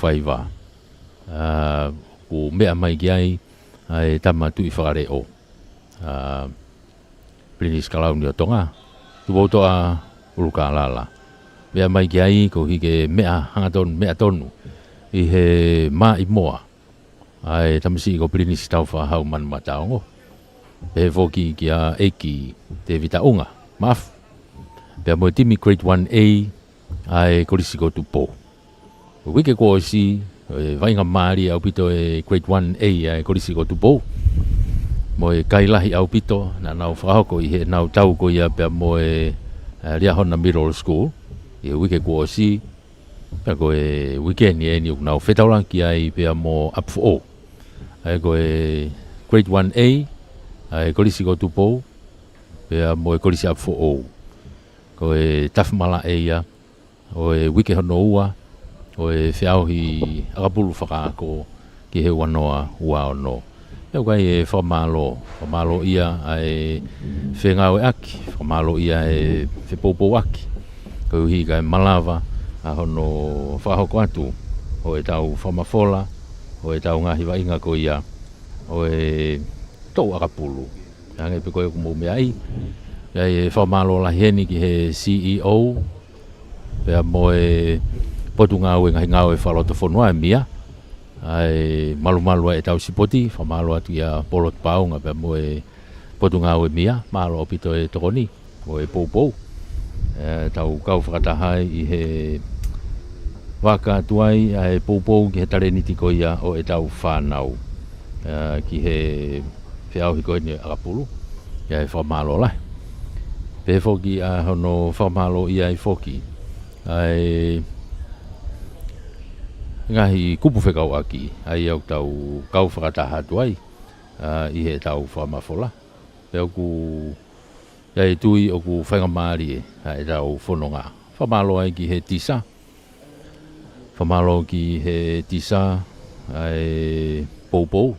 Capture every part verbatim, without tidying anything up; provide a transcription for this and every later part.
faiva. ʻA, ʻoku meʻa mai ki ai ʻa e tama tuʻi fakaleʻo, ʻa, Pilinisi Kalauni ʻo Tonga, Tupoutoʻa ʻUlukālala. Meʻa mai ki ai koeʻuhi ke meʻa hangatonu, meʻa tonu ʻi he maʻimoa ʻa e tamasiʻi ko Pilinisi Taufaʻahau Manumataongo. Pehē foki kia ʻEiki Tēvita ʻUnga Maʻafu, pea mo e timi Grade one A ʻa e Kolisi ko Tupou. Uike kuo ʻosi, ʻe vaʻinga mālie ʻaupito e Grade one A ʻa e Kolisi ko Tupou, mo e kai lahi ʻaupito naʻa nau fakahoko ʻi heʻenau tau ko ia pea mo e, ʻa, Liahona Middle School ʻi he uike kuo ʻosi. Pea ko e uike ni eni ʻoku nau fetaulaki ai pea mo ʻApifoʻou. ʻA ia ko e Grade one A ʻa e Kolisi ko Tupou pea mo e Kolisi ʻApifoʻou. Ko e tafi malaʻe ia ʻo e uike hono ua ʻo e feʻauhi ʻakapulu fakaako ki he ua noa ua ono. Pea ʻoku ʻi ai e fakamālō, fakamālōʻia ʻa e fengāueʻaki, fakamālōʻia e fepoupouaki, koeʻuhi kae malava ʻa hono fakahoko atu ʻo ʻetau fakamafola ʻo ʻetau ngaahi vaʻinga ko ia ʻo e toʻu ʻakapulu. Hangē pē ko ia ʻoku mou meaʻi, ʻoku ʻi ai e fakamālō lahi heni ki he C E O, pea mo e Potungāue Ngaahi Ngāue Fakalotofonua, ʻa e MIA, ʻa e malumalu ʻa ʻetau sipoti. Fakamālō atu kia Polo Tupaʻaonga pea mo e Potungāue MIA, mālō ʻaupito e tokoni ʻo e poupou. ʻE, tau kau fakataha ai ʻi he vaka atu ai ʻa e poupou ki he talēniti ko ia ʻo ʻetau fānau, ʻe, ki he feʻauhi ko eni ʻakapulu. ʻOku ʻi ai e fakamālō lahi. Pehē foki ʻa hono fakamālōʻia ai foki ʻa e ngaahi kupu fekauʻaki ʻa ia ʻoku tau kau fakataha atu ai, ʻa, ʻi heʻetau fakamafola. Pea ʻoku ʻi ai e tui ʻoku faingamālie ʻa ʻetau fononga. Fakamālō ai ki he tisa, fakamālō ki he tisa ʻa e poupou,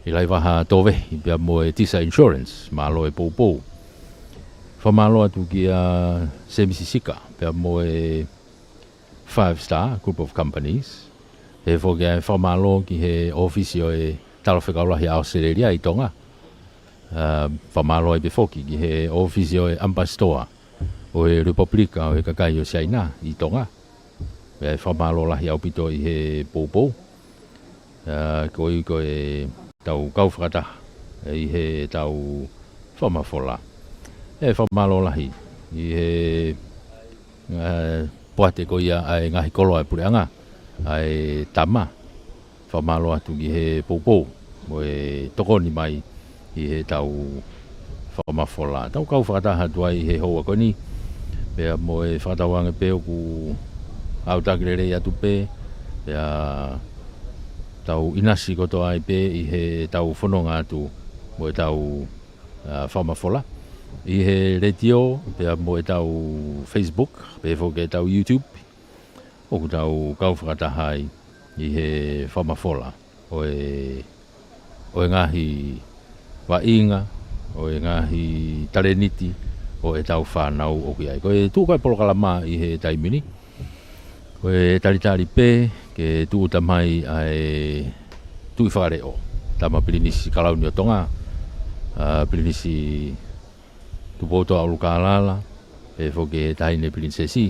ʻi Laivaha Tovehi pea mo e Tisa Insurance, mālō e poupou. Fakamālō atu kia Semisi Sika pea mo e Five Star Group of Companies. Pehē foki ʻa e fakamālō ki he ʻōfisi ʻo e Talafekau Lahi ʻa ʻAositelēlia ʻi Tonga. ʻE, fakamālō ai pē foki ki he ʻōfisi ʻo e ʻAmipasitoa ʻo e Lepupelika ʻo e Kakai ʻo Siaina ʻi Tonga. ʻE, fakamālō lahi ʻaupito ʻi he poupou. ʻE, koeʻuhi ko ʻetau kau fakataha ʻi heʻetau fakamafola. ʻE, fakamālō lahi ʻi he, ʻe, poate ko ia ʻa e ngaahi koloa ʻa e puleʻanga, ʻa e tama. Fakamālō atu ki he poupou mo e tokoni mai ʻi heʻetau fakamafola. Tau kau fakataha atu ai he houa ko eni, pea mo e fakatauange pē ʻoku ʻautaki lelei atu pē, pea tau ʻinasi kotoa ai pē ʻi heʻetau fononga atu mo ʻetau, ʻa, fakamafola ʻi he letiō, pea mo ʻetau Facebook, pea foki ʻetau YouTube. ʻOku tau kau fakataha ai ʻi he fakamafola ʻo e, ʻo e ngaahi vaʻinga, ʻo e ngaahi talēniti ʻo ʻetau fānau ʻoku ʻi ai. Ko e tuʻu ko ē polokalama ʻi he taimi ni, ko e talitali pē ke tūʻuta mai ʻa e tuʻi fakaleʻo, Tama Pilinisi Kalauni ʻo Tonga, ʻa, Pilinisi Tupoutoʻa ʻUlukālala, pehē foki ki he Taʻahine Pilinisesi,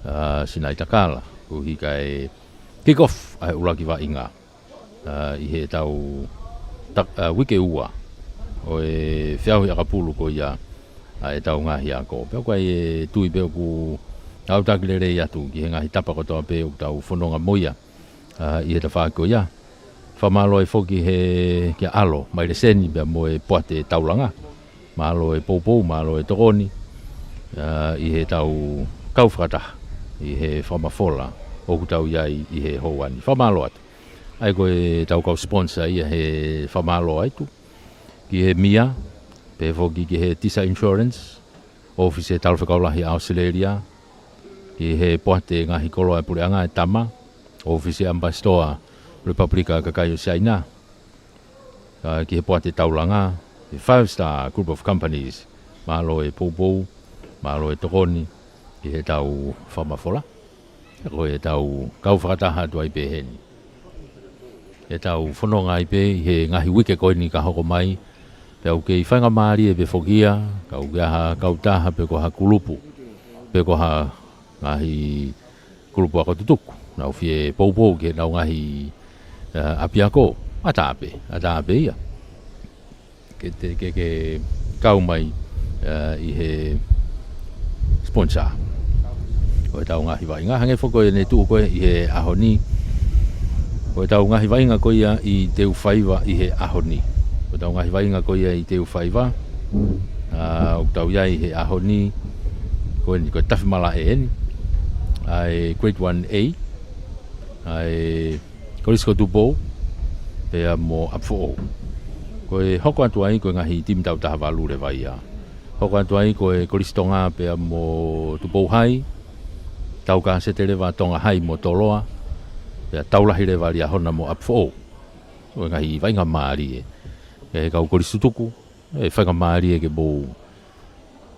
ʻa, Sinaitakala, koeʻuhi kae kick off ʻa e ʻuluaki vaʻinga, ʻa, ʻi heʻetau tak-, ʻa, uike ua ʻo e feʻauhi ʻakapulu ko ia ʻa ʻetau ngaahi ako. Pea ʻoku ʻi ai e tui pē ʻoku ʻautaki lelei atu ki he ngaahi tapa kotoa pē ʻoku tau fononga mo ia, ʻa, ʻi he tafaʻaki ko ia. Fakamālō ai foki he kia ʻAlo Maileseni pea mo e Poate Taulanga. Mālō e poupou, mālō e tokoni, ʻa, ʻi heʻetau kau fakataha ʻi he fakamafola ʻoku tau ʻi ai ʻi he houa ni. Fakamālō atu. ʻA ia ko ʻetau kau sponsor ia he fakamālō atu ki he MIA, pehē foki ki he Tisa Insurance, ʻōfisi ʻo e Talafekau Lahi ʻa ʻAositelēlia, ki he Poate Ngaahi Koloa ʻa e Puleʻanga ʻa e Tama, ʻōfisi ʻo e ʻAmipasitoa Lepupelika ʻo e Kakai ʻo Siaina, ʻa, ki he Poate Taulanga, ki he Five Star Group of Companies, mālō e poupou, mālō e tokoni ʻi heʻetau fakamafola. Ko e tau kau fakataha atu ai pē heni. ʻE tau fononga ai pē ʻi he ngaahi uike ko eni ka hoko mai. Pea ʻoku kei faingamālie pē foki ia, ka ʻoku ʻi ai ha kautaha pe ko ha kulupu, pe ko ha ngaahi kulupu ako tutuku. Nau fie poupou ki heʻenau ngaahi, eh, ʻapiako. ʻAtā pē, ʻatā pē ia. Ke te, ke, ke kau mai, eh, ʻi he sponsor ʻo e tau ngaahi vaʻinga. Hangē foki ko ʻene tuʻu ko ē ʻi he ʻaho ni. Ko e tau ngaahi vaʻinga ko ia ʻi Teufaiva ʻi he ʻaho ni. Ko e tau ngaahi vaʻinga ko ia ʻi Teufaiva. Ah, ʻoku tau ʻi ai he ʻaho ni. Ko eni, ko e tafi malaʻe eni. ʻA e Grade One A. ʻA e Kolisi ko Tupou, pea mo ʻApifoʻou. Ko e hoko atu ai, ko e ngaahi timi tau taha valu leva ia. Hoko atu ai, ko e Kolisi Tonga, pea mo Tupou Hai, tau kasete leva Tonga Hai mo Toloa, pea tau lahi leva Liahona mo ʻApifoʻou. Ko e ngaahi vaʻinga mālie. ʻE kau kolisi tutuku, ʻe faingamālie ke mou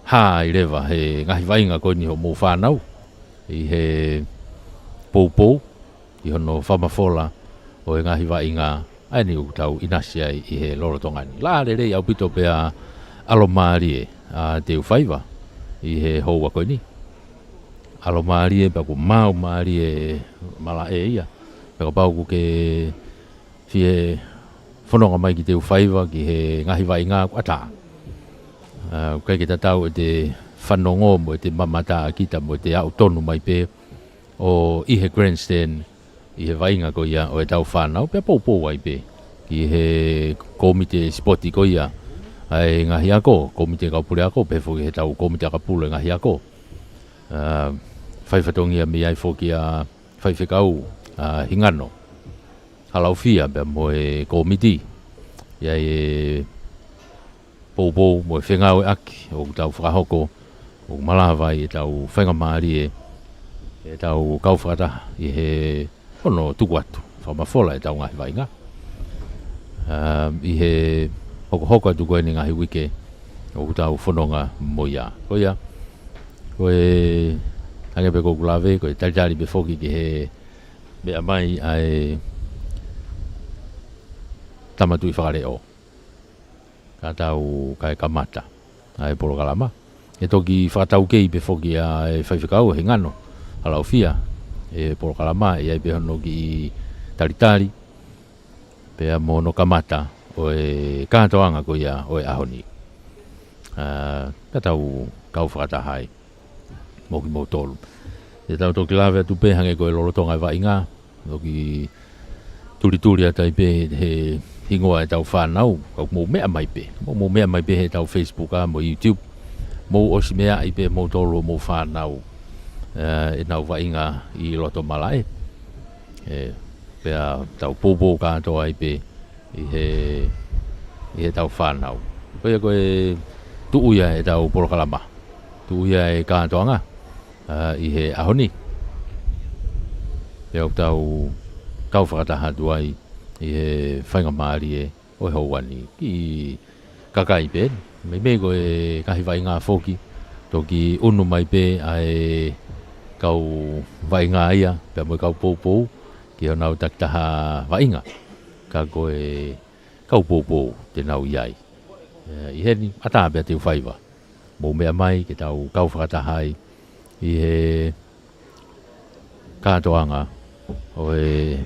hā ai leva he ngaahi vaʻinga ko eni hoʻomou fānau. ʻI he poupou, ʻi hono fakamafola ʻo e ngaahi vaʻinga ʻa eni ʻoku tau ʻinasi ai ʻi he lolotonga ni. Laʻā lelei ʻaupito pea ʻalomālie ʻa Teufaiva ʻi he houa ko eni. ʻAlomālie pea ʻoku maumālie malaʻe ia. Pea kapau ʻoku ke fie fononga mai ki Teufaiva, ki he ngaahi vaʻinga ʻoku ʻatā. Ah, ʻoku ʻikai ke tatau ʻete fanongo mo ʻete mamata ʻa kita mo ʻete aʻu tonu mai pē ʻo ʻi he grandstand ʻi he vaʻinga ko ia ʻo e tau fānau, pea poupou ai pē ki he kōmite sipoti ko ia ʻa e ngaahi ako, kōmite kau puleako, pehē foki he tau kōmite ʻakapulu ʻa e ngaahi ako. Ah, fai fatongia mei ai foki ʻa Faifekau, ah, Hingano Halaofia pea mo e kōmiti. ʻI ai e poupou mo e fengāueʻaki ʻoku tau fakahoko, ʻoku malava ai ʻetau faingamālie, ʻetau kau fakataha ʻi he hono tuku atu fakamafola ʻetau ngaahi vaʻinga. Ah, ʻi he hokohoko atu ko eni ngaahi uike ʻoku tau fononga mo ia. Ko ia, ko e, hangē pē ko ʻeku lave, ko e talitali pē foki ki he meʻa mai ʻa e Tama Tuʻi Fakaleʻo. Ka tau kae kamata ʻa e polokalama. ʻE toki fakataukei pē foki ʻa e Faifekau Hingano Halaofia ʻi he polokalama, ʻe ʻi ai pē hono kiʻi talitali, pea mo hono kamata ʻo e kātoanga ko ia ʻo e ʻaho ni. Ah, ka tau kau fakataha ai mo kimoutolu. ʻE tau toki lave atu pē hangē ko e lolotonga e vaʻinga, toki tulituli atu ai pē he hingoa ʻetau fānau, ka mou meʻa mai pē. Mou, mou meʻa mai pē he tau Facebook ʻa mo YouTube. Mou ʻosi meʻa ai pē moutolu mo e fānau, eh, ʻenau vaʻinga ʻi loto malaʻe. Eh, pea tau poupou kātoa ai pē ʻi he, ʻi he tau fānau. Ko ia ko e tuʻu ia ʻetau polokalama. Tuʻu ia e kātoanga, ah, ʻi he ʻaho ni. Pea ʻoku tau kau fakataha atu ai ʻi he faingamālie ʻo e houa ni. Kiʻi kakai pē, meimei ko e ngaahi vaʻinga foki, toki ʻunu mai pē ʻa e kau vaʻinga ia, pea mo e kau poupou, ki honau takitaha vaʻinga. Ka ko e kau poupou te nau ʻi ai. Eh, ʻi heni, ʻatā pē ʻa Teufaiva. Mou meʻa mai, ke tau kau fakataha ai ʻi he kātoanga ʻo e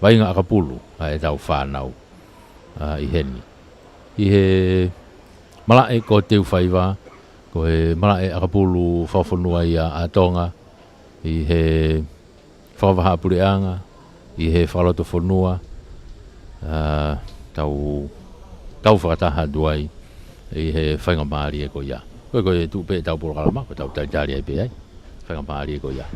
vaʻinga ʻakapulu ʻa ʻetau fānau, ah, ʻi heni. ʻI he malaʻe ko Teufaiva, ko e malaʻe ʻakapulu fakafonua ia ʻa Tonga, ʻi he fakavahaʻapuleʻanga, ʻi he fakalotofonua, ah, tau kau fakataha atu ai ʻi he faingamālie ko ia. Ko e, ko e tuʻu pē ʻetau polokalama, ko ʻetau talitali ai pē ai. Faingamālie ko ia.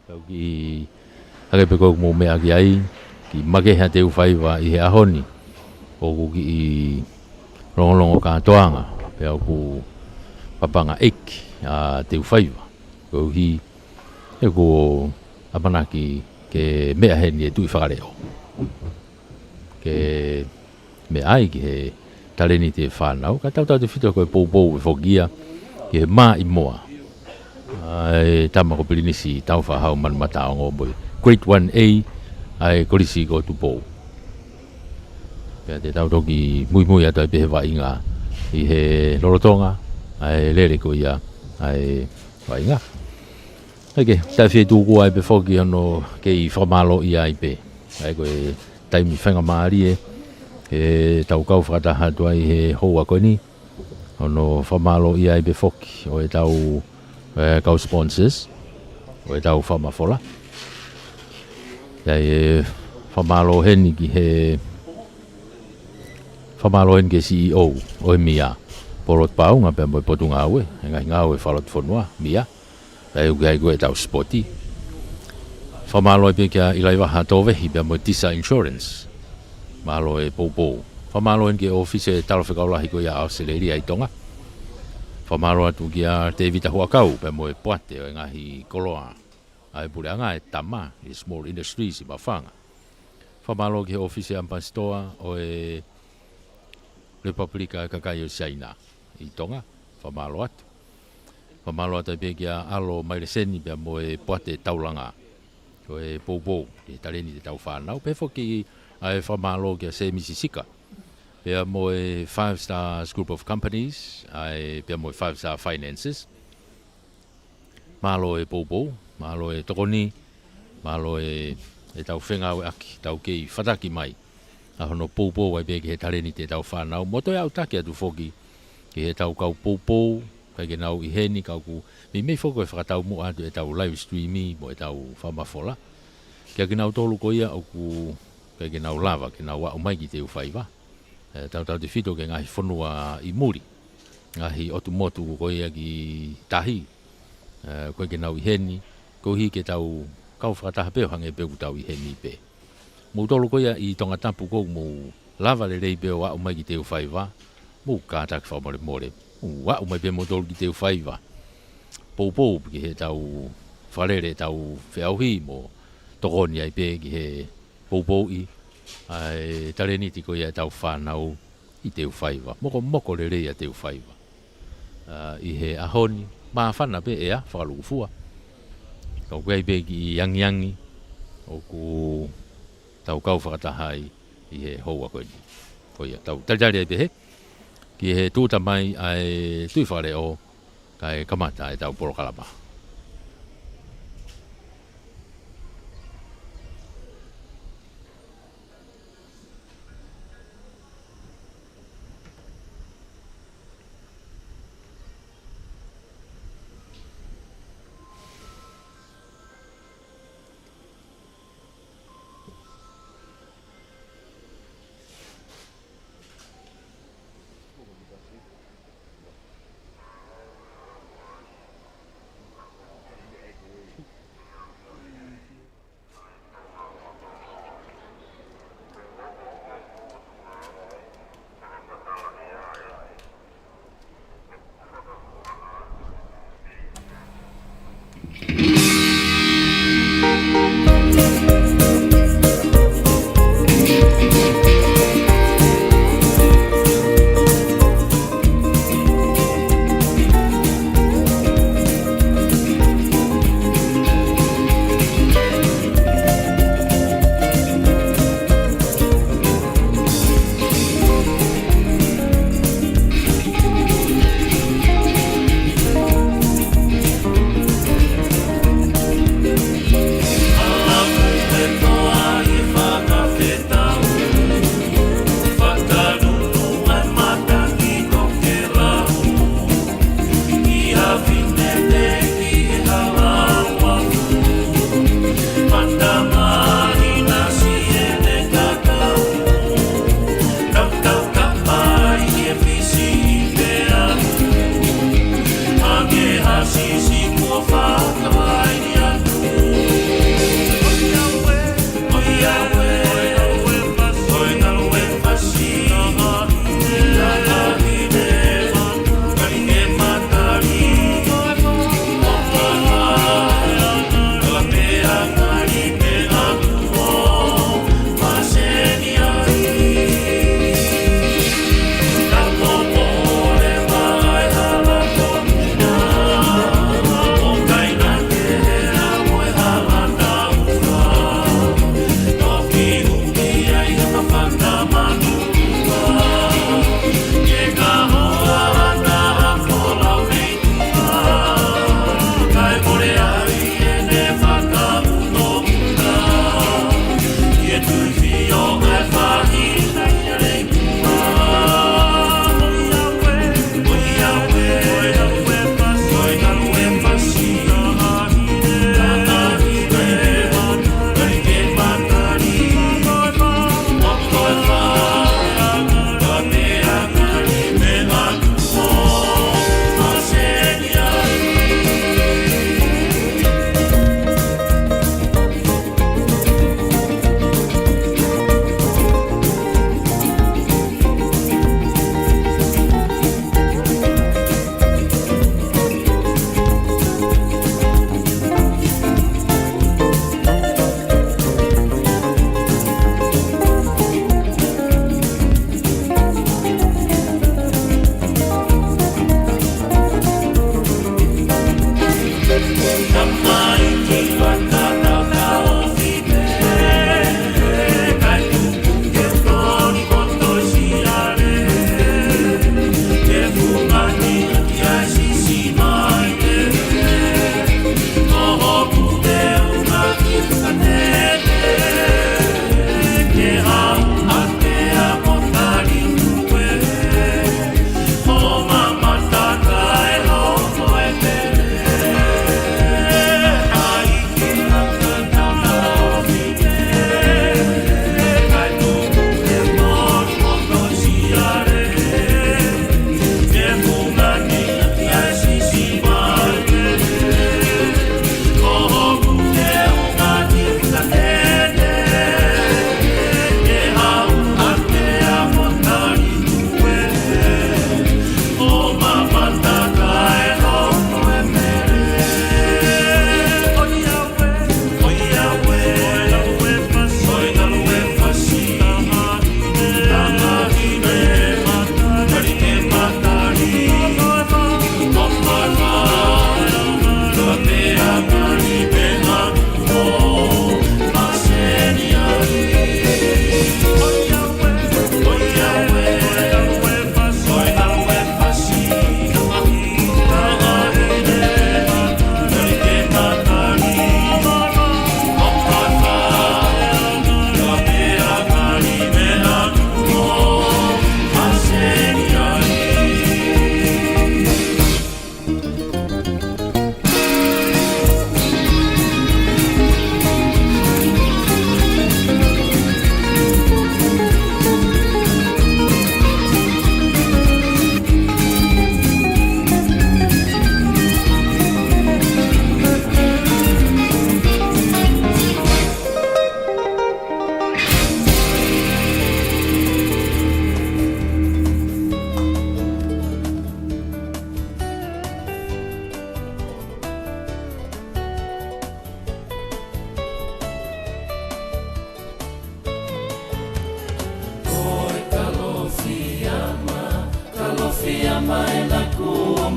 Kau ki hake pē ko e mou meʻa ki ai, ki makehe ʻa Teufaiva ʻi he ʻaho ni. ʻOku kiʻi longolongo kātoanga, pea ʻoku papanga ʻeiki ʻa Teufaiva. Koeʻuhi, ʻoku ʻamanaki ke meʻa heni e Tuʻi Fakaleʻo. Ke meʻa ai ki he talēniti e fānau, ka tautautefito ko e poupou ʻe foki ia ki he Māʻimoa. ʻA e tama ko Pilinisi Taufaʻahau Manumataongo mo e Grade one A, ʻa e Kolisi ko Tupou. Pea te tau toki muimui atu ai pē he vaʻinga ʻi he lolotonga, ʻa e lele ko ia, ʻa e vaʻinga. ʻIkai ke, taʻe fie tuku ai pē foki hono kei fakamālōʻia ai pē. ʻA ia ko e taimi faingamālie, ʻe tau kau fakataha atu ai he houa ko eni. Hono fakamālōʻia ai pē foki ʻo ʻetau, ē, kau sponsors, ʻo ʻetau fakamafola. ʻA ia ʻe fakamālō heni ki he, fakamālō heni ki he C E O ʻo e MIA, Polotu Paunga pea mo e Potungāue, e ngaahi ngāue fakalotofonua, MIA. ʻA ia ʻoku ʻi ai ko ʻetau sipoti. Fakamālō ai pē kia ʻIlaivaha Tovehi pea mo e Tisa Insurance. Mālō e poupou. Fakamālō heni ki he ʻōfisi e Talafekau Lahi ko ia ʻAositelēlia ʻi Tonga. Fakamālō atu kia Tēvita Huʻakau pea mo e poate ʻo e ngaahi koloa ʻa e puleʻanga, e tama, ʻi he Small Industries ʻi Mafanga. Fakamālō ki he ʻōfisi ʻAmipasitoa ʻo e Lepupelika Kakai ʻo Siaina ʻi Tonga. Fakamālō atu. Fakamālō atu ai pē kia ʻAlo Maileseni pea mo e poate taulanga. Ko e poupou, ki he talēniti ʻetau fānau. Pehē foki ʻa e fakamālō kia Sēmisi Sika. Pea mo e Five Stars Group of Companies, ʻa e pea mo e Five Star Finances. Mālō e poupou, mālō e tokoni, mālō e, ʻetau fengāueʻaki, tau kei fataki mai. ʻA hono poupou ai pē ki he talēniti ʻetau fānau. Mo toe ʻautaki atu foki ki heʻetau kau poupou, ʻikai ke nau ʻi heni ka ʻoku meimei foki ko e fakataumuʻa atu ʻetau live stream mo ʻetau fakamafola. Kia kinautolu ko ia ʻoku ʻikai ke nau lava, ke nau aʻu mai ki Teufaiva. Ē, tautautefito ki he ngaahi fonua ʻi muli. Ngaahi ʻotu motu ko ia ki tahi. Ē, ʻoku ʻikai ke nau ʻi heni, koeʻuhi ke tau kau fakataha pē ʻo hangē pē ʻoku tau ʻi heni pē. Moutolu ko ia ʻi Tongatapu ʻoku mou lava lelei pē ʻo aʻu mai ki Teufaiva, mou kātaki fakamolemole. Mou aʻu mai pē moutolu ki Teufaiva. Poupou ki heʻetau fakalele ʻetau feʻauhi mo tokoni ai pē ki he poupouʻi ʻa e talēniti ko ia ʻetau fānau ʻi Teufaiva. Mokomoko lelei ʻa Teufaiva. ʻA, ʻi he ʻaho ni, māfana pē ʻea, fakalūkufua. Ka ʻoku ʻi ai pē kiʻi angiangi ʻoku tau kau fakataha ai ʻi he houa ko eni. Ko ia, tau talitali ai pē hē ki he tūʻuta mai ʻa e Tuʻi Fakaleʻo, kae kamata ʻetau polokalama.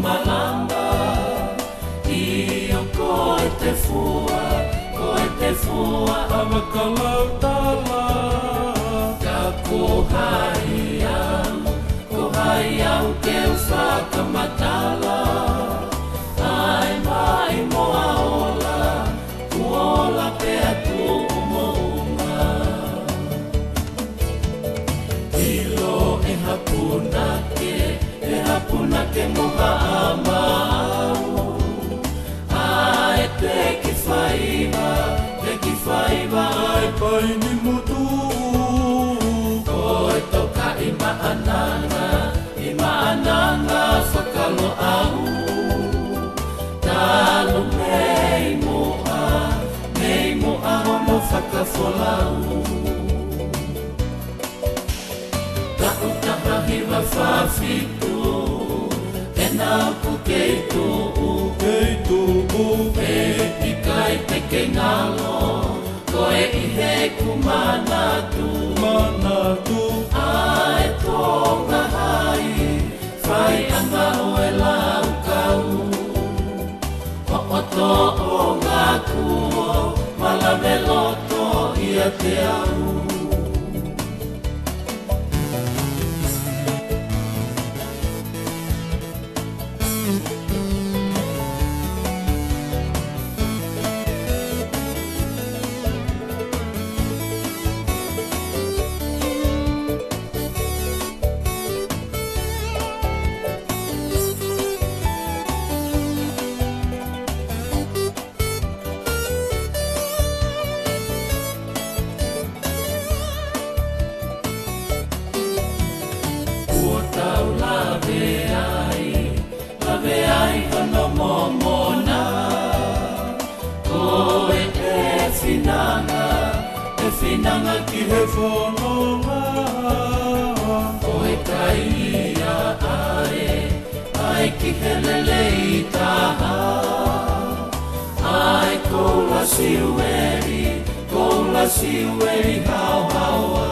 Malanga, ʻio ko e tefua, ko e tefua ʻa Makalautala. Ka ko hai au, ko hai au ke u fakamatala, ʻa e maʻimoa ola, kuo ola pē ʻa Tuʻumoʻunga. ʻIlo ʻe ha punake, ʻe ha punake mo ha ʻamau, ʻa e peki faiva, peki faiva ʻa e Paini Motu. Ko e toka ʻi Maʻananga, ʻi Maʻananga Fakaloʻau. Talu mei muʻa, mei muʻa hono fakafolau. Taʻu taha hiva fā fitu, ʻena ʻoku kei tuʻu, kei tuʻu, he ʻikai te ke ngalo, ko e ʻi heʻeku manatu, manatu, ʻa e Tonga hai, faiʻanga ʻo e laukau, hoʻo toʻonga kuo malave loto ʻiate au. Kuo tau lave ai, lave ai hono momona. Ko e finanga, e finanga ki he fononga. Ko e kai ia ʻa e, ʻa e ki he lelei taha. ʻA e koula siueli, koula siueli haohaoa.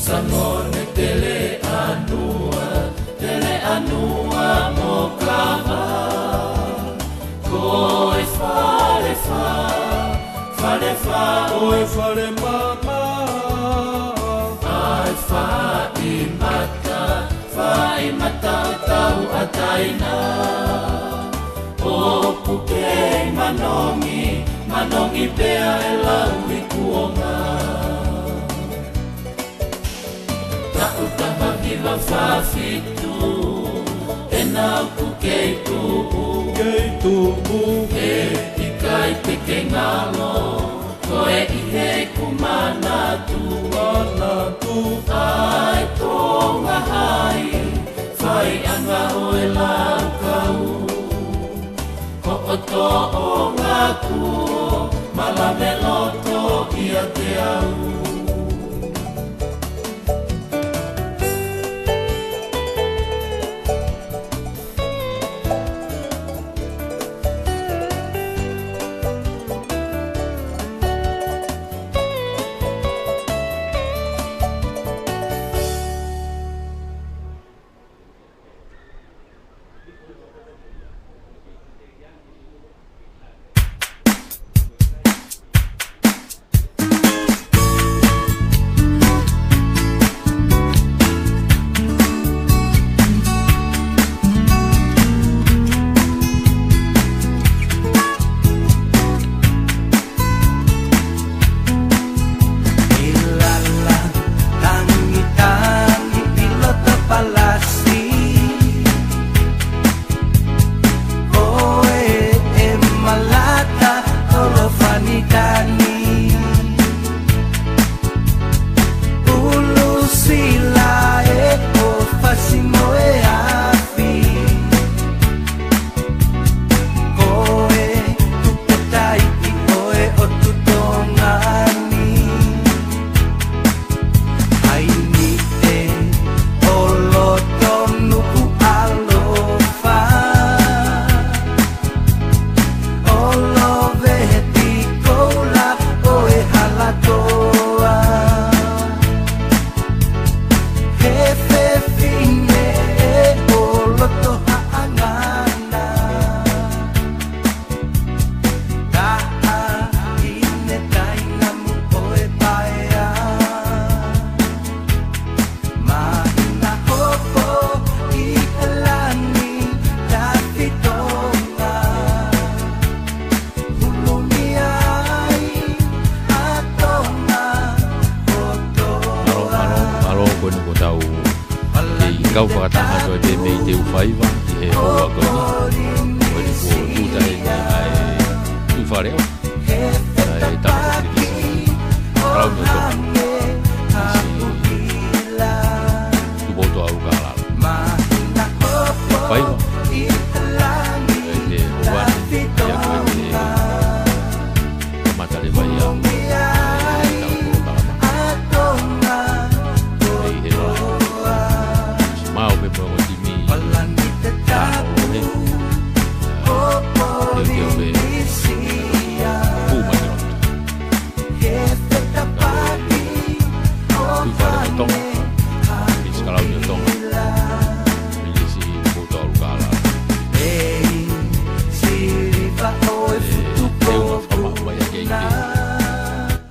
Sangone Teleʻanua, Teleʻanua mo Kava. Ko e Falefa, Falefa ʻo e Falemama. ʻA e Faʻimata, Faʻimata ʻo Tauʻataina. ʻOku kei manongi, manongi pea e lau i kuonga. Taʻu taha hiva fā fitu, ʻena ʻoku kei tuʻu, kei tuʻu, he ʻikai te ke ngalo, ko e ʻi heʻeku manatu, manatu, ʻa e Tonga hai, faiʻanga ʻo e laukau. Hoʻo toʻonga kuo malave loto ʻiate au.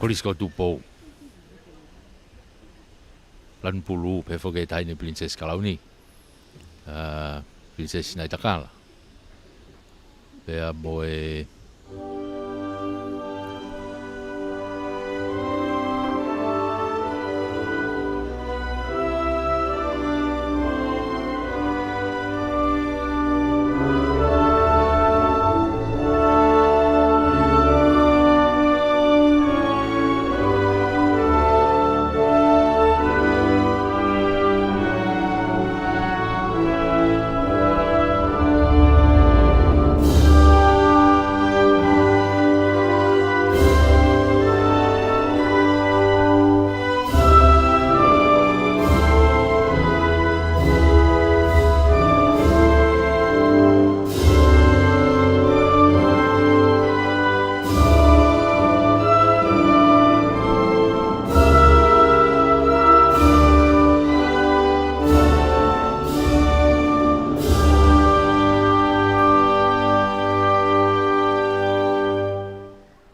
Kolisi ko Tupou. Lanu Pulu, pehē foki e Taʻahine Pilinisesi Kalauni. Ā, Pilinisesi Sinaitakala. Pea mo e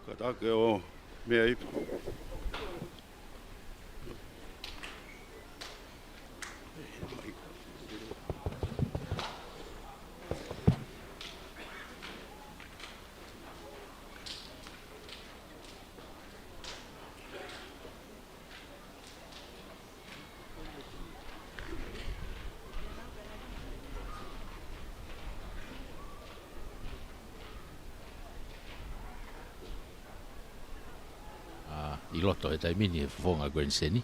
Kātaki ʻo meʻa hifo. Ā, ʻi loto he taimi ni he fofonga Grand Seni.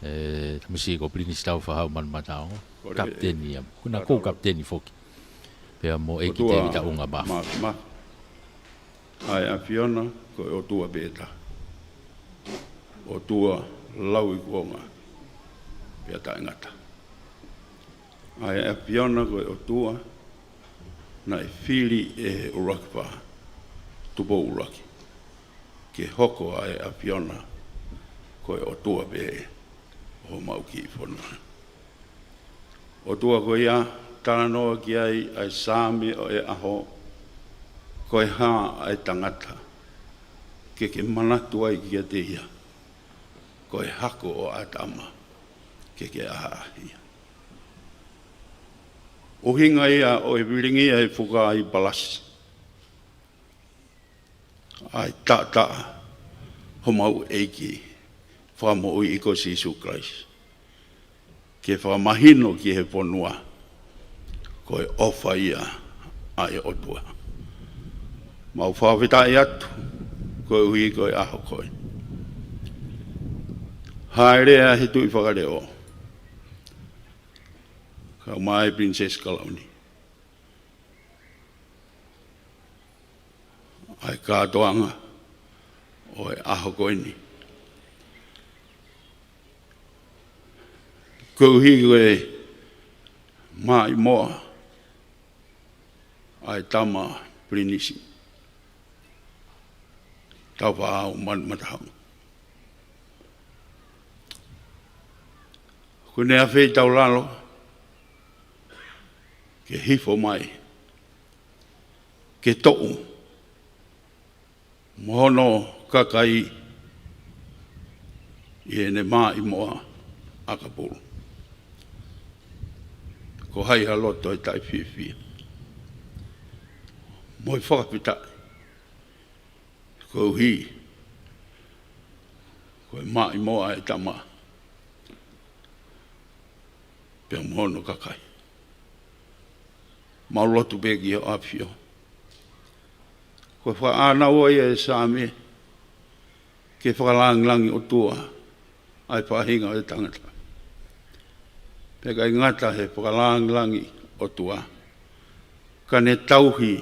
ʻE, tamasiʻi ko Pilinisi Taufaʻahau Manumataongo. Kapiteni ia. Ko ʻena ko kapiteni foki. Pea mo ʻEiki Tēvita ʻUnga Mafi. ʻA e ʻAfiona ko e ʻOtua pē taha. ʻOtua lau ʻi kuonga pea taʻengata. ʻA e ʻAfiona ko e ʻOtua naʻe fili ʻe he ʻUluaki Fā, Tupou ʻUluaki, ke hoko ʻa e ʻAfiona ko e ʻOtua pē ʻo homau kiʻi fonua. ʻOtua ko ia, talanoa ki ai ʻa e Saame ʻo e ʻaho, ko e hā ʻa e tangata ke ke manatu ai kiate ia, ko e hako ʻo ʻĀtama ke ke ʻaʻahi ia. ʻUhinga ia ʻo e vilingia ʻe he fuka ʻi he palasi ʻa e taʻataʻa homau ʻEiki Fakamoʻui ko Sīsū Kalaisi, ke fakamahino ki he fonua ko e ʻofa ia ʻa e ʻOtua. Mau fakafetaʻi atu koeʻuhi ko e ʻaho ko ē. Hāʻele ʻa e Tuʻi Fakaleʻo, kau mai Pilinisesi Kalauni, ʻa e kātoanga ʻo e ʻaho ko eni. Koeʻuhi ko e maʻimoa ʻa e tama Pilinisi Taufaʻahau Manumataongo. Kuo ne ʻafeitaulalo ke hifo mai ke toʻo mo hono kakai ʻi heʻene maʻimoa ʻakapulu. Ko hai ha loto ʻe taʻefiefia mo e fakafetaʻi koeʻuhi ko e maʻimoa ʻa e tama pea mo hono kakai. Mau lotu pē ki ho ʻAfio. Ko e fakaʻānaua ia ʻa e Saame ke fakalangilangi ʻOtua ʻa e faʻahinga ʻo e tangata. Pea ʻikai ngata he fakalangilangi ʻOtua, ka ne tauhi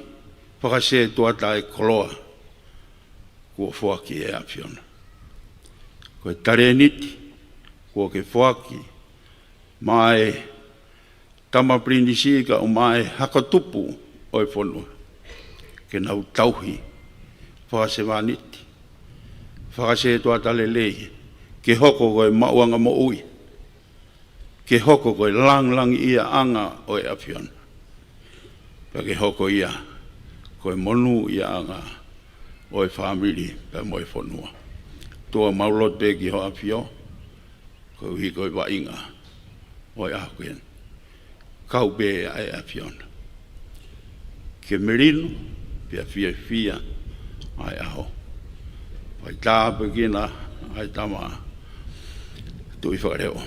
fakasētuata ʻa e koloa kuo foaki ʻe he ʻAfiona. Ko e talēniti kuo ke foaki maʻa e tama Pilinisi kae ʻumaʻā e hako tupu ʻo e fonua, ke nau tauhi fakasevāniti, fakasētuata lelei, ke hoko ko e maʻuʻanga moʻui, ke hoko ko e langilangiʻiaʻanga ʻo e ʻAfiona, pea ke hoko ia ko e monūʻiaʻanga ʻo e fāmili pea mo e fonua. ʻOtua, mau lotu pē ki hoʻo ʻAfio, koeʻuhi ko e vaʻinga ʻo e ʻaho ko eni. Kau pē ʻa e ʻAfiona ke melino pea fiefia ʻa e ʻaho. Fai tāpuekina ʻa e tama tuʻi fakaleʻo,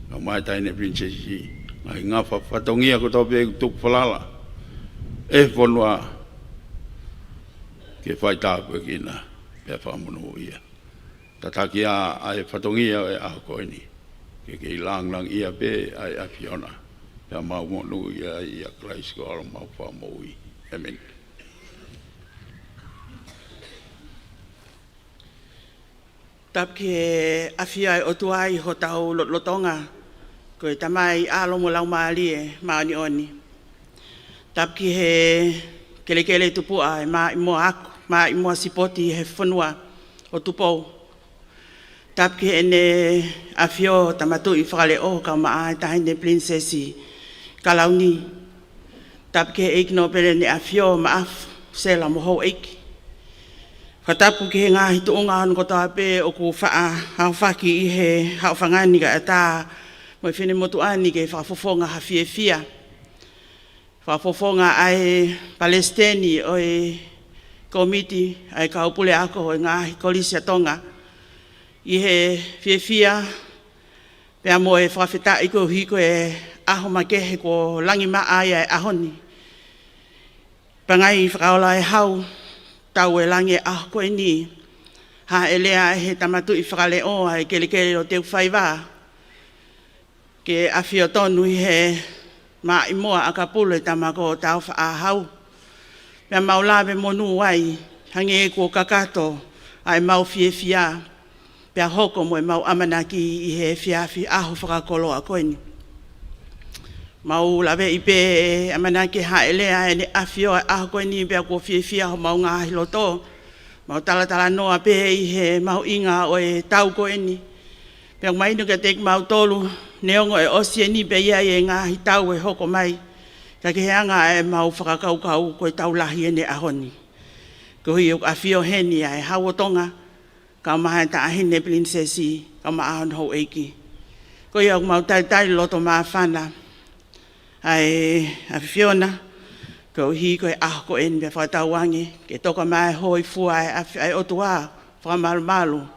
kae ʻumaʻā e taʻahine pilinisesi, ngaahi ngafa fatongia kotoa pē ʻoku tuku falala ʻe he fonua, ke fai tāpuekina pea fakamonūʻia. Tataki ā ʻa e fatongia ʻo e ʻaho ko eni ke kei lāngilangiʻia pē ʻa e ʻAfiona. Pea mau monūʻia ʻia Kalaisi ko homau Fakamoʻui. ʻĒmeni. Tapu ki he ʻafio ʻa e ʻOtua ʻi hotau lotolotonga, ko e Tamai, ʻAlo mo e Laumālie Māʻoniʻoni. Tapu ki he kelekele tupuʻa ʻa e Maʻimoa Ako, Maʻimoa Sipoti he fonua ʻo Tupou. Tapu ki heʻene ʻAfio Tama Tuʻi Fakaleʻo kae ʻumaʻā e taʻahine pilinisesi Kalauni. Tapu ki he ʻEiki Nōpele ne ʻafio, Maʻafu, Sela mo Houʻeiki. Fakatapu ki he ngaahi tuʻunga hono kotoa pē ʻoku faʻa aofaki ʻi he haʻofanga ni kae ʻatā mo e finemotuʻa ni ke fakafofonga ha fiefia. Fakafofonga ʻa e Palesiteni ʻo e Kōmiti ʻa e Kau Puleako ʻo e Ngaahi Kolisi ʻa Tonga ʻi he fiefia pea mo e fakafetaʻi koeʻuhi ko e ʻaho makehe kuo langimaʻa ai ʻa e ʻaho ni. Pangai fakaola e hau, tau e langi e ʻaho ko eni. Hāʻele ʻa e Tama Tuʻi Fakaleʻo ʻa e kelekele ʻo Teufaiva ke ʻafio tonu ʻi he Maʻimoa ʻAkapulu, e tama ko Tāufaʻāhau. Pea mau lave monū ai, hangē kuo kakato ʻa ʻemau fiefia pea hoko mo ʻemau ʻamanaki ʻi he efiafi ʻaho fakakoloa ko eni. Mau laveʻi pē ʻe ʻamanaki hāʻele ʻa ʻEne ʻAfio ʻa e ʻaho ko eni pea kuo fiefia homau ngaahi loto. Mau talatalanoa pē ʻi he mahuʻinga ʻo e tau ko eni. Pea mahino kiate kimautolu, neongo ʻe ʻosi eni pea ʻi ai e ngaahi tau ʻe hoko mai, ka ko e anga ʻemau fakakaukau ko e tau lahi ʻeni he ʻaho ni. Koeʻuhi ʻoku ʻafio heni ʻa e Hau ʻo Tonga, kae ʻumaʻā e taʻahine pilinisesi, kae ʻumaʻā hono houʻeiki. Ko ia ʻoku mau talitali loto māfana ʻa e ʻAfiona, koeʻuhi ko e ʻaho ko eni, pea fakatauange ke toka mai e hōifua ʻa e ʻAfi-, ʻa e ʻOtua, fakamalumalu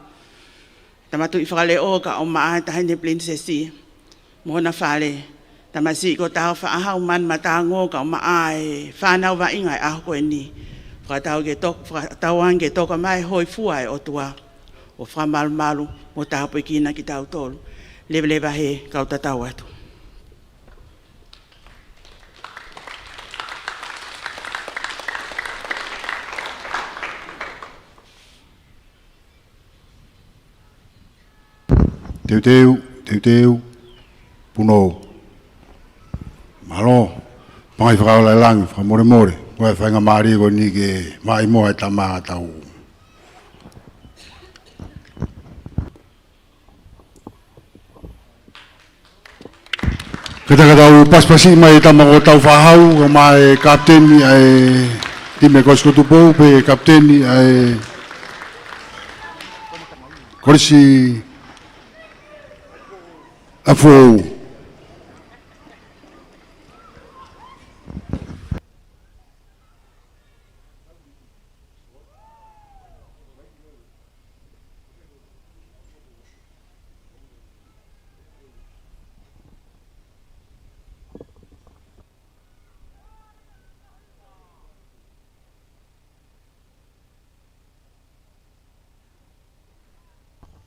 Tama Tuʻi Fakaleʻo kae ʻumaʻā e taʻahine pilinisesi mo hona fale, tamasiʻi ko Tāufaʻāhau, Manu Matango, kae ʻumaʻā e fānau vaʻinga ʻo e ʻaho ko eni. Fakatau ke tok-, fakatauange ke toka mai e hōifua ʻa e ʻOtua ʻo fakamalumalu mo tāpuekina kitautolu. Leveleva he kau tatau atu. Teuteu, teuteu, punou. Mālō, pangai fakaola e langi, fakamolemole, ko e faingamālie ko eni ke Maʻimoa e tama ʻa tau. Ka tau, ka tau pasipasi mai e tama ko Tāufaʻāhau, kae ʻumaʻā e kapiteni ʻa e timi Kolisi ko Tupou, pea kapiteni ʻa e Kolisi ʻa Foʻou.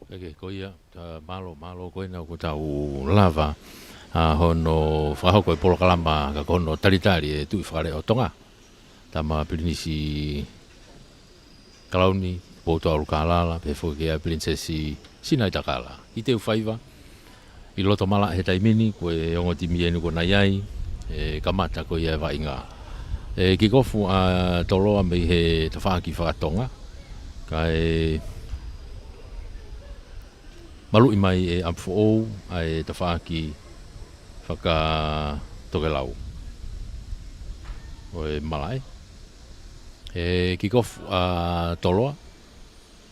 ʻEke, ko ia, ā, mālō, mālō ko ena kuo tau lava, ā, hono fakahoko e polokalama ka ko hono talitali e Tuʻi Fakaleʻo ʻo Tonga, Tama Pilinisi Kalauni Poutoʻa ʻUlukālala, pehē foki ʻa Pilinisesi Sinaitakala ʻi Teufaiva, ʻi loto malaʻe he taimi ni, ko e ongo timi ʻeni kuo nau ʻi ai, ʻe kamata ko ia e vaʻinga. ʻE kikofu ʻa Toloa mei he tafaʻaki fakatonga, kae maluʻi mai ʻe ʻApifoʻou ʻa e tafaʻaki fakatokelau ʻo e malaʻe. E kikofu ʻa Toloa.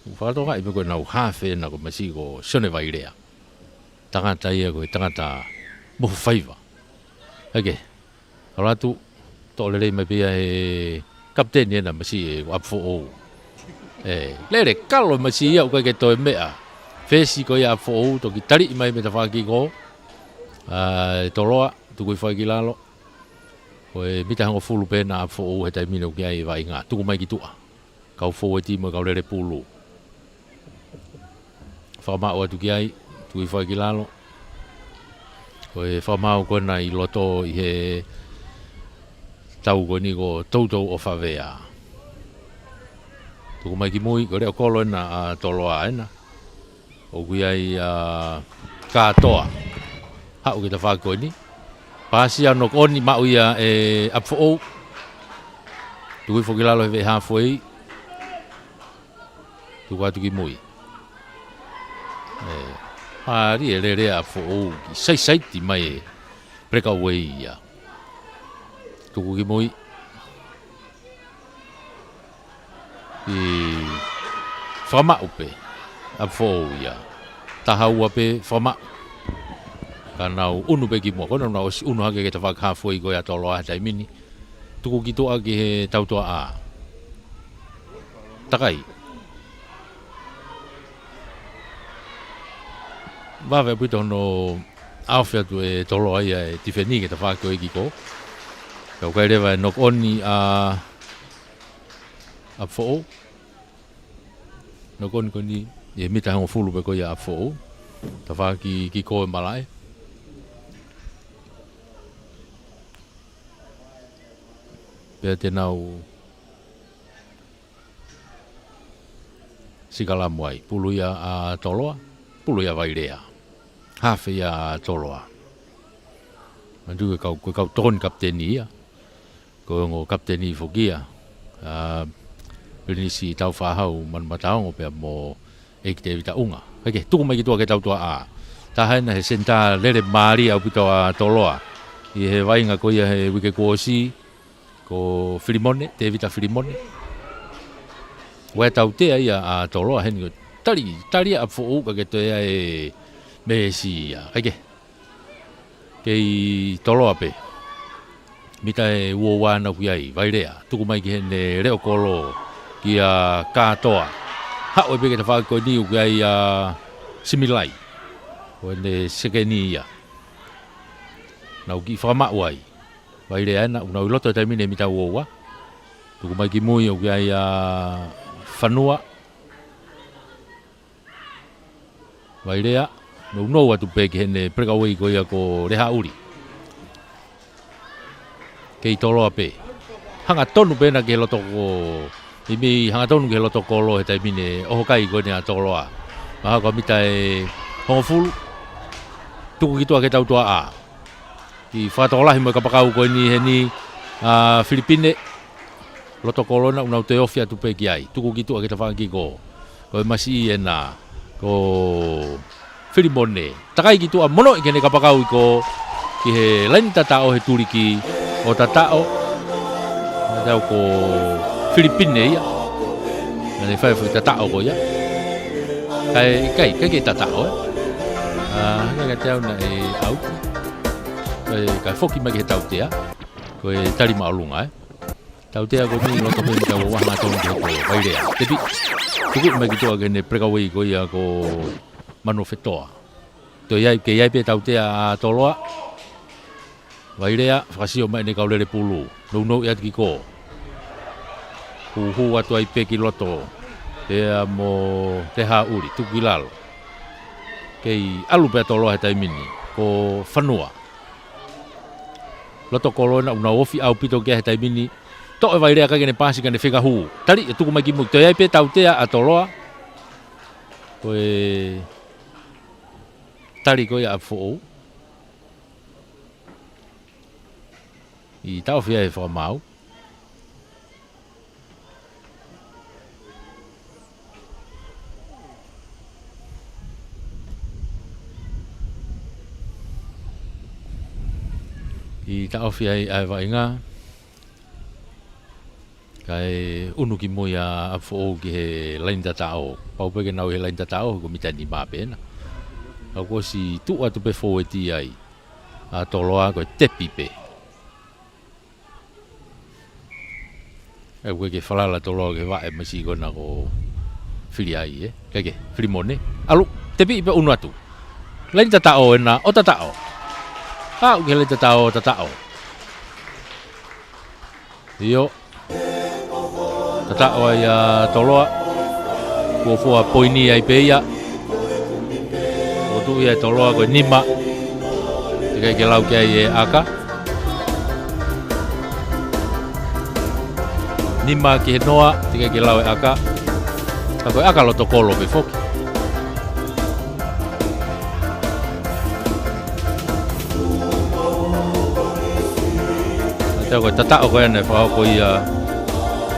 Fakatokangaʻi pē ko ʻenau hafe ʻena ko e masiʻi ko Sione Vailea. Tangata ia ko e tangata mohu faiva. ʻEke, ʻalu atu, toʻo lelei mai pē ia he kapiteni ʻena masiʻi ʻe ko ʻApifoʻou. ʻE, lele kalo masiʻi ia ʻoku ʻikai ke toe meʻa. Fesi ko ia ʻApifoʻou, toki taliʻi mai mei he tafaʻaki kiko. ʻA, ʻe Toloa, tuku hifo ai ki lalo. Ko e mita hongofulu pē ʻena ʻApifoʻou he taimi ni ʻoku ʻi ai e vaʻinga. Tuku mai ki tuʻa. Kau foueti mo e kau lele pulu. Fakamaʻu atu ki ai, tuku hifo ai ki lalo. Ko e fakamaʻu ko ʻena ʻi loto ʻi he tau ko eni ko Toutou ʻo Favea. Tuku mai ki mui, ko e leʻo kolo ʻena ʻa Toloa ʻena. ʻOku ʻi ai ʻa Kātoa. Haʻu ki he tafaʻaki ko eni. Paasi ʻa knock on maʻu ia ʻe ʻApifoʻou. Tuku hifo ki lalo he veʻe halfway. Tuku atu ki mui. ʻE, hali e lele ʻa ʻApifoʻou ki saisaiti mai e breakaway ia. Tuku ki mui. ʻI fakamaʻu pē ʻApifoʻou ia. Taha ua pē fakamaʻu. Ka nau ʻunu pē ki muʻa. Ko ʻena nau ʻosi ʻunu hake ki he tafaʻaki halfway ko ia ʻa Toloa he taimi ni. Tuku ki tuʻa ki he tautua ʻā. Takai. Vave ʻaupito hono ʻaofi atu ʻe Toloa ia e tifeni ki he tafaʻaki ko e kiko. Ka ʻoku ʻi ai leva e knock on ʻa ʻApifoʻou. Knock on ko eni ʻi he mita hongofulu pē ko ia ʻa ʻApifoʻou. Tafaʻaki kiko ʻe malaʻe. Pea te nau sikalamu ai. Pulu ia ʻa Toloa. Pulu ia ʻa Vailea. Hafe ia ʻa Toloa. Manatu ko e kau, ko e kau tokoni kapiteni ia. Ko e ongo kapiteni foki ia ʻa Pilinisi Tāufaʻāhau Manumataongo pea mo ʻEiki Tēvita ʻUnga. ʻEke, tuku mai ki tuʻa ki he tautua ʻā. Taha ʻena he senitā lele mālie ʻaupito ʻa Toloa. ʻI he vaʻinga ko ia he uike kuo ʻosi, ko Filimone, Tēvita Filimone. Ua e tautea ia ʻa Toloa heni ko e tali, tali ʻa ʻApifoʻou ka ke toe ʻai e meesi ia. ʻEke. Kei Toloa pē. Mita ʻe ua ua ʻena ʻoku ʻi ai, Vailea. Tuku mai ki heʻene leʻo kolo kia Kātoa. Haʻu ai pē ki he tafaʻaki ko eni ʻoku ʻi ai ʻa Similai. Ko ʻene sekeni ia. Nau kiʻi fakamaʻu ai. Vailea ʻena, ʻoku nau ʻi loto he taimi ni he mita ua ua. Tuku mai ki mui ʻoku ʻi ai ʻa Fanua. Vailea, nounou atu pē ki heʻene breakaway ko ia ko Lehaʻuli. Kei Toloa pē. Hangatonu pē ʻena ki he loto ko, meimei hangatonu ki he loto kolo he taimi ni ʻoho kai ko eni ʻa Toloa. Mahalo ko e mita ʻe hongofulu. Tuku ki tuʻa ki he tautua ʻā. Kiʻi fakatokolahi mo e kapakau ko eni heni ʻa Filipine. Loto kolo ʻena ʻoku nau toe ofi atu pē ki ai. Tuku ki tuʻa ki he tafaʻaki kiko. Ko e masiʻi ʻena. Ko Filimone. Takai ki tuʻa monoʻi ki heʻene kapakau ʻi ko ki he laini tataʻo he tuliki ʻo tataʻo. Naʻe tau ko Filipine ia. Naʻe fai foʻi tataʻo ko ia. Kae ʻikai, ʻikai ke tataʻo, ē. ʻA, naʻe ka tau naʻe ʻauti. Kae, kae foki mai ki he tautea. Ko e tali māʻolunga, ē. Tautea ko eni loto pē mita ua ua hangatonu ki he ko Vailea. Tepi. Tuku mai ki tuʻa ki heʻene breakaway ko ia ko Manuofetoa. Toe ʻi ai, kei ʻi ai pē tautea ʻa Toloa. Vailea, fakasio mai ʻene kau lele pulu. Nounou ʻi atu ki ko. Hūhū atu ai pē ki loto. Pea mo Lehaʻuli, tuku ki lalo. Kei ʻalu pē ʻa Toloa he taimi ni. Ko Fanua. Loto kolo ʻena ʻoku nau ofi ʻaupito ki ai he taimi ni. Toʻo ʻe Vailea ʻikai ke ne paasi ka ne fika hū. Tali ʻe tuku mai ki mui. Toe ʻi ai pē tautea ʻa Toloa. Ko e tali ko ia ʻa ʻApifoʻou. ʻI taʻofi ai e fakamaau. ʻI taʻofi ai ʻa e vaʻinga. Kae ʻunu ki mui ʻa ʻApifoʻou ki he laine tataʻo. Pau pē ke nau ʻi he laine tataʻo, ko e mita nima pē ena. Ka kuo ʻosi tuʻu atu pē fōueti ai ʻa Toloa, ko e tepi pē. ʻE, ʻoku ʻikai ke falala Toloa ki he vaʻe, masiʻi ko ena ko e fili ai, ē. ʻIkai ke, fili mone. ʻAlu, tepi pē ʻunu atu. Laine tataʻo ena, ʻo tataʻo. Aʻu ki he laine tataʻo, ʻo tataʻo. ʻIo. Tataʻo ai ʻa Toloa. Kuo fua poini ai pē ia. Kuo tuʻu ia ʻe Toloa ko e nima. Teʻeki ai ke lau ki ai ʻe ʻAka. Nima ki he noa, teʻeki ai ke lau ʻe ʻAka. Ka ko e ʻaka loto kolo pē foki. Naʻe ʻikai ko e tataʻo ko ē naʻe fakahoko ia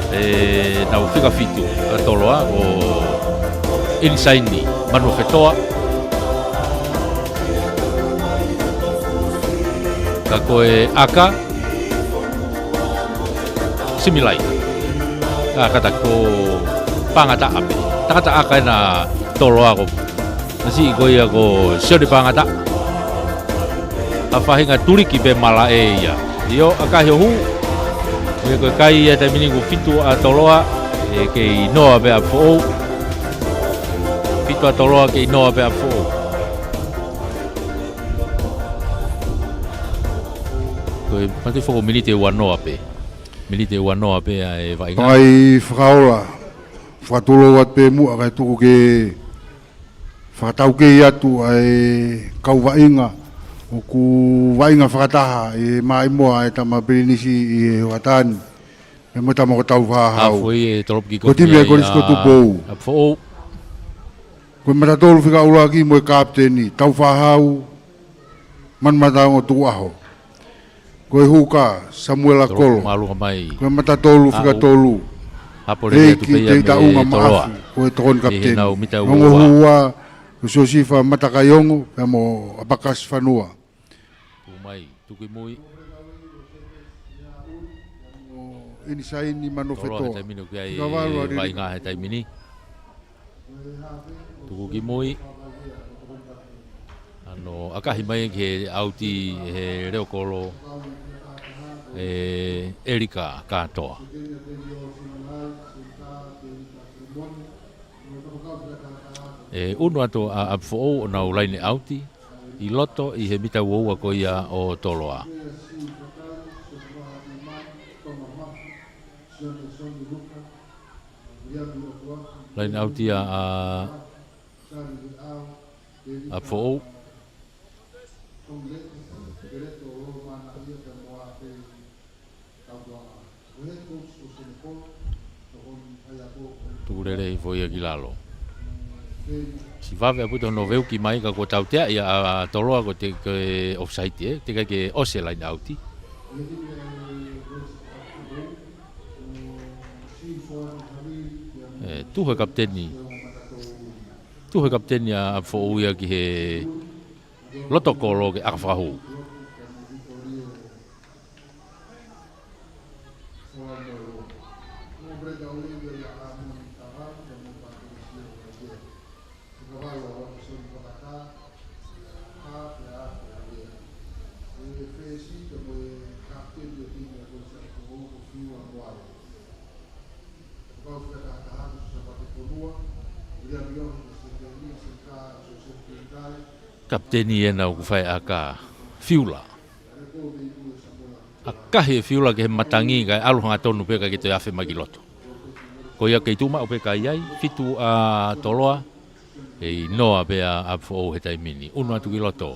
ʻe heʻenau fika fitu ʻa Toloa, ko ʻInisaini Manuofetoa. Ka ko e ʻaka, Similai. Ka kata ko Pangataʻa pē. Tangata ʻaka ena Toloa ko. Masiʻi ko ia ko Sione Pangataʻa. ʻA e faʻahinga tuliki pē malaʻe ia. ʻIo, ʻakahi ʻo hū. ʻE ko e kai ia taimi ni ko e fitu ʻa Toloa. ʻE kei noa pē ʻa ʻApifoʻou. Fitu ʻa Toloa kei noa pē ʻa ʻApifoʻou. Ko e mate foko miniti ʻe ua noa pē. Miniti ʻe ua noa pē ʻa e vaʻinga. Fakaʻofoʻofa, fakaʻofoʻofa atu pē muʻa kae tuku ke fakataukei atu ʻa e kau vaʻinga ʻoku vaʻinga fakataha ʻi he maʻimoa ʻa e tama Pilinisi ʻi he hoʻatā ni. Pea mo e tama ko Taufahau. Hafoi e tolopu ki ko e timi ʻa e Kolisi ko Tupou. ʻApifoʻou. Ko e matatolu fika ʻuluaki mo e kapiteni, Taufahau, Manumataongo Tukuʻaho. Ko e huka, Samuela Kolo. Mālunga mai. Ko e matatolu fika tolu. Hapo lele atu pē ia mei Toloa. Ko e tokoni kapiteni. Ongo hua, ko Siosifa Matakaiongo, pea mo ʻApakasi Fanua. Tuku mai, tuku ki mui. ʻInisaini Manuofetoa. Toloa he taimi ni ʻoku ʻi ai e vaʻinga he taimi ni. Tuku ki mui. ʻAno, ʻakahi mai ki he ʻauti he leʻo kolo ʻe ʻElika Katoa. ʻE ʻunu atu ʻa ʻApifoʻou ʻo nau laine ʻauti ʻi loto ʻi he mita ua ua ko ia ʻo Toloa. Laine ʻauti ia ʻa ʻApifoʻou. Tuku lelei foʻi ia ki lalo. Siʻi vave ʻaupito hono veuki mai ka kuo tautea ia ʻa Toloa ko e te ke offside ē, teʻeki ai ke ʻosi e laine ʻauti. ʻE, tuhu e kapiteni. Tuhu e kapiteni ʻa ʻApifoʻou ia ki he loto kolo ke ʻaka fakahū. Kapiteni ena ʻoku fai ʻaka, Fiula. ʻAkahi e Fiula ki he matangi kae ʻalu hangatonu pē kae ʻikai ke toe afe mai ki loto. Ko ia kei tuʻu maʻu pē kai ai, fitu ʻa Toloa, ʻe ʻi noa pē ʻa ʻApifoʻou he taimi ni. ʻUnu atu ki loto.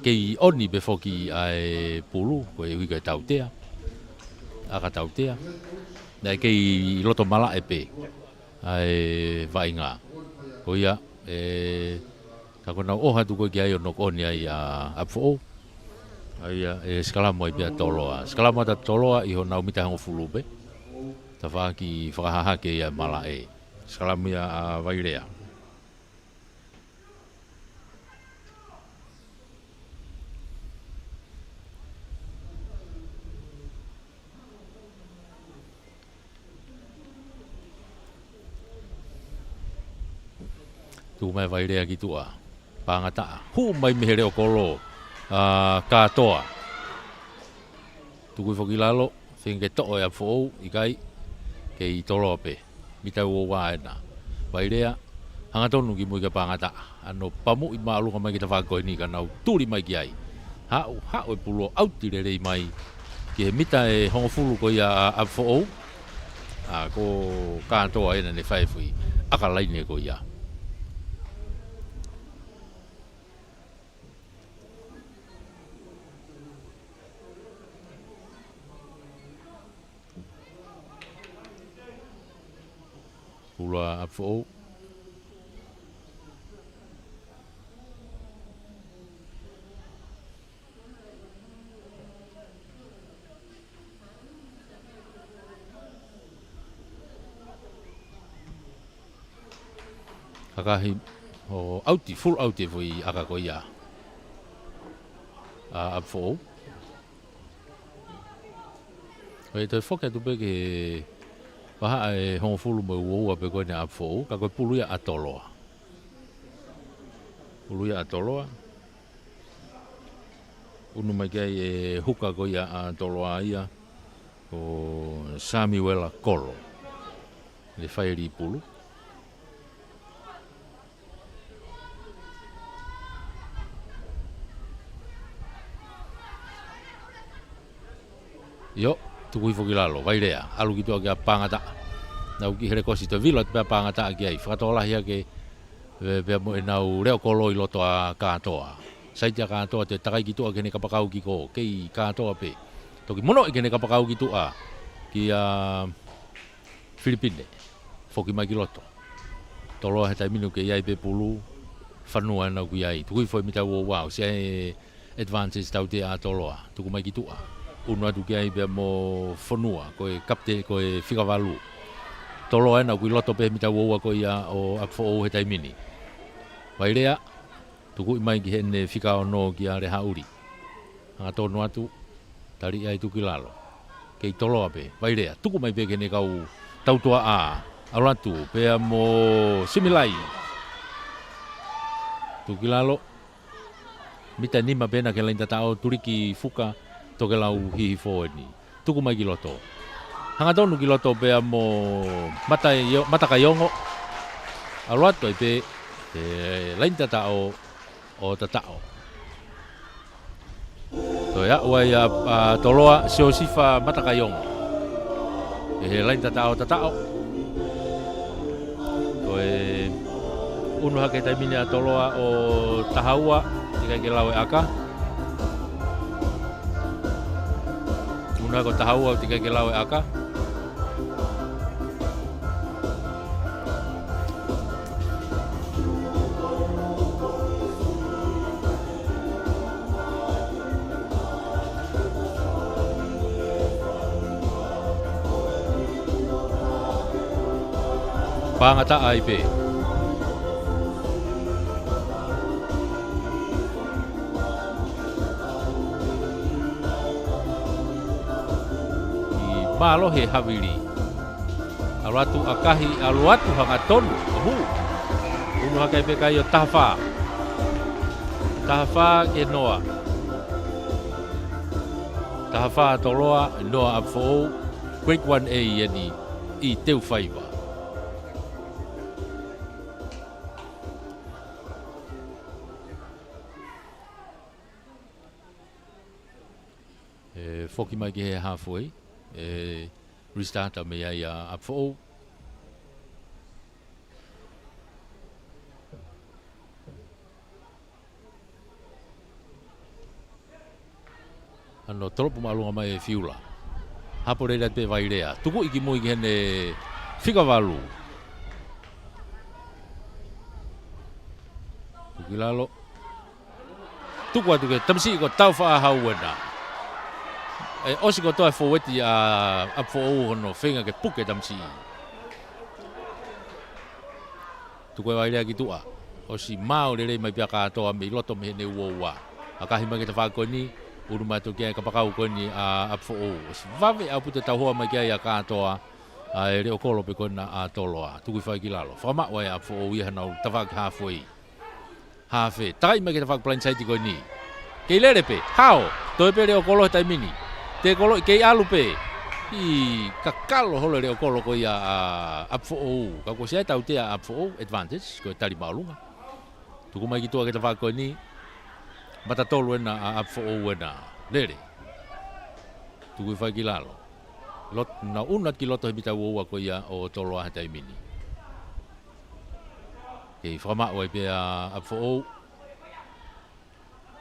Kei ʻoni pē foki ʻa e pulu, koeʻuhi ko e tautea. ʻAka tautea. Naʻe kei loto malaʻe pē ʻa e vaʻinga. Ko ia, ʻe, ka ko ʻenau ʻoho atu ko ē ki ai ʻo knock on ai ʻa ʻApifoʻou. ʻA ia, ʻe sikalamu ai pē ʻa Toloa. Sikalamu atu ʻa Toloa ʻi honau mita hongofulu pē. Tafaʻaki fakahahake ia malaʻe. Sikalamu ia ʻa Vailea. Tuku mai Vailea ki tuʻa. Pangataʻa. Hū mai mei he leʻo kolo ʻa Katoa. Tuku hifo ki lalo, feinga ke toʻo ʻe ʻApifoʻou, ʻikai, kei Toloa pē. Mita ua ua ena. Vailea, hangatonu ki mui kia Pangataʻa. ʻAno pamuʻi māʻolunga mai ki he tafaʻaki ko eni ka nau tuli mai ki ai. Haʻu, haʻu e pulu ʻo ʻauti lelei mai ki he mita ʻe hongofulu ko ia ʻa ʻApifoʻou. ʻA, ko Katoa ena ne fai e foʻi ʻaka laine ko ia. Pulu ʻa ʻApifoʻou. Kakahi ʻo ʻauti, full ʻauti e foʻi ʻaka ko ia ʻa ʻApifoʻou. ʻOku toe foki atu pē ki he vahaʻa ʻe hongofulu mo e ua ua pē ko eni ʻa ʻApifoʻou, ka ko e pulu ia ʻa Toloa. Pulu ia ʻa Toloa. Unu mai ki ai e huka ko ia ʻa Toloa ia, ko Samiuela Kolo. Ne fai e lī pulu. ʻIo, tuku hifo ki lalo, Vailea, ʻalu ki tuʻa kia Pangataʻa. Nau kiʻi helekosi, toe vilo atu pē ʻa Pangataʻa ki ai, fakatokolahi hake, pea, pea mo ʻenau leʻo kolo ʻi loto ʻa Katoa. Saiti ʻa Katoa, toe takai ki tuʻa ki heʻene kapakau kiʻi kolo, kei Katoa pē. Toki monoʻi ki heʻene kapakau ki tuʻa, kia Filipine. Foki mai ki loto. Toloa he taimi ni ʻoku kei ʻi ai pē pulu, Fonua ena ʻoku ʻi ai. Tuku hifo e mita ua ua, ʻosi ʻi ai e advantage tautea ʻa Toloa. Tuku mai ki tuʻa. Unu atu ki ai pea mo Fonua, ko e kapiteni, ko e fika valu. Toloa ena ʻoku ʻi loto pē he mita ua ua ko ia ʻo ʻApifoʻou he taimi ni. Vailea, tukuʻi mai ki heʻene fika ono kia Lehaʻuli. Hangatonu atu, tali ai, tuku ki lalo. Kei Toloa pē, Vailea, tuku mai pē ki heʻene kau tautuaʻa, ʻalu atu, pea mo Similai. Tuku ki lalo, mita nima pē ena ki he laini tataʻo, tuli ki fuka, tokelau hihifo eni. Tuku mai ki loto. Hangatonu ki loto pea mo Mata ʻIo-, Matakaiongo. ʻAlu atu ai pē, he laini tataʻo ʻo tataʻo. Toe aʻu ai ʻa, ʻa Toloa, Siosifa Matakaiongo. ʻI he laini tataʻo tataʻo. Toe unu hake taimi ni ʻa Toloa ʻo taha ua, teʻeki ai ke lau e ʻaka. Unu hake ʻo taha ua, teʻeki ai ke lau e ʻaka. Pangataʻa ai pē. ʻI mālohi e havili. ʻAlu atu ʻakahi, ʻalu atu hangatonu, ʻo hū. Unu hake ai pē kai ʻo taha fā. Taha fā ki he noa. Taha fā Toloa, noa ʻApifoʻou, Grade One A eni ʻi Teufaiva. ʻE foki mai ki he halfway, ʻe restart mei ai ʻa ʻApifoʻou. ʻAno tolopu māʻolunga mai e fiula. Hapo lelei atu pē Vailea. Tukuʻi ki mui ki heʻene fika valu. Tuku ki lalo. Tuku atu ki he tamasiʻi ko Taufaʻahau ena. ʻE ʻosi kotoa e fōueti ʻa ʻApifoʻou hono feinga ke puke tamasiʻi. Tuku ʻe Vailea ki tuʻa. ʻOsi maau lelei mai pē ʻa Katoa mei loto mei heʻene ua ua. ʻAkahi mai ki he tafaʻaki ko eni, unu mai atu ki ai kapakau ko eni ʻa ʻApifoʻou. ʻOsi vave ʻaupito e tauhoa mai ki ai ʻa Katoa. ʻA e leʻo kolo pē ko ena ʻa Toloa. Tuku hifo ai ki lalo. Fakamaʻu ai ʻa ʻApifoʻou ia heʻenau tafaʻaki halfway. Hafe. Takai mai ki he tafaʻaki blind side ko eni. Kei lele pē. Hao. Toe pē leʻo kolo he taimi ni. Te kolo kei ʻalu pē. ʻI kakalo holo leʻo kolo ko ia ʻa ʻApifoʻou. Ka kuo ʻosi ʻi ai e tautea ʻa ʻApifoʻou. Advantage. Ko e tali māʻolunga. Tuku mai ki tuʻa ki he tafaʻaki ko eni. Mata tolu ena ʻa ʻApifoʻou ena. Lele. Tuku hifo ai ki lalo. Lot, nau ʻunu atu ki loto he mita ua ua ko ia ʻo Toloa he taimi ni. Kei fakamaʻu ai pē ʻa ʻApifoʻou.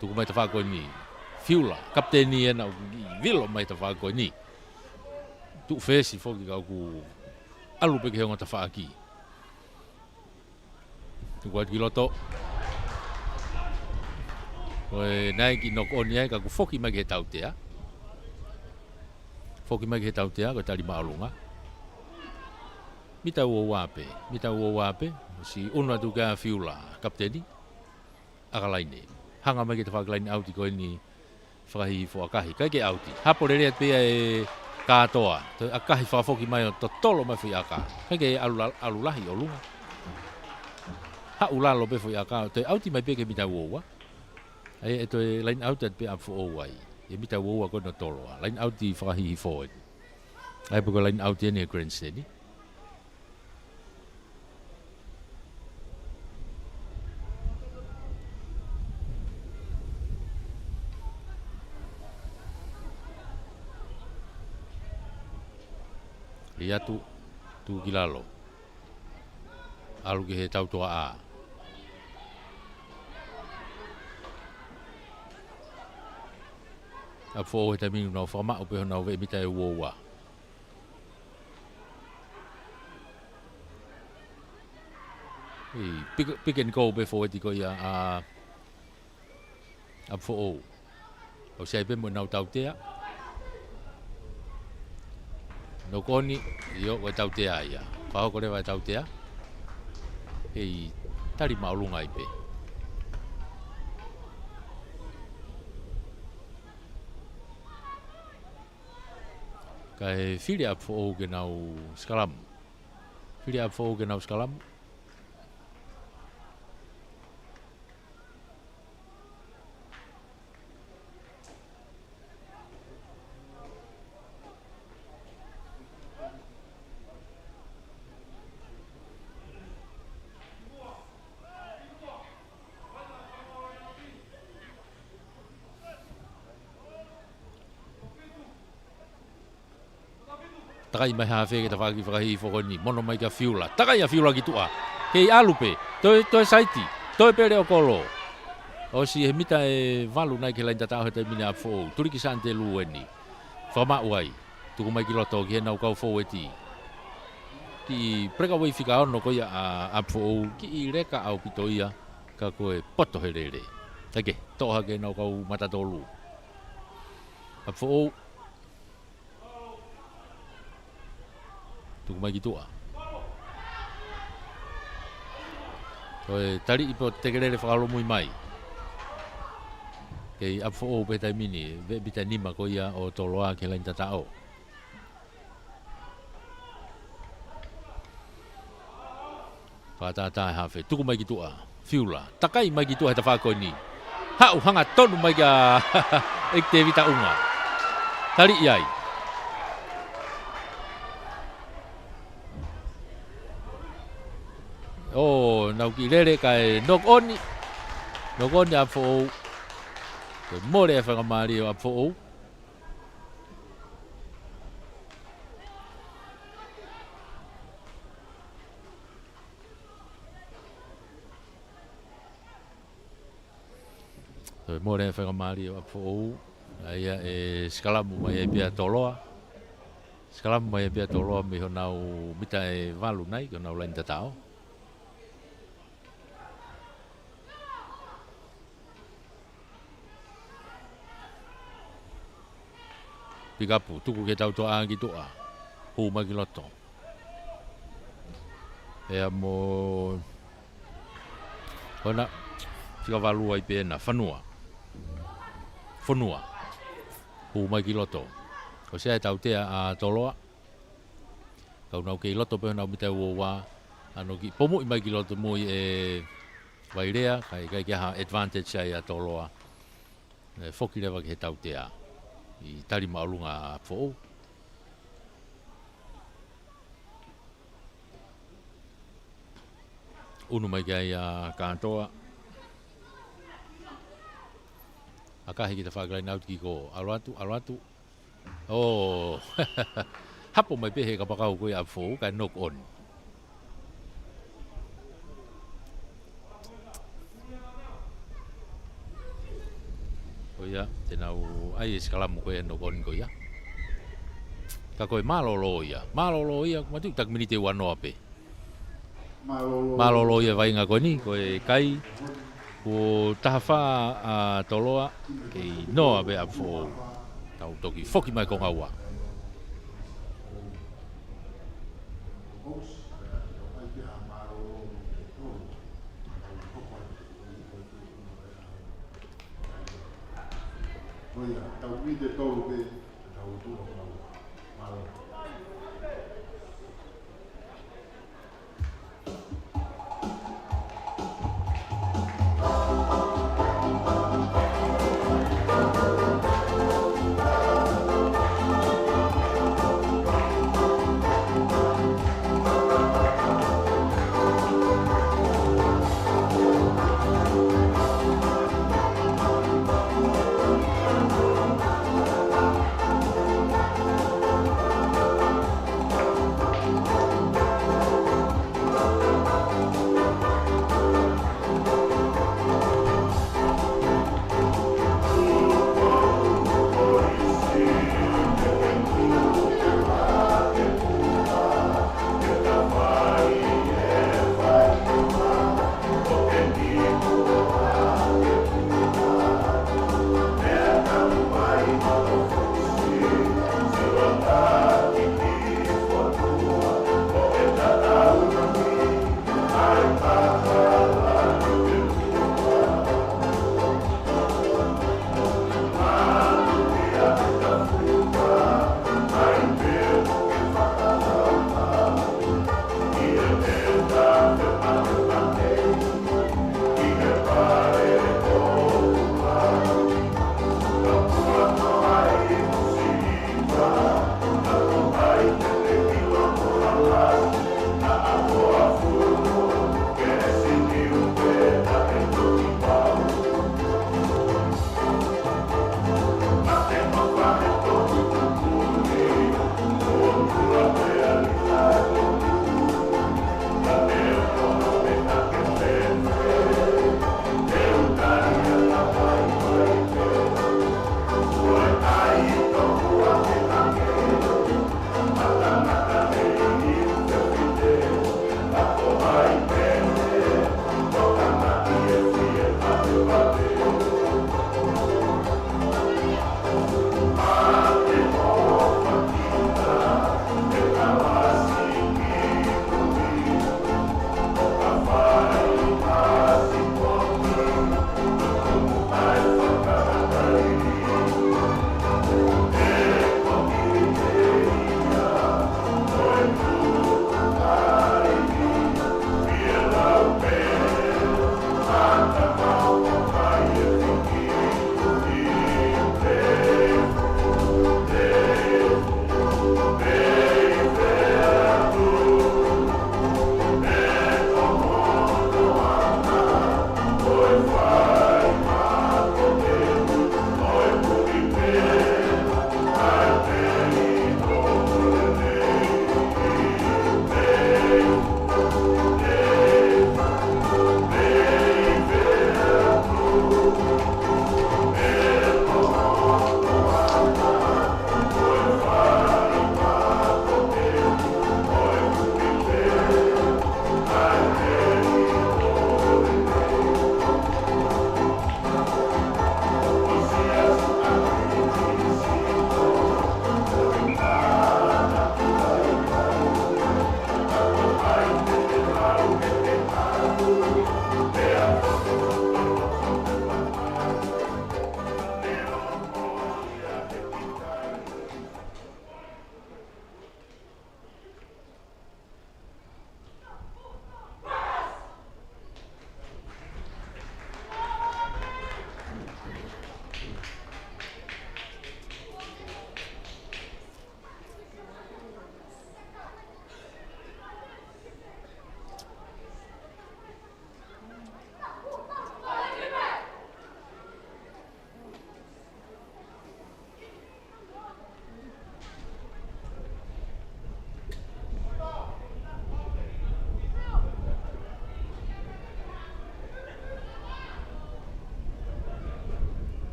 Tuku mai tafaʻaki ko eni. Fiula, kapiteni ena ʻoku vilo mai tafaʻaki ko eni. Tuʻu fesi foki ka ʻoku ʻalu pē ki he ongo tafaʻaki. Tuku atu ki loto. Ko e naʻe kiʻi knock on ia, ka kuo foki mai ki he tautea. Foki mai ki he tautea, ko e tali māʻolunga. Mita ua ua pē, mita ua ua pē, ʻosi ʻunu atu kia Fiula, kapiteni. ʻAkalaine. Hanga mai ki he tafaʻaki line out ko eni fakahihifo ʻakahi. Kai ke ʻauti. Hapo lelei atu pē ia ʻe Kātoa. Toe ʻakahi fakafoki mai ʻo totolo mai foʻi ʻaka. Kai ke ʻalu la-, ʻalu lahi ʻolunga. Haʻu lalo pē foʻi ʻaka. Toe ʻauti mai pē ki he mita ua ua. ʻAi ʻe toe line out atu pē ʻApifoʻou ai. ʻI he mita ua ua ko ena ʻo Toloa. Line out fakahihifo eni. ʻAi pē ko e line out eni he grandstand. Lei atu, tuku ki lalo. ʻAlu ki he tautoʻa. ʻApifoʻou he taimi ni nau fakamaʻu pē honau veʻe mita ʻe ua ua. ʻI, pick, pick and go pē fōueti ko ia ʻa, ʻa ʻApifoʻou. ʻOsi ʻi ai pē mo ʻenau tautea. Knock on, ʻio, ko e tautea ia. Fakahoko leva e tautea. ʻI, tali māʻolunga ai pē. Kae fili ʻApifoʻou ke nau sikalamu. Fili ʻApifoʻou ke nau sikalamu. Takai mai hafe ki he tafaʻaki fakahihifo ko eni. Mono mai kia Fiula. Takai ʻa Fiula ki tuʻa. Kei ʻalu pē. Toe, toe saiti. Toe pē leʻo kolo. ʻOsi he mita ʻe valu nai ki he laine tataʻo he taimi ni ʻa ʻApifoʻou. Tuliki Sante Lueni. Fakamaʻu ai. Tuku mai ki loto ki heʻenau kau fōueti. Kiʻi breakaway fika ono ko ia ʻa, ʻa ʻApifoʻou. Kiʻi leka ʻaupito ia. Ka ko e poto he lele. Kae kehe, toʻo hake ʻenau kau mata tolu. ʻApifoʻou. Tuku mai ki tuʻa. Ko e taliʻi pē ʻo tekelele fakaholomui mai. Kei ʻApifoʻou pē he taimi ni, veʻe mita nima ko ia ʻo Toloa ki he laine tataʻo. Fakatātā e hafe. Tuku mai ki tuʻa. Fiula. Takai mai ki tuʻa he tafaʻaki ko eni. Haʻu hangatonu mai kia ʻEiki Tēvita ʻUnga. Taliʻi ai. ʻO, nau kiʻi lele kae knock on. Knock on ʻa ʻApifoʻou. Ko e mole e faingamālie ʻo ʻApifoʻou. Toe mole e faingamālie ʻo ʻApifoʻou. ʻA ia ʻe sikalamu mai ai pē ʻa Toloa. Sikalamu mai ai pē ʻa Toloa mei honau mita ʻe valu nai, ki honau laine tataʻo. Pikapu, tuku ki he tautoʻa ki tuʻa. Hū mai ki loto. Pea mo Hona, fika valu ai pē ena, Fanua. Fonua. Hū mai ki loto. ʻOsi ʻi ai e tautea ʻa Toloa. Ka ʻoku nau kei loto pē honau mita ua ua, ʻa hono kiʻi pomuʻi mai ki loto mo e Vailea, kae ʻikai ke ʻi ai ha advantage ai ʻa Toloa. ʻE foki leva ki he tautea. ʻI tali māʻolunga ʻa Foʻou. ʻUnu mai ki ai ʻa Kātoa. ʻAkahi ki he fakaline out kick, ʻalu atu, ʻalu atu. ʻO, hapo mai pē he kapakau ko ia ʻa Foʻou, kae knock on. Ko ia, te nau ʻai e sikalamu ko ia, knock on ko ia. Ka ko e mālōlō ia. Mālōlō ia, ʻoku matuʻu taki miniti ua noa pē. Mālōlō ia vaʻinga ko eni, ko e kai, kuo taha fā ʻa Toloa, kei noa pē ʻa Foʻou. Tau toki foki mai konga ua. Ko ia, tau mite tolu pē, tau tuʻu konga ua. Mālō.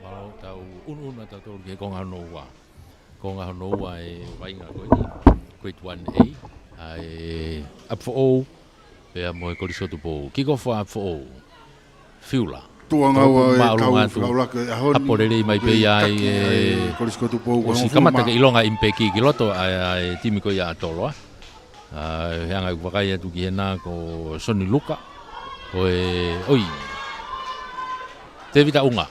Mālō, tau ʻunuʻunu atu tautolu ki he konga hono ua. Konga hono ua e vaʻinga ko eni, Grade One A, ʻa e ʻApifoʻou pea mo e Kolisi ko Tupou. Kick off ʻa ʻApifoʻou. Fiula. Tuʻa ngāue ʻa e kau fakaʻuluaki ʻo e ʻaho ni. Hapo lelei mai pē ia ʻa e Kolisi ko Tupou, ʻosi kamata ke ʻilonga ʻi he peki ki loto ʻa e, ʻa e timi ko ia ʻa Toloa. ʻA, he anga ʻeku vakai atu ki hena ko Soni Luka. Ko e, ʻoi. Tēvita ʻUnga.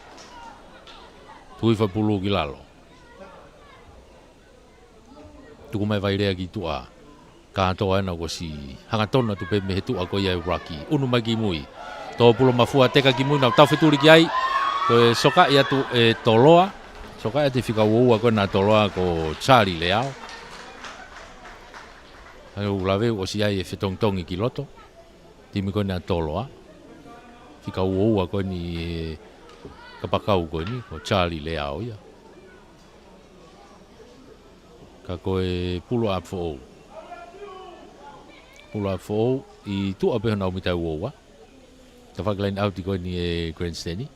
Tuku hifo e pulu ki lalo. Tuku mai Vailea ki tuʻa. Kātoa ena kuo ʻosi hangatonu atu pē mei he tuʻa ko ia e ruck. ʻUnu mai ki mui. Tō pulo mafua teka ki mui, nau tau fetuli ki ai. Toe sokaʻi atu e Toloa. Sokaʻi atu e fika ua ua ko ena Toloa ko Charlie Leao. Hangē ʻoku lave ʻosi ʻai e fetongitongi ki loto. Timi ko ena Toloa. Fika ua ua ko eni e kapakau ko eni, ko Charlie Leao ia. Ka ko e pulu ʻa ʻApifoʻou. Pulu ʻa ʻApifoʻou, ʻi tuʻa pē honau mita ua ua. Tafaʻaki line out ko eni e grandstand.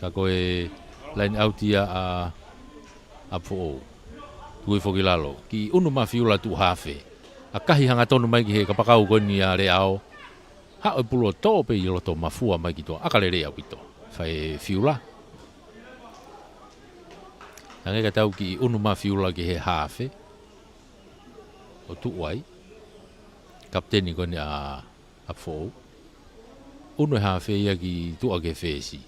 Ka ko e line out ia ʻa, ʻa ʻApifoʻou. Tuku hifo ki lalo. Kiʻi ʻunu mai Fiula tuʻu hafe. ʻAkahi hangatonu mai ki he kapakau ko eni ʻa Leao. Haʻu e pulu ʻo tō pē ʻi loto mafua mai ki tuʻa. ʻAka lelei ʻaupito. Fai Fiula. Hangē ka tau kiʻi ʻunu mai Fiula ki he hafe. ʻO tuʻu ai. Kapiteni ko eni ʻa ʻApifoʻou. ʻUnu e hafe ia ki tuʻa ki he fesi.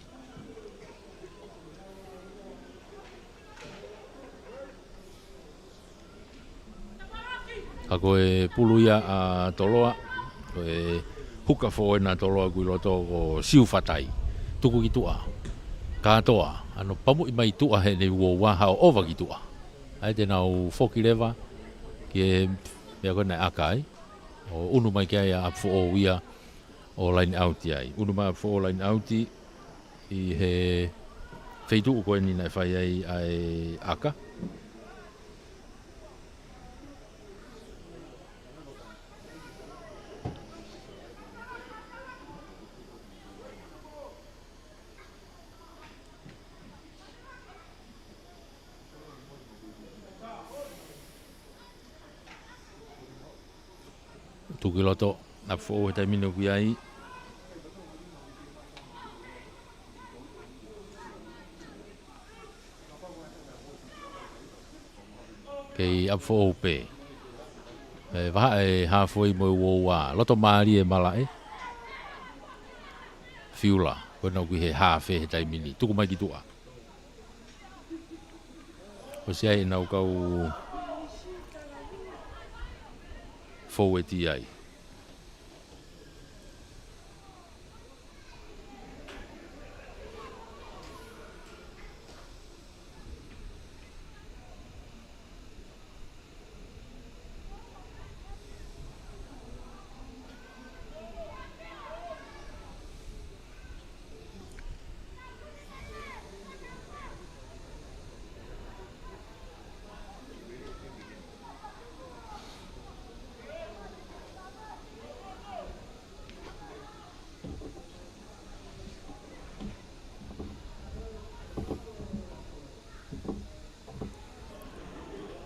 Ka ko e pulu ia ʻa Toloa, ko e huka foʻou ena ʻa Toloa ʻoku ʻi loto ko Siufatai. Tuku ki tuʻa. Kātoa, ʻa hono pamuʻi mai tuʻa heʻene ua ua haʻu ʻo ʻova ki tuʻa. ʻAi te nau foki leva ki he meʻa ko ena ʻe ʻaka ai. ʻO ʻunu mai ki ai ʻa ʻApifoʻou ia ʻo line out ai. ʻUnu mai ʻApifoʻou line out ʻi he feituʻu ko eni naʻe fai ai ʻa e ʻaka. Tuku ki loto, ʻApifoʻou he taimi ni ʻoku ʻi ai. Kei ʻApifoʻou pē. ʻE vahaʻa e halfway mo e ua ua. Loto mālie e malaʻe. Fiula, ko ena ʻoku ʻi he hafe he taimi ni. Tuku mai ki tuʻa. ʻOsi ʻai ʻenau kau foueti ai.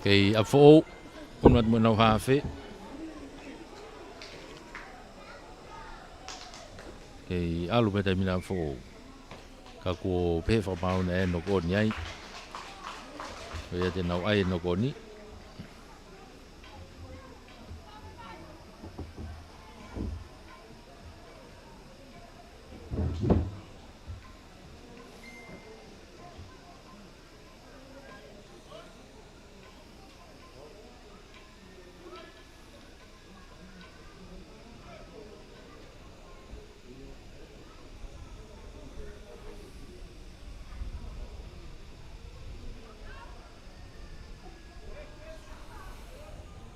Kei ʻApifoʻou, ʻunu atu mo ʻenau hafe. Kei ʻalu pē taimi ni ʻApifoʻou. Ka kuo pehē fakamaau naʻe knock on ai. Ko ia te nau ʻai e knock on.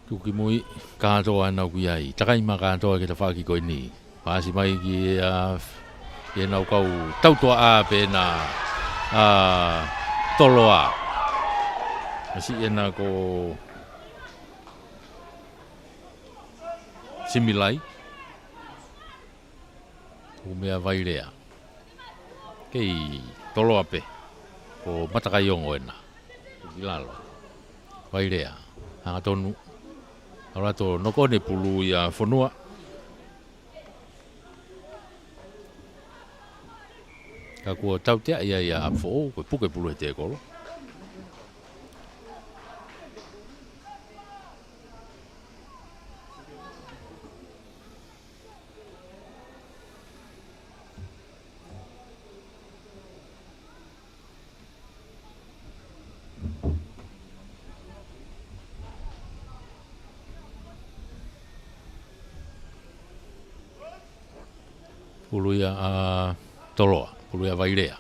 Tuku ki mui, kātoa ena ʻoku ʻi ai. Takai mai kātoa ki he tafaʻaki ko eni. Paasi mai ki, ʻa, ki heʻenau kau tautuaʻa pē ena, ʻa, Toloa. Masi ena ko Similai. Tuku mai Vailea. Kei Toloa pē. Ko Matakaiongo ena. Tuku ki lalo. Vailea. Hangatonu. ʻAlu atu ʻo knock on e pulu ia Fonua. Ka kuo tautea ia ʻa ʻApifoʻou, ko e puke pulu he tēkolo. Pulu ia ʻa Toloa, pulu ia ʻa Vailea.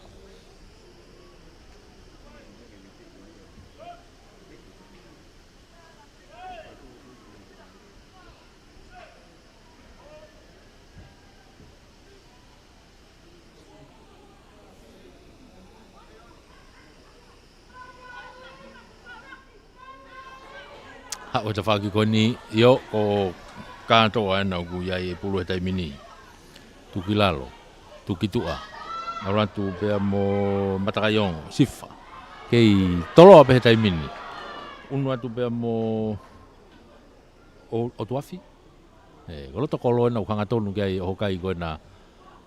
Haʻu e tafaʻaki ko eni, ʻio, ko Kātoa ena ʻoku ʻi ai e pulu he taimi ni. Tuku ki lalo, tuku ki tuʻa. ʻAlu atu pea mo Matakaiongo, sifa. Kei Toloa pē he taimi ni. ʻUnu atu pea mo ʻO, ʻOtuafi. ʻE, ko loto kolo ena ʻoku hangatonu ki ai ʻa e ʻohokai ko ena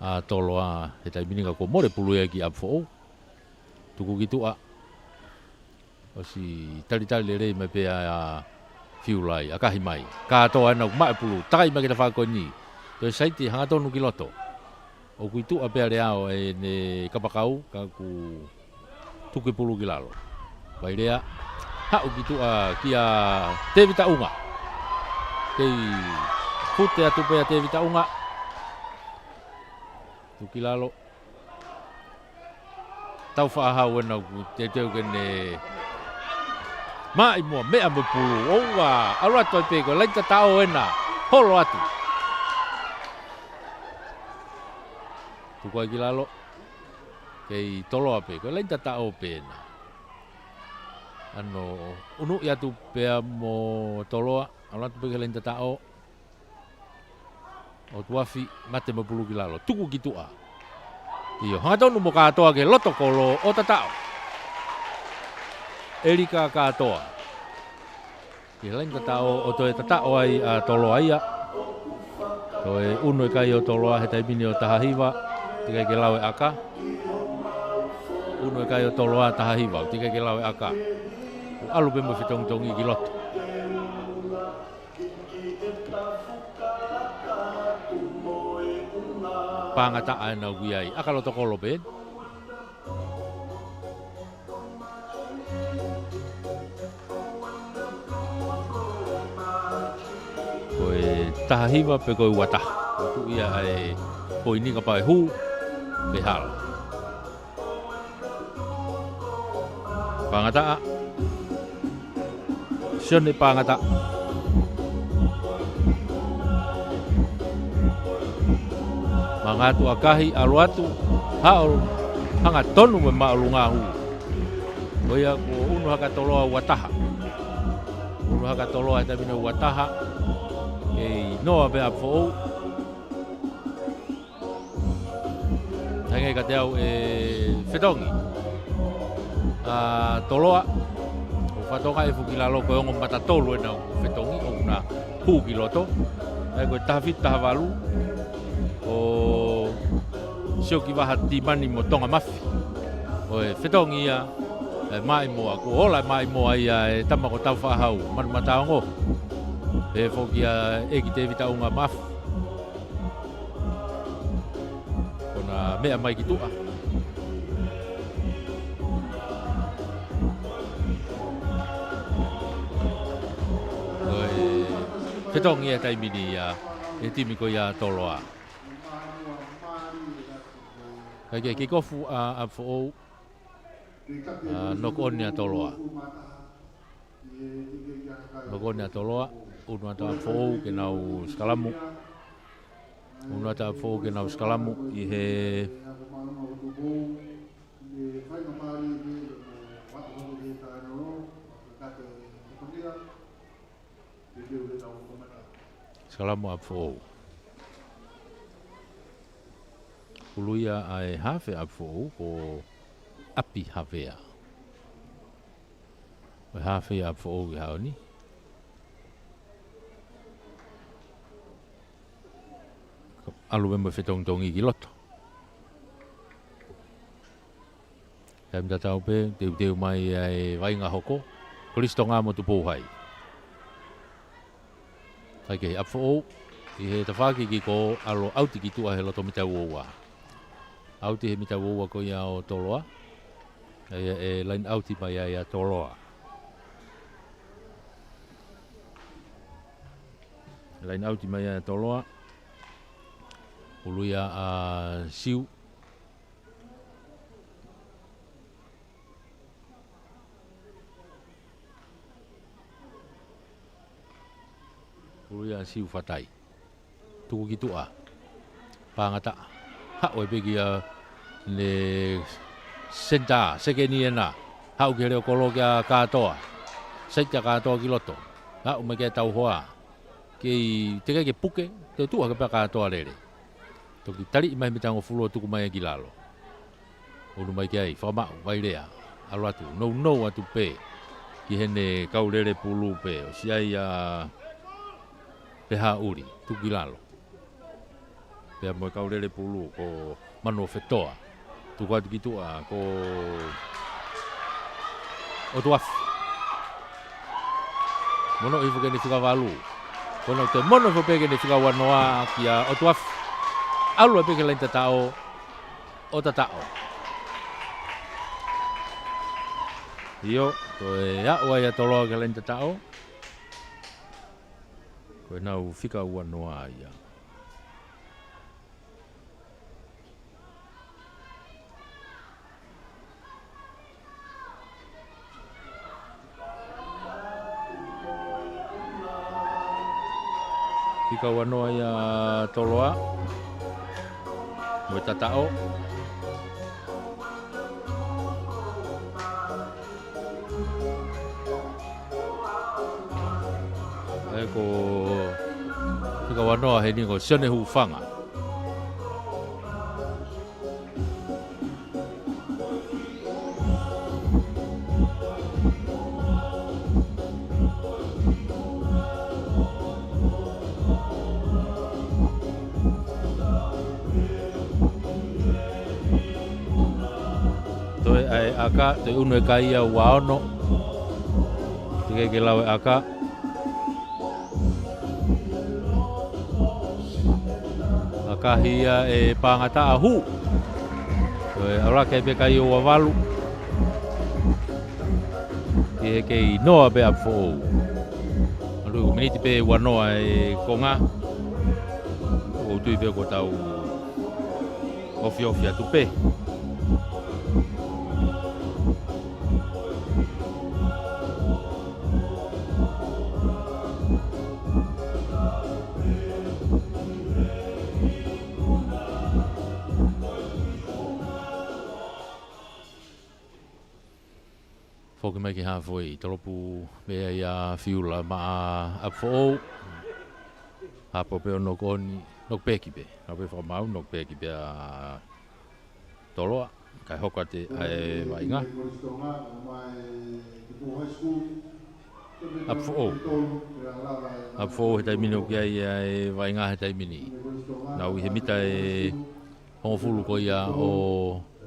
ʻa Toloa he taimi ni ka kuo mole pulu ia ki ʻApifoʻou. Tuku ki tuʻa. ʻOsi talitali lelei mai pē ʻa Fiulai, ʻakahi mai. Kātoa ena ʻoku maʻu e pulu, takai mai ki he tafaʻaki ko eni. Toe saiti hangatonu ki loto. ʻOku ʻi tuʻa pē ʻa Leao ʻene kapakau, ka kuo tuku e pulu ki lalo. Vailea, haʻu ki tuʻa kia Tēvita ʻUnga. Kei fute atu pē ʻa Tēvita ʻUnga. Tuku ki lalo. Taufaʻahau ena ʻoku teuteu ke ne maʻimoa, meʻa mo e pulu. ʻOua, ʻalu atu ai pē ko e laini tataʻo ena. Holo atu. Tuku ai ki lalo. Kei Toloa pē, ko e laini tataʻo pē ena. ʻAno, ʻunuʻi atu pea mo Toloa, ʻalu atu pē ki he laini tataʻo. ʻOtuafi, mate mo e pulu ki lalo. Tuku ki tuʻa. ʻIo, hangatonu mo Kātoa ki he loto kolo ʻo tataʻo. ʻElika Kātoa. Ki he laini tataʻo ʻo toe tataʻo ai ʻa Toloa ia. Toe ʻunu e kai ʻo Toloa he taimi ni ʻo taha hiva, teʻeki ai ke lau e ʻaka. ʻUnu e kai ʻo Toloa taha hiva, teʻeki ai ke lau e ʻaka. ʻAlu pē mo e fetongitongi ki loto. Pangataʻa ena ʻoku ʻi ai. ʻAka loto kolo pē. Ko e taha hiva pe ko e ua taha. Ko e tuʻu ia ʻa e poini kapau ʻe hū pe hala. Pangataʻa. Sione Pangataʻa. Manga atu ʻakahi, ʻalu atu, haʻu, hangatonu mo e māʻolunga hū. Ko ia kuo ʻunu hake ʻa Toloa ua taha. ʻUnu hake ʻa Toloa he taimi ni ua taha. Kei noa pē ʻApifoʻou. Hangē kiate au ʻe fetongi ʻa Toloa. ʻOku fakatokangaʻi e fuʻu ki lalo ko e ongo mata tolu ena ʻoku fetongi ʻoku na hū ki loto. ʻA ia ko e taha fitu taha valu ʻo Sioki Vaha Timani mo Tonga Mafi. Ko e fetongi ia e maʻimoa, kuo ola e maʻimoa ia e tama ko Taufaʻahau Manumataongo. Pehē foki ʻa ʻEiki Tēvita ʻUnga Mafi. Ko ʻena meʻa mai ki tuʻa. Ko e fetongi e taimi ni ia e timi ko ia Toloa. Kae kick off ʻa ʻApifoʻou. ʻA, knock on ʻa Toloa. Knock on ʻa Toloa. ʻUnu atu ʻa ʻApifoʻou ke nau sikalamu. ʻUnu atu ʻa ʻApifoʻou ke nau sikalamu ʻi he sikalamu ʻa ʻApifoʻou. Ulu ia ʻa e hafe ʻa ʻApifoʻou ko ʻApi Havea. Ko e hafe ia ʻa ʻApifoʻou ki he ʻaho ni. ʻAlu pē mo e fetongitongi ki loto. Taimi tatau pē, teuteu mai ʻa e Vaʻinga hoko. Kolisi Tonga mo Tupou Hai. Kaikehe ʻApifoʻou, ʻi he tafaʻaki kiʻi kō ʻalu ʻauti ki tuʻa he loto mita ua ua. ʻAuti he mita ua ua ko ia ʻo Toloa. ʻA ia ʻe laine ʻauti mai ai ʻa Toloa. Laine ʻauti mai ʻa Toloa. Ulu ia ʻa Siu. Ulu ia ʻa Siu Fatai. Tuku ki tuʻa. Pangataʻa. Haʻu ai pē ki ʻa ʻene senitā, sekeni ena. Haʻu ki he leʻo kolo kia Katoa. Saiti ʻa Katoa ki loto. Haʻu mai kia Tauhoa. Kei teʻeki ke puke, toe tuʻu hake pē ʻa Katoa lele. Toki taliʻi mai mita hongofulu ʻo tuku mai ki lalo. Unu mai ki ai, fakamaʻu, Vailea. ʻAlu atu, nounou atu pē. Ki heʻene kau lele pulu pē, ʻosi ʻai ʻa Pehaʻuli, tuku ki lalo. Pea mo e kau lele pulu, ko Manuofetoa. Tuku atu ki tuʻa, ko ʻOtuafi. Mono hifo ki heʻene fika valu. Ko ʻene toe mono hifo pē ki heʻene fika ua noa kia ʻOtuafi. ʻAlu ai pē ki he laine tataʻo, ʻo tataʻo. ʻIo, toe aʻu ai ʻa Toloa ki he laine tataʻo. Ko ʻenau fika ua noa ia. Fika ua noa ia Toloa. Mo e tataʻo. ʻE ko e fika ua noa heni ko Sione Hufanga. Toe ʻai ʻaka, toe unu e kai ia ua ono. Teʻeki ke lau e ʻaka. ʻAkahi ia ʻe Pangataʻa hū. Toe ʻalu hake pē kai ua valu. Ki he kei noa pē ʻApifoʻou. ʻAlu miniti pē ua noa e konga. ʻOku ou tui pē kuo tau ofiofi atu pē. Foki mai ki he halfway, tolopu pē ia ʻa Fiula maʻa ʻApifoʻou. Hapo pē ʻo knock on, knock back pē. Hapo pē fakamaau, knock back pē ʻa Toloa. Kae hoko atu ʻa e Vaʻinga. ʻApifoʻou. ʻApifoʻou he taimi ni ʻoku ʻi ai ʻa e Vaʻinga he taimi ni. Nau ʻi he mita ʻe hongofulu ko ia ʻo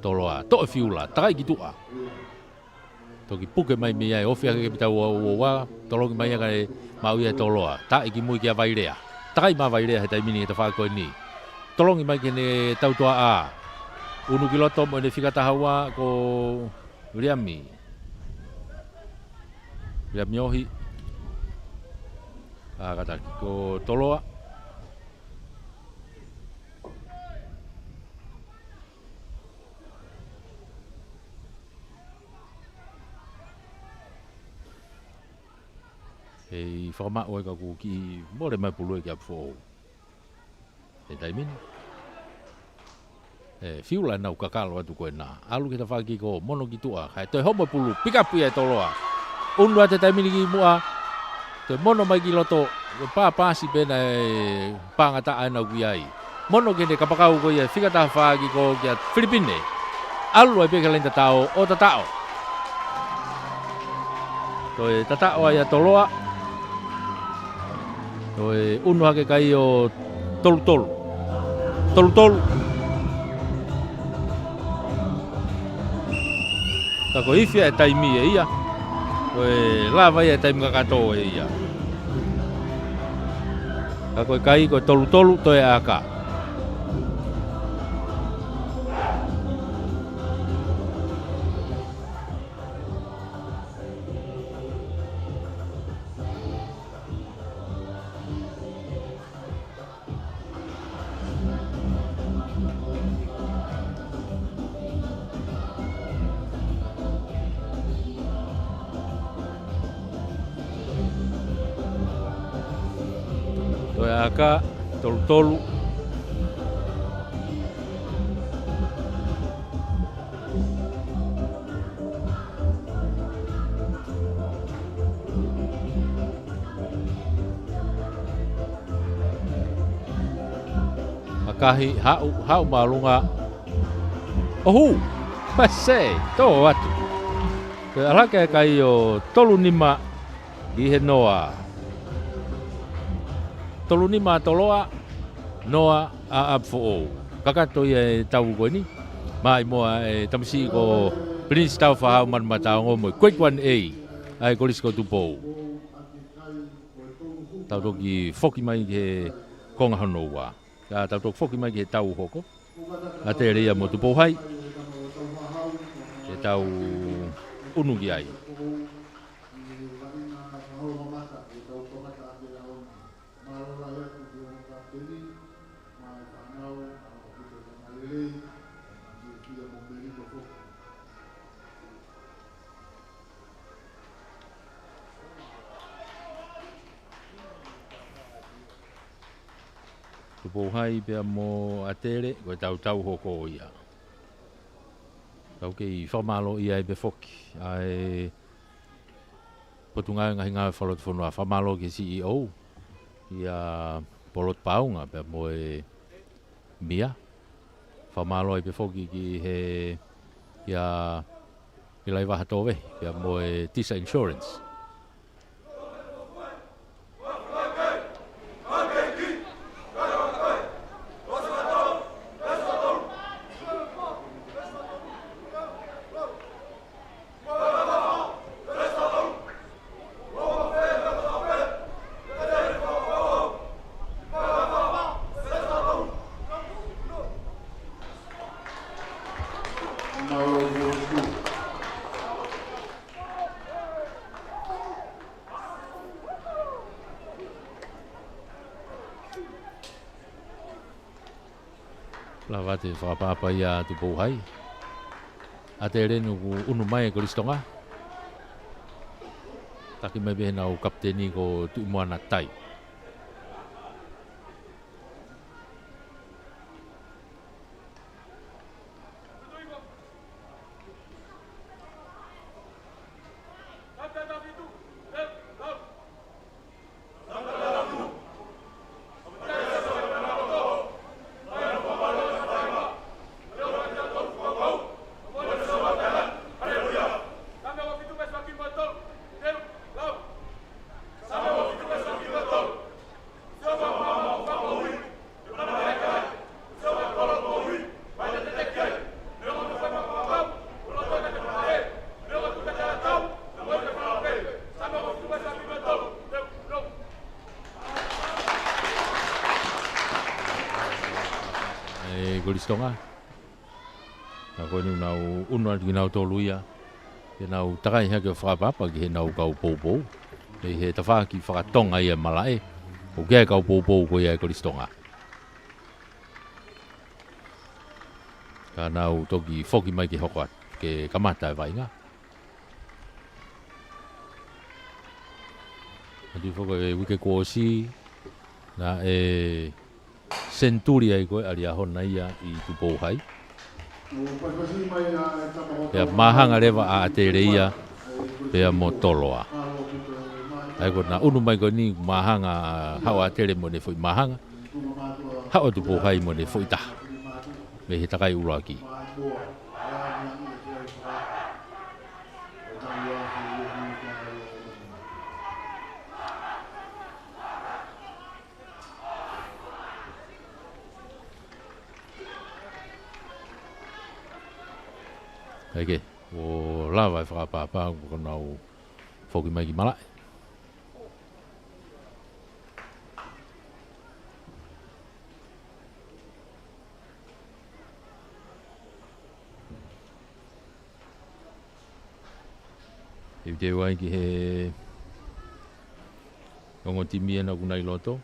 Toloa. Toʻo ʻe Fiula, takai ki tuʻa. Toki puke mai mei ai, ofi hake ki he mita ua ua, tolongi mai ia kae maʻu ia ʻe Toloa. Taʻi ki mui kia Vailea. Takai maʻa Vailea he taimi ni he tafaʻaki ko eni. Tolongi mai ki heʻene tautoaʻa. Unu ki loto mo ʻene fika taha ua ko Viliami. Viliami Ohi. ʻA, kātaki ko Toloa. Kei fakamaʻu ai ka kuo kiʻi mole mai pulu ʻe ki ʻApifoʻou. He taimi ni. ʻE, Fiula ʻenau kakalo atu ko ena. ʻAlu ki he tafaʻaki ko mono ki tuʻa. Kae toe homo e pulu. Pick up ia ʻe Toloa. Unu atu he taimi ni ki muʻa. Toe mono mai ki loto. Ko e pā pasi pē ena ʻe Pangataʻa ʻenau ʻoku ʻi ai. Mono ki heʻene kapakau ko ia e fika taha fā ki ko kia Filipine. ʻAlu ai pē ki he laine tataʻo ʻo tataʻo. Toe tataʻo ai ʻa Toloa. Toe ʻunu hake kai ʻo Tolutolu. Tolutolu. Ka ko e ifi ʻa e taimi ʻe ia. Ko e lava ia e taimi kakato ʻe ia. Ka ko e kai ko e Tolutolu toe ʻaka. Toe ʻaka, Tolutolu. ʻAkahi, haʻu, haʻu māʻolunga. ʻOhu! Pase, tō atu. Ko e ʻalu hake e kai ʻo Tolunima ki he noa. Tolunima Toloa, noa ʻa ʻApifoʻou. Kakato ia e tau ko eni. Mai mo e tamasiʻi ko Pilinisi Taufaʻahau Manumataongo mo e Grade One A ʻa e Kolisi ko Tupou. Tau toki foki mai ki he konga hono ua. Ka tau toki foki mai ki he tau hoko. ʻAtele ia mo Tupou Hai. Ke tau ʻunu ki ai. Tupou Hai pea mo ʻAtele, ko e tau tau hoko ia. Tau kei fakamālō ia ai pē foki. ʻA e Potungāue Ngaahi Ngāue Fakalotofonua, fakamālō ki he C E O, ʻia Polotu Paunga, pea mo e Mia. Fakamālō ai pē foki ki he, ʻia, ʻia Laivaha Tōvehi, pea mo e Tisa Insurance. Lava ʻo fakaʻapaʻapa ia ʻa Tupou Hai. ʻAtele eni kuo ʻunu mai e Kolisi Tonga. Taki mai pē ʻe heʻenau kapiteni ko Tuʻimoana Tai. ʻE Kolisi Tonga. Ka ko eni ʻoku nau ʻunu atu kinautolu ia. Ke nau takai hake ʻo fakaʻapaʻapa ki heʻenau kau poupou. ʻI he tafaʻaki fakatonga ia malaʻe. ʻOku ʻi ai e kau poupou ko ia ʻa e Kolisi Tonga. Ka nau toki foki mai ke hoko atu, ke kamata e vaʻinga. Atu foki e uike kuo ʻosi, naʻe senituli ai ko e ʻa Liahona ia ʻi Tupou Hai. Pea māhanga leva ʻa ʻAtele ia, pea mo Toloa. ʻA ia ko ʻena ʻunu mai ko eni, māhanga haʻu ʻa ʻAtele mo ʻene foʻi māhanga. Haʻu ʻa Tupou Hai mo ʻene foʻi taha mei he takai ʻuluaki. Kae kehe, ʻo lava e fakapāpā, ko ʻenau foki mai ki malaʻe. ʻE teu ai ki he ongo timi ʻena ʻoku nau ʻi loto.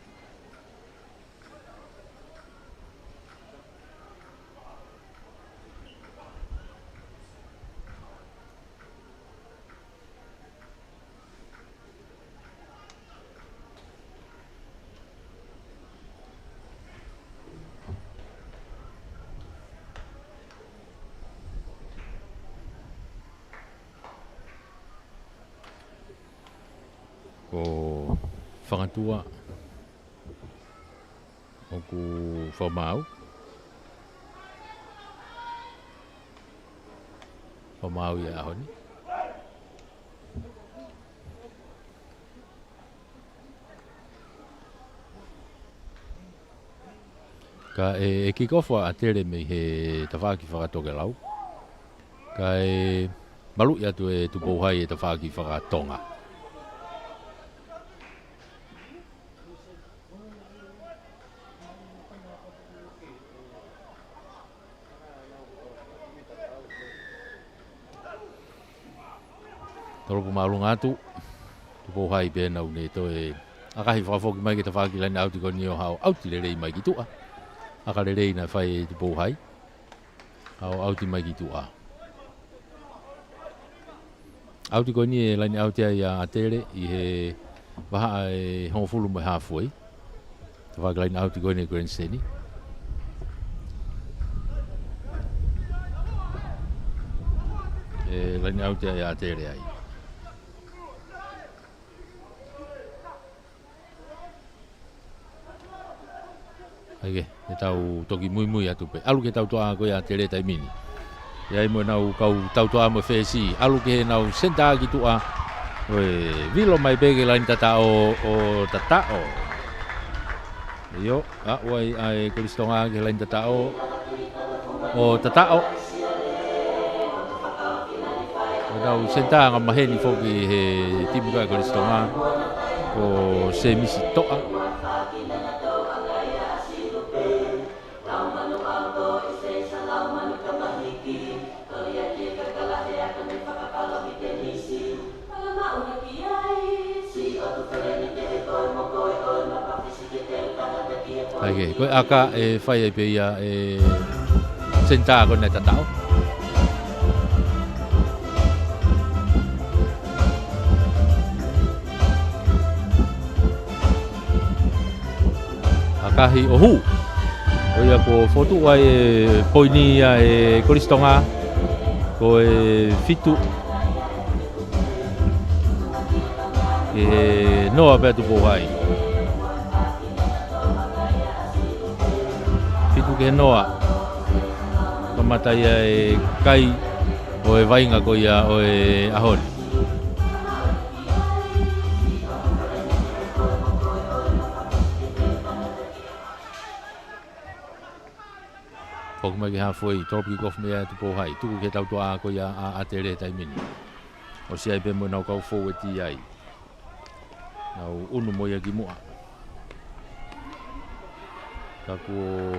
Ko Fakatua ʻoku fakamaau. Fakamaau ia he ʻaho ni. Kae, ʻe kick off ʻa ʻAtele mei he tafaʻaki fakatokelau. Kae maluʻi atu ʻe Tupou Hai e tafaʻaki fakatonga. Tolopu māʻolunga atu. Tupou Hai pē naʻa ne toe ʻakahi fakafoki mai ki he tafaʻaki laine ʻauti ko eni ʻo haʻu ʻauti lelei mai ki tuʻa. ʻAka lelei naʻe fai ʻe Tupou Hai. Haʻu ʻauti mai ki tuʻa. ʻAuti ko eni e laine ʻauti ai ʻa ʻAtele ʻi he vahaʻa ʻe hongofulu mo e haafe. Tafaʻaki laine ʻauti ko eni ʻa Glenn Seni. ʻE laine ʻauti ai ʻa ʻAtele ai. ʻAi ke, ʻe tau toki muimui atu pē. ʻAlu ki he tautuʻa ko ia ʻa ʻAtele taimi ni. ʻI ai mo ʻenau kau tautuʻa mo e fesi. ʻAlu ki heʻenau senitā ki tuʻa. ʻO e vilo mai pē ki he laine tataʻo ʻo tataʻo. ʻIo, aʻu ai ʻa e Kolisi Tonga ki he laine tataʻo ʻo tataʻo. ʻO nau senitā angamaheni foki he timi ko ia ʻa Kolisi Tonga, ko Semisi Toʻa. ʻAi ke, ko e ʻaka ʻe fai ai pē ia e senitā ko ena ʻe tataʻo. ʻAkahi ʻo hū. Ko ia kuo fotu ai e poini ia ʻe Kolisi Tonga. Ko e fitu ki he noa pē ʻa Tupou Hai. Fitu ki he noa. Kamata ia e kai ʻo e vaʻinga ko ia ʻo e ʻaho ni. Foki mai ki he haafe, tolopu kick off mei ai ʻa Tupou Hai. Tuku ki he tautuʻa ko ia ʻa ʻAtele taimi ni. ʻOsi ai pē mo ʻenau kau fōueti ai. Nau ʻunu mo ia ki muʻa. Ka kuo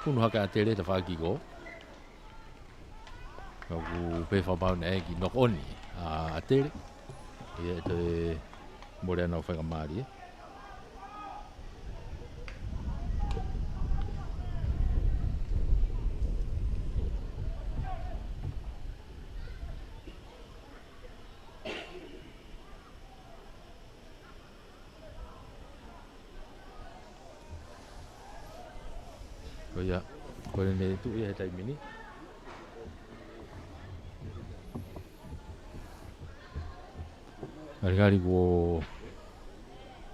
ʻunu hake ʻa ʻAtele tafaʻaki ko. Ka kuo pehē fakapapau naʻe ʻi ai e kiʻi knock on ʻa ʻAtele. ʻIo, ʻe toe mole ʻenau faingamālie. Ko ia, ko ʻene tuʻu ia he taimi ni. Ngali ngali kuo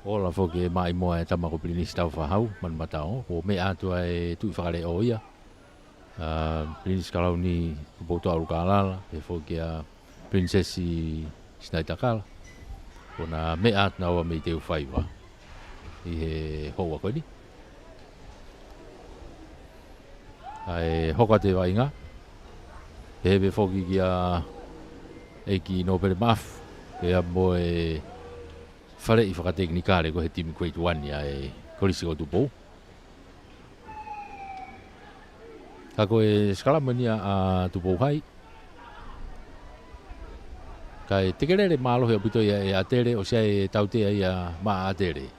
Ola foki e maʻimoa e tama ko Pilinisi Taufahau, Manumataongo, ʻo meʻa atu ai e Tuʻi Fakaleʻo ia. ʻA, Pilinisi Kalauni Tupoutoʻa ʻUlukālala, pehē foki ʻa Pilinisesi Sinaitakala. Ko ʻena meʻa atu naua mei Teufaiva ʻi he houa ko eni. ʻA e hoko atu e vaʻinga, pehē foki kia ʻEiki Nōpele Maʻafu, pea mo e faleʻi fakatekinikale ko ē he timi Grade One ʻa e Kolisi ko Tupou. Ka ko e sikalamu eni ia ʻa Tupou Hai. Kae tekelele mālohi ʻaupito ia ʻe ʻAtele, ʻosi ʻi ai e tautea ia maʻa ʻAtele.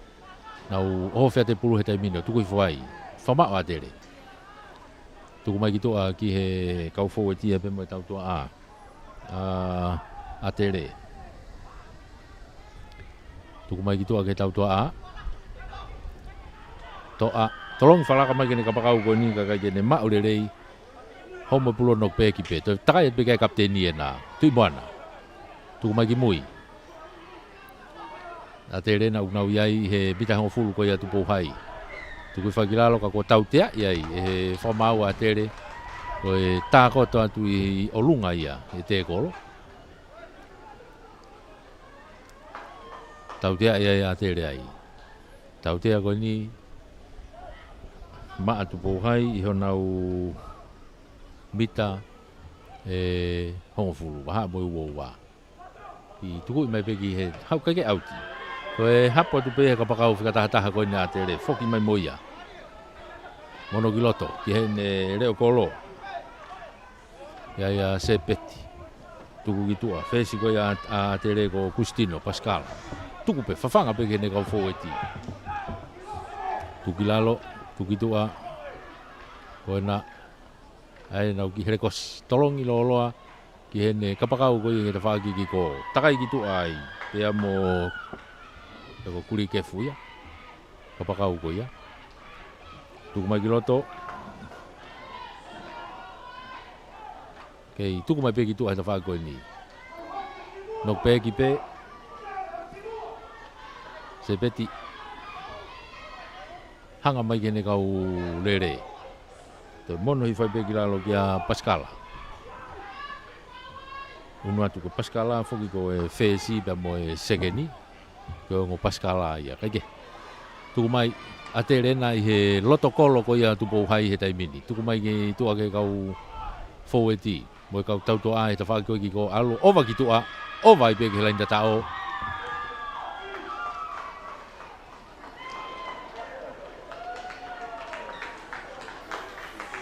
Nau ʻohofi ʻa Tupou he taimi ni ʻo tuku hifo ai. Fakamaʻu ʻa ʻAtele. Tuku mai ki tuʻa ki he kau foueti ia pea mo e tautua ʻa ʻAtele. Tuku mai ki tuʻa ki he tautua ʻa Toʻa. Tolongi fakalaka mai ki heʻene kapakau ko eni ka ʻikai ke ne maʻu lelei. Homo pulu ʻo knock back pē. Toe takai pē ki he kapiteni ʻena. Tuʻi Moana. Tuku mai ki mui. ʻAtele ʻena ʻoku nau ʻi ai he mita hongofulu ko ia Tupou Hai. Tuku hifo ki lalo ka kuo tauteaʻi ai ʻe he fakamaau ʻa ʻAtele. Ko e tākoto atu ʻi ʻolunga ia ʻe he tēkolo. Tauteaʻi ai ʻAtele ai. Tautea ko eni maʻa Tupou Hai ʻi honau mita ʻe hongofulu, vahaʻa mo e uaua. ʻI tukuʻi mai pē ki he hau kai ke ʻauti. Ko e hapo atu pē he kapakau fika taha taha ko eni ʻa ʻAtele, foki mai mo ia. Mono ki loto, ki heʻene leʻo kolo. ʻI ai ʻa Sepeti. Tuku ki tuʻa, fesi ko ia ʻa ʻAtele ko Kusitino Pasikala. Tuku pē, fafanga pē ki heʻene kau foueti. Tuku ki lalo, tuku ki tuʻa. Ko ena, ʻa ena ʻoku ki helekosi. Tolongi lōloa, ki heʻene kapakau ko ia ki he tafaʻaki kiʻi ko. Takai ki tuʻa ai, pea mo, pea ko Kulikefu ia. Kapakau ko ia. Tuku mai ki loto. Kei tuku mai pē ki tuʻa he tafaʻaki ko eni. Knock back pē. Sepeti. Hanga mai ki heʻene kau lele. Toe mono hifo ai pē ki lalo kia Pasikala. Unu atu ko Pasikala, foki ko e fesi pea mo e sekeni. Ko e ongo Pasikala ia, kae kehe. Tuku mai, ʻAtele ʻena ʻi he loto kolo ko ia Tupou Hai he taimi ni. Tuku mai ki tuʻa ki he kau foueti. Mo e kau tautua he tafaʻaki ko ē kiʻi ko ʻalu. ʻOva ki tuʻa, ʻova ai pē ki he laini tataʻo.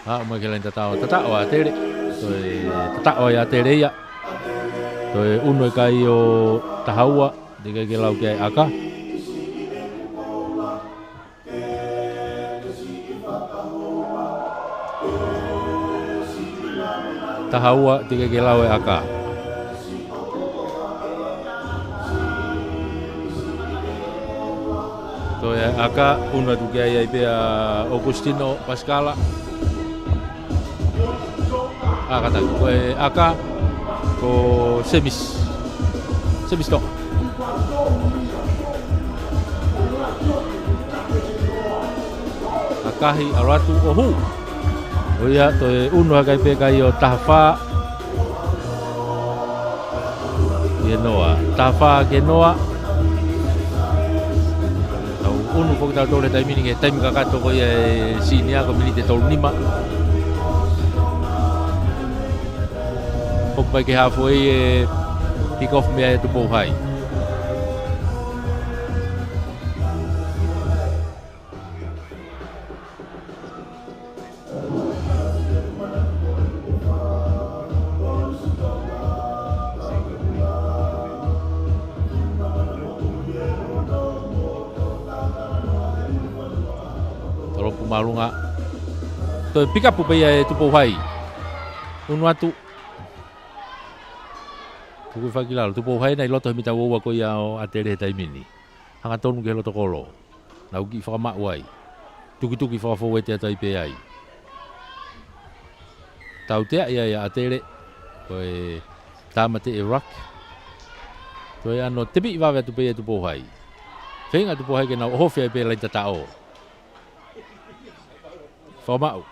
Aʻu mai ki he laini tataʻo, tataʻo ʻa ʻAtele. Toe tataʻo ai ʻa ʻAtele ia. Toe unu e kai ʻo taha ua, teʻeki ke lau ki ai ʻa ʻAka. Taha ua, teʻeki ke lau ʻe ʻAka. Toe ʻAka, unu atu ki ai ai pē ʻa ʻOkusitino Pasikala. ʻA, kātaki, ko e ʻaka, ko Semisi. Semisi Toʻa. ʻAkahi, ʻalu atu ʻo hū. ʻO ia, toe unu hake ai pē kai ʻo taha fā. Ki he noa. Taha fā ki he noa. Tau unu foki tautolu he taimi ni ki he taimi kakato ko ia e senior ko e miniti ʻe tolu nima. Foki mai ki he halfway e kick off mei ai ʻa Tupou Hai. Tolopu māʻolunga. Toe pick up pē ia ʻe Tupou Hai. Unu atu. Tuku hifo ki lalo. Tupou Hai ʻena ʻi loto he mita ua ua ko ia ʻo ʻAtele he taimi ni. Hangatonu ki he loto kolo. Nau kiʻi fakamaʻu ai. Tukituki fakafoueti atu ai pē ai. Tauteaʻi ai ʻa ʻAtele. Ko e tāmateʻi e ruck. Toe ʻano tepiʻi vave atu pē ia ʻe Tupou Hai. Feinga Tupou Hai ke nau ʻohofi ai pē laini tataʻo. Fakamaʻu.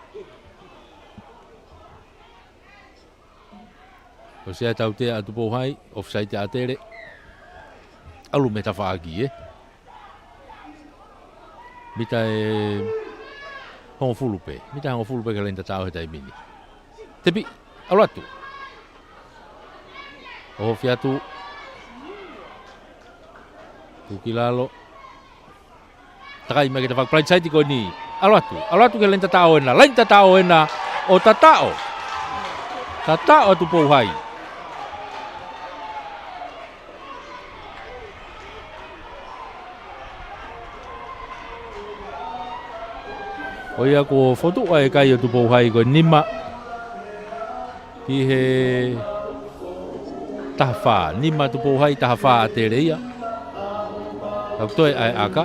ʻOsi ʻa e tautea ʻa Tupou Hai, offside ʻa ʻAtele. ʻAlu mei tafaʻaki, ē. Mita ʻe hongofulu pē. Mita ʻe hongofulu pē ki he laini tataʻo he taimi ni. Tepi, ʻalu atu. ʻOhofi atu. Tuku ki lalo. Takai mai ki he tafaʻaki, blindside ko eni. ʻAlu atu, ʻalu atu ki he laini tataʻo ena, laini tataʻo ena ʻo tataʻo. Tataʻo ʻa Tupou Hai. Ko ia kuo fotu ʻa e kai ʻo Tupou Hai ko e nima ki he taha fā, nima Tupou Hai, taha fā ʻAtele ia. Ka kuo toe ʻai ʻa e ʻaka.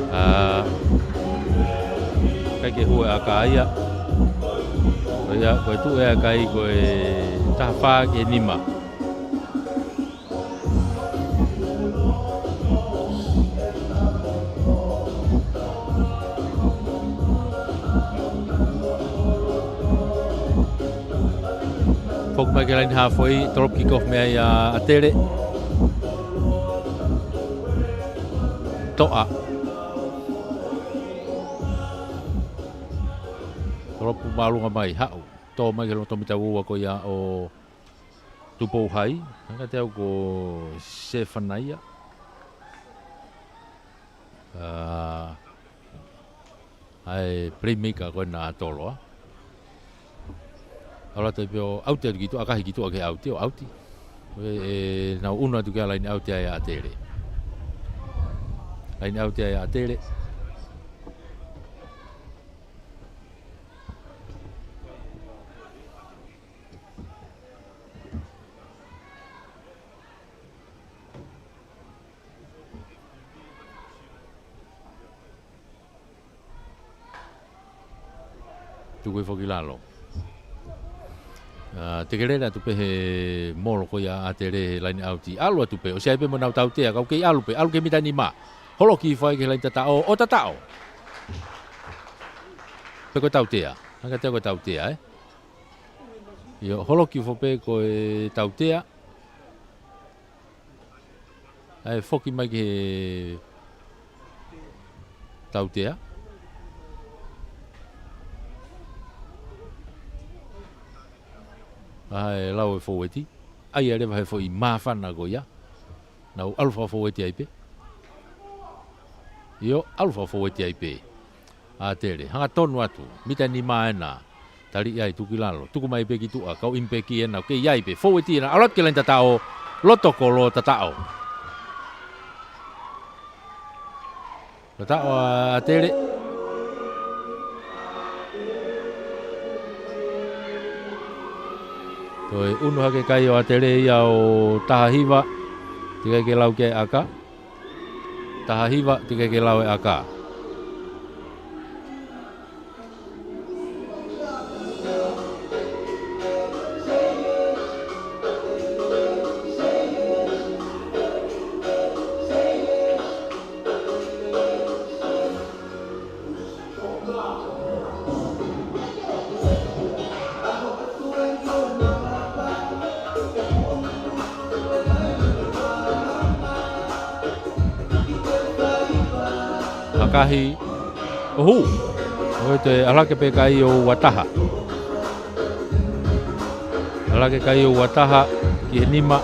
ʻA, kai ke hue ʻa e ʻaka ia. Ko ia, ko e tuʻu ʻa e kai ko e taha fā ki he nima. Foki mai ki he laini haafe, drop kick off mei ai ʻa ʻAtele. Toʻa. Drop māʻolunga mai, haʻu. Tō mai ki he loto mita ua ko ia ʻo Tupou Hai, hangē kiate au ko Sefanaia. ʻA, ʻa e playmaker ko ena ʻa Toloa. ʻAlu atu ai pē ʻo ʻauti atu ki tuʻa, ʻakahi ki tuʻa ki he ʻauti, ʻo ʻauti. ʻE, ʻe nau ʻunu atu ki he laini ʻauti ʻa ʻAtele. Laini ʻauti ʻa ʻAtele. Tuku hifo ki lalo. ʻA, tekelele atu pē he molo ko ia ʻa ʻAtele he laini ʻauti. ʻAlu atu pē, ʻosi ʻai pē mo ʻenau tautea, kau kei ʻalu pē, ʻalu ki he mita nima. Holoki hifo ai ki he laini tataʻo, ʻo tataʻo. Pe ko e tautea. Hangē kiate au ko e tautea, ē. ʻIo, holoki hifo pē ko e tautea. ʻAi foki mai ki he tautea. ʻAi lau e fōueti. ʻAi ʻa e leva he foʻi māfana ko ia. Nau ʻalu fakafōueti ai pē. ʻIo, ʻalu fakafōueti ai pē. ʻAtele, hangatonu atu, mita nima ena, tali ai, tuku ki lalo, tuku mai pē ki tuʻa, kau ʻimi pē ki ena, kei ʻai pē, fōueti ena, ʻalu atu ki he laini tataʻo, loto kolo tataʻo. Tataʻo ʻa ʻAtele. Toe ʻunu hake kai ʻo ʻAtele ia ʻo taha hiva, teʻeki ke lau ki ai ʻaka. Taha hiva, teʻeki ke lau e ʻaka. ʻAkahi, ʻo hū. ʻOku toe ʻalu hake pē kai ʻo ua taha. ʻAlu hake kai ʻo ua taha ki he nima.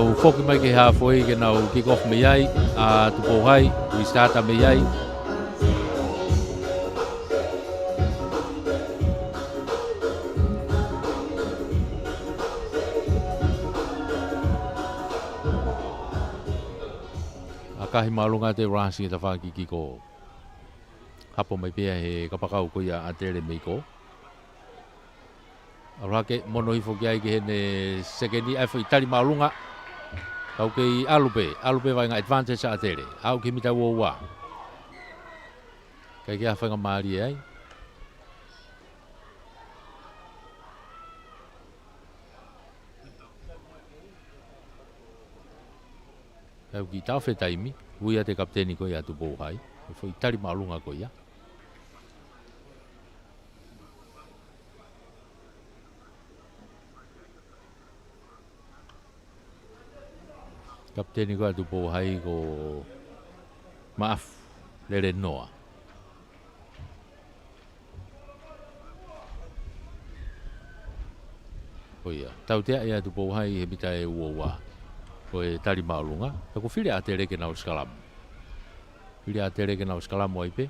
ʻOku foki mai ki he halfway ke nau kick off mei ai ʻa Tupou High, restart mei ai. ʻAkahi māʻolunga ʻa Russ he tafaʻaki kiko. Hapo mai pē ia he kapakau ko ia ʻa ʻAtele mei ko. ʻAlu hake, mono hifo ki ai ki heʻene sekeni, ʻai foʻi tali māʻolunga. Kau kei ʻalu pē, ʻalu pē vaʻinga advantage ʻa ʻAtele. Aʻu ki he mita ua ua. ʻIkai ke ʻi ai ha faingamālie ai. Kau kiʻi taʻofi e taimi, ui atu e kapiteni ko ia ʻa Tupou High. Foʻi tali māʻolunga ko ia. Kapiteni ko ia ʻa Tupou High ko Maʻafu Lelenoa. Ko ia, tautea ia ʻa Tupou High he mita ʻe ua ua. Ko e tali māʻolunga. He ko e fili ʻa ʻAtele ke nau sikalamu. Fili ʻa ʻAtele ke nau sikalamu ai pē.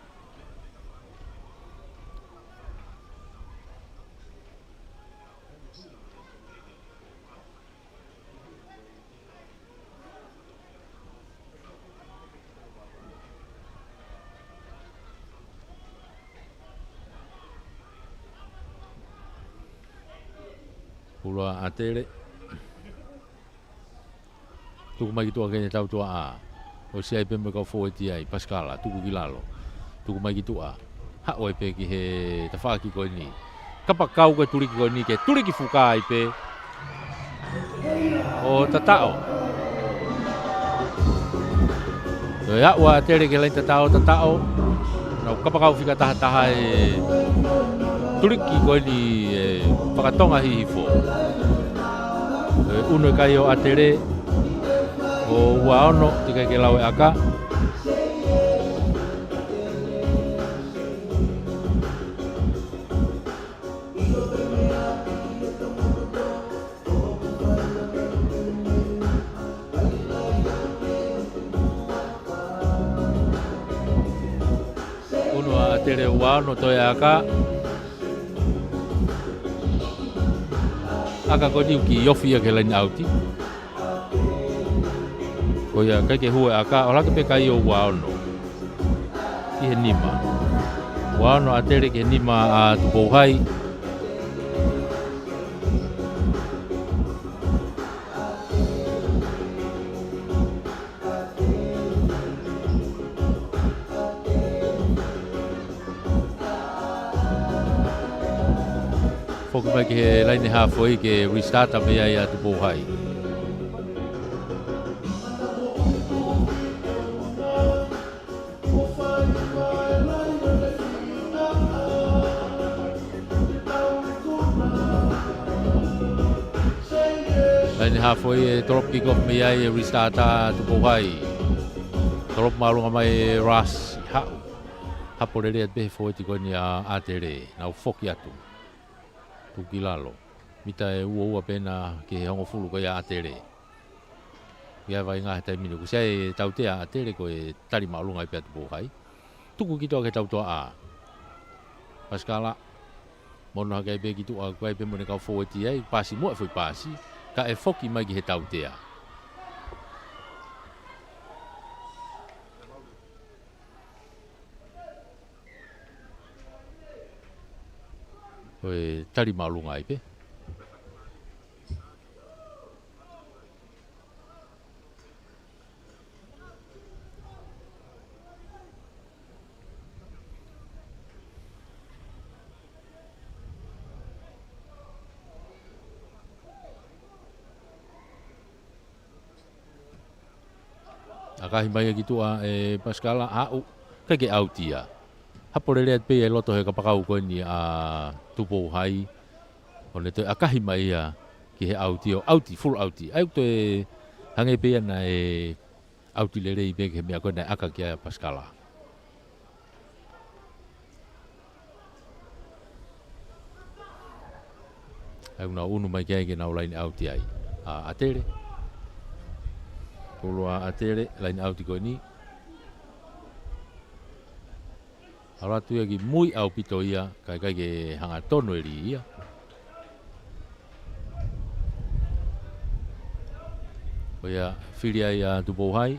Pulo ʻa ʻAtele. Tuku mai ki tuʻa ki heʻene tautuaʻā. ʻOsi ai pē mo e kau fōueti ai, Pasikala, tuku ki lalo. Tuku mai ki tuʻa. Haʻu ai pē ki he tafaʻaki ko eni. Kapakau ko e tuliki ko eni ke tuliki fuka ai pē ʻo tataʻo. Toe aʻu ʻa ʻAtele ki he laini tataʻo, tataʻo. Nau kapakau fika taha taha e tuliki ko eni ʻe fakatonga hihifo. Toe ʻunu e kai ʻo ʻAtele. ʻO ua ono, teʻeki ai ke lau e ʻaka. ʻUnu ʻa ʻAtele ua ono toe ʻaka. ʻAka ko eni ʻoku kiʻi ofi ia ki he laini ʻauti. Ko ia, ʻikai ke hū e ʻaka, ʻalu hake pē kai ʻo ua ono. Ki he nima. Ua ono ʻa ʻAtele ki he nima ʻa Tupou High. Foki mai ki he laini halfway ke restart mei ai ʻa Tupou High. Laini halfway ʻe drop kick off mei ai ʻe restart ʻa Tupou High. Drop māʻolunga mai ʻe Russ ʻi haʻu. Hapo lelei atu pē he fōueti ko eni ʻa ʻAtele. Nau foki atu. Tuku ki lalo. Mita ʻe ua ua pē ena ki he hongofulu ko ia ʻa ʻAtele. ʻI ai e vaʻinga he taimi ni. Kuo ʻosi ai e tautea ʻa ʻAtele ko e tali māʻolunga ai pē ʻa Tupou High. Tuku ki tuʻa ki he tautuaʻā. Pasikala. Mono hake ai pē ki tuʻa, ʻoku ʻi ai pē mo ʻene kau fōueti ai, paasi muʻa e foʻi paasi, kae foki mai ki he tautea. Ko e tali māʻolunga ai pē. ʻAkahi mai ia ki tuʻa ʻe Pasikala, aʻu, ʻikai ke ʻauti ia. Hapo lelei atu pē ia ʻi loto he kapakau ko eni ʻa Tupou High. ʻO ne toe ʻakahi mai ia ki he ʻauti ʻo ʻauti, full ʻauti. ʻA ia ʻoku toe hangē pē ia naʻe ʻauti lelei pē ki he meʻa ko ē naʻe ʻaka ki ai ʻa Pasikala. ʻA ia ʻoku nau ʻunu mai ki ai ke nau laini ʻauti ai. ʻA, ʻAtele. Pulu ʻa ʻAtele, line out ko eni. ʻAlu atu ia ki mui ʻaupito ia, kae ʻikai ke hangatonu e lī ia. Ko ia, fili ai ʻa Tupou Hai.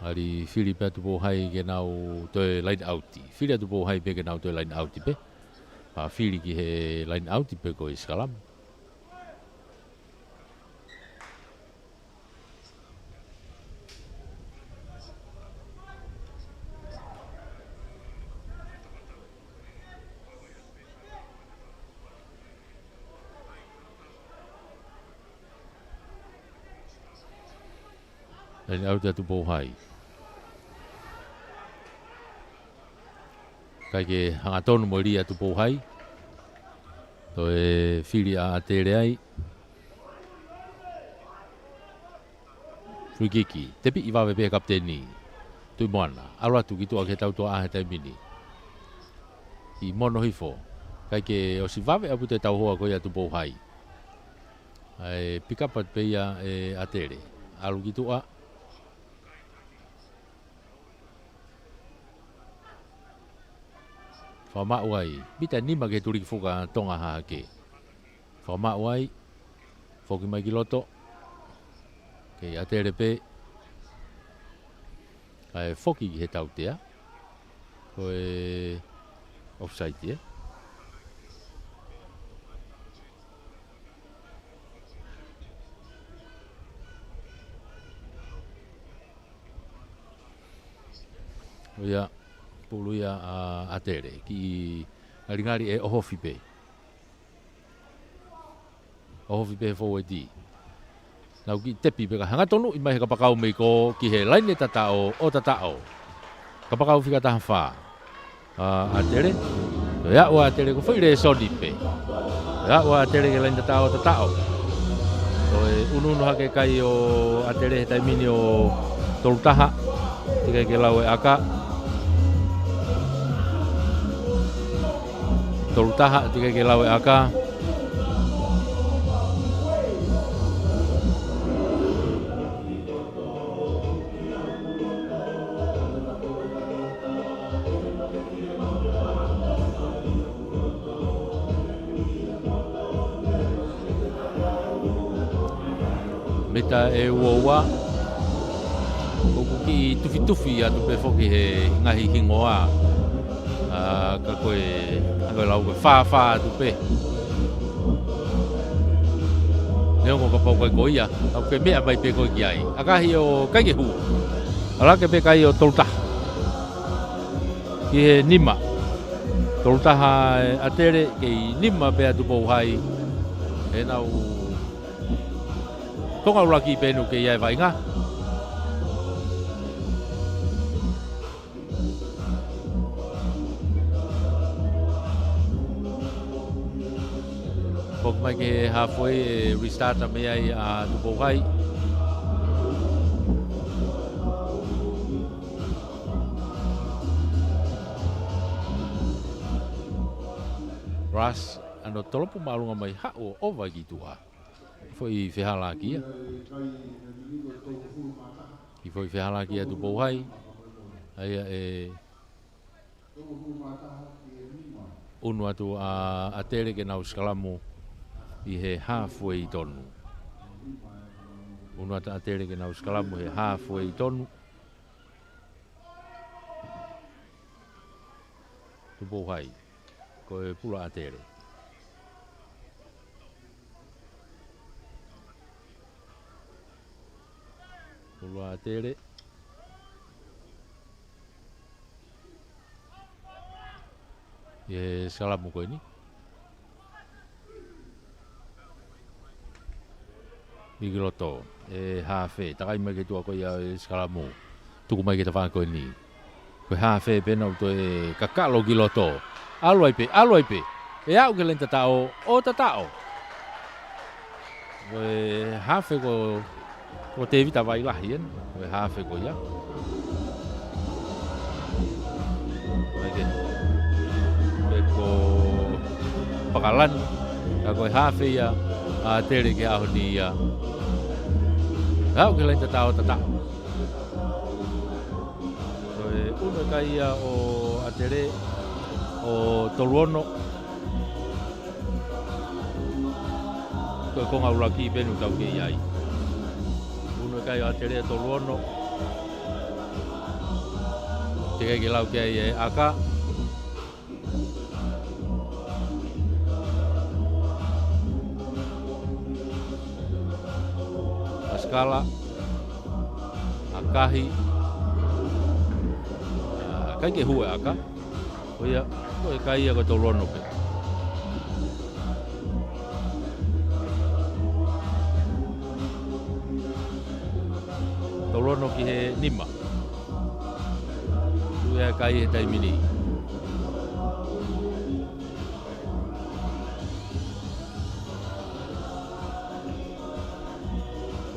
ʻAlu fili pē ʻa Tupou Hai ke nau toe line out. Fili ʻa Tupou Hai pē ke nau toe line out pē. Pea fili ki he line out pē ko e sikalamu. Line out ʻa Tupou Hai. ʻIkai ke hangatonu mo e lī ʻa Tupou Hai. Toe fili ʻa ʻAtele ai. Free kick, tepiʻi vave pē ʻe he kapiteni Tuʻi Moana, ʻalu atu ki tuʻa ki he tautuʻa he taimi ni. Kiʻi mono hifo, ʻikai ke ʻosi vave ʻaupito e tauhoa ko ia ʻa Tupou Hai. ʻAi, pick up atu pē ia ʻe ʻAtele. ʻAlu ki tuʻa. Fakamaʻu ai, mita nima ki he tuliki fuka Tonga Hahake. Fakamaʻu ai, foki mai ki loto. Kei ʻAtele pē. Kae foki ki he tautea. Ko e offside ē. ʻO ia, pulu ia ʻa ʻAtele, kiʻi ngalingali ʻe ʻohofi pē. ʻOhofi pē he foueti. Nau kiʻi tepi pē ka hanga tonuʻi mai he kapakau mei ko ki he laine tataʻo ʻo tataʻo. Kapakau fika taha fā. ʻA ʻAtele. Ko e aʻu ʻa ʻAtele ko e foʻi lēsoni pē. Ko e aʻu ʻa ʻAtele ki he laine tataʻo ʻo tataʻo. Ko e unuunu hake kai ʻo ʻAtele he taimi ni ʻo tolu taha. Teʻeki ai ke lau e ʻaka. Tolu taha, teʻeki ai ke lau e ʻaka. Mita ʻe ua ua. ʻOku kiʻi tufitufi atu pē foki he ngaahi hingoa. ʻA, ka ko e, ka ko e lau ko e fā fā atu pē. Neongo kapau ʻikai ko ia, ʻoku ke meʻa mai pē koe ki ai. ʻAkahi ʻo ʻikai ke hū. ʻAlu hake pē kai ʻo tolu taha. Ki he nima. Tolu taha ʻe ʻAtele, kei nima pē ʻa Tupou Hai. ʻE nau konga ʻuluaki pē ʻoku kei ʻi ai e vaʻinga. Foki mai ki he halfway ʻe restart mai ai ʻa Tupou Hai. Rush, ʻa hono tolopu māʻolunga mai haʻu ʻo ʻova ki tuʻa. Foʻi fehālaaki ia. Kiʻi foʻi fehālaaki ia ʻa Tupou Hai. ʻA ia ʻe unu atu ʻa ʻAtele ke nau sikalamu ʻi he halfway tonu. Unu atu ʻa ʻAtele ke nau sikalamu he halfway tonu. Tupou Hai. Ko e pulu ʻa ʻAtele. Pulu ʻa ʻAtele. ʻI he sikalamu ko eni. Mei ki loto, ʻe hafe, takai mai ki tuʻa ko ia e sikalamu. Tuku mai ki he tafaʻaki ko eni. Ko e hafe pē naʻa nau toe kakalo ki loto. ʻAlu ai pē, ʻalu ai pē. ʻE aʻu ki he laine tataʻo, ʻo tataʻo. Ko e hafe ko, ko Tēvita Vailahi eni, ko e hafe ko ia. Mai ke, pe ko Pakalani, ka ko e hafe ia, ʻa ʻAtele ki he ʻaho ni ia. Aʻu ki he laine tatau ʻo tatau. Ko e ʻunu e kai ia ʻo ʻAtele ʻo tolu ono. Ko e konga ʻuluaki pē ʻoku tau kei ʻi ai. ʻUnu e kai ʻo ʻAtele ʻo tolu ono. Teʻeki ke lau ki ai ʻe ʻAka. ʻAsikala. ʻAkahi. ʻA, ʻikai ke hū ʻe ʻAka. Ko ia, ko e kai ia ko e tolu ono pē. Tolu ono ki he nima. Ko ia e kai he taimi ni.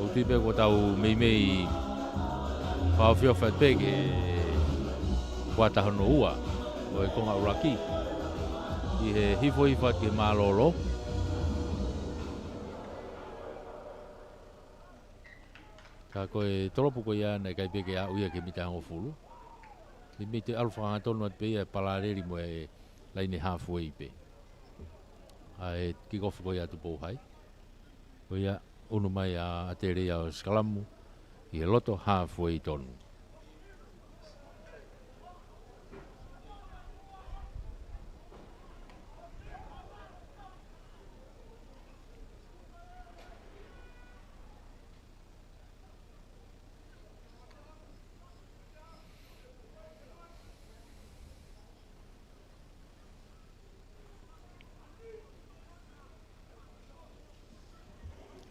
ʻOku ou tui pē kuo tau meimei fakaʻofoʻofa pē ki he kuata hono ua ʻo e konga ʻuluaki. ʻI he hifo hifo atu ki he mālōlō. Ka ko e tolopu ko ia naʻe ʻikai pē ke aʻu ia ki he mita hongofulu. Meimei toe ʻalu fakahangatonu atu pē ia ʻo palaleli mo e laine halfway pē. ʻA e kick off ko ia ʻa Tupou Hai. Ko ia ʻunu mai ʻa ʻAtele ia ʻo sikalamu ʻi he loto halfway tonu.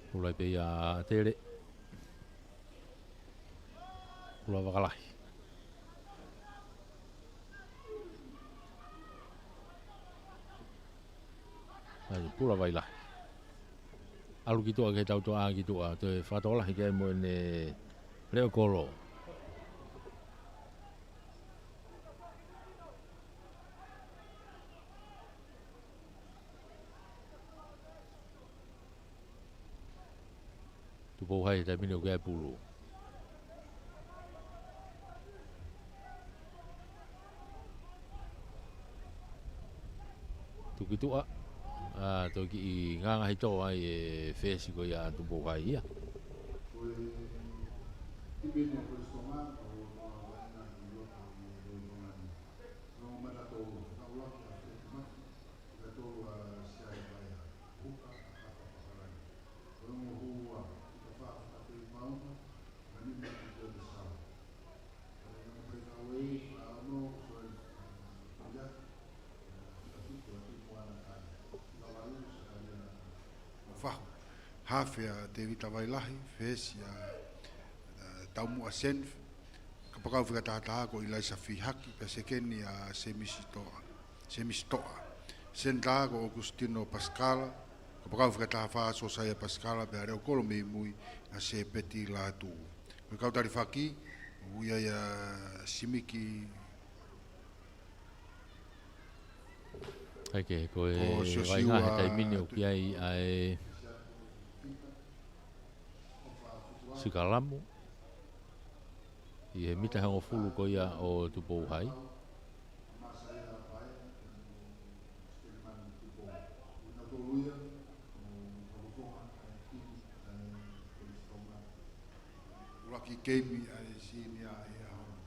Pula pē ia ʻa ʻAtele. Pula vakalahi. ʻAi, pula vai lahi. ʻAlu ki tuʻa ki he tautuʻa ki tuʻa, toe fakatokolahi ki ai mo ʻene leʻo kolo. Tupou Hai he taimi ni ʻoku ʻi ai e pulu. Tuku ki tuʻa, ʻa, toe kiʻi ngangahito ai e fesi ko ia ʻa Tupou Hai ia. Fahu. Hafe ʻa Tevita Vailahi, fesi ʻa, ʻa, Taumuʻa Senif, kapakau fika tahataha ko ʻIlaisa Fihaki, pea sekeni ʻa Semisi Toʻa. Semisi Toʻa. Senitā ko ʻOkusitino Pasikala, kapakau fika tahafā Sosaia Pasikala, pea leʻo kolo mei mui ʻa Sepeti Lātū. Ko e kau talifaki, ʻoku ʻi ai ʻa Simiki. ʻAi ke, ko e ko Siosiua vaʻinga he taimi ni ʻoku ʻi ai ʻa e sikalamu. ʻI he mita hongofulu ko ia ʻo Tupou Hai. ʻUluaki keimi ʻa e senior ʻi he ʻaho ni.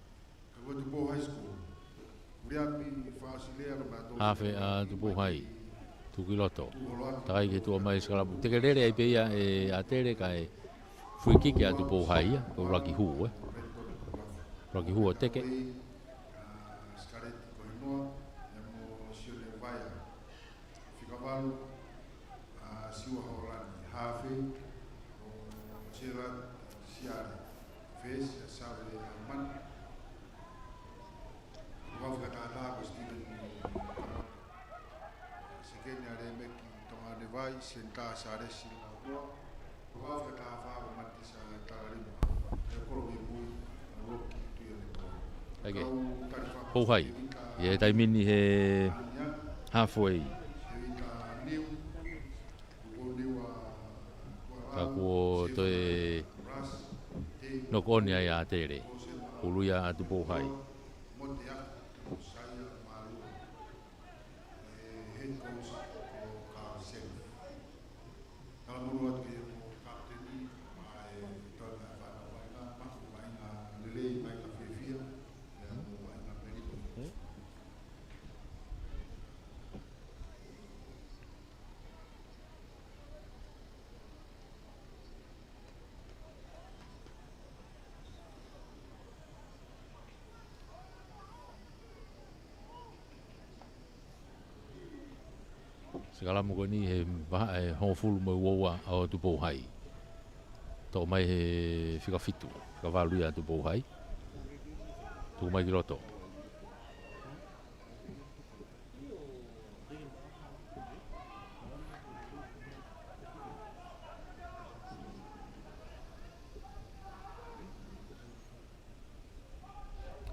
Ka ko Tupou High School. Uriapi Faʻasilea ko Mato. Hafe ʻa Tupou Hai. Tuku ki loto. Takai ke tuʻa mai sikalamu. Teke lele ai pē ia ʻe ʻAtele kae free kick ʻa Tupou Hai ia. Ko e ʻuluaki hū, ē. ʻUluaki hū ʻo teke. Sikaleti ko Hinoa, ia mo Sione Vaia. Fika valu, ʻa Siua Holani, hafe, ʻo Gerard Siale, fesi, ʻa Save Amani. Fika tahataha ko Steven Kamata. Sekeni ʻa Lemeki Tonganevai, senitā Salesi Lautoa. Fika tahafā ko Matisa Talalima. ʻE kolo mei mui, ʻa Loki Tuianepoi. ʻAi ke. Kau talifaki Tupou Hai. ʻI he taimi ni he halfway. Ka kuo toe Knock on ai ʻa ʻAtele. Ulu ia ʻa Tupou High. Sikalamu ko eni he vahaʻa ʻe hongofulu mo e ua ʻo Tupou High. Toʻo mai he fika fitu, fika valu ia Tupou High. Tuku mai ki loto.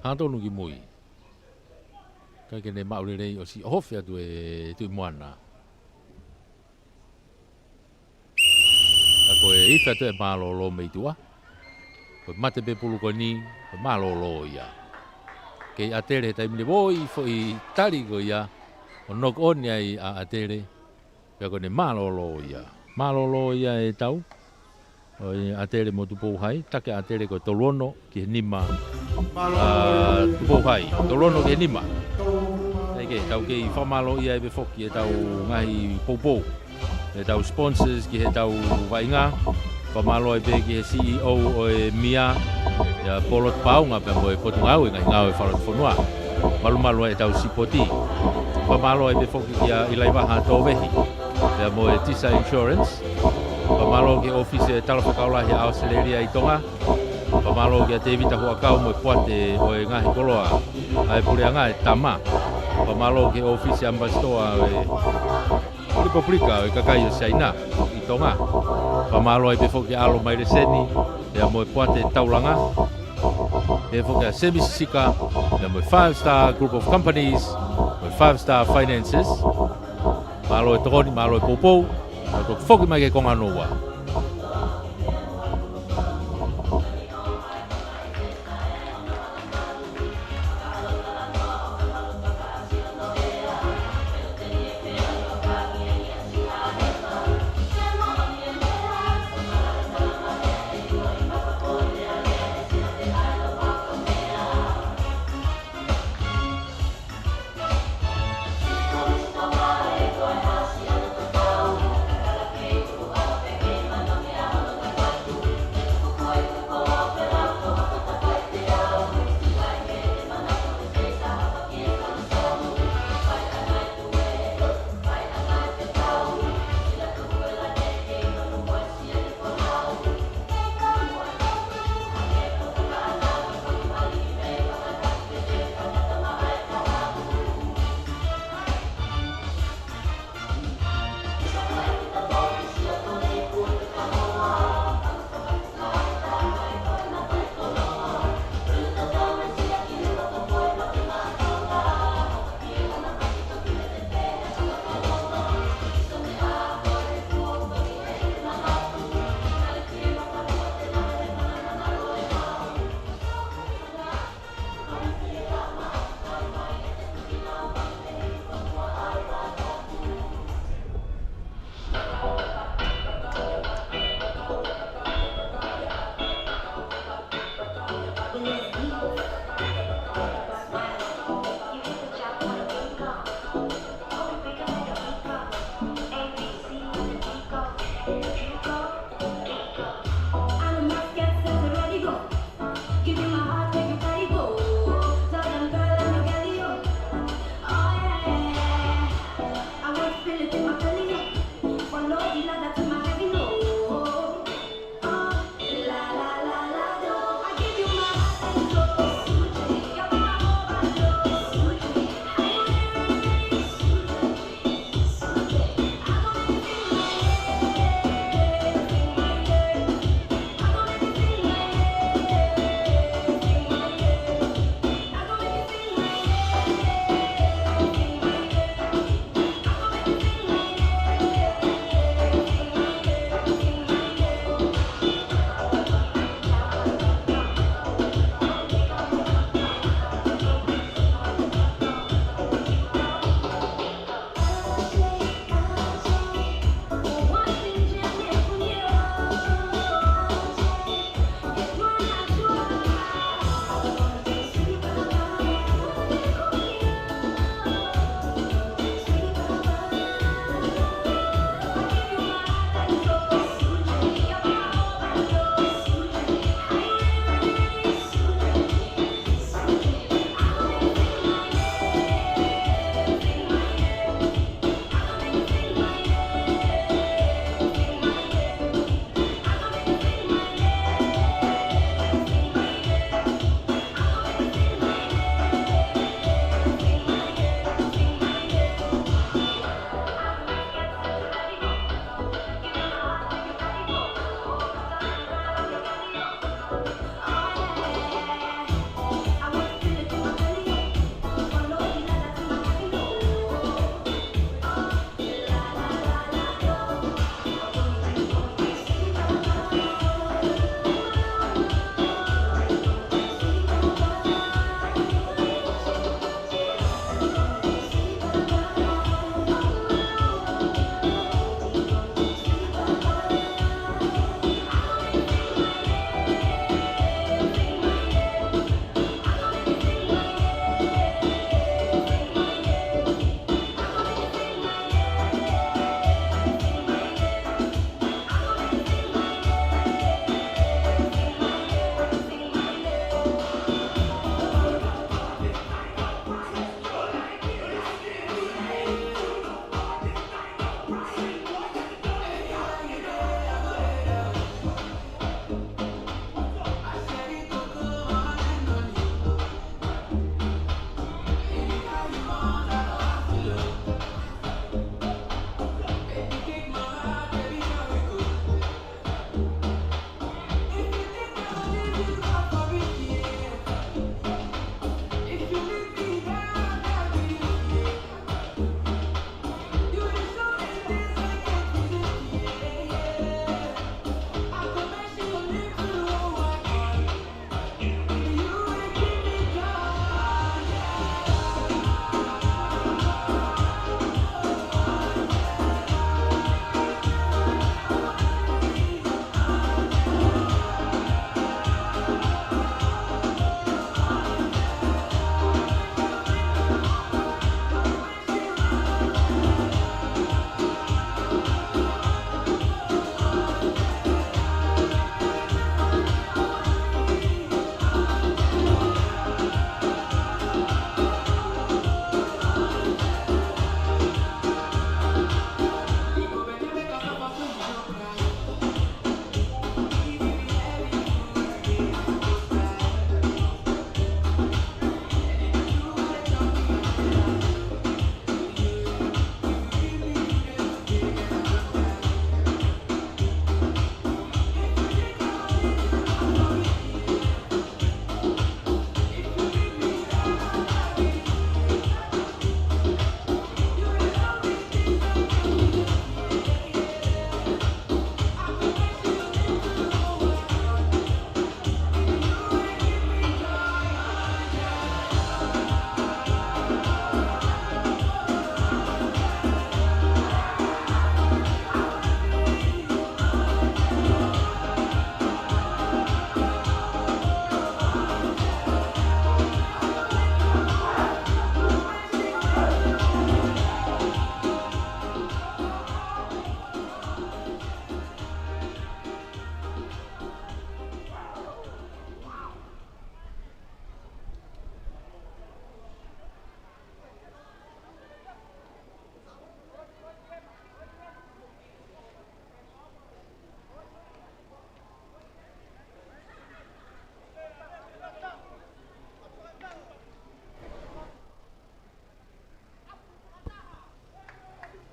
Hā tonu ki mui. Kae ke ne maʻu lelei ʻosi ʻohofi atu e Tuʻi Moana. Ka ko e ifi atu e mālōlō mei tuʻa. Ko e mate pē pulu ko eni, ko e mālōlō ia. Kei ʻAtele he taimi ni ʻoi foʻi tali ko ia. ʻO knock on ai ʻa ʻAtele. Pea ko ʻene mālōlō ia. Mālōlō ia e tau. ʻOi ʻAtele mo Tupou High, taki ʻAtele ko e tolu ono ki he nima. ʻA, Tupou High, tolu ono ki he nima. ʻEke, tau kei fakamālō ia e pē foki e tau ngaahi poupou. E tau sponsors ki he tau vaʻinga. Fakamālō ai pē ki he C E O ʻo e MIA. ʻIa Polot Paunga pea mo e Potungāue ngaahi ngāue fakalotofonua. Malumalu ai e tau sipoti. Fakamālō ai pē foki kia ʻIlaivaha Tōvehi. Pea mo e Tisa Insurance. Fakamālō ki he ʻōfisi e Talafekau Lahi ʻAositelēlia ʻi Tonga. Fakamālō kia Tēvita Huʻakau mo e poate ʻo e ngaahi koloa ʻa e puleʻanga e tama. Fakamālō ki he ʻōfisi ʻamipasitoa ʻo e Likupulika ʻo e kakai ʻo Siaina ʻi Tonga. Fakamālō ai pē foki ʻa ʻAlo Maileseni, pea mo e poate taulanga. Pea foki ʻa Semi Sisika, pea mo e Five Star Group of Companies, mo e Five Star Finances. Mālō e tokoni, mālō e poupou, ka toki foki mai ki he konga hono ua.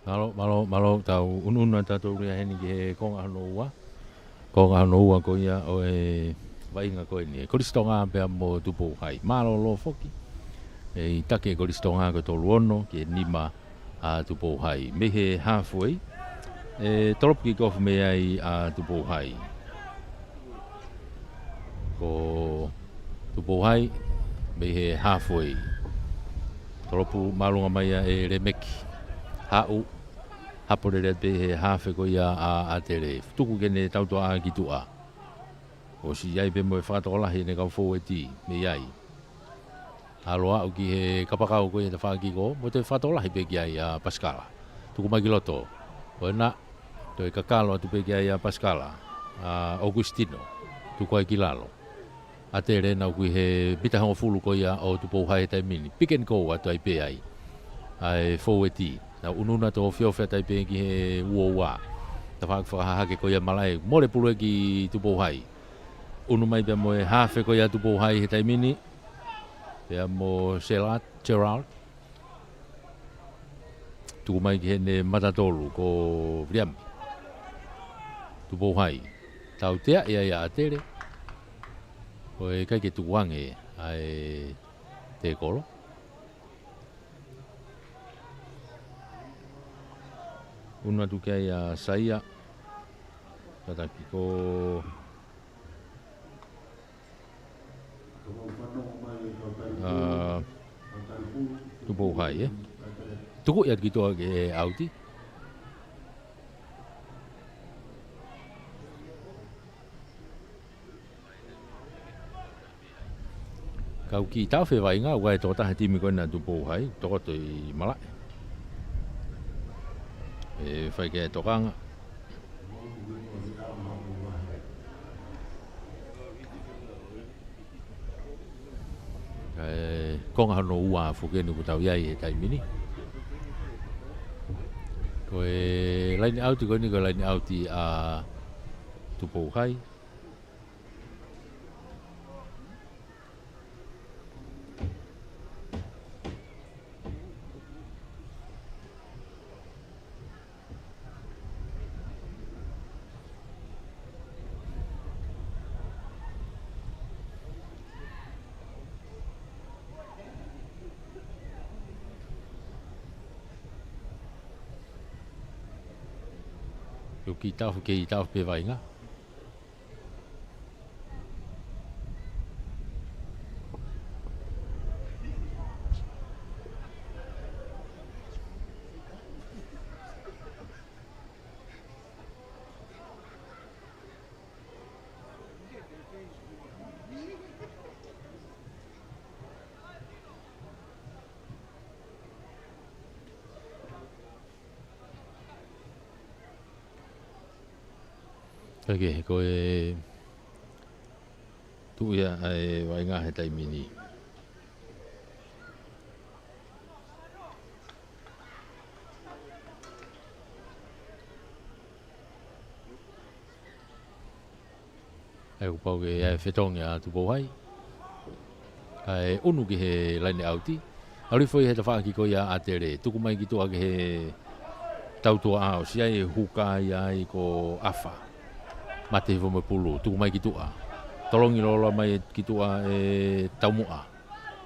Mālō, mālō, mālō, tau ʻunuʻunu atu ʻa tautolu ia heni ki he konga hono ua. Konga hono ua ko ia ʻo e vaʻinga ko eni. Kolisi Tonga pea mo Tupou Hai. Mālōlō foki. ʻE ʻi taki ʻe Kolisi Tonga ko e tolu ono ki he nima ʻa Tupou Hai. Mei he halfway. ʻE tolopu kick off mei ai ʻa Tupou Hai. Ko Tupou Hai, mei he halfway. Tolopu māʻolunga mai ia ʻe Lemeki. Haʻu, hapo lelei pē he hafe ko ia ʻa ʻAtele. Tuku ke ne tautuaʻā ki tuʻa. ʻOsi ʻi ai pē mo e fakatokolahi ʻene kau foueti, mei ai. ʻAlu ʻo aʻu ki he kapakau ko ia ʻe tafaʻaki ko, mo e fakatokolahi pē ki ai ʻa Pasikala. Tuku mai ki loto. Ko ena, toe kakalo atu pē ki ai ʻa Pasikala. ʻA ʻOkusitino. Tuku ai ki lalo. ʻAtele naʻe ʻoku ʻi he mita hongofulu ko ia ʻo Tupou Hai he taimi ni. Pick and go atu ai pē ai. ʻA e foueti. Naʻe ʻunuʻunu atu ʻo ofiofi atu ai pē ki he uo ua. Tafaʻaki fakahahake ko ia malaʻe. Mole pulu ʻe ki Tupou Hai. ʻUnu mai pea mo e hafe ko ia Tupou Hai he taimi ni. Pea mo Gerard, Gerard. Tuku mai ki heʻene mata tolu ko Viliami. Tupou Hai. Tautea ia ʻa ʻAtele. ʻOku ʻikai ke tukuange ʻa e tēkolo. ʻUnu atu ki ai ʻa Saia. Tataki ko ʻa Tupou Hai, ē. Tuku ia ki tuʻa ke ʻauti. Kau kiʻi taʻofi e vaʻinga, ʻoku ʻi ai e tokotaha he timi ko ena Tupou Hai, tokoto ʻi malaʻe. ʻE fai ke tokanga. Kae konga hono ua foki eni ʻoku tau ʻi ai he taimi ni. Ko e laine ʻauti ko eni ko e laine ʻauti ʻa Tupou Hai. Ko e kiʻi taʻofi, kiʻi taʻofi pē vaʻinga. Kae kehe, ko e tuʻu ia ʻa e vaʻinga he taimi ni. ʻE kuo pau ke ʻi ai e fetongi ʻa Tupou Hai. Kae ʻunu ki he laine ʻauti. ʻAlu hifo ia he tafaʻaki ko ia ʻa ʻAtele. Tuku mai ki tuʻa ki he tautuaʻā ʻosi ʻi ai e huka ia ai ko ʻAfa. Mate hifo mo e pulu. Tuku mai ki tuʻa. Tolongi loloa mai ki tuʻa ʻe Taumuʻa.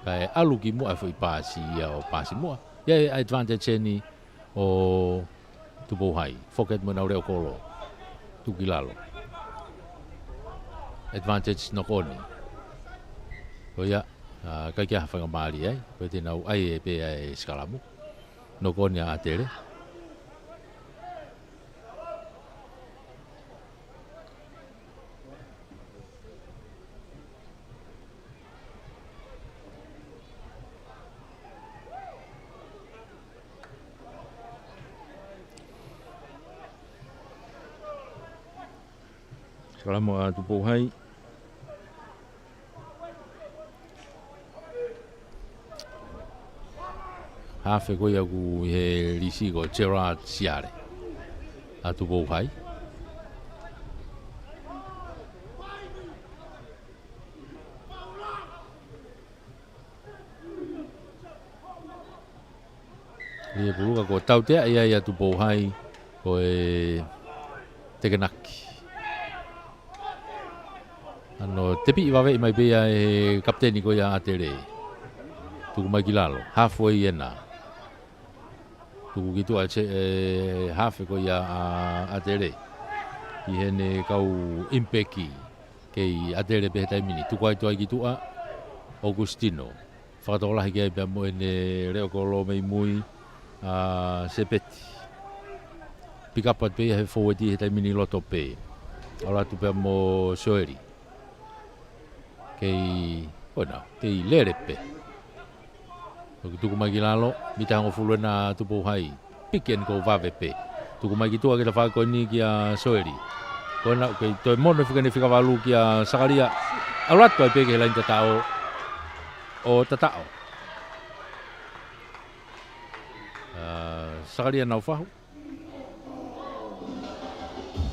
Kae ʻalu ki muʻa e foʻi paasi ia ʻo paasi muʻa. ʻI ai e advantage eni ʻo Tupou Hai. Foket mo ʻenau leʻo kolo. Tuku ki lalo. Advantage knock on. Ko ia, ʻa, ʻikai ke ʻi ai ha faingamālie ai. Ko e te nau ʻai ē pē ʻa e sikalamu. Knock on ʻa ʻAtele. Sikalamu ʻa Tupou Hai. Hafe ko ia ʻoku ʻi he lisi ko Gerard Siale ʻa Tupou Hai. Lie puluka ko e tautea ia ʻa Tupou Hai, ko e tekenaki. ʻAno tepiʻi vaveʻi mai pē ia ʻe he kapiteni ko ia ʻa ʻAtele. Tuku mai ki lalo, halfway ena. Tuku ki tuʻa e, e hafe ko ia ʻa ʻAtele. ʻI heʻene kau ʻimipeki. Kei ʻAtele pē he taimi ni. Tuku ai tuai ki tuʻa, Augustino. Fakatokolahi ki ai pea mo ʻene leʻo kolo mei mui, ʻa Sepeti. Pick up atu pē ia he fōueti he taimi ni loto pē. ʻAlu atu pea mo Soeli. Kei, ko ena, kei lele pē. Toki tuku mai ki lalo, mita hongofulu ena ʻa Tupou Hai. Pick and go vave pē. Tuku mai ki tuʻa ki he tafaʻaki ko eni kia Soeli. Ko ena, kei toe mono fika eni fika valu kia Sakalia. ʻAlu atu ai pē ki he laini tataʻo. ʻO tataʻo. ʻA, Sakalia Naufahu.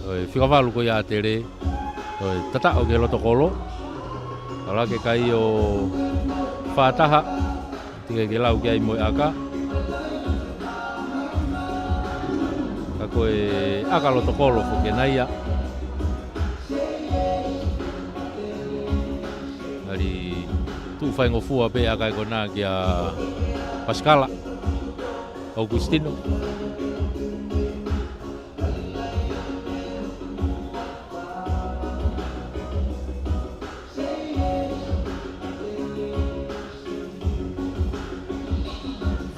ʻOi, fika valu ko ia ʻa ʻAtele. ʻOi, tataʻo ki he loto kolo. Ala ke kai ʻo fā taha. Teʻeki ke lau ki ai mo e ʻaka. Ka ko e ʻaka loto kolo foki ena ia. ʻAli tuʻu faingofua pē ʻaka ʻe kona kia Pasikala. Augustino.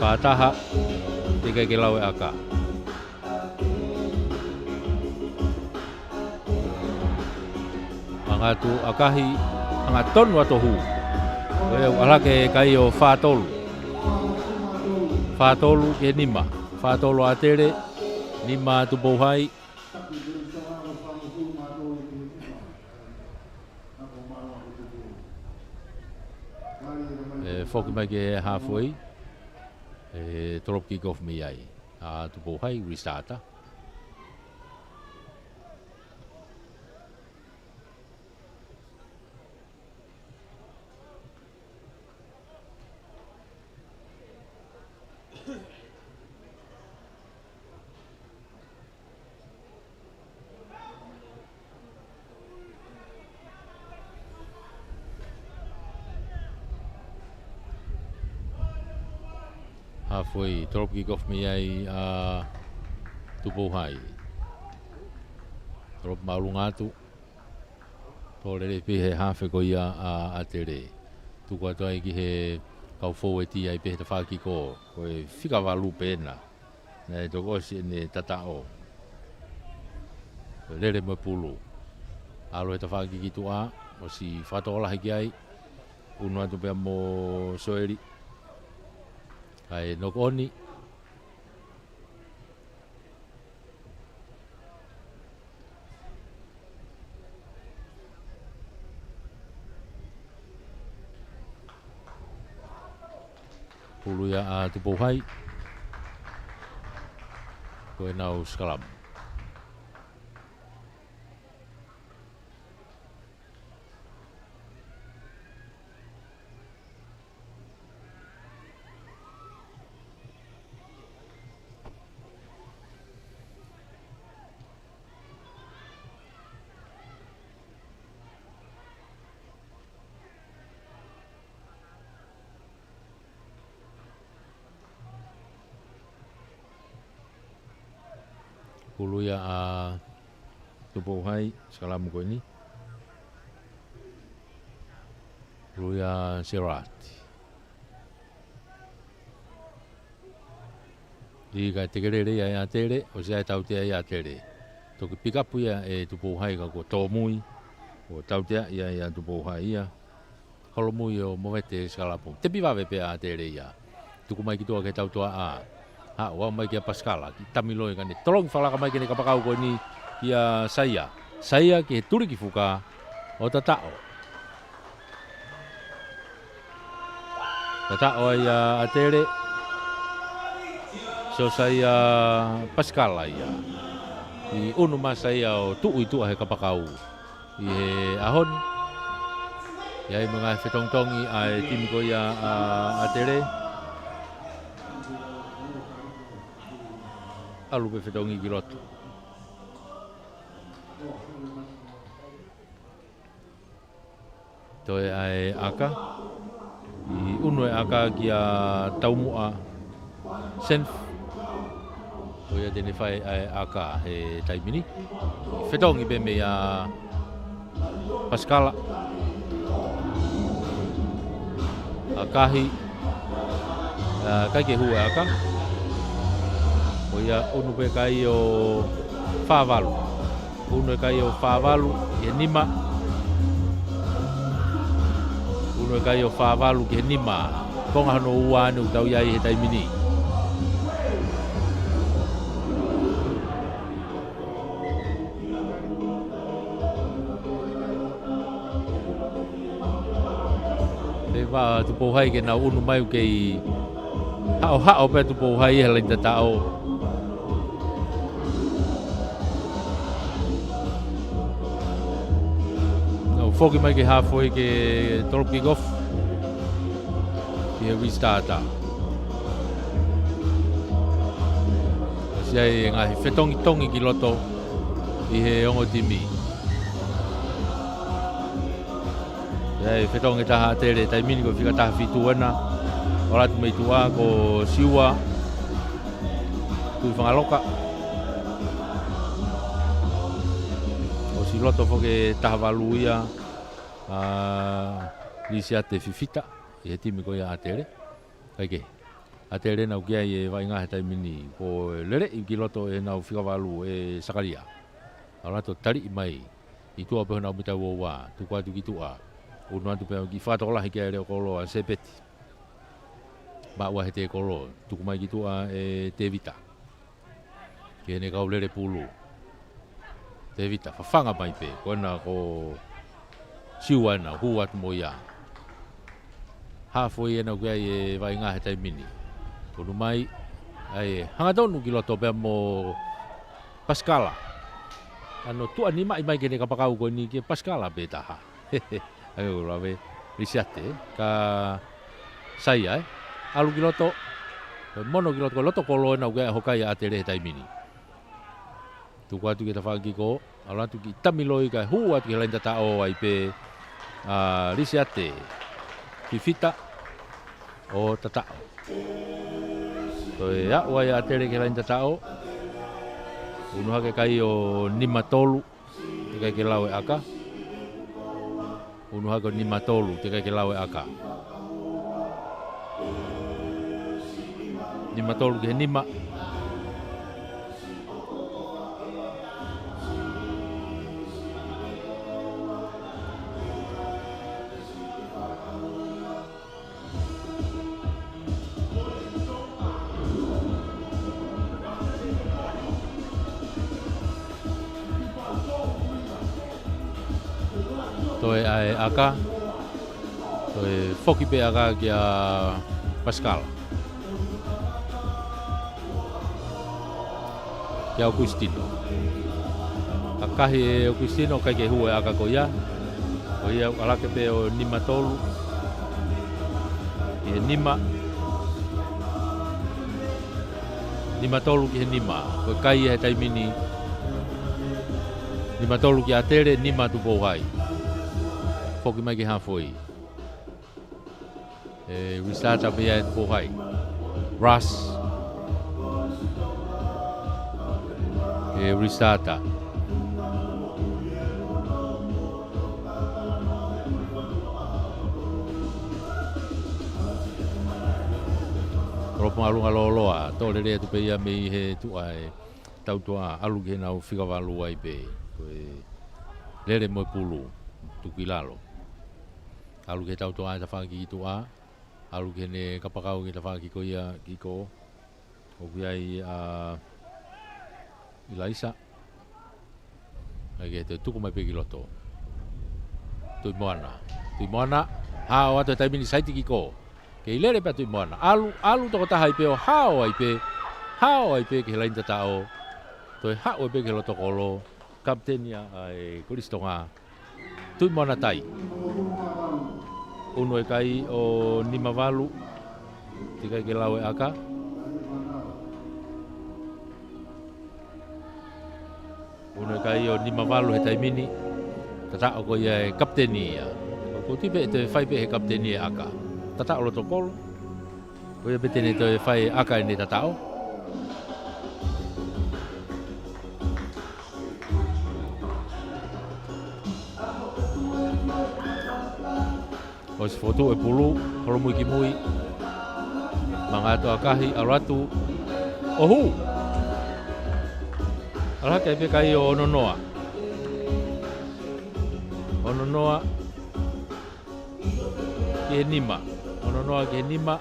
Fā taha, teʻeki ke lau e ʻaka. Anga atu ʻakahi, anga tonu atu hū. Ko ia ʻoku ala ke kai ʻo fā tolu. Fā tolu ki he nima. Fā tolu ʻa ʻAtele, nima ʻa Tupou Hai. ʻE, foki mai ki he halfway. ʻE, drop kick off mei ai. ʻA Tupou Hai, restart. Halfway, drop kick off mei ai ʻa Tupou Hai. Drop māʻolunga atu. Tō lelei pē he hafe ko ia ʻa ʻAtele. Tuku atu ai ki he kau fōueti ai pē he tafaʻaki ko, ko e fika valu pē ena. Naʻe toki ʻosi ʻene tataʻo. Lele mo e pulu. ʻAlu he tafaʻaki ki tuʻa, ʻosi fakatokolahi ki ai. Unu atu pea mo Soeli. Kae knock on. Pulu ia ʻa Tupou Hai. Ko ʻenau sikalamu. Pulu ia ʻa Tupou Hai, sikalamu ko eni. Pulu ia Gerard. Lī kae tekelele ia ʻe ʻAtele, ʻosi ʻa e tautea ia ʻe ʻAtele. Toki pick up ia ʻe Tupou Hai ka kuo tōmui, ʻo tautea ia ʻa Tupou Hai ia. Holomui ʻo movete sikalamu. Tepi vave pē ʻa ʻAtele ia. Tuku mai ki tuʻa ki he tautoʻa ʻa. Haʻu mai kia Pasikala. Ki Tamiloi ka ne tolongi fakalaka mai ki heʻene kapakau ko eni kia Saia. Saia ki he tuliki fuka ʻo tataʻo. Tataʻo ai ʻa ʻAtele. Sio Saia Pasikala ia. ʻI ʻunu mai Saia ʻo tuʻu ʻi tuʻa he kapakau. ʻI he ʻaho ni. ʻI ai mo e ngaahi fetongitongi ʻa e timi ko ia ʻa ʻAtele. ʻAlu pē fetongi ki loto. Toe ʻa e ʻaka. ʻI ʻunu e ʻaka kia Taumuʻa Senf. Ko ia te ne fai ʻa e ʻaka he taimi ni. Fetongi pē meia Pasikala. ʻAkahi. ʻA, ʻikai ke hū e ʻaka. Ko ia ʻunu pē kai ʻo fā valu. ʻUnu e kai ʻo fā valu ki he nima. ʻUnu e kai ʻo fā valu ki he nima. Konga hono ua ʻeni ʻoku tau ʻi ai he taimi ni. Pea ʻa Tupou Hai ke nau ʻunu mai ʻoku kei haʻohaʻo pē Tupou Hai he laini tataʻo. Nau foki mai ki he halfway ke tolopu kick off. Ki he restart. ʻOsi ʻi ai e ngaahi fetongitongi ki loto ʻi he ongo timi. ʻI ai e fetongi ʻe taha ʻa ʻAtele, taimi ni ko e fika taha fitu ʻena. ʻAlu atu mei tuʻa ko Siua Tuʻifangaloka. ʻOsi loto foki e taha valu ia ʻa Lisiate Fifita ʻi he timi ko ia ʻa ʻAtele. ʻIkai ke. ʻAtele ʻoku ʻi ai e vaʻinga he taimi ni. Ko e lele ʻi ki loto ʻenau fika valu ʻe Sakalia. ʻAlu atu ʻo taliʻi mai. ʻI tuʻa pē honau mita ua ua. Tuku atu ki tuʻa. ʻUnu atu pē ʻo kiʻi fakatokolahi ki ai e leʻo kolo ʻa Sepeti. Maʻu ʻa e tēkolo. Tuku mai ki tuʻa ʻe Tevita. Ki heʻene kau lele pulu. Tevita, fafanga mai pē. Ko ena ko Siua ena, hū atu mo ia. Halfway ena ʻoku ʻi ai e vaʻinga he taimi ni. ʻUnu mai, ʻa e hangatonu ki loto pea mo Pasikala. ʻAno tuʻa nimaʻi mai ki heʻene kapakau ko eni ki he Pasikala pē taha. ʻAi ʻo lave, Lisiate, ka Saia, ē. ʻAlu ki loto, mono ki loto, ko e loto kolo ena ʻoku ʻi ai e hoka ia ʻa ʻAtele he taimi ni. Tuku atu ki he tafaʻaki kiʻi kolo, ʻalu atu ki tamiloi kae hū atu ki he laini tataʻo ai pē, ʻa Lisiate, Fifita, ʻo tataʻo. Toe aʻu ai ʻa ʻAtele ki he laini tataʻo, ʻunu hake kai ʻo nima tolu, teʻeki ai ke lau e ʻaka. ʻUnu hake ʻo nima tolu, teʻeki ai ke lau e ʻaka. Nima tolu ki he nima. Toe ʻa e ʻaka. Toe foki pē ʻaka kia Pasikala. Kia ʻOkusitino. ʻAkahi ʻe ʻOkusitino, ʻikai ke hū e ʻaka ko ia. Ko ia ʻalu hake pē ʻo nima tolu. Ki he nima. Nima tolu ki he nima. Ko e kai ia he taimi ni. Nima tolu kia ʻAtele, nima Tupou Hai. Foki mai ki he halfway. ʻE restart pē ia ʻe Tupou Hai. Rush. ʻE restart. Tolopo māʻolunga lōloa, toʻo lele atu pē ia mei he tuʻa ʻe Tautoʻa, ʻalu ki heʻenau fika valu ai pē. Ko e lele mo e pulu, tuku ki lalo. ʻAlu ki he Tautoʻa e tafaʻaki ki tuʻa. ʻAlu ki heʻene kapakau ki he tafaʻaki ko ia kiʻi kolo. ʻOku ʻi ai ʻa ʻIlaisa. ʻAi ke toe tuku mai pē ki loto. Tuʻi Moana. Tuʻi Moana. Hao atu e taimi ni saiti kiʻi kolo. Kei lele pē ʻa Tuʻi Moana. ʻAlu, ʻalu tokotaha ai pē ʻo hao ai pē. Hao ai pē ki he laini tataʻo. Toe haʻu ai pē ki he loto kolo. Kapiteni ia ʻa e Kolisi Tonga. Tuʻi Moana Tai. ʻUnu e kai ʻo nima valu. Teʻeki ai ke lau e ʻaka. Unu e kai ʻo nima valu he taimi ni. Tataʻo ko ia e kapiteni ia. Ko e tipe ʻe toe fai pē he kapiteni e ʻaka. Tataʻo loto kolo. Ko ia pē te ne toe fai e ʻaka ʻene tataʻo. ʻOsi fokotuʻu e pulu, holomui ki mui. Manga atu ʻakahi, ʻalu atu. ʻO hū! ʻAlu hake pē kai ʻo ono noa. Ono noa ki he nima. Ono noa ki he nima.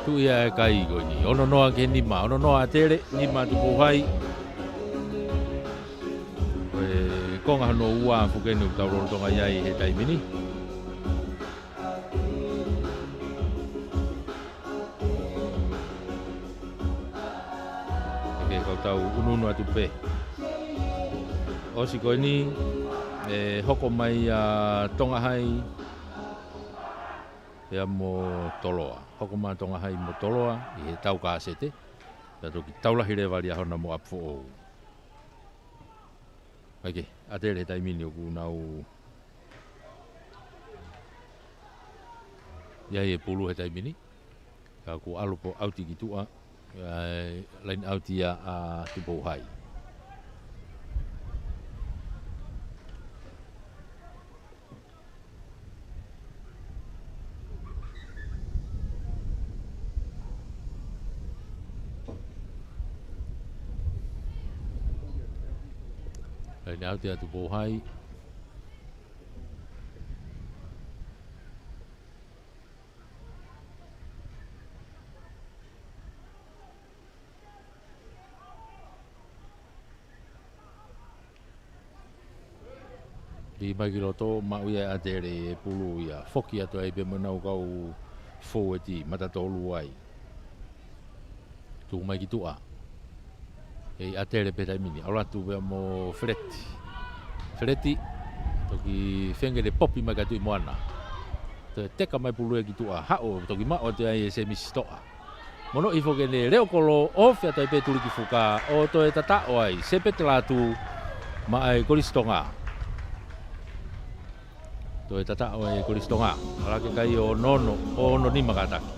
Tuʻu ia e kai ko eni. Ono noa ki he nima. Ono noa ʻAtele, nima Tupou Hai. Ko e konga hono ua foki eni ʻoku tau lolotonga ʻi ai he taimi ni. ʻIkai ke tau unuunu atu pē. ʻOsi ko eni, ʻe hoko mai ʻa Tonga Hai pea mo Toloa. Hoko mai Tonga Hai mo Toloa ʻi he tau kasete. Pea toki tau lahi leva ʻa Liahona mo ʻApifoʻou. ʻIkai ke, ʻAtele he taimi ni ʻoku nau ʻi ai e pulu he taimi ni. Ka kuo ʻalu pē ʻo ʻauti ki tuʻa, ʻa e laine ʻauti ia ʻa Tupou Hai. Laine ʻauti ʻa Tupou Hai. Ui mai ki loto, maʻu ia ʻe ʻAtele e pulu ia. Foki atu ai pē mo ʻenau kau foueti, mata tolu ai. Tuku mai ki tuʻa. ʻEi ʻAtele pē taimi ni. ʻAlu atu pea mo Feleti. Feleti. Toki feinga ke popi mai kia Tuʻi Moana. Toe teka mai pulu ia ki tuʻa. Haʻu, toki maʻu atu ai ʻe Semisi Toʻa. Mono ifo ke ne leo kolo, ʻo fea tai pē tuli ki fuka, ʻo toe tataʻo ai, Sepeti Lātū, maʻa e Kolisi Tonga. Toe tataʻo ai e Kolisi Tonga. ʻAlu hake kai ʻo ono ono, ʻo ono nima kātaki.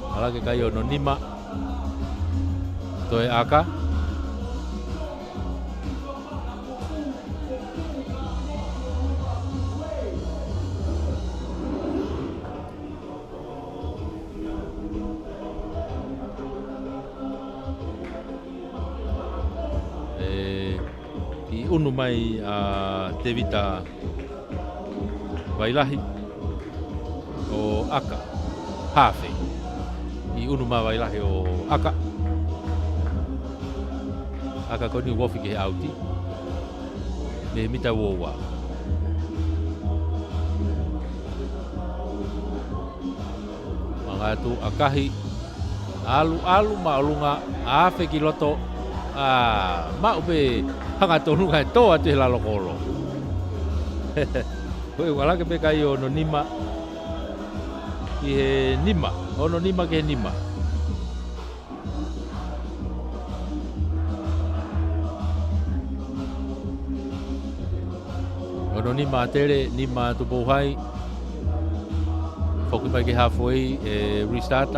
ʻAlu hake kai ʻo ono nima. Toe ʻaka. ʻE, ʻi unu mai ʻa Tevita Vailahi ʻo ʻaka. Hafe. ʻI unu mai Vailahi ʻo ʻaka. ʻAka ko eni ʻoku ofi ki he ʻauti. Mei he mita ua ua. Manga atu ʻakahi. ʻAlu, ʻalu māʻolunga, afe ki loto. ʻA, maʻu pē hangatonu kae tō atu he lalo kolo. Ko e ʻalu hake pē kai ʻo ono nima. Ki he nima, ono nima ki he nima. Ono nima ʻAtele, nima Tupou Hai. Foki mai ki he halfway, ʻe restart.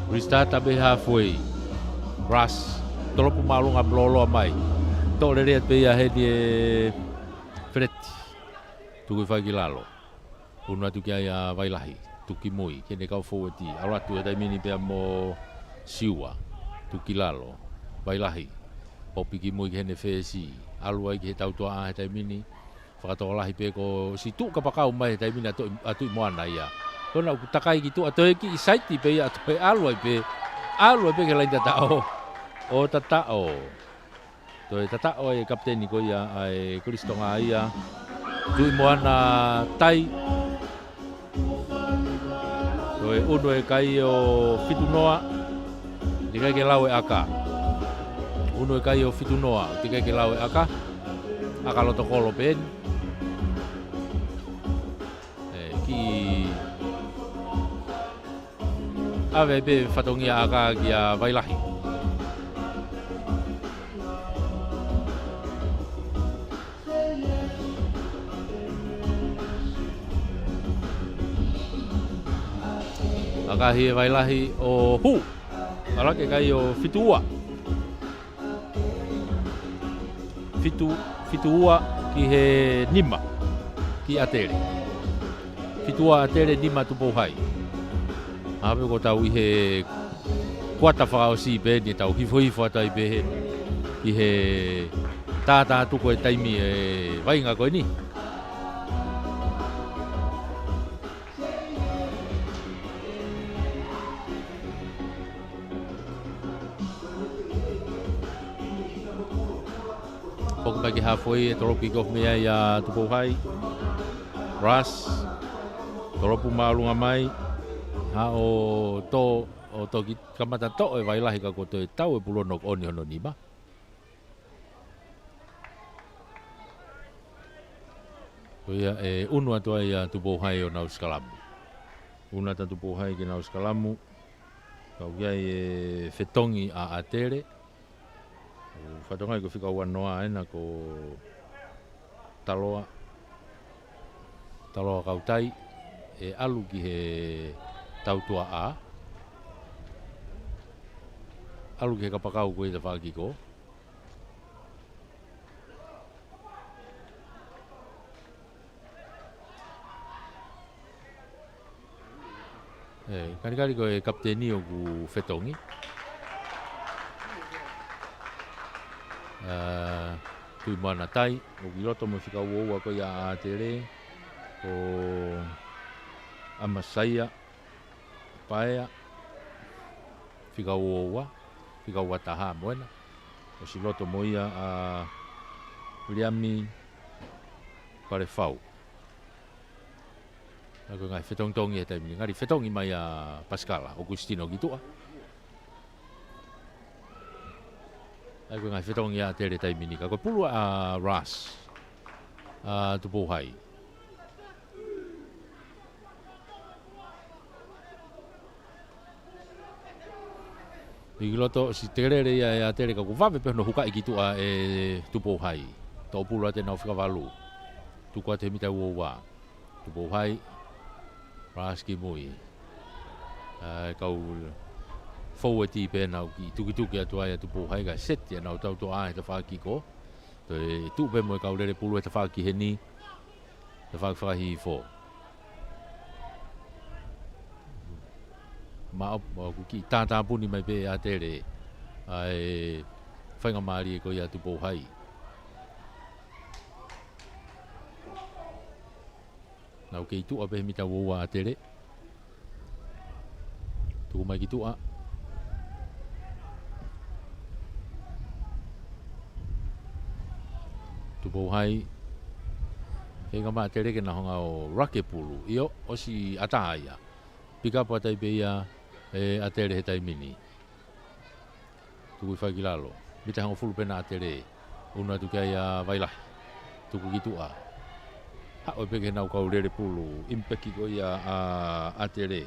Restart pē halfway. Rush. Tolopu māʻolunga puloloa mai. Toʻo lelei atu pē ia heni ʻe Feleti. Tuku hifo ki lalo. Unu atu ki ai ʻa Vailahi. Tuku ki mui, ki heʻene kau foueti. ʻAlu atu he taimi ni pea mo Siua. Tuku ki lalo. Vailahi. Popi ki mui ki heʻene fesi. ʻAlu ai ki he tautuaʻa he taimi ni. Fakatokolahi pē kuo ʻosi tuʻu kapakau mai he taimi ni ʻa Tuʻi, ʻa Tuʻi Moana ia. Ko ena ʻoku takai ki tuʻa, toe kiʻi saiti pē ia, toe ʻalu ai pē. ʻAlu ai pē ki he laine tataʻo. ʻO tataʻo. Toe tataʻo ai e kapiteni ko ia ʻa e Kolisi Tonga ia. Tuʻi Moana tai. Toe unu e kai ʻo fitu noa. Teʻeki ai ke lau e ʻaka. Unu e kai ʻo fitu noa. Teʻeki ai ke lau e ʻaka. ʻAka loto kolo pē eni. ʻE, kiʻi ʻave pē fatongia ʻaka kia Vailahi. ʻAkahi ʻe Vailahi ʻo hū. ʻAlā ke kai ʻo fitu ua. Fitu, fitu ua ki he nima, ki ʻAtele. Fitu ua ʻAtele, nima Tupou Hai. ʻA pē ko ʻetau ʻi he kuata fakaʻosi pē eni, ʻetau hifohifo atu ai pē he, ʻi he tātā tuku e taimi e vaʻinga ko eni. Foki mai ki he halfway, ʻe tolopu kick off mei ai ʻa Tupou Hai. Ras, tolopu māʻolunga mai. Haʻu ʻo tō, ʻo toki kamata toʻo ʻe Vailahi ka ko e toe tau e pulu ʻo knock on ʻi hono nima. Ko ia ʻe ʻunu atu ai ʻa Tupou Hai ʻo nau sikalamu. ʻUnu atu ʻa Tupou Hai ke nau sikalamu. Ka ʻoku ʻi ai e fetongi ʻa ʻAtele. ʻOku fatongia ko e fika ua noa ena ko Taloa. Taloa Kautai. ʻE ʻalu ki he tautua ʻa. ʻAlu ki he kapakau ko ia tafaʻaki ko. ʻE, kalikali ko e kapiteni ʻoku fetongi. ʻA, Tuʻimoana Tai, ʻoku ʻi loto mo e fika ua ua ko ia ʻa ʻAtele, ko ʻAmasaia Paea, fika ua ua, fika ua taha mo ena. ʻOsi ʻi loto mo ia ʻa Viliami Palefau. ʻA ia ko e ngaahi fetongitongi he taimi ni. Ngali fetongi mai ʻa Pasikala, ʻOkusitino ki tuʻa. ʻA ia ko e ngaahi fetongi ʻa ʻAtele taimi ni. Ka ko e pulu ʻa Ras. ʻA Tupou Hai. ʻI loto ʻosi tēlele ia ʻe ʻAtele ka kuo vave pē hono hukaʻi ki tuʻa ʻe Tupou Hai. Toʻo pulu atu ʻenau fika valu. Tuku atu he mita ua ua. Tupou Hai. Ras ki mui. ʻA e kau foueti pē nau kiʻi tukituki atu ai ʻa Tupou Hai ka seti ʻenau tautua ʻa he tafaʻaki ko. Toe tuʻu pē mo e kau lele pulu he tafaʻaki heni. Tafaʻaki fakahihifo. Maʻo, ʻoku kiʻi tātāpuni mai pē ʻe ʻAtele ʻa e faingamālie ko ia ʻa Tupou Hai. Nau kei tuʻa pē he mita ua ua ʻAtele. Tuku mai ki tuʻa. Tupou Hai. Feinga mai ʻAtele ke na hanga ʻo rake pulu. ʻIo, ʻosi ʻatā ia. Pick up atu ai pē ia ʻe ʻAtele he taimi ni. Tuku hifo ai ki lalo. Mita hongofulu pē ʻa ʻAtele. ʻUnu atu ki ai ʻa Vailahi. Tuku ki tuʻa. Haʻu pē ki heʻenau kau lele pulu. Impeki ko ia ʻa ʻAtele.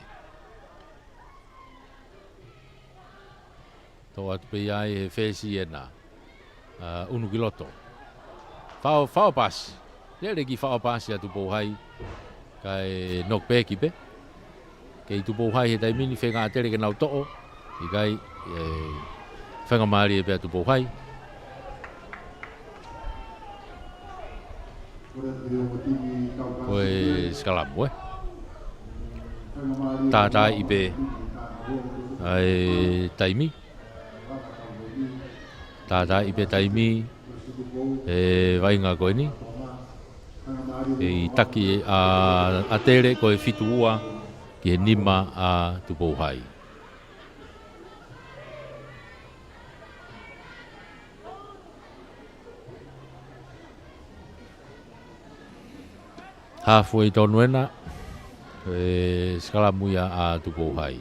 Toʻo atu pē ia ʻe he fesi ena. ʻA, ʻunu ki loto. Faʻo, faʻo pasi. Lele kiʻi faʻo pasi ʻa Tupou Hai. Kae knock back pē. Kei Tupou Hai he taimi ni feinga ʻAtele ke nau toʻo. ʻIkai, ʻe, faingamālie pē ʻa Tupou Hai. Ko e sikalamu, ē. Tātāʻi pē ʻa e taimi. Tātāʻi pē taimi he vaʻinga ko eni. ʻI taki ʻa ʻAtele ko e fitu ua ki he nima ʻa Tupou Hai. Halfway tonu ena, ʻe sikalamu ia ʻa Tupou Hai.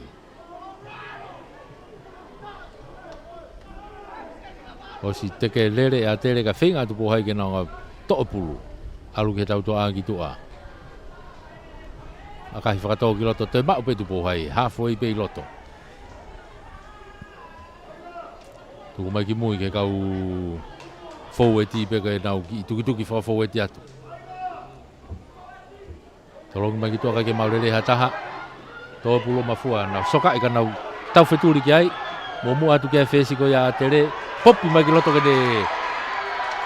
ʻOsi teke lele ʻe ʻAtele ka feinga ʻa Tupou Hai ke nau hanga Toʻo pulu. ʻAlu ki he tautoʻa ki tuʻa. ʻAkahi fakatō ki loto, toe maʻu pē Tupou Hai, halfway pē ʻi loto. Tuku mai ki mui ki he kau foueti pē ko ē nau kiʻi tukituki fakafoueti atu. Tolongi mai ki tuʻa kae ʻikai ke maʻu lelei ha taha. Tō pulu mafua, nau sokaʻi ka nau tau fetuli ki ai. Muʻomuʻa atu ki ai fesi ko ia ʻa ʻAtele. Popi mai ki loto ki heʻene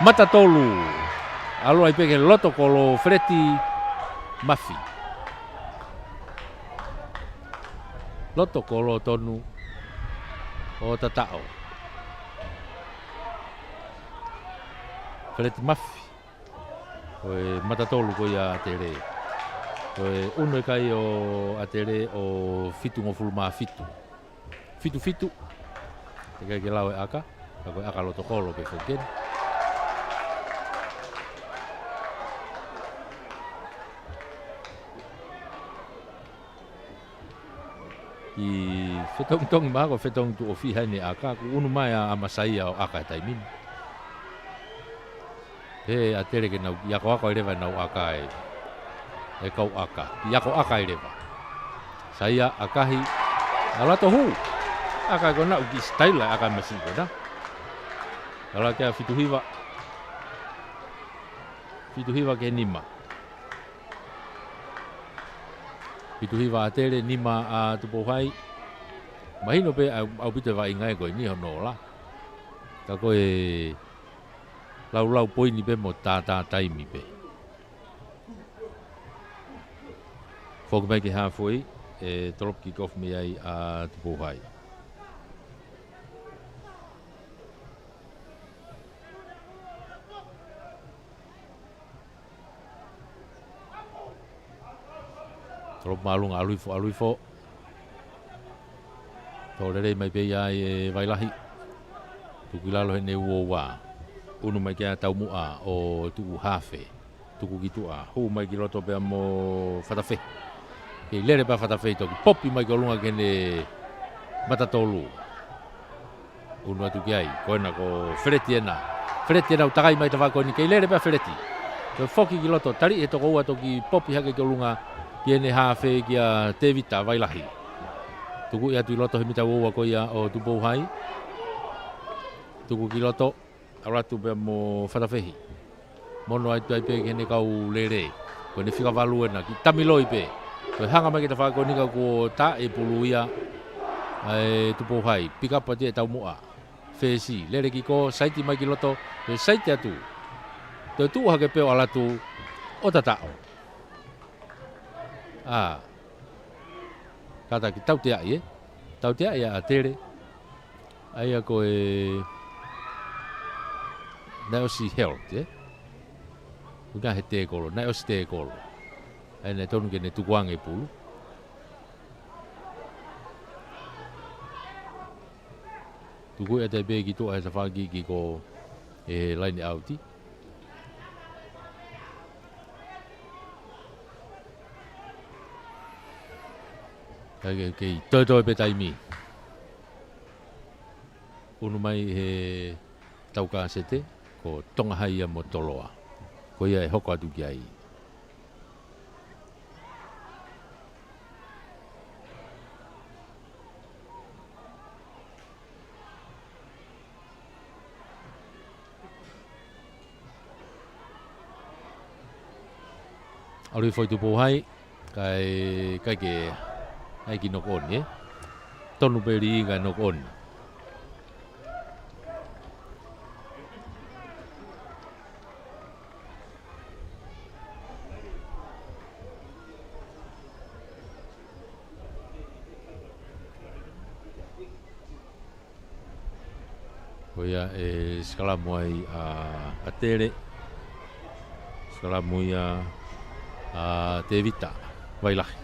mata tolu. ʻAlu ai pē ki he loto kolo Feleti Mafi. Loto kolo tonu ʻo Tataʻo. Feleti Mafi. Ko e mata tolu ko ia ʻa ʻAtele. Ko e unu e kai ʻo ʻAtele ʻo fitungofulu mā fitu. Fitu fitu. Teʻeki ai ke lau e ʻaka. Ka ko e ʻaka loto kolo pē foki eni. ʻI he fetongitongi mahalo ko e fetongi tuʻo fiha eni ʻa e ʻaka, kuo unu mai ʻa, ʻa Masaia ʻo ʻaka he taimi ni. Pehē ʻe ʻAtele ke nau kiʻi akoako ai leva ʻenau ʻaka ē. ʻE kau ʻaka. Kiʻi akoako ai leva. Saia, ʻakahi. ʻAlu atu ʻo hū. ʻAka ko ena ʻoku kiʻi sitaila ʻaka masiʻi ko ena. ʻAlu ake ʻa Fitu Hiva. Fitu Hiva ki he nima. Fitu Hiva ʻa ʻAtele, nima ʻa Tupou Hai. Mahino pē ʻa, ʻaupito e vaʻinga ē ko eni hono ola. Ka ko e laulau poini pē mo tātā taimi pē. Foki mai ki he halfway, ʻe tolopu kick off mei ai ʻa Tupou Hai. Tolopu māʻolunga ʻalu hifo, ʻalu hifo. Tō lelei mai pē ia ʻe Vailahi. Tuku ʻi lalo heʻene uoua. Unu mai ki ai ʻa Taumuʻa ʻo tuku hafe. Tuku ki tuʻa. Hū mai ki loto pea mo Fatafehi. Kei lele pē ʻa Fatafehi toki popi mai ki ʻolunga ki heʻene mata tolu. Unu atu ki ai, ko ena ko Feleti ena. Feleti ena ʻoku takai mai tafaʻaki ko eni, kei lele pē ʻa Feleti. Toe foki ki loto, taliʻi he toko ua toki popi hake ki ʻolunga ki heʻene hafe kia Tevita Vailahi. Tukuʻi atu ʻi loto he mita uoua ko ia ʻo Tupou Hai. Tuku ki loto, ʻalu atu pea mo Fatafehi. Mono atu ai pē ki heʻene kau lele. Ko ʻene fika valu ena, kiʻi tamiloi pē. Toe hanga mai ki tafaʻaki ko eni ka kuo tā e pulu ia ʻa e Tupou Hai. Pick up atu ʻe Taumuʻa. Fesi, lele ki kō, saiti mai ki loto, toe saiti atu. Toe tuʻu hake pē ʻo ʻalu atu ʻo Tataʻo. ʻA. Kātaki tauteaʻi, ē? Tauteaʻi ʻa ʻAtele. ʻA ia ko e naʻe ʻosi held, ē? Kuo ʻikai he tekolo, naʻe ʻosi tekolo. ʻA ia naʻe tonu ke ne tukuange e pulu. Tuku ʻe ʻAtele pē ki tuʻa he tafaʻaki ki kō e laine ʻauti. Kae kei, kei toetoe pē taimi. Unu mai he taukāsete, ko Tonga Hai ia mo Toloa. Ko ia ʻe hoko atu ki ai. ʻAlu hifo ʻa Tupou Hai, kae, kae ke, ʻai ke knock on, ē? Tonu pē lī kae knock on. Ko ia ʻe sikalamu ai ʻa, ʻa ʻAtele. Sikalamu ia ʻa Tevita Vailahi.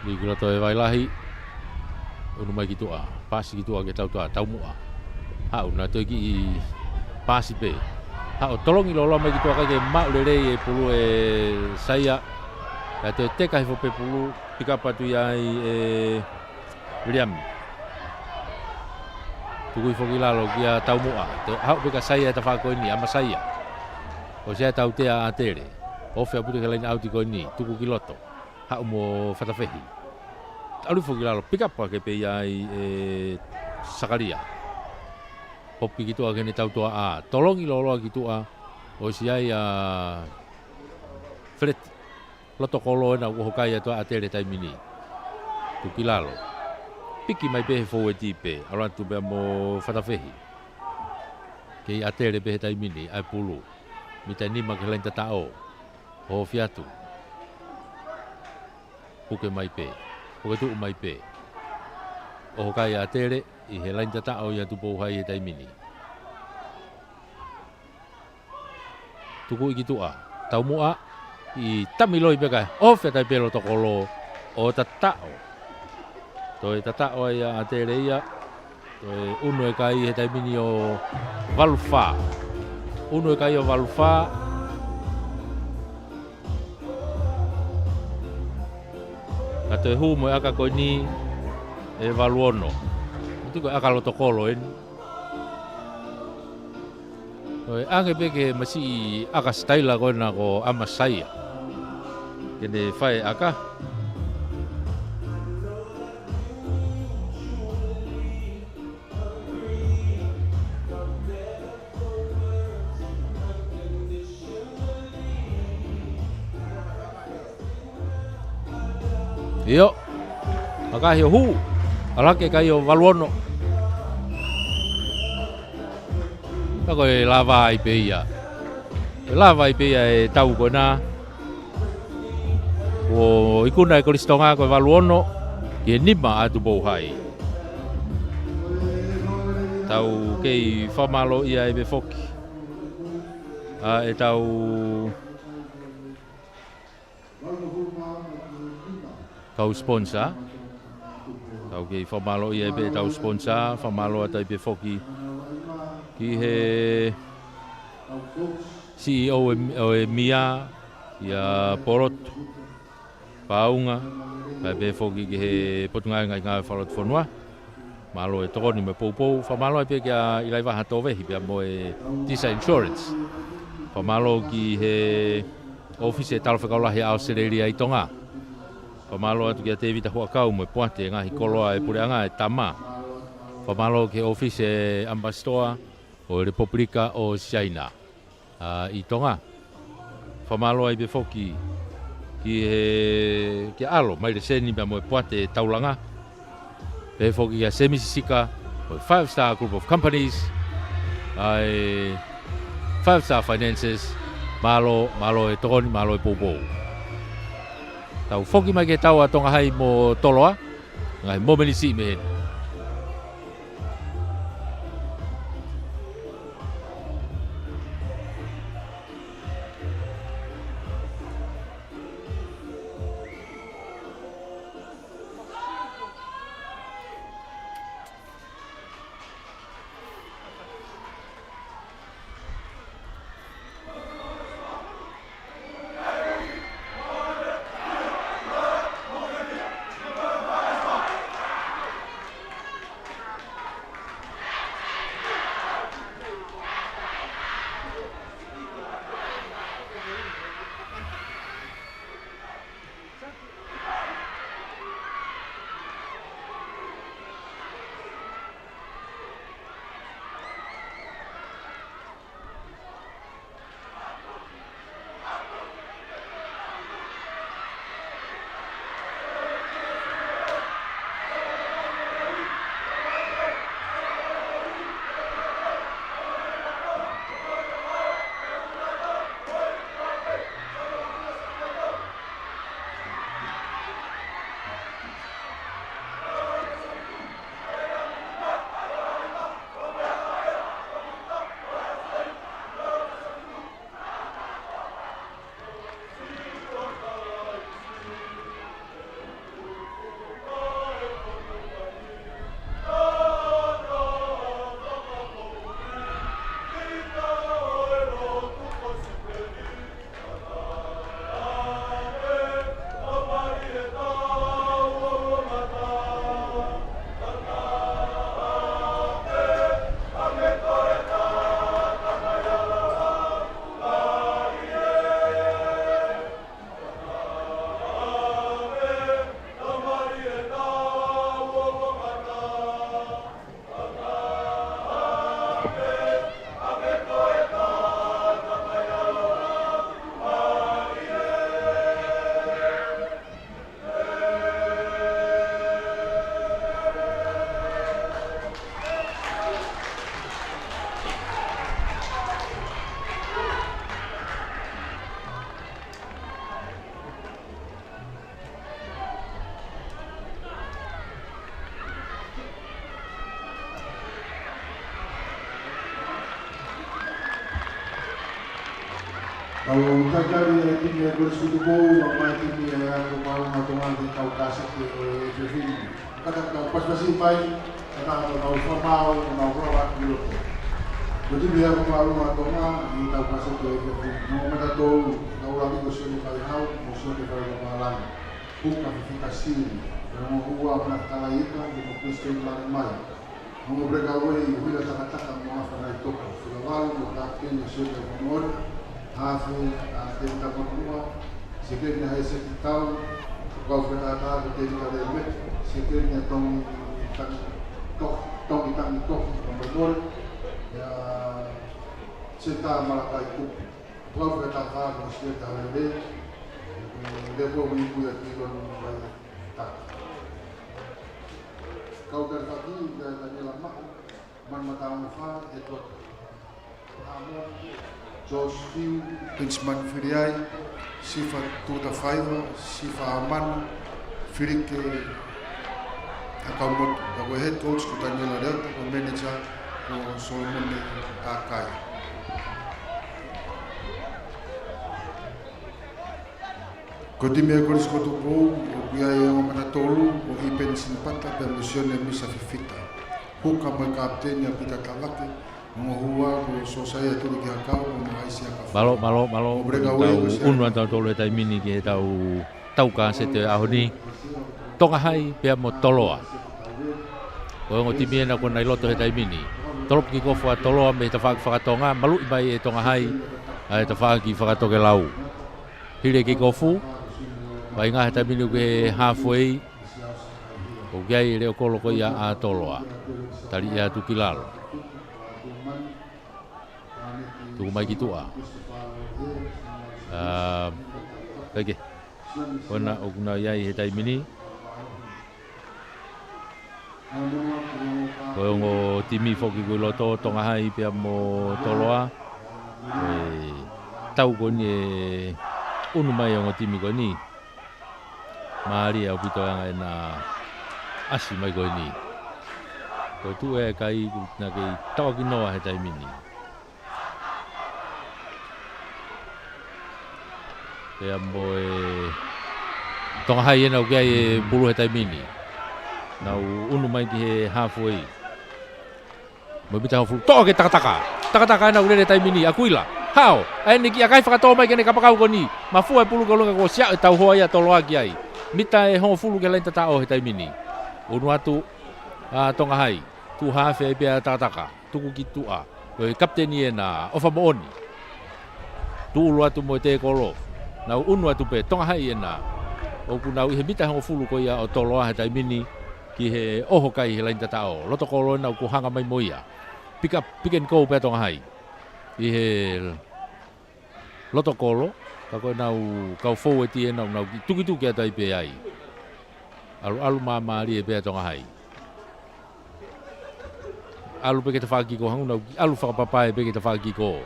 Lī ki loto ʻe Vailahi. Unu mai ki tuʻa. Pasi ki tuʻa ki he tautoʻa, Taumuʻa. Haʻu naʻe toe kiʻi pasi pē. Haʻu tolongi loloa mai ki tuʻa kae ʻikai ke maʻu lelei e pulu ʻe Saia. Ka toe teka hifo pē pulu, pick up atu ia ai ʻe Viliami. Tuku hifo ki lalo kia Taumuʻa. Toe haʻu pē kia Saia he tafaʻaki ko eni, ʻAmasaia. ʻOsi ia e tautea ʻa ʻAtele. Ofi ʻaupito ki he laine ʻauti ko eni, tuku ki loto. Haʻu mo Fatafehi. ʻAlu hifo ki lalo, pick up hake pē ia ai ʻe Sakalia. Popi ki tuʻa ki heʻene tautoaʻa. Tolongi lōloa ki tuʻa. ʻOsi ia ʻa Feleti. Loto kolo ena ʻoku ʻoho kai atu ʻa ʻAtele he taimi ni. Tuku ki lalo. Piki mai pē he foueti pē. ʻAlu atu pē mo Fatafehi. Kei ʻAtele pē he taimi ni ʻa e pulu. Mita ʻe nima ki he laine tataʻo. Ofi atu. Puke mai pē. Puke tuʻu mai pē. ʻOho kai ʻa ʻAtele ʻi he laine tataʻo ʻia Tupou Hai he taimi ni. Tuku ki tuʻa. Taumuʻa. ʻI tamiloi pē kae ofi atu ai pē loto kolo ʻo tataʻo. Toe tataʻo ai ʻa ʻAtele ia. Toe unu e kai he taimi ni ʻo valu fā. Unu e kai ʻo valu fā. Ka toe hū mo e ʻaka ko eni ʻe valu ono. Ko e ʻaka loto kolo eni. Toe ʻange pē ke masiʻi ʻaka sitaila ko ena ko ʻAmasaia. Ke ne fai ʻaka. ʻIo. Makahi ʻo hū. ʻAlu hake kai ʻo valu ono. Ka ko e lava ai pē ia. Ko e lava ai pē ia e tau ko ena. ʻO ikuna ʻe Kolisi Tonga ko e valu ono ki he nima ʻa Tupou Hai. Tau kei fakamālōʻia ai pē foki ʻa e tau kau sponsor. Tau kei fakamālōʻia ai pē tau sponsor, fakamālō atu ai pē foki ki he C E O ʻo e, ʻo e M I A, ʻia Polotu Paunga, kae pehē foki ki he Potungāue Ngaahi Ngāue Fakalotofonua. Mālō e tokoni mo e poupou, fakamālō ai pē kia ʻIlaivaha Tovehi pea mo e Tisa Insurance. Fakamālō ki he ʻōfisi e Talafekau Lahi ʻa ʻAositelēlia ʻi Tonga. Fakamālō atu kia Tēvita Huʻakau mo e poate e ngaahi koloa e puleʻanga e tama. Fakamālō ki he ʻōfisi e ʻAmipasitoa ʻo e Lepupelika ʻo Siaina, ā, ʻi Tonga. Fakamālō ai pē foki ki he, kia ʻAlo Maile Seni pea mo e poate e taulanga. Pehē foki kia Semisi Sika, ʻo e Five Star Group of Companies, ʻa e Five Star Finances, mālō, mālō e tokoni, mālō e poupou. Tau foki mai ki he tau ʻa Tonga Hai mo Toloa, ngaahi momeniti mei heni. Tau tatali e timi ʻa e Kolisi Kutukou, ʻomai e timi ʻa e Ako Māʻolunga ʻo Tonga ki he tau kasete ʻo e efiafi ni. Kātaki tau pasipasi mai, kātaki tau fakamaau, tau ʻofa atu ki loto. Ko e timi ʻa e Ako Māʻolunga ʻo Tonga ʻi he tau kasete ʻo e efiafi ni. Ongo mata tolu, tau laki ko Sione Faihau, mo Sione Failapalani. Huka fefeka sili. Ko e ongo ua, Manatalai Ika, mo Christian Lalemai. Ongo breakaway, Huila Takataka mo Afanai Toko. Fika valu, mo kapiteni Sione Famoʻoni. Hafe, ʻa Temi Tamakua. Sekeni ʻa Haiseti Tau. Kau fakatātā ko Temi Kaleme. Sekeni ʻa Tongi Tangi Tohi, Tongi Tangi Tohi, Kamotore. ʻIa Seta Malakai Kupu. Kau fakatātā ko Seta Halele. Lepo Wikuia Kilon Vai. Kau talifaki, ʻa Daniela Maʻu, Manu Mataʻangofā, Edward Hamon, George Fiu, Benjamin Filiai, Sifa Tuta Faiva, Sifa Amanu, Filike Akaumotu, ka ko e head coach ko Daniela Leota, ko e manager ko Solomone Takai. Ko e timi ʻa e Kolisi Kutukou, ʻoku ʻi ai e ongo mata tolu, ko ʻIpeni Sinipata, pea mo Sione Misa Fifita. Huka mo e kapiteni ʻa Pita Tavake, ongo ua ko Sosaia Tulukihakau, mo Mahaisi Akafu. Mālō, mālō, mālō. Ko e breakaway, tau ʻunu atu ʻa tautolu he taimi ni ki he tau, tau kasete ʻo e ʻaho ni. Tonga Hai pea mo Toloa. Ko e ongo timi ena ʻoku nau ʻi loto he taimi ni. Tolopu kikofu ʻa Toloa mei he tafaʻaki fakatonga, maluʻi mai ʻe Tonga Hai ʻa e tafaʻaki fakatokelau. Hili e kikofu, vaʻinga he taimi ni ʻoku ke halfway, ʻoku ʻi ai e leʻo kolo ko ia ʻa Toloa. Tali atu ki lalo. Tuku mai ki tuʻa. ʻA, peke. Ko ena ʻoku nau ʻi ai he taimi ni. Ko e ongo timi foki ʻoku ʻi loto, Tonga Hai pea mo Toloa. ʻE tau ko eni ʻe ʻunu mai e ongo timi ko eni. Mālie ʻaupito e anga ʻena ʻasi mai ko eni. Ko e tuʻu e kai ʻoku na kei tauʻaki noa he taimi ni. Pea mo e Tonga Hai ena ʻoku ʻi ai e pulu he taimi ni. Nau ʻunu mai ki he halfway. Mo e mita hongofulu, toʻo ki he Takataka. Takataka ena ʻoku lele he taimi ni, Akuila. Hao, ʻa eni ki ʻakai fakatō mai ki heʻene kapakau ko eni. Mafua e pulu ki ʻolunga kuo ʻosi aʻu e tauhoa ia ʻa Toloa ki ai. Mita ʻe hongofulu ki he laini tataʻo he taimi ni. ʻUnu atu ʻa Tonga Hai. Tuʻu hafe ai pē ʻa Takataka. Tuku ki tuʻa. Ko e kapiteni ena, ʻOfa Moʻoni. Tuʻulu atu mo e tēkolo. Nau ʻunu atu pē, Tonga Hai ena. ʻOku nau ʻi he mita hongofulu ko ia ʻo Toloa he taimi ni ki he ʻoho kai he laini tataʻo. Loto kolo ena ʻoku hanga mai mo ia. Pick up, pick and go pē ʻa Tonga Hai. ʻI he loto kolo, ka ko ʻenau kau foueti ena ʻoku nau kiʻi tukituki atu ai pē ai. ʻAluʻalu māmālie pē ʻa Tonga Hai. ʻAlu pē ki he tafaʻaki kiko, hangē ʻoku nau kiʻi ʻalu fakapapae pē ki he tafaʻaki kiko.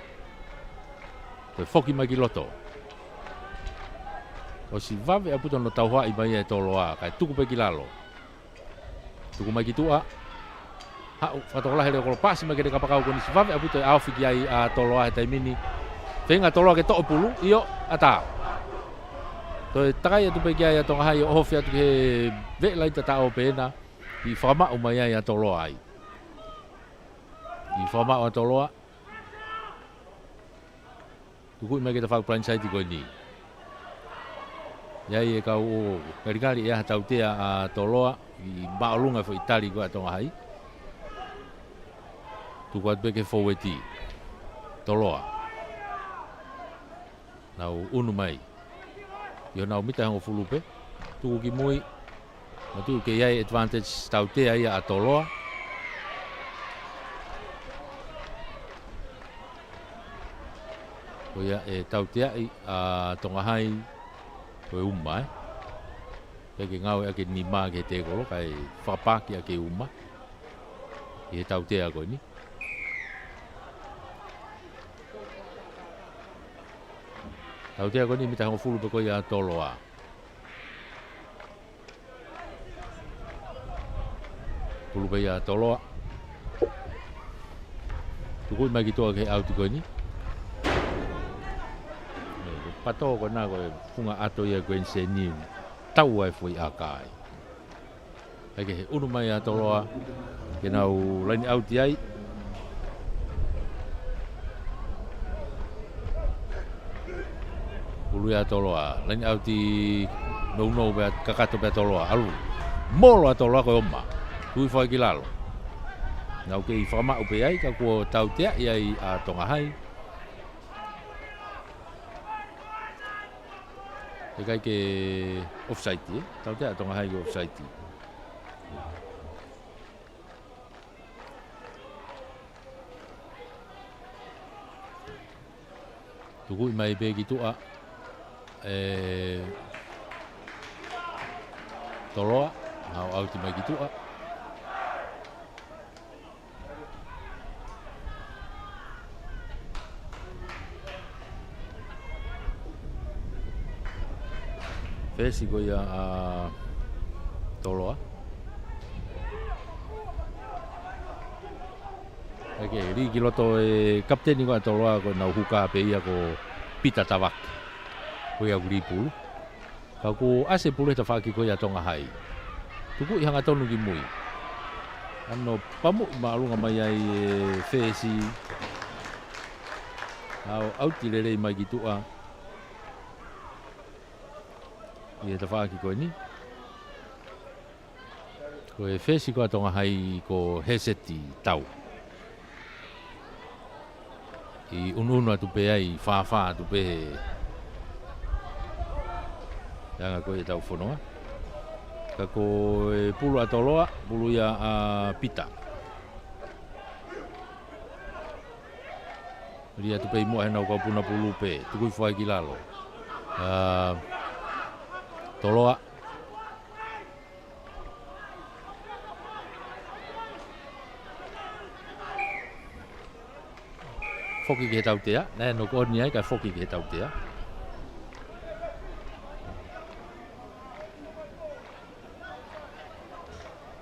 Toe foki mai ki loto. ʻOsi vave ʻaupito hono tauhoaʻi mai ʻe Toloa, kae tuku pē ki lalo. Tuku mai ki tuʻa. Haʻu, fakatokolahi e leʻo kolo, paasi mai ki heʻene kapakau ko eni, ʻosi vave ʻaupito e ʻaofi ki ai ʻa Toloa he taimi ni. Feinga Toloa ke toʻo e pulu, ʻio, ʻatā. Toe takai atu pē ki ai ʻa Tonga Hai ʻo ʻohofi atu ki he veʻe laini tataʻo pē ena. ʻI fakamaʻu mai ai ʻa Toloa ai. ʻI fakamaʻu ʻa Toloa. Tukuʻi mai ki he tafaʻaki blindside ko eni. ʻI ai e kau ʻo ngalingali ʻe ʻi ai ha tautea ʻa Toloa, ʻi māʻolunga e foʻi tali ko ia ʻa Tonga Hai. Tuku atu pē ki he foueti. Toloa. Nau ʻunu mai. ʻI honau mita hongofulu pē. Tuku ki mui. Matu ke ʻi ai e advantage tautea ia ʻa Toloa. Ko ia ʻe tauteaʻi ʻa Tonga Hai ko e uma, ē. Pea ke ngāueʻaki e nima ki he tēkolo, kae fakapaaki ʻaki e uma. ʻI he tautea ko eni. Tautea ko eni mita hongofulu pē ko ia ʻa Toloa. Pulu pē ia ʻa Toloa. Tukuʻi mai ki tuʻa ki he ʻauti ko eni. Pato ko ena ko e funga ʻato ia ko eni seni. Tau ai foʻi ʻaka ai. ʻIkai ke he ʻunu mai ʻa Toloa. Ke nau laini ʻauti ai. Pulu ia ʻa Toloa. Laini ʻauti nounou pea kakato pea Toloa. ʻAlu. Molo ʻa Toloa ko e ʻomai. Tui fai ki lalo. Nau kei fakamaʻu pē ai ka kuo tauteaʻi ai ʻa Tonga Hai. ʻIkai ke offside, ē? Tautea ʻa Tonga Hai ke offside. Tukuʻi mai pē ki tuʻa. ʻE Toloa, nau ʻauti mai ki tuʻa. Fesi ko ia ʻa Toloa. ʻIkai ke lī ki loto e kapiteni ko ʻa Toloa ko ʻenau huka pē ia ko Pita Tavake. Ko ia ʻoku lī pulu. Ka kuo ʻasi e pulu he tafaʻaki ko ia ʻa Tonga Hai. Tukuʻi hangatonu ki mui. ʻAno pamuʻi māʻolunga mai ai e fesi. ʻAu, ʻauti lelei mai ki tuʻa. ʻI he tafaʻaki ko eni. Ko e fesi ko ʻa Tonga Hai ko Heseti Tau. ʻI ʻunuʻunu atu pē ai, fāfā atu pē he anga ko ia ʻetau fononga. Ka ko e pulu ʻa Toloa, pulu ia ʻa Pita. Lī atu pē ʻi muʻa heʻenau kau puna pulu pē, tukuʻi fai ki lalo. ʻA Toloa. Foki ki he tautea, naʻe ʻano ko eni ai ka foki ki he tautea.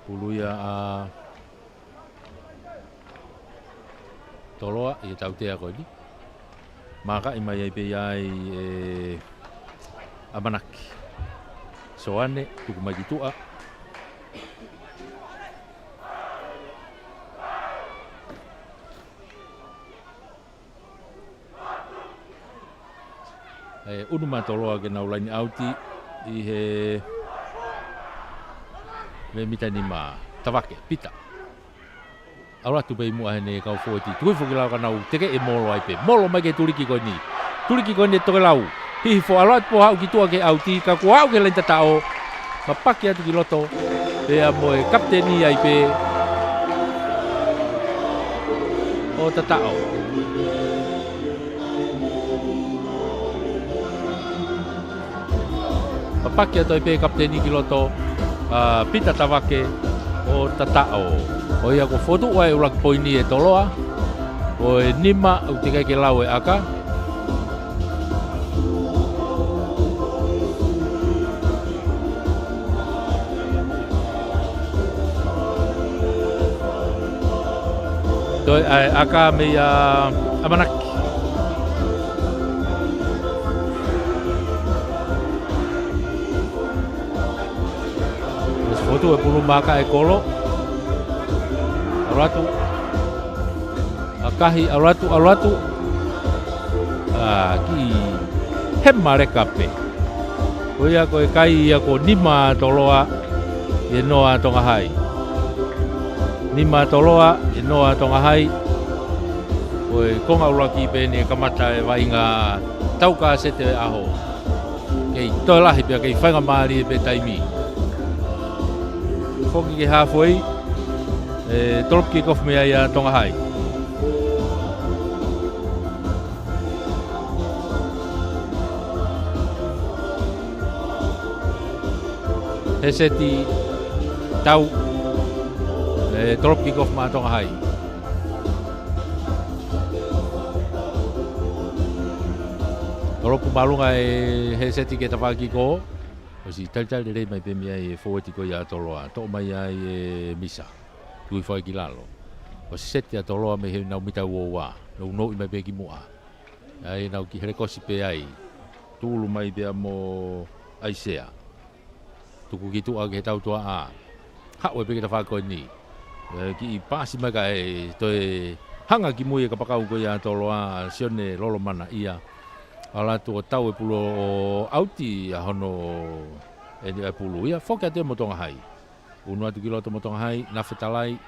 Pulu ia ʻa Toloa ʻi he tautea ko eni. Mākaʻi mai ai pē ia ʻe ʻAmanaki. Soane, tuku mai ki tuʻa. ʻE ʻunu mai ʻa Toloa ke nau laini ʻauti ʻi he mita nima. Tavake, Pita. ʻAlu atu pē ʻi muʻa heʻene kau fōueti. Tukuʻi foki ki lalo ka nau tekeʻi e molo ai pē. Molo mai ki he tuliki ko eni. Tuliki ko eni ʻe Tokelau. Hihifo, ʻalu atu pē ʻo haʻu ki tuʻa ki he ʻauti. Ka kuo aʻu ki he laini tataʻo. Mapaki atu ki loto. Pea mo e kapiteni ai pē ʻo tataʻo. Mapaki atu ai pē kapiteni ki loto, ʻa Pita Tavake ʻo tataʻo. Ko ia kuo fotu ai ʻuluaki poini ʻe Toloa, ko e nima ʻoku teʻeki ai ke lau e ʻaka. Toe ʻai ʻaka mei ʻa ʻAmanaki. Esi fotu e pulu maka e kolo. ʻAlu atu. ʻAkahi, ʻalu atu, ʻalu atu. ʻA, ki he maleka pē. Ko ia ko e kai ia ko nima Toloa, ʻi he noa Tonga Hai. Nima Toloa, ʻi he noa Tonga Hai. Ko e konga ʻuluaki pē eni kamata e vaʻinga tau kasete ʻo e ʻaho. Kei toe lahi pea kei faingamālie pē taimi. Foki ki he halfway, ʻe tolopu kikofu mei ai ʻa Tonga Hai. Heseti Tau, ʻe tolopu kikofu mai ʻa Tonga Hai. Tolopu māʻolunga ʻe Heseti ki he tafaʻaki ko ē. ʻOsi talitali lelei mai pē mei ai e fōueti ko ia ʻa Toloa. Toʻo mai ai ʻe Misa. Tukuʻi fai ki lalo. ʻOsi seti ʻa Toloa mei heʻenau mita ua ua. Nounou mai pē ki muʻa. ʻAi nau ki helekosi pē ai. Tūʻulu mai pea mo ʻAisea. Tuku ki tuʻa ki he tautuaʻā. Haʻu ē pē ki he tafaʻaki ko eni. ʻE, kiʻi paasi mai kae toe hanga ki mui e kapakau ko ia ʻa Toloa, Sione Lolomanaʻia. ʻAlu atu ʻo tau e pulu ʻo ʻauti ʻa hono ʻeni ʻa e pulu ia. Foki atu ē mo Tonga Hai. Unu atu ki loto mo Tonga Hai, Nafe Talai,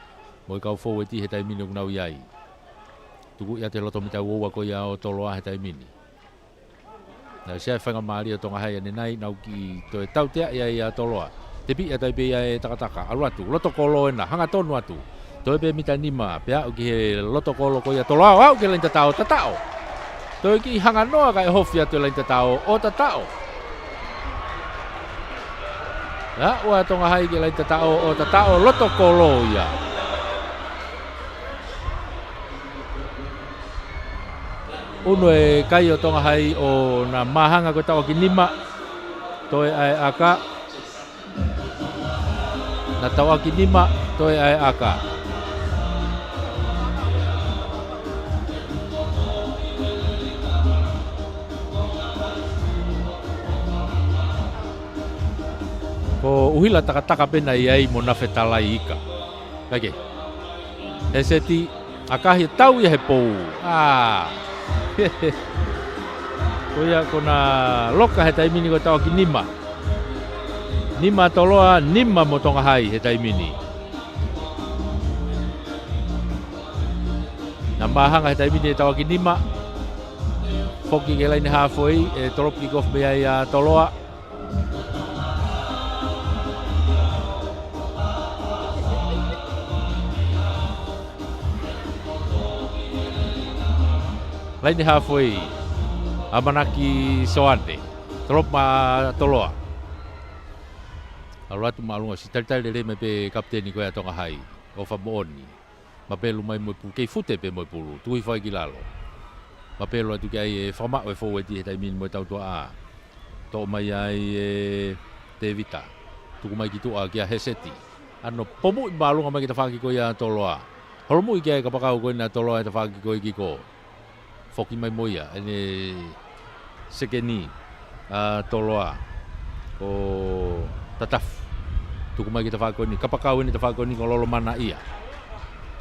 mo e kau foueti he taimi ni ʻoku nau ʻi ai. Tuku ia ʻi he loto mita ua ua ko ia ʻo Toloa he taimi ni. Naʻe ʻosi ʻi ai e faingamālie ʻo Tonga Hai ʻanenai, nau kiʻi toe tautea ia ʻia Toloa. Tepiʻi atu ai pē ia e takataka, ʻalu atu, loto kolo ena, hangatonu atu. Toe pē mita nima, pea aʻu ki he loto kolo ko ia ʻa Toloa, ʻo aʻu ki he laine tataʻo, tataʻo. Toe kiʻi hanganoa kae ʻohofi atu e laine tataʻo, ʻo tataʻo. Aʻu ʻa Tonga Hai ki he laine tataʻo, ʻo tataʻo, loto kolo ia. Unu e kai ʻo Tonga Hai ʻo na māhanga ko e tauʻaki nima, toe ʻa e ʻaka. Na tauʻaki nima, toe ʻa e ʻaka. Ko ʻUhila Takataka pē naʻe ʻi ai mo Nafe Talai Ika. Kae kehe. He seti, ʻakahi tau ia he pou. ʻĀ. Ko ia ko na loka he taimi ni ko e tauʻaki nima. Nima Toloa, nima mo Tonga Hai he taimi ni. Na māhanga he taimi ni e tauʻaki nima. Foki ki he laine hāfoʻi, ʻe tolopu kick off mei ai ʻa Toloa. Laine hāfoʻi, ʻAmanaki Soane. Tolopu mai ʻa Toloa. ʻAlu atu māʻolunga, ʻosi talitali lelei mai pē kapiteni ko ia ʻa Tonga Hai, ʻOfa Moʻoni. Mapelu mai mo e pulu, kei fute pē mo e pulu, tuku hifo ai ki lalo. Mapelu atu ki ai e fakamaʻu e foueti he taimi ni mo e tautuaʻā. Toʻo mai ai ʻe Tevita. Tuku mai ki tuʻa kia Heseti. ʻAno pomuʻi māʻolunga mai ki he tafaʻaki ko ia ʻa Toloa. Holomuʻi ki ai e kapakau ko ena ʻa Toloa he tafaʻaki ko ē kick off. Foki mai mo ia, ʻene sekeni ʻa Toloa, ko Tatafu. Tuku mai ki he tafaʻaki ko eni, kapakau eni he tafaʻaki ko eni ko Lolomanaʻia.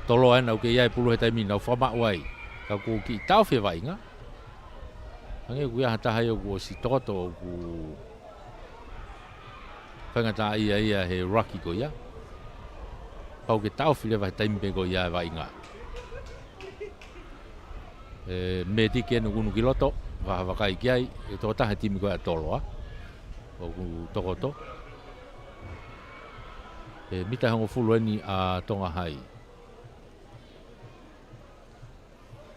Toloa ena ʻoku kei ʻi ai e pulu he taimi ni, nau fakamaʻu ai. Ka kuo kiʻi taʻofi e vaʻinga. Hangē ʻoku ʻi ai ha taha ia kuo ʻosi tokoto ʻoku faingataʻaʻia ia he ruck ko ia. Pau ke taʻofi leva he taimi pē ko ia e vaʻinga. ʻE, mētiki ʻeni ʻoku unu ki loto, vakavakai ki ai, ʻe tokotaha he timi ko ia ʻa Toloa. ʻOku tokoto. ʻE, mita hongofulu eni ʻa Tonga Hai.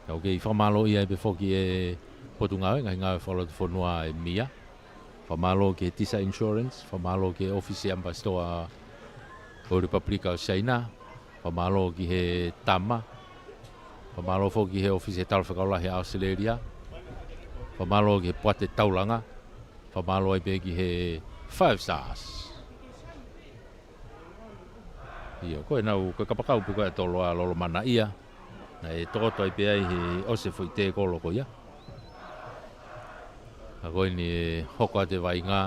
Ka ʻoku kei fakamālōʻia ai pē foki e Potungāue, ngaahi ngāue fakalotofonua ʻe meia. Fakamālō ki he Tisa Insurance, fakamālō ki he ʻOfisi ʻAmipasitoa ʻo e Lepupelika ʻo Siaina, fakamālō ki he Tama, fakamālō foki ki he ʻOfisi ʻo e Talafekau Lahi ʻa ʻAositelēlia, fakamālō ki he Poate Taulanga, fakamālō ai pē ki he Five Stars. ʻIo, ko ʻenau, ko e kapakau pē ko ia ʻa Toloa, Lolomanaʻia. Naʻe tokoto ai pē ai he ʻosi e foʻi tēkolo ko ia. Ka ko eni ʻe hoko atu e vaʻinga.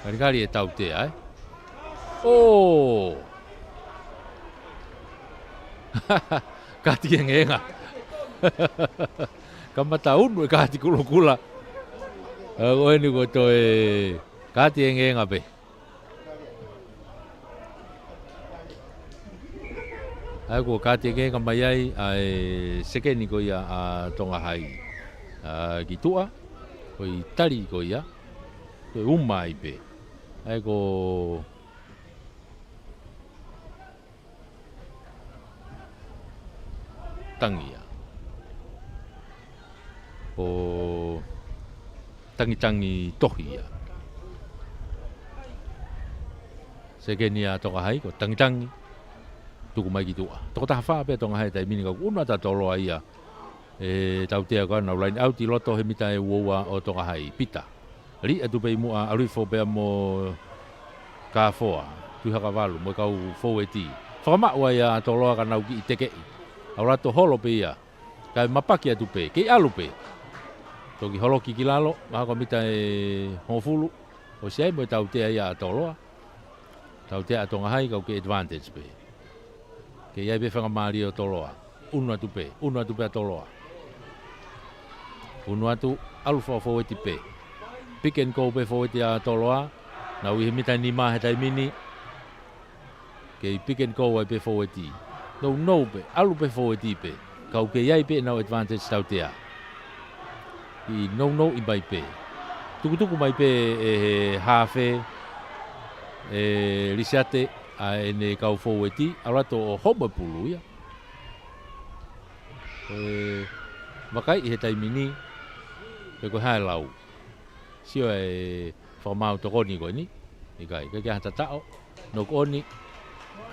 Kalikali e tautea, ē? ʻŌ! Kati engeenga. Kamata unu e kati kulokula. Ka ko eni kuo toe kati engeenga pē. ʻA ia kuo kati engeenga mai ai ʻa e sekeni ko ia ʻa Tonga Hai. ʻA, ki tuʻa, ko e tali ko ia, ko e uma ai pē. ʻA ia ko Tangia. Ko Tangitangi Tohi ia. Sekeni ʻa Tonga Hai, ko Tangitangi. Tuku mai ki tuʻa. Tokotaha fā pē ʻa Tonga Hai taimi ni ka ʻoku unu atu ʻa Toloa ia. ʻE tautea ko ia nau line out ʻi loto he mita ʻe ua ua ʻo Tonga Hai. Pita. Liʻa tupe ʻi muʻa, ʻalu hifo pea mo Kafoa, Tuʻihakavalu, mo e kau foueti. Fakamaʻu ai ʻa Toloa ka nau kiʻi tekeʻi. ʻAlu atu holo pē ia. Kae mapaki atu pē, kei ʻalu pē. Toki holoki ki lalo, mahalo ko e mita ʻe hongofulu, ʻosi ʻi ai mo e tautea ia ʻa Toloa. Tautea ʻa Tonga Hai, ka ʻoku kei advantage pē. Kei ʻi ai pē faingamālie ʻo Toloa. ʻUnu atu pē, ʻunu atu pē ʻa Toloa. ʻUnu atu, ʻalu fo-, fōueti pē. Pick and go pē fōueti ʻa Toloa. Nau ʻi he mita nima he taimi ni. Kei pick and go ai pē fōueti. Nounou pē, ʻalu pē fōueti pē. Ka ʻoku kei ʻi ai pē ʻenau advantage tautea. ʻI nounou ʻi mai pē. Tukutuku mai pē ʻe he haafe, ʻe Lisiate, ʻa ʻene kau fōueti, ʻalu atu ʻo homa pulu ia. ʻE, vakai ʻi he taimi ni, pe ko e hā e lau. Sio e fakamaau tokoni ko eni. ʻIkai, ʻikai ke ʻi ai ha tataʻo. Knock on.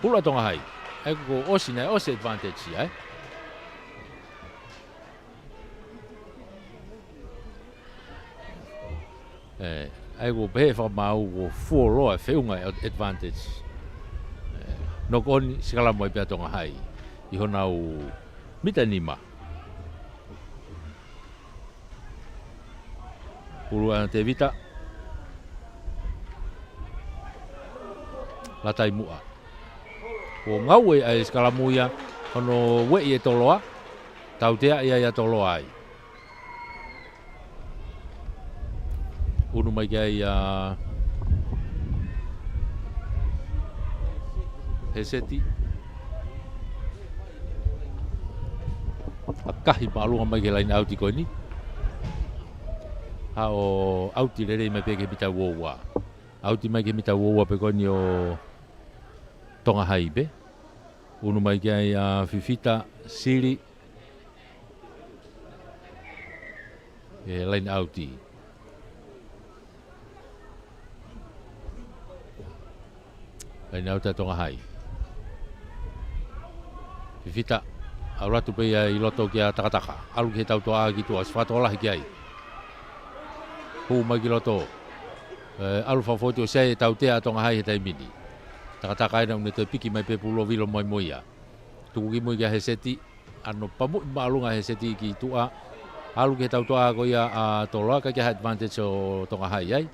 Pulu ʻa Tonga Hai. ʻA ia kuo ʻosi naʻe ʻosi advantage ia, ē. ʻE, ʻa ia kuo pehē fakamaau kuo fuoloa e feʻunga e advantage. ʻE, knock on, sikalamu ai pē ʻa Tonga Hai. ʻI honau mita nima. Pulu ʻa Tevita. Lata ʻi muʻa. Kuo ngāue ʻa e sikalamu ia, hono ueʻi ʻe Toloa. Tautea ia ʻa Toloa ai. ʻUnu mai ki ai ʻa Heseti. ʻAkahi māʻolunga mai ki he laine ʻauti ko eni. Haʻu ʻo ʻauti lelei mai pē ki he mita uaua. ʻAuti mai ki he mita uaua pē ko eni ʻo Tonga Hai pē. ʻUnu mai ki ai ʻa Fifita, Sili. ʻE laine ʻauti. Laine ʻauti ʻa Tonga Hai. Fifita, ʻalu atu pē ia ʻi loto kia Takataka. ʻAlu ki he tautea ki tuʻa, ʻosi fakatokolahi ki ai. Hū mai ki loto. ʻE, ʻalu fakafoʻou ʻosi ʻi ai e tautea ʻa Tonga Hai he taimi ni. Takataka ena ʻoku ne toe piki mai pē pulu ʻo vilo mai mo ia. Tuku ki mui kia Heseti, ʻano pamuʻi māʻolunga ʻa Heseti ki tuʻa. ʻAlu ki he tautea ko ia ʻa Toloa, ʻikai ke ʻi ai ha advantage ʻo Tonga Hai ai.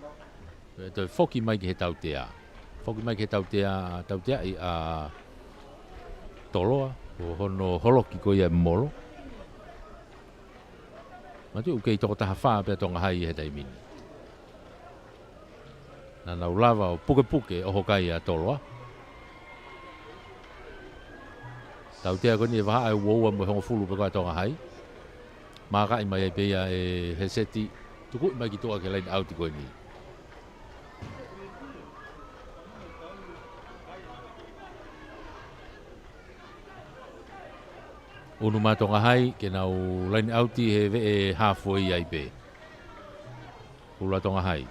Toe foki mai ki he tautea. Foki mai ki he tautea, tauteaʻi ʻa Toloa, ʻo hono holoki ko ia e molo. Mātuʻaki ʻoku kei toko taha fā pē ʻa Tonga Hai he taimi ni. Naʻa nau lava ʻo pukepuke ʻo hokai ʻa Toloa. Tautea ko eni e vahaʻa ʻe uaua mo e hongofulu pē ko ia ʻa Tonga Hai. Mākaʻi mai ai pē ia ʻe Heseti, tukuʻi mai ki tuʻa ki he laine ʻauti ko eni. ʻUnu mai ʻa Tonga Hai, ke nau laine ʻauti he veʻe haafe ai pē. Pulu ʻa Tonga Hai.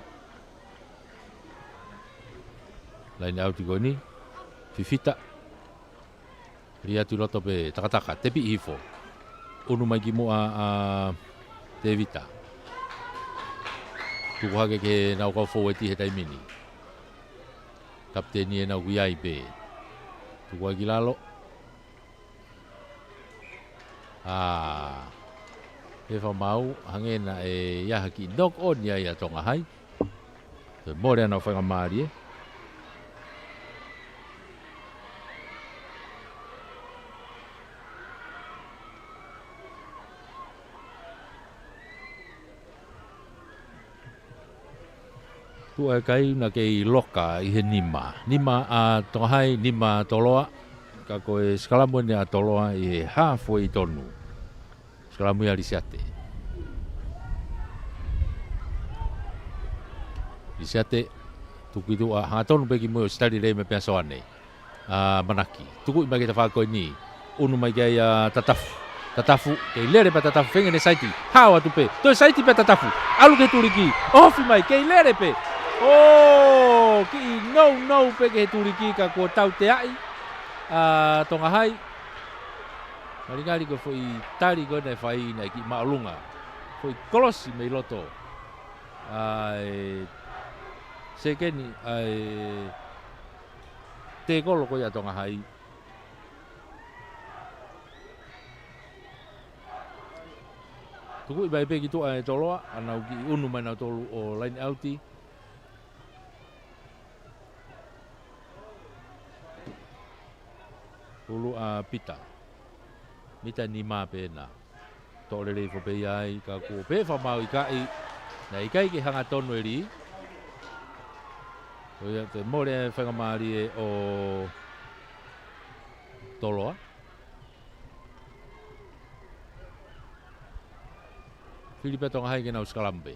Laine ʻauti ko eni. Fifita. Lī atu ʻi loto pē Takataka, tepi hifo. ʻUnu mai ki muʻa ʻa Tevita. Tuku hake ki heʻenau kau fōueti he taimi ni. Kapiteni ena ʻoku ʻi ai pē. Tuku ai ki lalo. ʻA, he fakamaau, hangē naʻe ʻi ai ha kiʻi knock on ia ʻia Tonga Hai. Toe mole ʻenau faingamālie. Tuʻa e kai naʻe kei loka ʻi he nima. Nima ʻa Tonga Hai, nima ʻa Toloa. Ka ko e sikalamu eni ʻa Toloa ʻi he haafe ʻi tonu. Sikalamu ia ʻa Lisiate. Lisiate, tuku ki tuʻa, hangatonu pē ki mui ʻosi tali lelei mai pē ʻa Soane. ʻA Manaki. Tukuʻi mai ki he tafaʻaki ko eni. ʻUnu mai ki ai ʻa Tatafu. Tatafu, kei lele pē ʻa Tatafu, feinga ke ne saiti. Hao atu pē. Toe saiti pē ʻa Tatafu. ʻAlu ki he tuliki. ʻOhofi mai, kei lele pē. ʻŌ, kiʻi nounou pē ki he tuliki ka kuo tauteaʻi ʻa Tonga Hai. Ngalingali ko e foʻi tali ko ē naʻe fai naʻe kiʻi māʻolunga. Foʻi kolosi mei loto. ʻA e sekeni, ʻa e tēkolo ko ia ʻa Tonga Hai. Tukuʻi mai pē ki tuʻa ʻe Toloa, ʻa ʻenau kiʻi ʻunu mai nautolu ʻo laine ʻauti. Pulu ʻa Pita. Mita nima pē ena. Toʻo lelei foki pē ia ai, ka kuo pē fakamaau ʻikai, naʻe ʻikai ke hangatonu e lī. Ko ia te mole e faingamālie ʻo Toloa. Fili pē Tonga Hai ke nau sikalamu pē.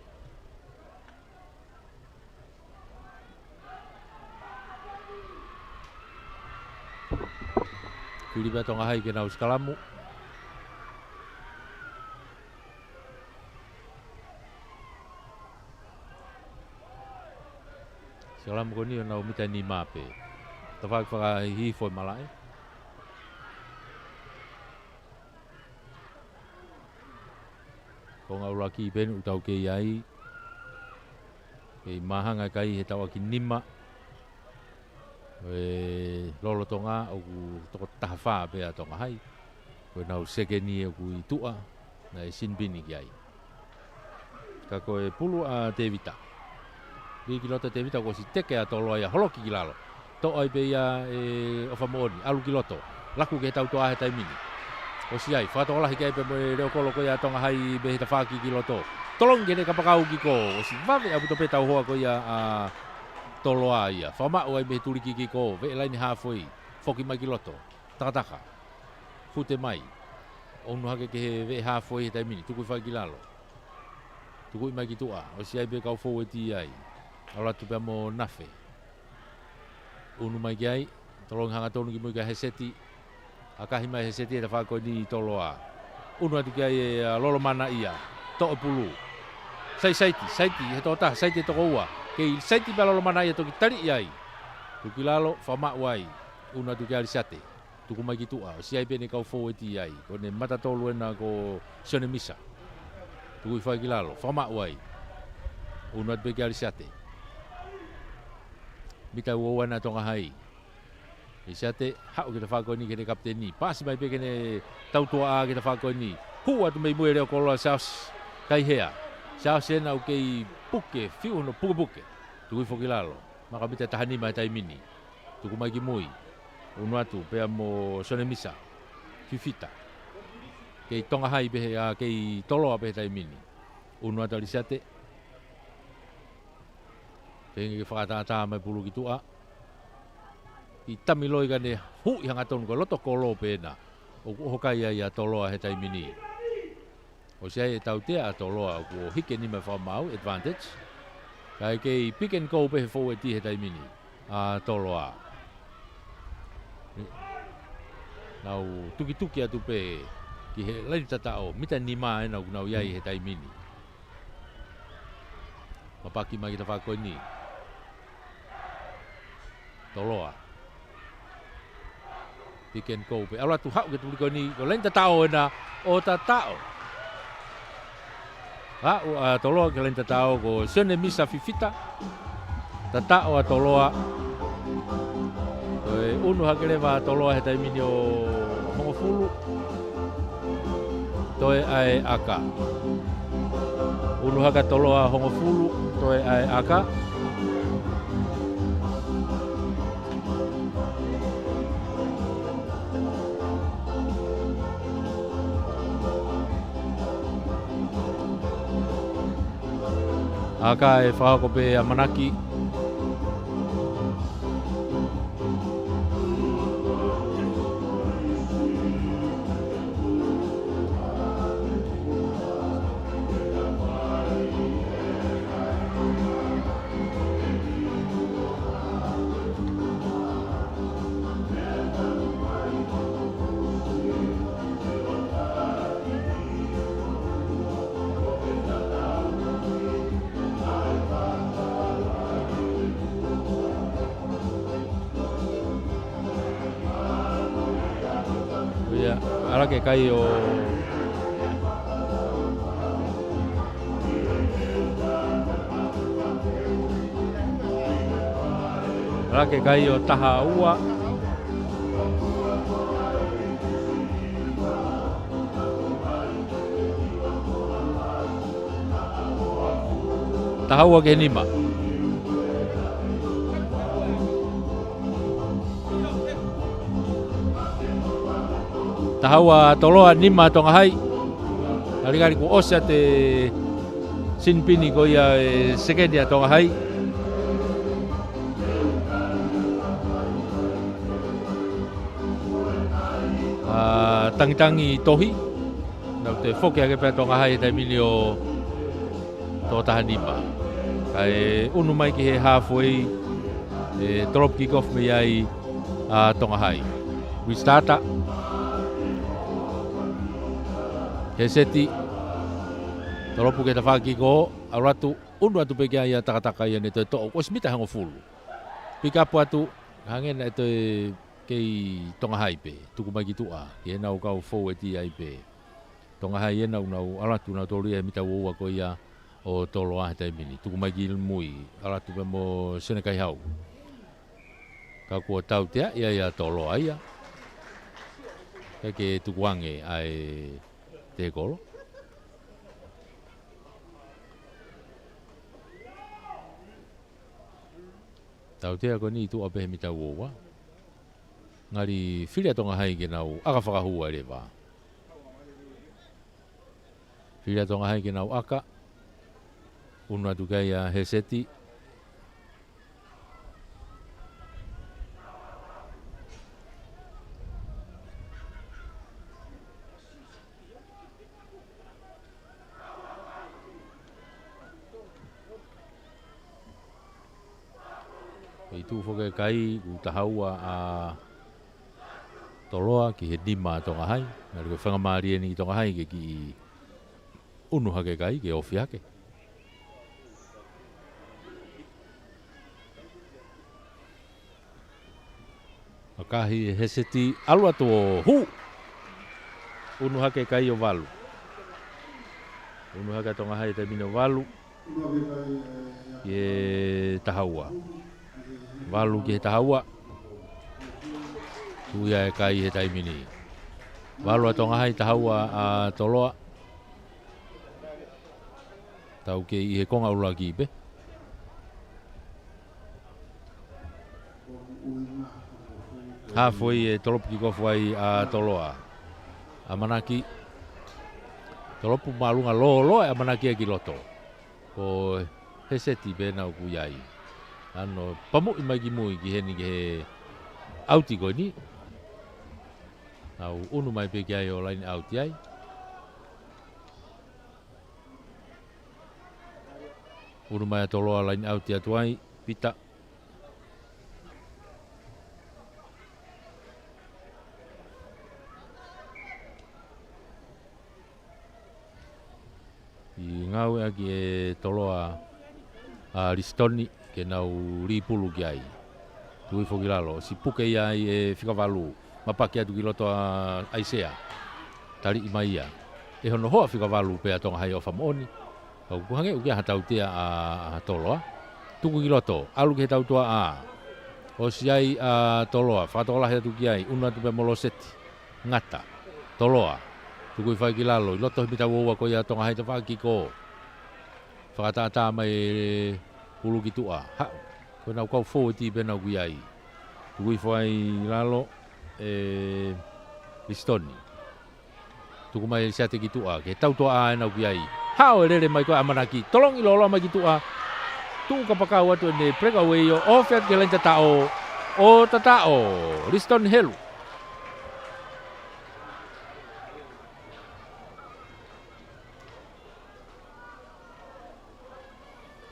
Fili pē Tonga Hai ke nau sikalamu. Sikalamu ko eni ʻo nau mita nima pē. Tafaʻaki fakahihifo e malaʻe. Ko e ngaahi ʻuluaki pē eni ʻoku tau kei ai. Kei māhanga e kai he tauʻaki nima ʻo e lolotonga, ʻoku toko taha fā pē ʻa Tonga Hai. Ko ʻenau sekeni ʻoku ʻi tuʻa, naʻe sinipini ki ai. Ka ko e pulu ʻa Tevita. Lī ki loto ʻe Tevita, kuo ʻosi teke ʻa Toloa ia, holoki ki lalo. Toʻo ai pē ia ʻe ʻOfa Moʻoni, ʻalu ki loto. Laku ki he tautoʻa he taimi ni. ʻOsi ai, fakatokolahi ki ai pē mo e leʻo kolo ko ia ʻa Tonga Hai mei he tafaʻaki ki loto. Tolongi ki heʻene kapakau kick. ʻOsi vave ʻaupito pē tauhoa ko ia ʻa Toloa ia. Fakamaʻu ai mei he tuliki kick, veʻe laine hāfoʻi. Foki mai ki loto. Takataka. Fute mai. ʻUnu hake ki he veʻe hāfoʻi he taimi ni. Tukuʻi fai ki lalo. Tukuʻi mai ki tuʻa. ʻOsi ai pē kau foueti ai. ʻAlu atu pea mo Nafe. ʻUnu mai ki ai. Tolongi hangatonu ki mui kia Heseti. ʻAkahi mai Heseti he tafaʻaki ko eni ʻa Toloa. ʻUnu atu ki ai ʻe, ʻa, Lolomanaʻia. Toʻo pulu. Sai saiti, saiti he tokotaha, saiti he tokoua. Kei saiti pē ʻa Lolomanaʻia toki taliʻi ai. Tuku ki lalo, fakamaʻu ai. ʻUnu atu kia Alisiate. Tuku mai ki tuʻa, ʻosi ai pē ʻene kau foueti ai. Ko ʻene mata tolu ena ko Sione Misa. Tukuʻi fai ki lalo, fakamaʻu ai. ʻUnu atu pē kia Alisiate. Mita ua ua ena ʻa Tonga Hai. Alisiate, haʻu ki he tafaʻaki ko eni ki heʻene kapiteni. Paasi mai pē ki heʻene tautoʻa ki he tafaʻaki ko eni. Hū atu mei mui e leʻo kolo ʻa Siaosi Kaihea. Siaosi ena ʻoku kei puke, fiu hono pukepuke. Tukuʻi foki ki lalo. Maka mita taha nima he taimi ni. Tuku mai ki mui. ʻUnu atu, pea mo Sione Misa. Fifita. Kei Tonga Hai pē he, ʻa, kei Toloa pē he taimi ni. ʻUnu atu Alisiate. Pehē ke fakatātā mai pulu ki tuʻa. ʻI tamiloi ka ne huʻi hangatonu ko e loto kolo pē ena. ʻOku ʻoho kai ai ʻa Toloa he taimi ni. ʻOsi ai e tautea ʻa Toloa ʻoku hiki e nima fakamaau, advantage. Kae kei pick and go pē he foueti he taimi ni ʻa Toloa. Nau tukituki atu pē ki he laine tataʻo, mita nima ena ʻoku nau ʻi ai he taimi ni. Mapaki mai ki he tafaʻaki ko eni. Toloa. Pick and go pē. ʻAlu atu haʻu ki he tuliki ko eni, ko e laine tataʻo ena ʻo tataʻo. Haʻu ʻa Toloa ki he laine tataʻo ko Sione Misa Fifita. Tataʻo ʻa Toloa. Toe ʻunu hake leva ʻa Toloa he taimi ni ʻo hongofulu. Toe ʻa e ʻaka. ʻUnu hake ʻa Toloa hongofulu, toe ʻa e ʻaka. ʻAka ʻe fakahoko pē ʻamanaki. ʻIo, ʻalu ki he kai ʻo, ʻalu ki he kai ʻo taha ua. Taha ua ki he nima. Taha ua Toloa, nima Tonga Hai. Kalikali kuo ʻosi atu e sinipini ko ia e sekeni ʻa Tonga Hai. ʻA, tangitangi tohi. Nau toe foki hake pē ʻa Tonga Hai he taimi ni ʻo toko taha nima. Kae ʻunu mai ki he halfway, ʻe tolopu kick off mei ai ʻa Tonga Hai. Restart. He seti. Tolopu ki he tafaʻaki kick off, ʻalu atu, ʻunu atu pē ki ai ʻa Takataka ia ne toe toʻo, ʻosi mita hongofulu. Pick up atu, hangē naʻe toe kei Tonga Hai pē, tuku mai ki tuʻa, ki heʻenau kau forward ai pē. Tonga Hai ʻenau nau ʻalu atu nautolu ia he mita uaua ko ia ʻo Toloa he taimi ni. Tuku mai ki mui, ʻalu atu pē mo Senekaihau. Ka kuo tautea ia ʻa Toloa ia. Kae ke tukuange ʻa e tekolo. Tautea ko eni tuʻa pē he mita uaua. Ngali fili ʻa Tonga Hai ke nau ʻaka fakahū ai leva. Fili ʻa Tonga Hai ke nau ʻaka. ʻUnu atu ki ai ʻa Heseti. ʻI tuʻu foki e kai, ʻoku taha ua ʻa Toloa ki he nima ʻa Tonga Hai. Naʻe ʻikai ke faingamālie eni ki Tonga Hai ke kiʻi ʻunu hake kai, ke ofi hake. ʻAkahi ʻe Heseti, ʻalu atu ʻo hū. ʻUnu hake kai ʻo valu. ʻUnu hake ʻa Tonga Hai taimi ni ʻo valu. Ki he taha ua. Valu ki he taha ua. Tuʻu ia e kai he taimi ni. Valu ʻa Tonga Hai, taha ua ʻa Toloa. Tau kei ʻi he konga ʻuluaki pē. Halfway ʻe tolopu kick off ai ʻa Toloa. ʻAmanaki. Tolopu māʻolunga, lōloa e ʻamanaki ia ki loto. Ko Heseti pē naʻa ku ʻi ai. ʻAno pamuʻi mai ki mui ki heni ki he ʻauti ko eni. Nau ʻunu mai pē ki ai ʻo line out ai. ʻUnu mai ʻa Toloa, line out atu ai, Pita. ʻI ngāueʻaki ʻe Toloa ʻa Lisitoni ke nau lipulu ki ai. Tuku hifo ki lalo, ʻosi puke ia ai ʻe fika valu. Mapaki atu ki loto ʻa ʻAisea. Taliʻi mai ia ʻe hono hoa fika valu pē ʻa Tonga Hai, ʻofa moʻoni. Ka ʻoku hangē ʻoku ʻi ai ha tautea ʻa, ʻa Toloa. Tuku ki loto, ʻalu ki he tautuaʻā. ʻOsi ai ʻa Toloa, fakatokolahi atu ki ai, ʻunu atu pē mo Loseti. Ngata. Toloa. Tuku hifo ai ki lalo, ʻi loto he mita uaua ko ia ʻa Tonga Hai, tafaʻaki kick off. Fakatātā mai e pulu ki tuʻa. Haʻu. Ko ʻenau kau forward pē naʻa ku ʻi ai. Tuku hifo ai lalo ʻe Lisitoni. Tuku mai ʻe Lisiate ki tuʻa, ki he tautuaʻā ʻenau ʻi ai. Haʻu e lele mai ko ē ʻa ʻAmanaki. Tolongi lōloa mai ki tuʻa. Tuʻu kapakau atu ʻene breakaway ʻo ofi atu ki he laini tataʻo. ʻO tataʻo. Lisitoni helu.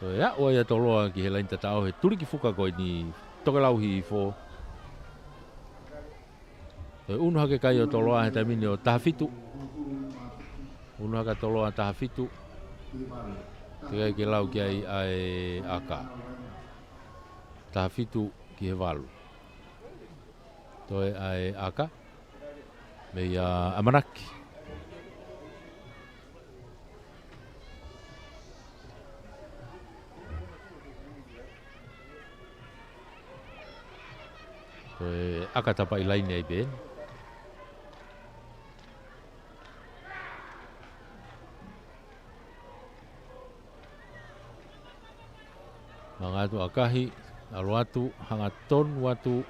Ko e aʻu ia ʻa Toloa ki he laini tataʻo he tuliki fuka ko eni, tokelau hifo. Ko e ʻunu hake kai ʻo Toloa he taimi ni ʻo taha fitu. ʻUnu hake ʻa Toloa taha fitu. Teʻeki ai ke lau ki ai ʻa e ʻaka. Taha fitu ki he valu. Toe ʻa e ʻaka. Meia ʻAmanaki. Toe ʻaka tapa ʻi laine ai pē. Hanga atu ʻakahi, ʻalu atu, hangatonu atu,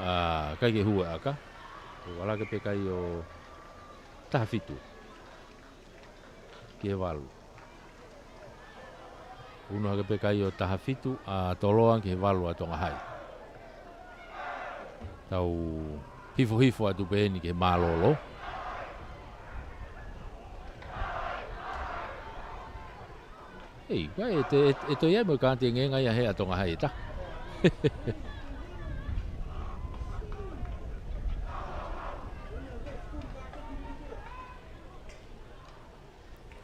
ʻa, ʻikai ke hū e ʻaka. ʻO ʻalu hake pē kai ʻo taha fitu ki he valu. Unu hake pē kai ʻo taha fitu ʻa Toloa ki he valu ʻa Tonga Hai. Tau hifo hifo atu pē eni ki he mālōlō. Ei, ʻikai, ʻe te, ʻe, ʻe toe ʻi ai mo e kāti engenga ia he ʻa Tonga Hai ʻe taha.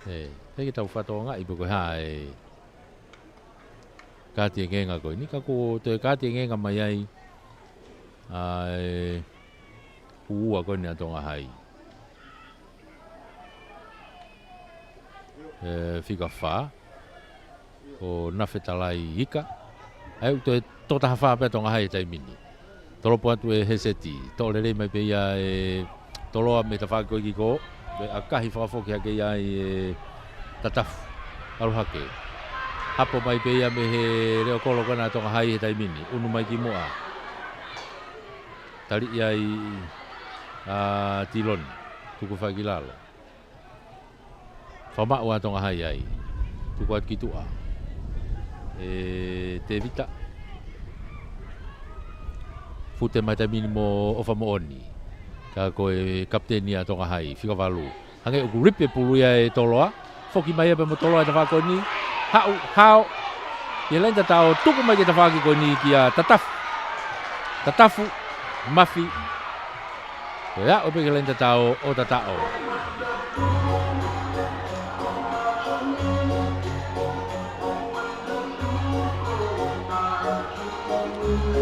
Ei, ʻikai ke tau fakatokangaʻi pe ko e hā e kāti engenga ko eni, ka kuo toe kāti engenga mai ai ʻa e ua ko eni ʻa Tonga Hai. E, fika fā, ko Nafetalai Ika. ʻA ia ʻoku toe toko taha fā pē ʻa Tonga Hai he taimi ni. Tolopu atu ʻe Heseti, toʻo lelei mai pē ia ʻe Toloa mei he tafaʻaki ko ē kiko, pea ʻakahi fakafoki hake ia ʻe Tatafu. ʻAlu hake. Hapo mai pē ia mei he leʻo kolo ko ena ʻa Tonga Hai he taimi ni. Unu mai ki muʻa. Taliʻi ai ʻa Tiloni. Tuku fai ki lalo. Fakamaʻu ʻa Tonga Hai ai. Tuku atu ki tuʻa. ʻE Tevita. Fute mai taimi ni mo ʻOfa Moʻoni. Ka ko e kapiteni ʻa Tonga Hai, fika valu. Hangē ʻoku lipi e pulu ia ʻe Toloa. Foki mai ia pē mo Toloa he tafaʻaki ko eni. Haʻu, hao. Ki he laine tataʻo, tuku mai ki he tafaʻaki ko eni kia Tatafu. Tatafu, Mafi. Ko ia, ʻo pē ki he laine tataʻo, ʻo tataʻo.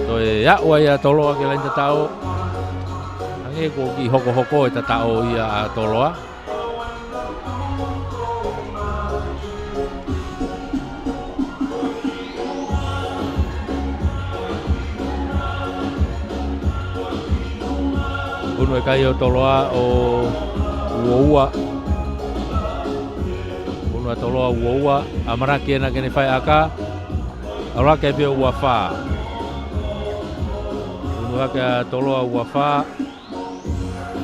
Toe aʻu ai ʻa Toloa ki he laine tataʻo. Hangē kuo kiʻi hokohoko e tataʻo ia ʻa Toloa. Unu e kai ʻo Toloa ʻo ua ua. Unu ʻa Toloa ua ua, ʻamanaki ena ke ne fai ʻaka. ʻAlu hake pē ua fā. Unu hake ʻa Toloa ua fā.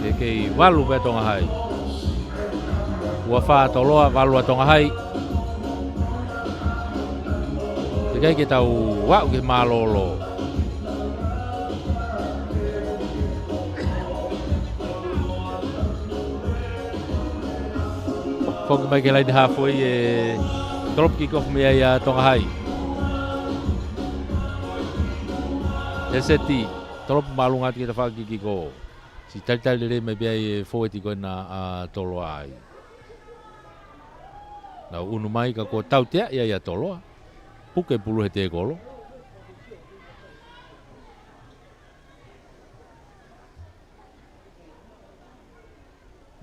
Ke kei valu pē ʻa Tonga Hai. Ua fā Toloa, valu ʻa Tonga Hai. Teʻeki ai ke tau aʻu ki he mālōlō. Foki mai ki he laine haafe ʻe Tolopu kick off mei ai ʻa Tonga Hai. Heseti, Tolopu māʻolunga atu ki he tafaʻaki kiko. Siʻi talitali lelei mai pē ʻa e fōueti ko ena ʻa Toloa ai. Nau unu mai ka kuo tauteaʻi ai ʻa Toloa. Puke pulu he tēkolo.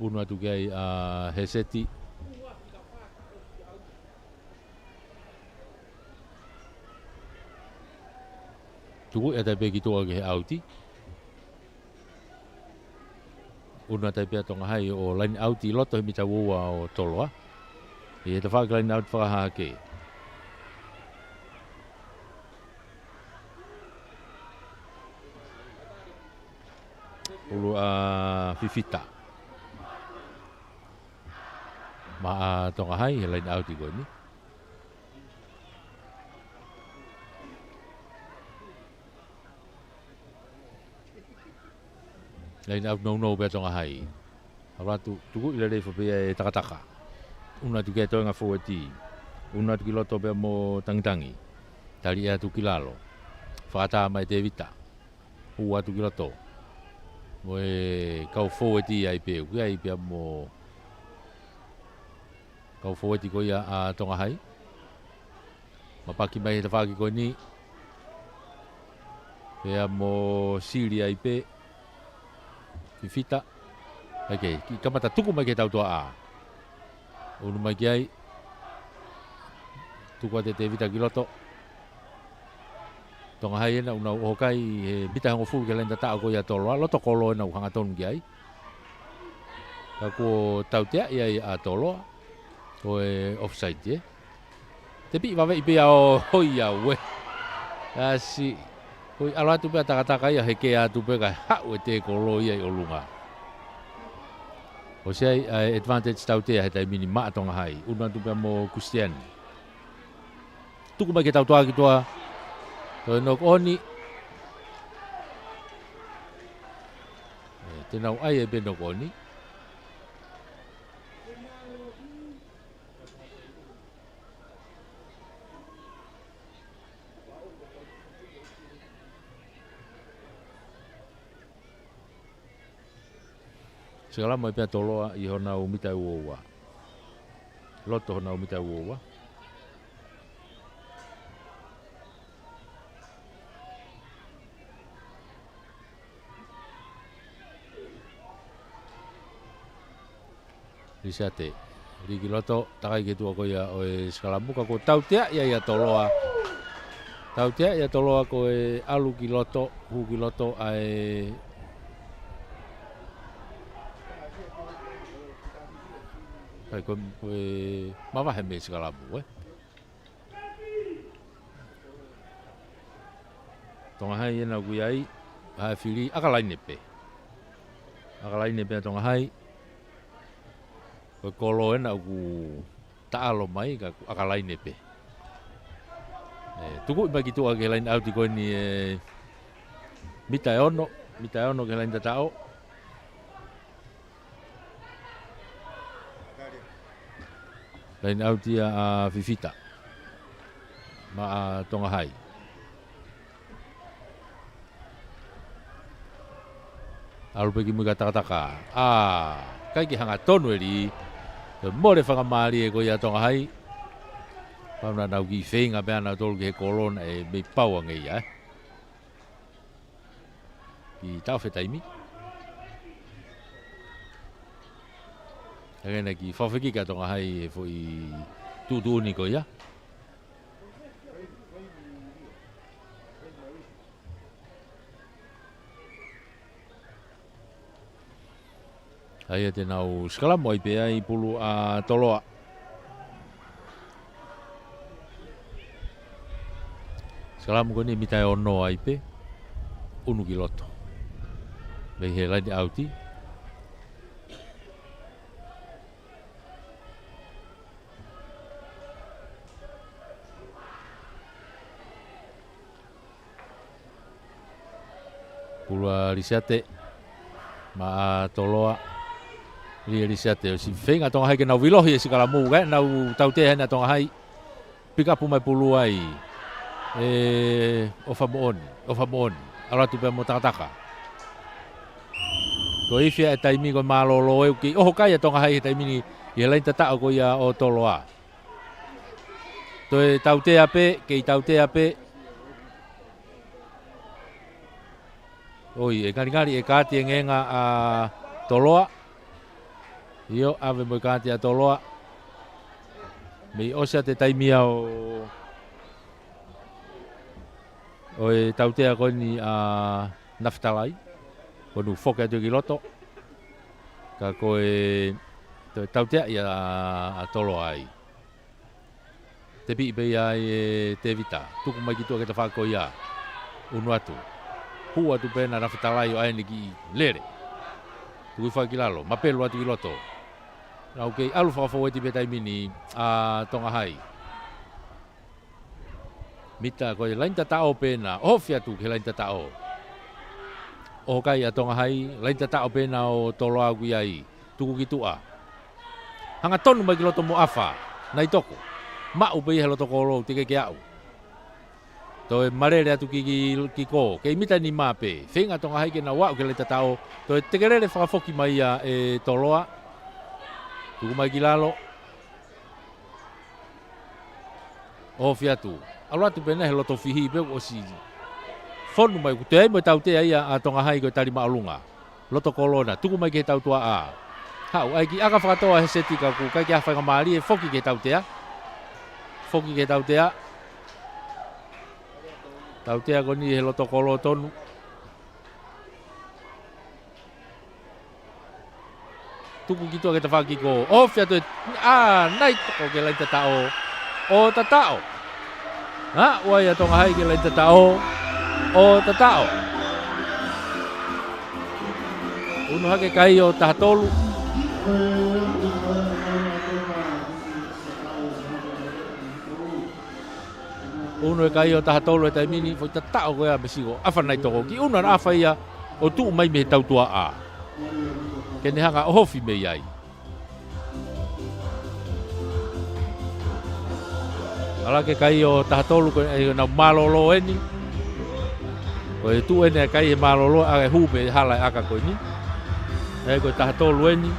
Unu atu ki ai ʻa Heseti. Tuku ia atu pē ki tuʻa ki he ʻauti. Unu atu pē ʻa Tonga Hai ʻo laine ʻauti ʻi loto he mita ua ua ʻo Toloa. ʻI he tafaʻaki laine ʻauti fakahahake. Ulu ʻa Fifita. Maʻa Tonga Hai he laine ʻauti ko eni. Laine ʻauti nounou pē ʻa Tonga Hai. ʻAlu atu, tuku ʻi lelei fo pē ia ʻe Takataka. Unu atu ki he toenga fōueti. Unu atu ki loto pē mo Tangitangi. Tali atu ki lalo. Fakatā mai Tevita. Ua atu ki loto. Mo e kau fōueti ai pē, ʻoku ʻi ai pē mo kau fōueti ko ia ʻa Tonga Hai. Mapaki mai he tafaʻaki ko eni. Pea mo sili ai pē. Fifita. ʻIkai ke, kiʻi kamata tuku mai ki he tautoʻa. Unu mai ki ai. Tuku atu ʻe Tevita ki loto. Tonga Hai ena ʻoku nau ʻoho kai he mita hongofulu ki he laine tataʻo ko ia ʻa Toloa. Loto kolo ena ʻoku hangatonu ki ai. Ka kuo tauteaʻi ai ʻa Toloa. Ko e offside ē. Tepiʻi vaveʻi pē ia ʻo hoi ia ue. Siʻi, ko e ʻalu atu pē ʻa Takataka ia he kea atu pē kae haʻu e tēkolo ia ʻi ʻolunga. ʻOsi ʻai ʻa e advantage tautea he taimi ni maʻa Tonga Hai. ʻUnu atu pē mo Kustiani. Tuku mai ki he tautea ki tuʻa. Toe knock on. ʻE, te nau ʻai ʻe pē knock on. Sikalama ʻi pea Toloa ʻi honau mita ʻe ua ua. Loto honau mita ʻe ua ua. Lisiate. Lī ki loto, takai ki tuʻa ko ia ʻo e sikalamu ka ko e tautea ia ʻa Toloa. Tautea ia ʻa Toloa ko e ʻalu ki loto, hū ki loto ʻa e. Kai ko, ko e mavahe mei sikalamu, ē. Tonga Hai ʻena ʻoku ʻi ai, ʻa e fili, ʻaka laine pē. ʻAka laine pē ʻa Tonga Hai. Ko e kolo ʻena ʻoku taʻalo mai, ka ʻaka laine pē. ʻE, tuku mai ki tuʻa ki he laine ʻauti ko eni ʻe mita ʻe ono, mita ʻe ono ki he laine tataʻo. Laine ʻauti ia ʻa Fifita. Maʻa Tonga Hai. ʻAlu pē ki mui ka Takataka. ʻA, ʻikai ke hangatonu e lī. Toe mole fakamālie ko ia ʻa Tonga Hai. Pau naʻa nau kiʻi feinga pē ʻa nautolu ki he kolo naʻe mei pau ange ia, ē. Kiʻi taʻofi e taimi. Hangē naʻe kiʻi fafeki kia Tonga Hai he foʻi tuʻutuʻuni ko ia. ʻA ia te nau sikalamu ai pē ʻa e pulu ʻa Toloa. Sikalamu ko eni mita ʻe ono ai pē, ʻunu ki loto. Mei he laine ʻauti. Pulu ʻa Lisiate. Maʻa Toloa. Lī ʻa Lisiate ʻosi feinga Tonga Hai ke nau vilohi e sikalamu, kae nau tautea hena Tonga Hai. Pikapu mai pulu ai. ʻE, ʻofa moʻoni, ʻofa moʻoni. ʻAlu atu pē mo Takataka. Toe ifi e taimi ko e mālōlō ʻe uki. ʻOho kai ʻa Tonga Hai he taimi ni ʻi he laine tataʻo ko ia ʻo Toloa. Toe tautea pē, kei tautea pē. ʻOi, ʻe ngalingali ʻe kāti e ngenga ʻa Toloa. ʻIo, ʻave mo e kāti ʻa Toloa. Mei ʻosi atu e taimi ia ʻo, ʻo e tautea ko eni ʻa Nafetalai. Ko ʻenu foki atu ki loto. Ka ko e, toe tautea ia ʻa Toloa ai. Tepiʻi pē ia ʻe Tevita. Tuku mai ki tuʻa ki he tafaʻaki ko ia. ʻUnu atu. Hū atu pē ʻa Nafetalai ʻo ʻai ʻene kiʻi lele. Tuku hifo ki lalo. Mapelu atu ki loto. Nau kei ʻalu fakafoueti pē taimi ni ʻa Tonga Hai. Mita ko e laine tataʻo pē ʻena. ʻOhofi atu ki he laine tataʻo. ʻOho kai ʻa Tonga Hai. Laine tataʻo pē ʻena ʻo Toloa ʻoku ʻi ai. Tuku ki tuʻa. Hangatonu mai ki loto mo ʻafa. Naʻe toko. Maʻu pē ia he loto kolo, teʻeki ke aʻu. Toe malele atu ki, ki, ki kō. Kei mita nima pē. Feinga Tonga Hai ke nau aʻu ki he laine tataʻo. Toe tekelele fakafoki mai ia ʻe Toloa. Tuku mai ki lalo. ʻOhofi atu. ʻAlu atu pē ʻena he loto fihi pē ʻosi. Fonu mai ʻoku toe ʻi ai mo e tautea ia ʻa Tonga Hai ko e tali māʻolunga. Loto kolo ʻena, tuku mai ki he tautuaʻa. Haʻu, ʻai kiʻi ʻaka fakatoa he seti ka ʻoku ʻikai ke ʻi ai ha faingamālie, foki ki he tautea. Foki ki he tautea. Tautea ko eni he loto kolo tonu. Tuku ki tuʻa ki he tafaʻaki ko ē. ʻOhofi atu e, ʻa, naʻe toko ki he laine tataʻo. ʻO tataʻo. ʻA, ʻoua ia Tonga Hai ke laini tataʻo, ʻo tataʻo. Unu hake kai ʻo taha tolu. Unu e kai ʻo taha tolu he taimi ni, foʻi tataʻo ko ia mei he siko ʻafa nai toko ki unu ana ʻafa ia ʻo tuʻu mai mei he tautuaʻa. Ke ne hanga ʻo ʻohofi mei ai. ʻAlu hake kai ʻo taha tolu ko e, ʻenau mālōlō eni. Ko e tuʻu eni e kai he mālōlō, ʻa e hū pē hala e ʻaka ko eni. ʻE ko e taha tolu eni.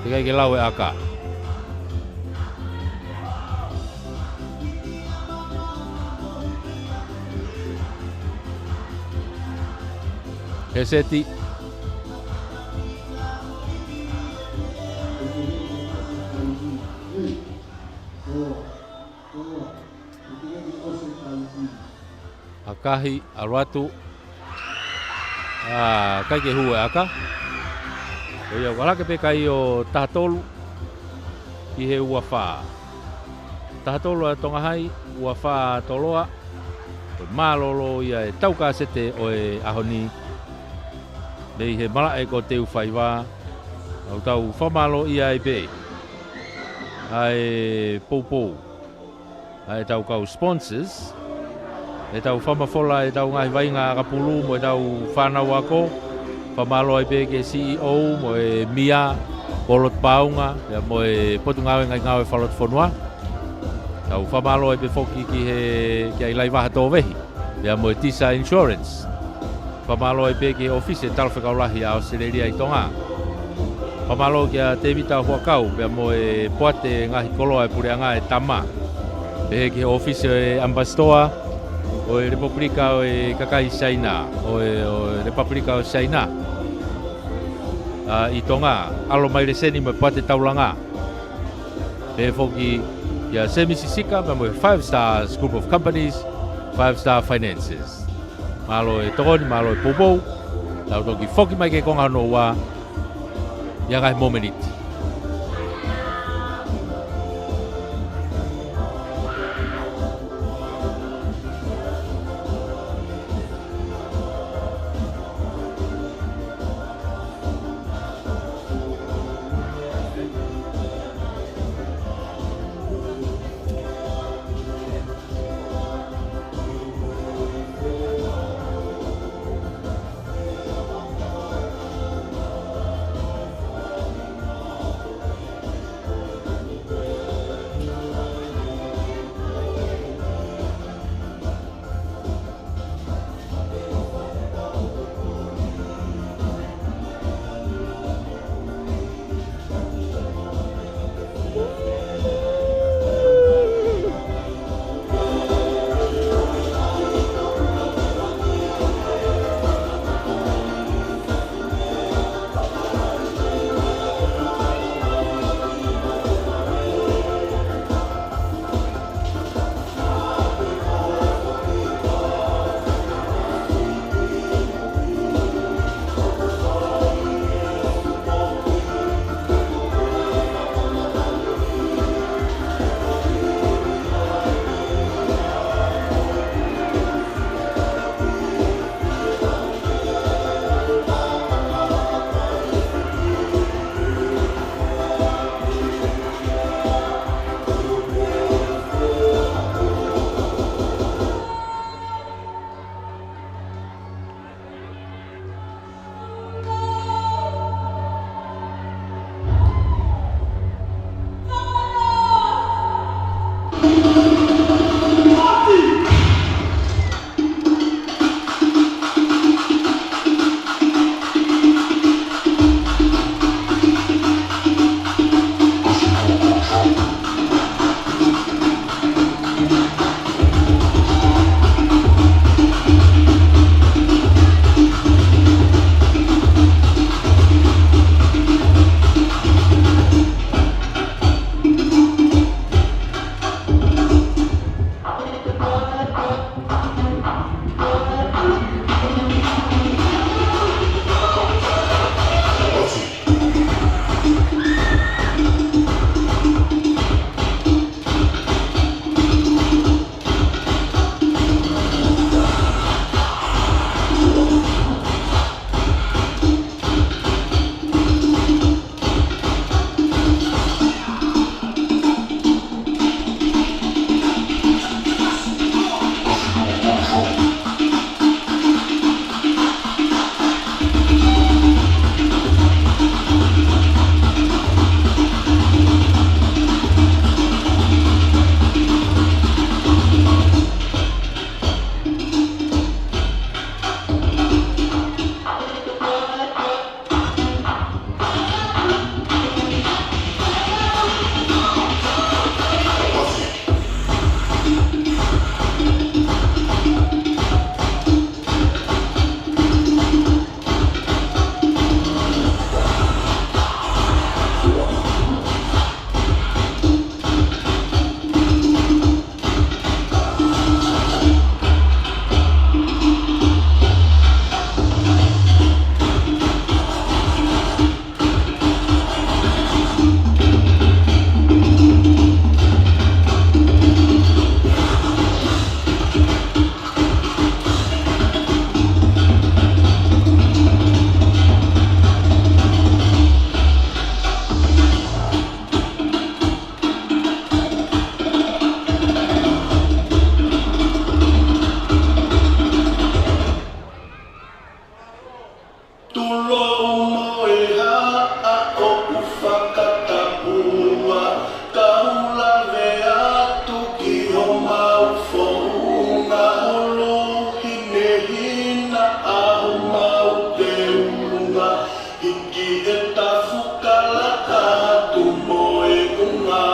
Teʻeki ai ke lau e ʻaka. He seti. ʻAkahi, ʻalu atu. ʻA, ʻikai ke hū e ʻaka. Ko ia, ʻalu hake pē kai ʻo taha tolu ki he ua fā. Taha tolu ʻa Tonga Hai, ua fā ʻa Toloa. Ko e mālōlō ia e taukāsete ʻo e ʻaho ni. Mei he malaʻe ko Teufaiva. ʻOku tau fakamālō ia ai pē ʻa e poupou ʻa ʻetau kau sponsors, ʻetau fakamafola ʻetau ngaahi vaʻinga ʻakapulu mo ʻetau fānau ako. Fakamālō ai pē ki he C E O mo e mia, Polotu Paunga, pea mo e Potungāue Ngaahi Ngāue Fakalotofonua. Tau fakamālō ai pē foki ki he, ki ai Laivaha Tōvehi, pea mo e Tisa Insurance. Fakamālō ai pē ki he ʻōfisi e Talafekau Lahi ʻa ʻAositelēlia ʻi Tonga. Fakamālō kia Tēvita Huʻakau, pea mo e poate ngaahi koloa e puleʻanga e tama. Pehē ki he ʻōfisi e ʻAmipasitoa ʻo e Lepupulika ʻo e kakai Siaina, ʻo e, ʻo e Lepupulika ʻo Siaina. ʻA, ʻi Tonga, ʻAlo Maile Seni mo e poate taulanga. Pehē foki kia Semisi Sika, pea mo e Five Stars Group of Companies, Five Star Finances. Mālō e tokoni, mālō e poupou. Tau toki foki mai ki he konga hono ua ʻi ha ngaahi momeniti. Tulou mo e haʻa ʻoku fakatapua, kau lave atu ki homau founga, ʻulu hinehina ʻa homau teunga, hiki e tafu kalaka atu mo e unga.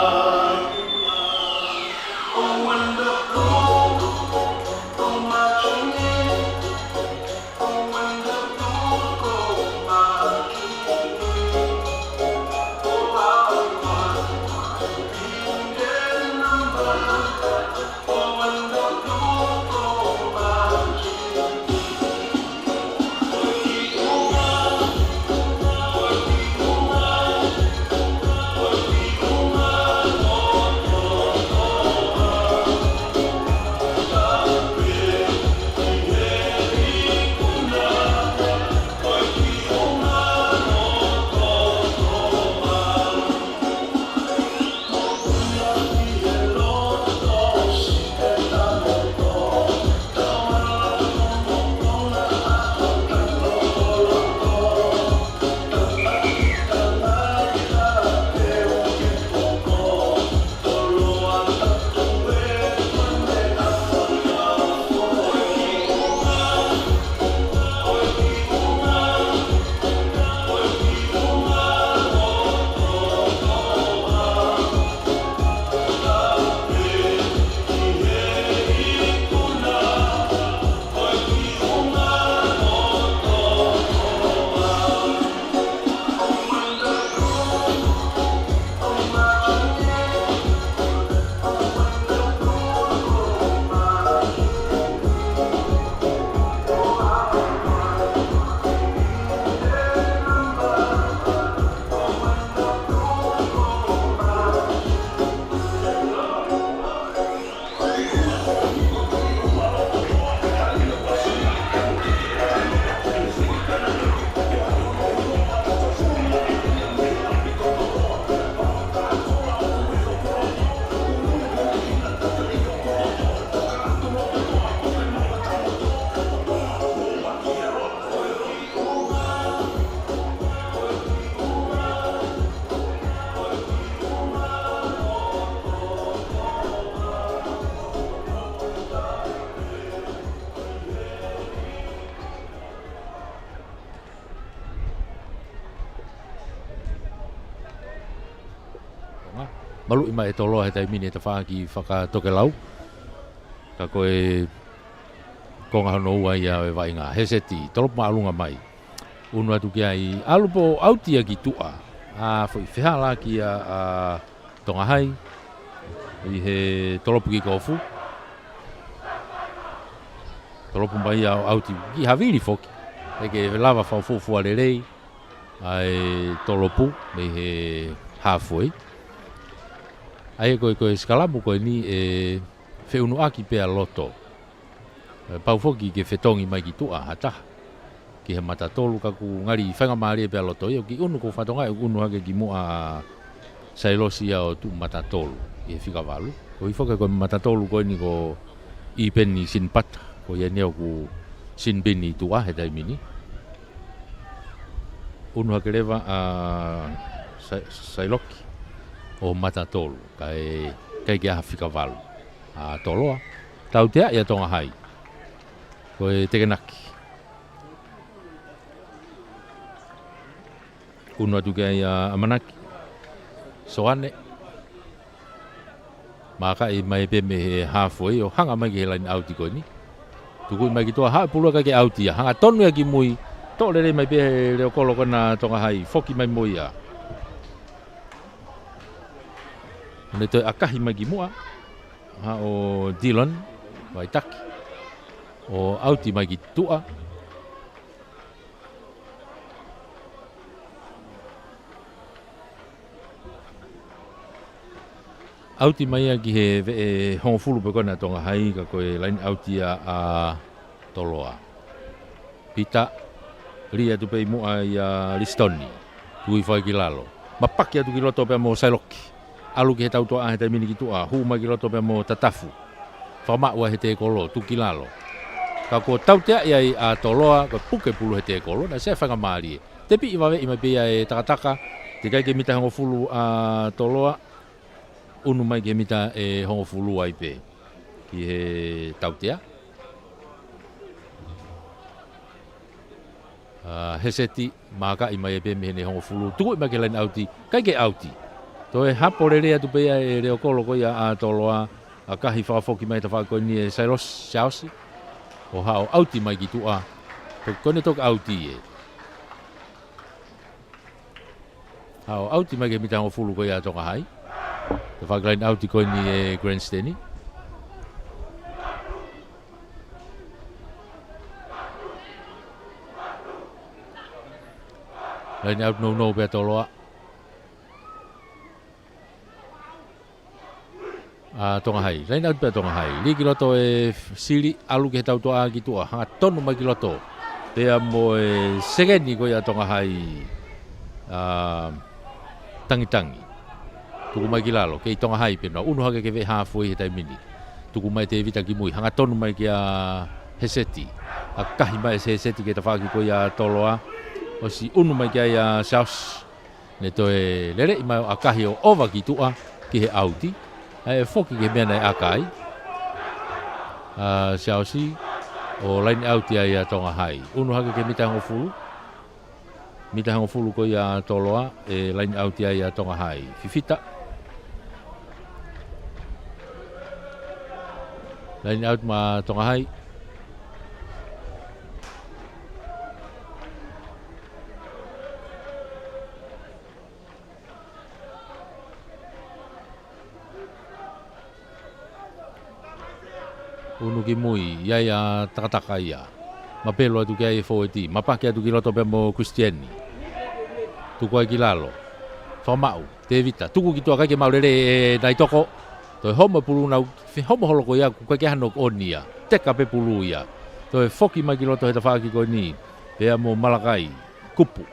Maluʻi mai ʻe Toloa he taimi ni e tafaʻaki fakatokelau. Ka ko e konga hono ua ia ʻo e vaʻinga. He seti, tolopu māʻolunga mai. ʻUnu atu ki ai, ʻalu pē ʻo ʻauti ia ki tuʻa. ʻA, foʻi fehālaaki ia ʻa Tonga Hai ʻi he tolopu kikofu. Tolopu mai ia ʻo ʻauti, kiʻi havili foki. ʻIkai ke lava fakafuofua lelei ʻa e tolopu mei he halfway. ʻA ia ko e, ko e sikalamu ko eni ʻe feʻunuʻaki pē ʻa loto. ʻE, pau foki ke fetongi mai ki tuʻa ha taha ki he matatolu, ka ʻoku ngali faingamālie pē ʻa loto ia, ʻoku kiʻi ʻunu ko Fatonga ʻe ʻunu hake ki muʻa ʻa Sailosi ia ʻo tuʻu matatolu ʻi he fika valu. Ko e foki ko e matatolu ko eni ko ʻIpeni Sinipata, ko ia eni ʻoku sinipini ʻi tuʻa he taimi ni. ʻUnu hake leva ʻa Sai-, Sailoki ʻo matatolu, kae, ʻikai ke ʻi ai ha fika valu ʻa Toloa. Tautea ia Tonga Hai. Ko e tekenaki. ʻUnu atu ki ai ʻa ʻAmanaki. Soane. Mākaʻi mai pē mei he halfway ʻo hanga mai ki he line out ko eni. Tukuʻi mai ki tuʻa, haʻu e pulu ʻikai ke ʻauti ia. Hanga tonu ia ki mui. Toʻo lelei mai pē he leʻo kolo ko ena Tonga Hai. Foki mai mo ia. ʻO ne toe ʻakahi mai ki muʻa. Haʻu ʻo Dillon Vaitaki ʻo ʻauti mai ki tuʻa. ʻAuti mai ia ki he veʻe hongofulu pē ko ena Tonga Hai, ka ko e line out ia ʻa Toloa. Pita, lī atu pē ʻi muʻa ia Lisitoni. Tuʻi fai ki lalo. Mapaki atu ki loto pea mo Sailoki. ʻAlu ki he tautoʻa he taimi ni ki tuʻa. Hū mai ki loto pea mo Tatafu. Fakamaʻu ʻa e he tēkolo, tuku ki lalo. Ka kuo tauteaʻi ai ʻa Toloa, ko e puke pulu he tēkolo, naʻe ʻi ai e faingamālie. Tepiʻi vaveʻi mai pē ia e takataka, teʻeki ai ke mita hongofulu ʻa Toloa, ʻunu mai ki he mita ʻe hongofulu ai pē. Ki he tautea. ʻA, Heseti, mākaʻi mai ē pē mei heʻene hongofulu. Tukuʻi mai ki he laine ʻauti, ʻikai ke ʻauti. Toe hapo lelei atu pē ia e leʻo kolo ko ia ʻa Toloa, ʻakahi fakafoki mai tafaʻaki ko eni ʻe Sailosi, Siaosi. ʻO haʻu ʻauti mai ki tuʻa. Ko ʻene toki ʻauti ē. Haʻu ʻauti mai ki he mita hongofulu ko ia ʻa Tonga Hai. Tafaʻaki laine ʻauti ko eni ʻe Grandsteni. Laine ʻauti nounou pē ʻa Toloa. ʻA Tonga Hai. Laine ʻauti pē ʻa Tonga Hai. Lī ki loto e sili, ʻalu ki he tautoʻa ki tuʻa. Hangatonu mai ki loto. Pea mo e sekeni ko ia ʻa Tonga Hai. ʻA, tangitangi. Tuku mai ki lalo. Kei Tonga Hai pē nau ʻunu hake ki he veʻe haafuei he taimi ni. Tuku mai Tevita ki mui. Hangatonu mai kia Heseti. ʻAkahi mai ʻe Heseti ki he tafaʻaki ko ia ʻa Toloa. ʻOsi ʻunu mai ki ai ʻa Siaosi. Ne toe leleʻi mai ʻo ʻakahi ʻo ʻova ki tuʻa ki he ʻauti. ʻAi ʻe foki ki he meʻa naʻe ʻaka ai ʻa Siaosi ʻo laine ʻauti ai ʻa Tonga Hai. ʻUnu hake ki he mita hongofulu. Mita hongofulu ko ia ʻa Toloa ʻe laine ʻauti ai ʻa Tonga Hai. Fifita. Laine ʻauti mai ʻa Tonga Hai. ʻUnu ki mui, ʻi ai ʻa Takataka ia. Mapelu atu ki ai e fōueti, mapaki atu ki loto pea mo Kristieni. Tuku ai ki lalo. Fakamaʻu, Tevita, tuku ki tuʻa ʻikai ke maʻu lelei ʻe Naitoko. Toe homo e pulu nau, fe homo holo ko ia, ʻoku ʻikai ke hano ʻoni ia. Teka pē pulu ia. Toe foki mai ki loto he tafaʻaki ko eni. Pea mo Malakai, kupu.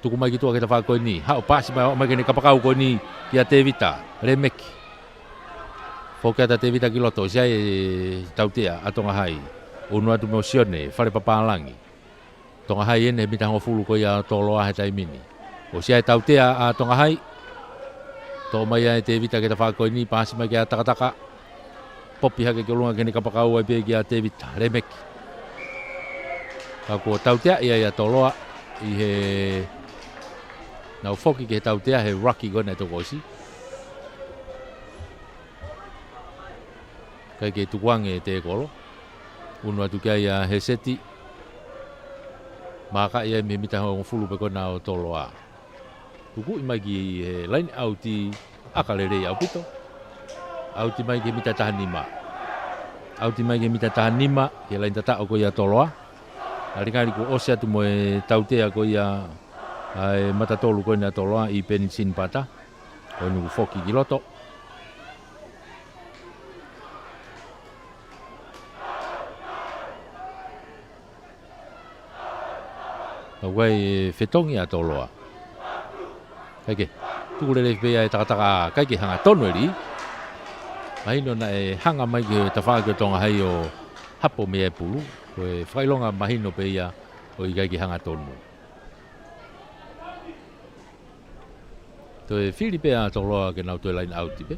Tuku mai ki tuʻa ki he tafaʻaki ko eni. Haʻu paasi mai, ʻomai ki heʻene kapakau ko eni kia Tevita. Lemeki. Foki atu ʻa Tevita ki loto. ʻOsi ʻi ai e tautea ʻa Tonga Hai. ʻUnu atu mo Sione. Fale papālangi. Tonga Hai eni he mita hongofulu ko ia ʻa Toloa he taimi ni. ʻOsi ʻi ai e tautea ʻa Tonga Hai. Toʻo mai ai ʻe Tevita ki he tafaʻaki ko eni. Paasi mai kia Takataka. Popi hake ki ʻolunga ki heʻene kapakau ai pē kia Tevita, Lemeki. Ka kuo tauteaʻi ai ʻa Toloa ʻi he nau foki ki he tautea he ruck ko ena ʻe toko ʻosi. ʻIkai ke tukuange e tēkolo. ʻUnu atu ki ai ʻa Heseti. Mākaʻi ai mei he mita hongofulu pē ko ena ʻo Toloa. Tukuʻi mai ki he laine ʻauti ʻaka lelei ʻaupito. ʻAuti mai ki he mita taha nima. ʻAuti mai ki he mita taha nima, ki he laine tataʻo ko ia ʻa Toloa. Ngalingali kuo ʻosi atu mo e tautea ko ia ʻa e mata tolu ko ena ʻa Toloa ʻi Penisini Pata. Ko eni kuo foki ki loto. Ka ʻoku ʻi ai e fetongi ʻa Toloa. ʻIkai ke. Tuku lelei pē ia ʻe Takataka, ʻikai ke hangatonu e lī. Mahino naʻe hanga mai ki he tafaʻaki ʻo Tonga Hai ʻo hapo mei ai e pulu. Ko e fakaʻilonga mahino pē ia ʻo ʻikai ke hangatonu. Toe fili pē ʻa Toloa ke nau toe laine ʻauti pē.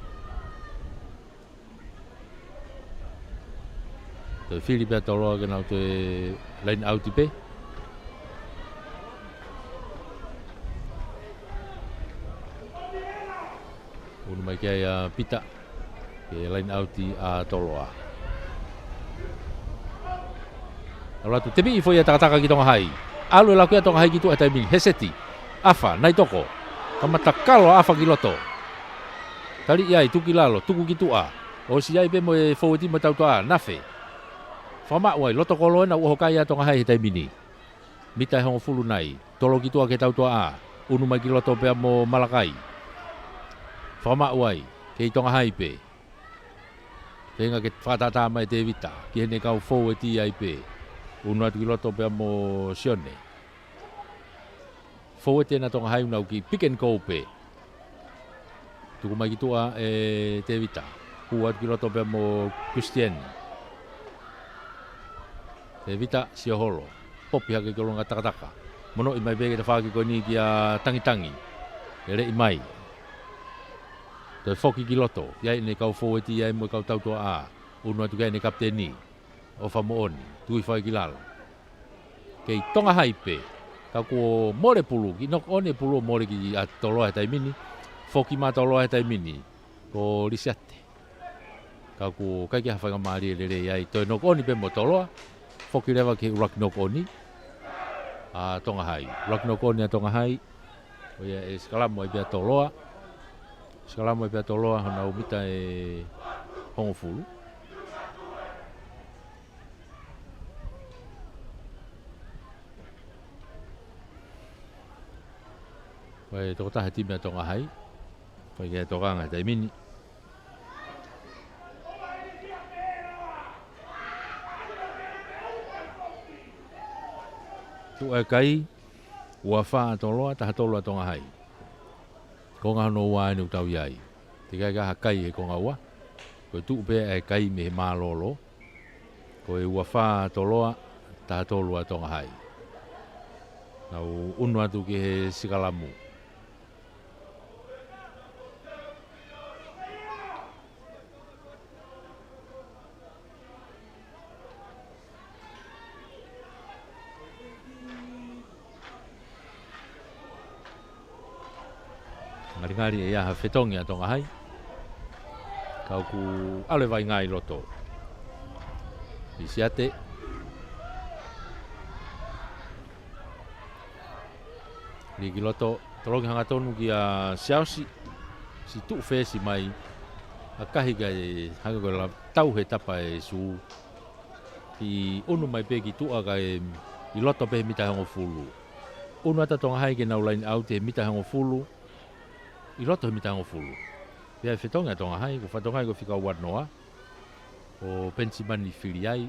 Toe fili pē ʻa Toloa ke nau toe laine ʻauti pē. ʻUnu mai ki ai ʻa Pita. Ke laine ʻauti ʻa Toloa. ʻAlu atu, tepiʻi foʻi ʻa Takataka ki Tonga Hai. ʻAlu e laku ia ʻa Tonga Hai ki tuʻa he taimi ni. Heseti. ʻAfa, Naitoko. Kamata kalo ʻa ʻAfa ki loto. Taliʻi ai, tuku ki lalo, tuku ki tuʻa. ʻOsi ʻi ai pē mo e fōueti mo e tautoʻa, Nafe. Fakamaʻu ai, loto kolo ena ʻoku ʻoho kai ʻa Tonga Hai he taimi ni. Mita ʻe hongofulu nai, tolo ki tuʻa ki he tautoʻa, ʻunu mai ki loto pea mo Malakai. Fakamaʻu ai, kei Tonga Hai pē. Feinga ke fakatātā mai Tevita, ki heʻene kau fōueti ai pē. ʻUnu atu ki loto pea mo Sione. Fōueti ena ʻa Tonga Hai ʻoku nau kei pick and go pē. Tuku mai ki tuʻa ʻe Tevita. Hū atu ki loto pea mo Kristieni. Tēvita Sioholo. Popi hake ki ʻolunga takataka. Monoʻi mai pē ki he tafaʻaki ko eni kia Tangitangi. Leleʻi mai. Toe foki ki loto. ʻI ai ʻene kau fōueti ʻi ai mo e kau tautuaʻā. ʻUnu atu ki ai ʻene kapiteni. ʻOfa Moʻoni. Tui fai ki lalo. Kei Tonga Hai pē. Ka kuo mole pulu. Kiʻi knock on e pulu ʻo mole kia Toloa he taimi ni. Foki mai Toloa he taimi ni. Ko Lisiate. Ka ʻoku ʻikai ke ha faingamālie lelei ai. Toe knock on pē mo Toloa. Foki leva ki he ʻuluaki knock on ʻa Tonga Hai. ʻUluaki knock on ʻa Tonga Hai. ʻO ia ʻe sikalamu ai pē ʻa Toloa. Sikalamu ai pē ʻa Toloa, honau mita ʻe hongofulu. Ko e tokotaha timi ʻa Tonga Hai. Ko e ke tokanga he taimi ni. Tuʻu e kai, ua fā ʻa Toloa, taha tolu ʻa Tonga Hai. Konga hono ua eni ʻoku tau ʻi ai. Teʻeki ai ke ʻi ai ha kai he konga ua. Ko e tuʻu pē ʻa e kai mei he mālōlō. Ko e ua fā ʻa Toloa, taha tolu ʻa Tonga Hai. Nau ʻunu atu ki he sikalamu. Ngalingali ʻe ʻi ai ha fetongi ʻa Tonga Hai. Ka ʻoku ʻalu e vaʻinga ʻi loto. Lisiate. Lī ki loto, tolongi hangatonu kia Siaosi, siʻi tuʻu fesi mai, ʻa kahi kai hake ko e la tau he tapa e sū, kiʻi ʻunu mai pē ki tuʻa kae ʻi loto pē he mita hongofulu. ʻUnu atu ʻa Tonga Hai ke nau line out he mita hongofulu, ʻi loto he mita hongofulu. Pea ʻe fetongi ʻa Tonga Hai, ko e fatongia ko e fika ua noa, ʻo Penisimani Filiai.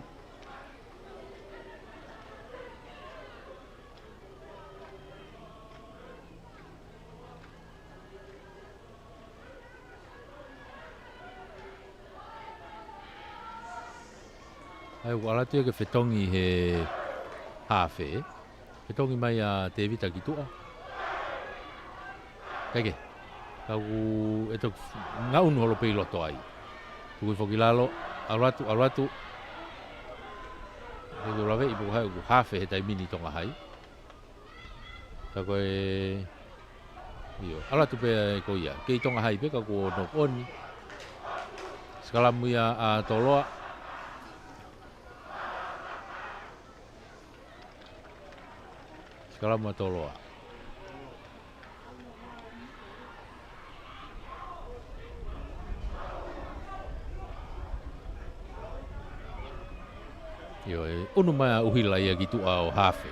ʻA ia, ʻoku ʻalu atu ia ke fetongi he hafe. Fetongi mai ʻa Tēvita ki tuʻa. Kae kehe. Ka ʻoku ʻe toki ngaʻunu holo pē ʻi loto ai. Tuku hifo ki lalo, ʻalu atu, ʻalu atu. ʻOku laveʻi pe ko hai ʻoku hafe he taimi ni Tonga Hai. Ka ko e, ʻio, ʻalu atu pē ko ia. Kei Tonga Hai pē ka kuo knock on. Sikalamu ia ʻa Toloa. Sikalamu ʻa Toloa. ʻIo, ʻe ʻunu mai ʻa ʻUhila ia ki tuʻa ʻo hafe.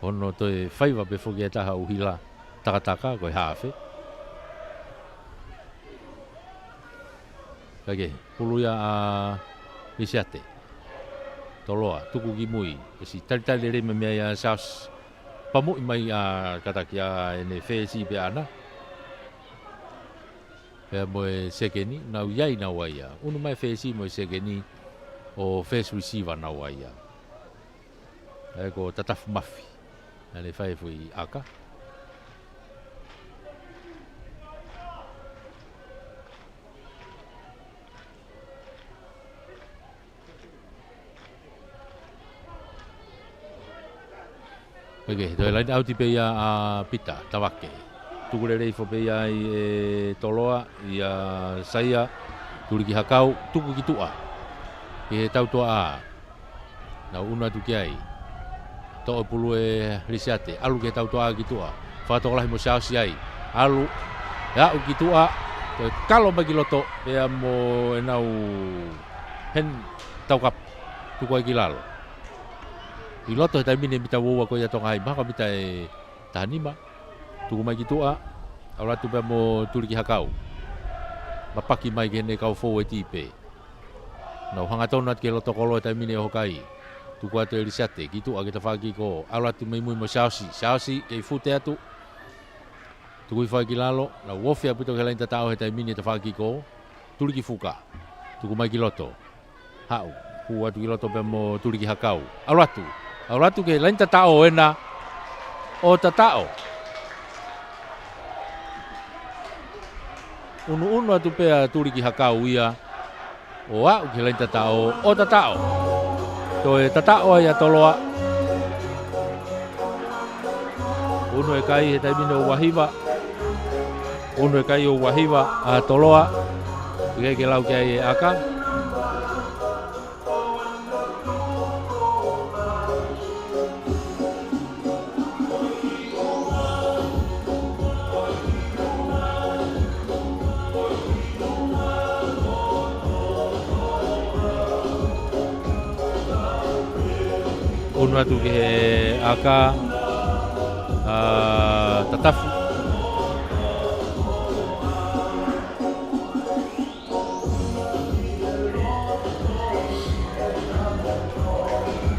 Hono toe faiva pē foki ʻe taha ʻUhila takataka, ko e hafe. Kae kehe, pulu ia ʻa Lisiate. Toloa, tuku ki mui. ʻE siʻi talitali lelei mai mei ai ʻa Siaosi. Pamuʻi mai ʻa kātaki ʻa ʻene fesi pē ʻana. Pea mo e sekeni, nau ʻi ai naua ia. ʻUnu mai fesi mo e sekeni ʻo first receiver naua ia. ʻA ia ko Tatafu Mafi. Naʻa ne fai e foʻi ʻaka. Peke, toe line out pē ia ʻa Pita Tavake. Tuku lelei hifo pē ia ʻe Toloa, ʻia Saia, tuli ki Hakau, tuku ki tuʻa. Ki he tautuaʻā. Nau ʻunu atu ki ai. Toʻo e pulu ʻe Lisiate, ʻalu ki he tautuaʻā ki tuʻa. Fakatokolahi mo Siaosi ai. ʻAlu, ʻe aʻu ki tuʻa, toe kalo mai ki loto, pea mo ʻenau hen taukapo, tuku ai ki lalo. ʻI loto he taimi ni mita ua ua ko ia Tonga Hai, mahalo ko e mita ʻe taha nima. Tuku mai ki tuʻa, ʻalu atu pea mo tuli ki Hakau. Mapaki mai ki heʻene kau fōueti pē. Nau hangatonu atu ki he loto kolo he taimi ni ʻo hokai. Tuku atu ʻe Lisiate, ki tuʻa ki he tafaʻaki ko ē. ʻAlu atu mei mui mo Siaosi. Siaosi, kei fute atu. Tuku hifo ai ki lalo, nau ofi ʻaupito ki he laini tataʻo he taimi ni he tafaʻaki ko ē. Tuli ki fuka. Tuku mai ki loto. Haʻu. Hū atu ki loto pea mo Tuliki Hakau. ʻAlu atu. ʻAlu atu ki he laini tataʻo ʻena ʻo tataʻo. ʻUnuʻunu atu pē ʻa Tuliki Hakau ia ʻo aʻu ki he laini tataʻo ʻo tataʻo. Toe tataʻo ai ʻa Toloa. ʻUnu e kai he taimi ni ʻo ua hiva. ʻUnu e kai ʻo ua hiva ʻa Toloa. ʻIkai ke lau ki ai e ʻaka. ʻUnu atu ki he ʻaka ʻa Tatafu.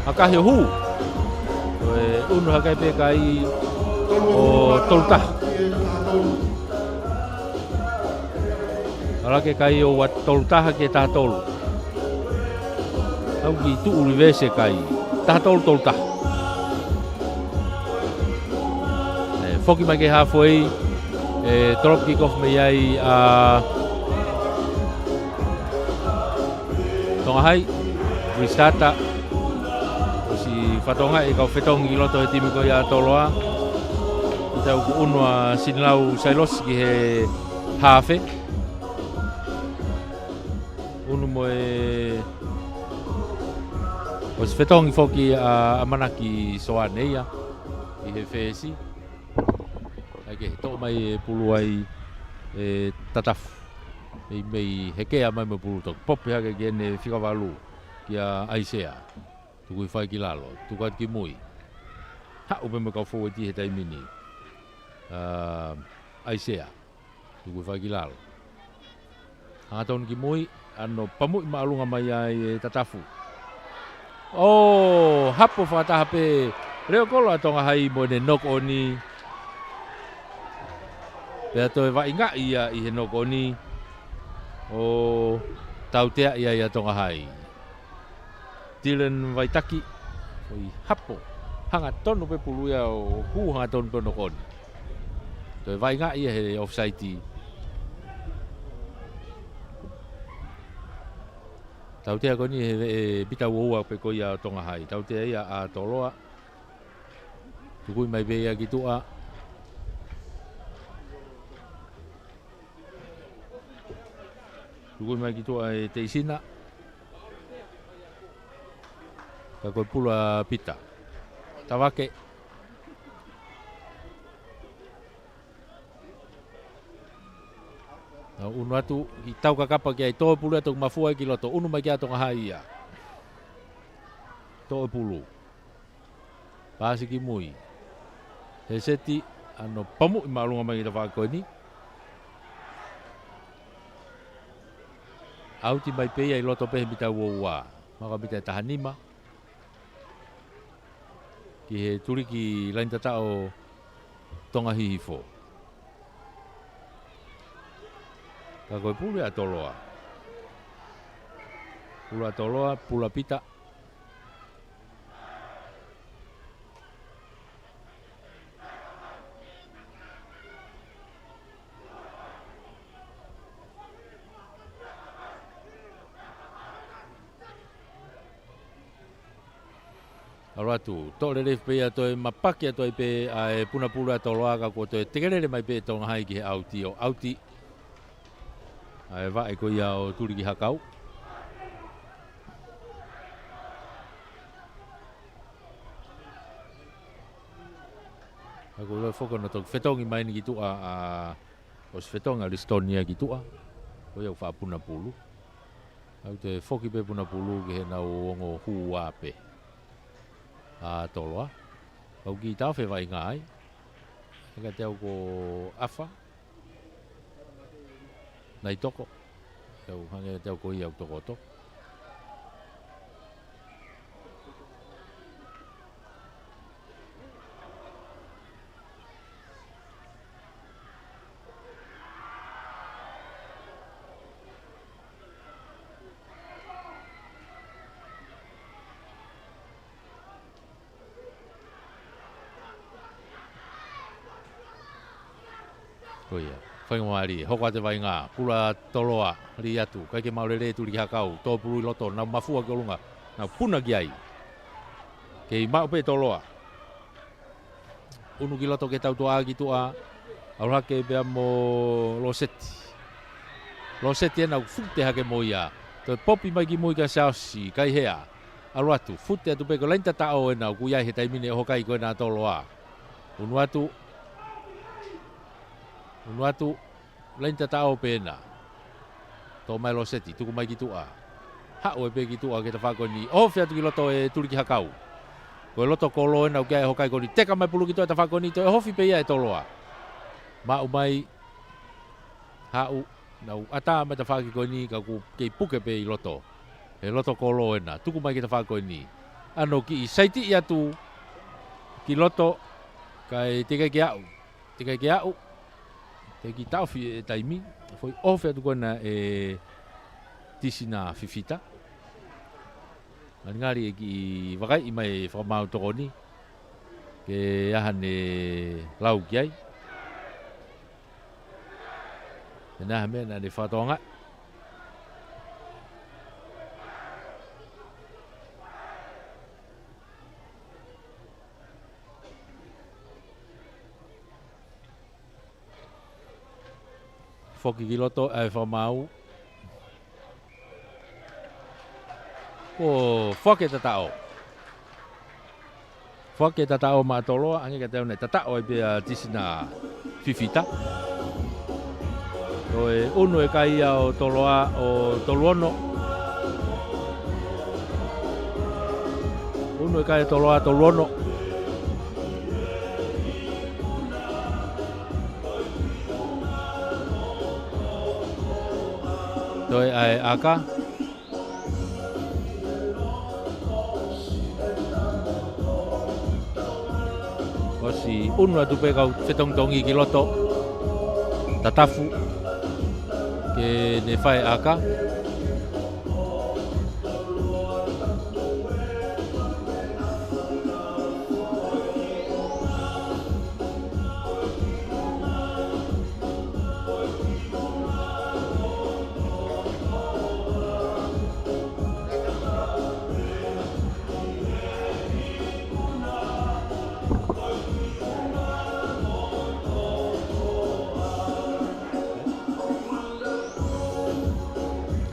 Hake hake e hū. Ko e ʻunu hake pē kai ʻo tolu taha. ʻAlu hake kai ʻo ua tolu taha ki he taha tolu. Tau kiʻi tuʻu reverse e kai. Taha tolu tolu taha. ʻE, foki mai ki he halfway, ʻe, drop kick off mei ai ʻa Tonga Hai, restart. ʻOsi fatongia e kau fetongi ki loto he timi ko ia ʻa Toloa. Tau ʻunu ʻa Sinilau Sailosi ki he hafe. ʻUnu mo e ʻosi fetongi foki ʻa ʻAmanaki Soane ia ʻi he fesi. ʻAi ke toʻo mai e pulu ai ʻe Tatafu. Mei, mei hekea mai mo e pulu toki popi hake ki heʻene fika valu kia ʻAisea. Tuku hifo ai ki lalo, tuku atu ki mui. Haʻu pē mo e kau foueti he taimi ni. ʻA, ʻAisea. Tuku hifo ai ki lalo. Hangatonu ki mui, ʻano pamuʻi māʻolunga mai ai ʻe Tatafu. ʻO, hapo fakataha pē, leo kolo ʻa Tonga Hai mo ʻene knock on. Pea toe vaʻingaʻi ia ʻi he knock on. ʻO tautea ia ʻa Tonga Hai. Dylan Vaitaki, ʻoi hapo. Hangatonu pē pulu ia ʻo hū hangatonu pē knock on. Toe vaʻingaʻi ia he offside. Tautea ko eni he, he pita uaua pē ko ia ʻo Tonga Hai. Tautea ia ʻa Toloa. Tuku mai pē ia ki tuʻa. Tuku mai ki tuʻa ʻe Teisina. Ka ko e pulu ʻa Pita. Tavake. Nau ʻunu atu, ʻi tau kakapa ki ai, tō e pulu ia toki mafua ai ki loto, ʻunu mai ki ai ʻa Tonga Hai ia. Tō e pulu. Pasi ki mui. He seti, ʻano pamuʻi māʻolunga mai ki he tafaʻaki ko eni. ʻAuti mai pē ia ʻi loto pē he mita uaua. Maka mita ʻe taha nima. Ki he tuliki laini tataʻo Tonga Hihifo. Ka ko e pulu ʻa Toloa. Pulu ʻa Toloa, pulu ʻa Pita. ʻAlu atu, toʻo lelei pē ia toe mapaki atu ai pē ʻa e puna pulu ʻa Toloa ka kuo toe tekelele mai pē Tonga Hai ki he ʻauti ʻo ʻauti. ʻA e vaʻe ko ia ʻo Tuliki Hakau. Ka ko e foki ʻo toki fetongi mai eni ki tuʻa ʻa ʻosi fetongi ʻa Lisitoni ia ki tuʻa. Ko ia ʻoku faʻa puna pulu. ʻAlu toe foki pē puna pulu ki heʻenau ongo hū ua pē ʻa Toloa. Kau kiʻi taofi e vaʻinga ai. Heka te au ko ʻAfa. Nai toko. Te au hangē te au ko ia ʻoku toko toko. Ko ia. Faingamālie, hoko atu e vaʻinga, pula Toloa, lī atu, ʻikai ke maʻu lelei e Tulikihakau, tō pulu ʻi loto, nau mafua ki ʻolunga, nau puna ki ai. Kei maʻu pē Toloa. ʻUnu ki loto ke tau toʻa ki tuʻa, ʻalu hake pea mo Loseti. Loseti ena ʻoku fute hake mo ia. Toe popi mai ki mui kia Siaosi, ʻikai hea. ʻAlu atu, fute atu pē ko e laine tataʻo ena ʻoku ʻi ai he taimi ni ʻoho kai ko ena Toloa. ʻUnu atu. ʻUnu atu. Laine tataʻo pē ena. Toʻo mai Loseti, tuku mai ki tuʻa. Haʻu ai pē ki tuʻa ki he tafaʻaki ko eni. ʻOhofi atu ki loto e Tulikihakau. Ko e loto kolo ena ʻoku ʻi ai e ʻoho kai ko eni. Teka mai pulu ki tuʻa e tafaʻaki ko eni. Toe ʻohofi pē ia ʻe Toloa. Maʻu mai. Haʻu. Nau ʻatā mai e tafaʻaki ko eni ka ʻoku kei puke pē ʻi loto. He loto kolo ena. Tuku mai ki he tafaʻaki ko eni. ʻAno kiʻi saitiʻi atu ki loto. Kae teʻeki ke aʻu. Teʻeki ke aʻu. Teʻeki taʻofi e taimi. Foʻi ʻohofi atu ko ena ʻe Tisina Fifita. Ngalingali ʻe kiʻi vakaiʻi mai e fakamaau tokoni. Ke ʻi ai haʻane lau ki ai. Ke ʻi ai ha meʻa naʻa ne fakatokangaʻi. Foki ki loto ʻa e fakamaau. Ko e foaki e tataʻo. Foaki e tataʻo maʻa Toloa, hangē kiate au naʻe tataʻo ai pē ʻa Tisina Fifita. Ko e ʻunu e kai ia ʻo Toloa ʻo tolu ono. ʻUnu e kai ʻo Toloa tolu ono. Toe ʻa e ʻaka. ʻOsi ʻunu atu pē kau fetongitongi ki loto. Tatafu. Ke ne fai ʻaka.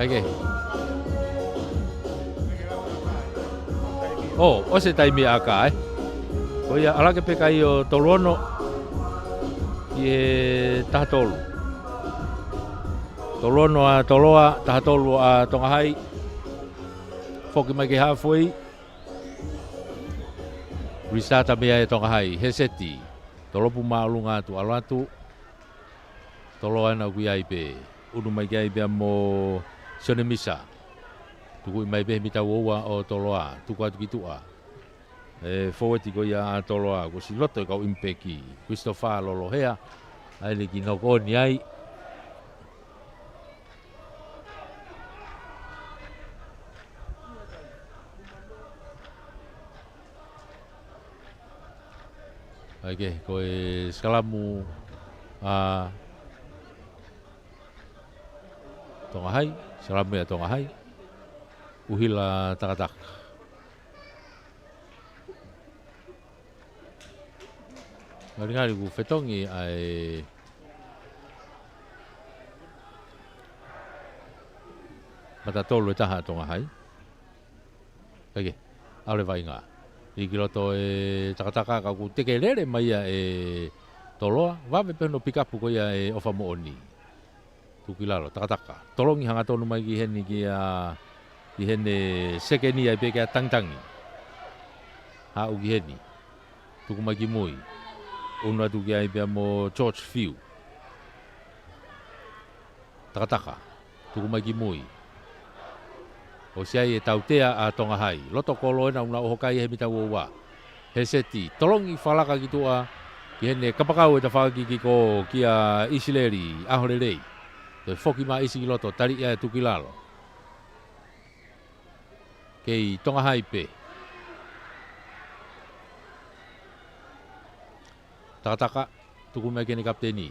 Kae kehe. ʻO, ʻosi e taimi ʻa e ʻaka, ē. Ko ia, ʻalu hake pē kai ʻo tolu ono ki he taha tolu. Tolu ono ʻa Toloa, taha tolu ʻa Tonga Hai. Foki mai ki he halfway. Restart mai ʻa e Tonga Hai, he seti. Tolopu māʻolunga atu, ʻalu atu. Toloa ena ʻoku ʻi ai pē. ʻUnu mai ki ai pea mo Sione Misa. Tukuʻi mai pē he mita ua ua ʻo Toloa. Tuku atu ki tuʻa. E fōueti ko ia ʻa Toloa. Kuo ʻosi loto e kau ʻimipeki. Christopher Lolohea. ʻAi le ki noko ni ai. ʻAi ke, ko e sikalamu ʻa Tonga Hai, sikalamu ia Tonga Hai, ʻuhila takataka. Ngalingali kuo fetongi ʻa e mata tolu ʻe taha Tonga Hai. Kae kehe, ʻalu e vaʻinga. ʻI ki loto e takataka ka kuo tekelele mai ia ʻe Toloa, vave pē hono pikapu ko ia ʻe ʻOfa Moʻoni. Tuku ki lalo, takataka. Tolongi hangatonu mai ki heni ki a, ki heni sekeni ai pē ki a Tangitangi. Haʻu ki heni. Tuku mai ki mui. ʻUnu atu ki ai pea mo George Fiu. Takataka. Tuku mai ki mui. ʻOsi ʻi ai e tautea ʻa Tonga Hai. Loto kolo ena ʻoku nau ʻoho kai he mita ua ua. He seti, tolongi fakalaka ki tuʻa, ki heni kapakau e tafaʻaki ki ko kia ʻIsileli, ʻaho lelei. Toe foki mai ʻIsi ki loto, tali ia e tuku ki lalo. Kei Tonga Hai pē. Takataka, tuku mai ki heni kapiteni.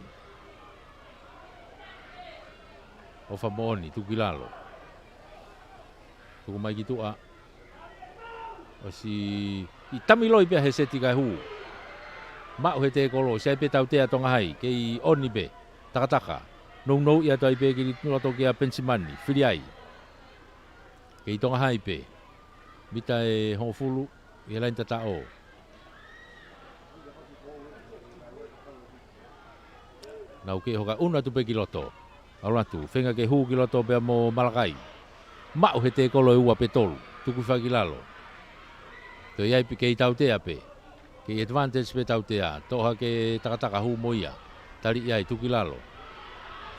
ʻOfa moʻoni, tuku ki lalo. Tuku mai ki tuʻa. ʻOsi ʻi tamiloi pea he seti kae hū. Maʻu he tēkolo, ʻosi ʻai pē tautea Tonga Hai, kei ʻoni pē, takataka. Nounou ia atu ai pē ki loto kia Penisimani, fili ai. Kei Tonga Hai pē. Mita ʻe hongofulu, ʻi he laini tataʻo. Nau kei hoka ʻunu atu pē ki loto. ʻAlu atu, feinga ke hū ki loto pea mo Malakai. Maʻu he tēkolo ʻe ua pe tolu, tuku hifo ki lalo. Toe ʻi ai pē kei tautea pē. Kei advantage pē tautea, toʻo hake takataka hū mo ia. Tali ʻi ai, tuku ki lalo.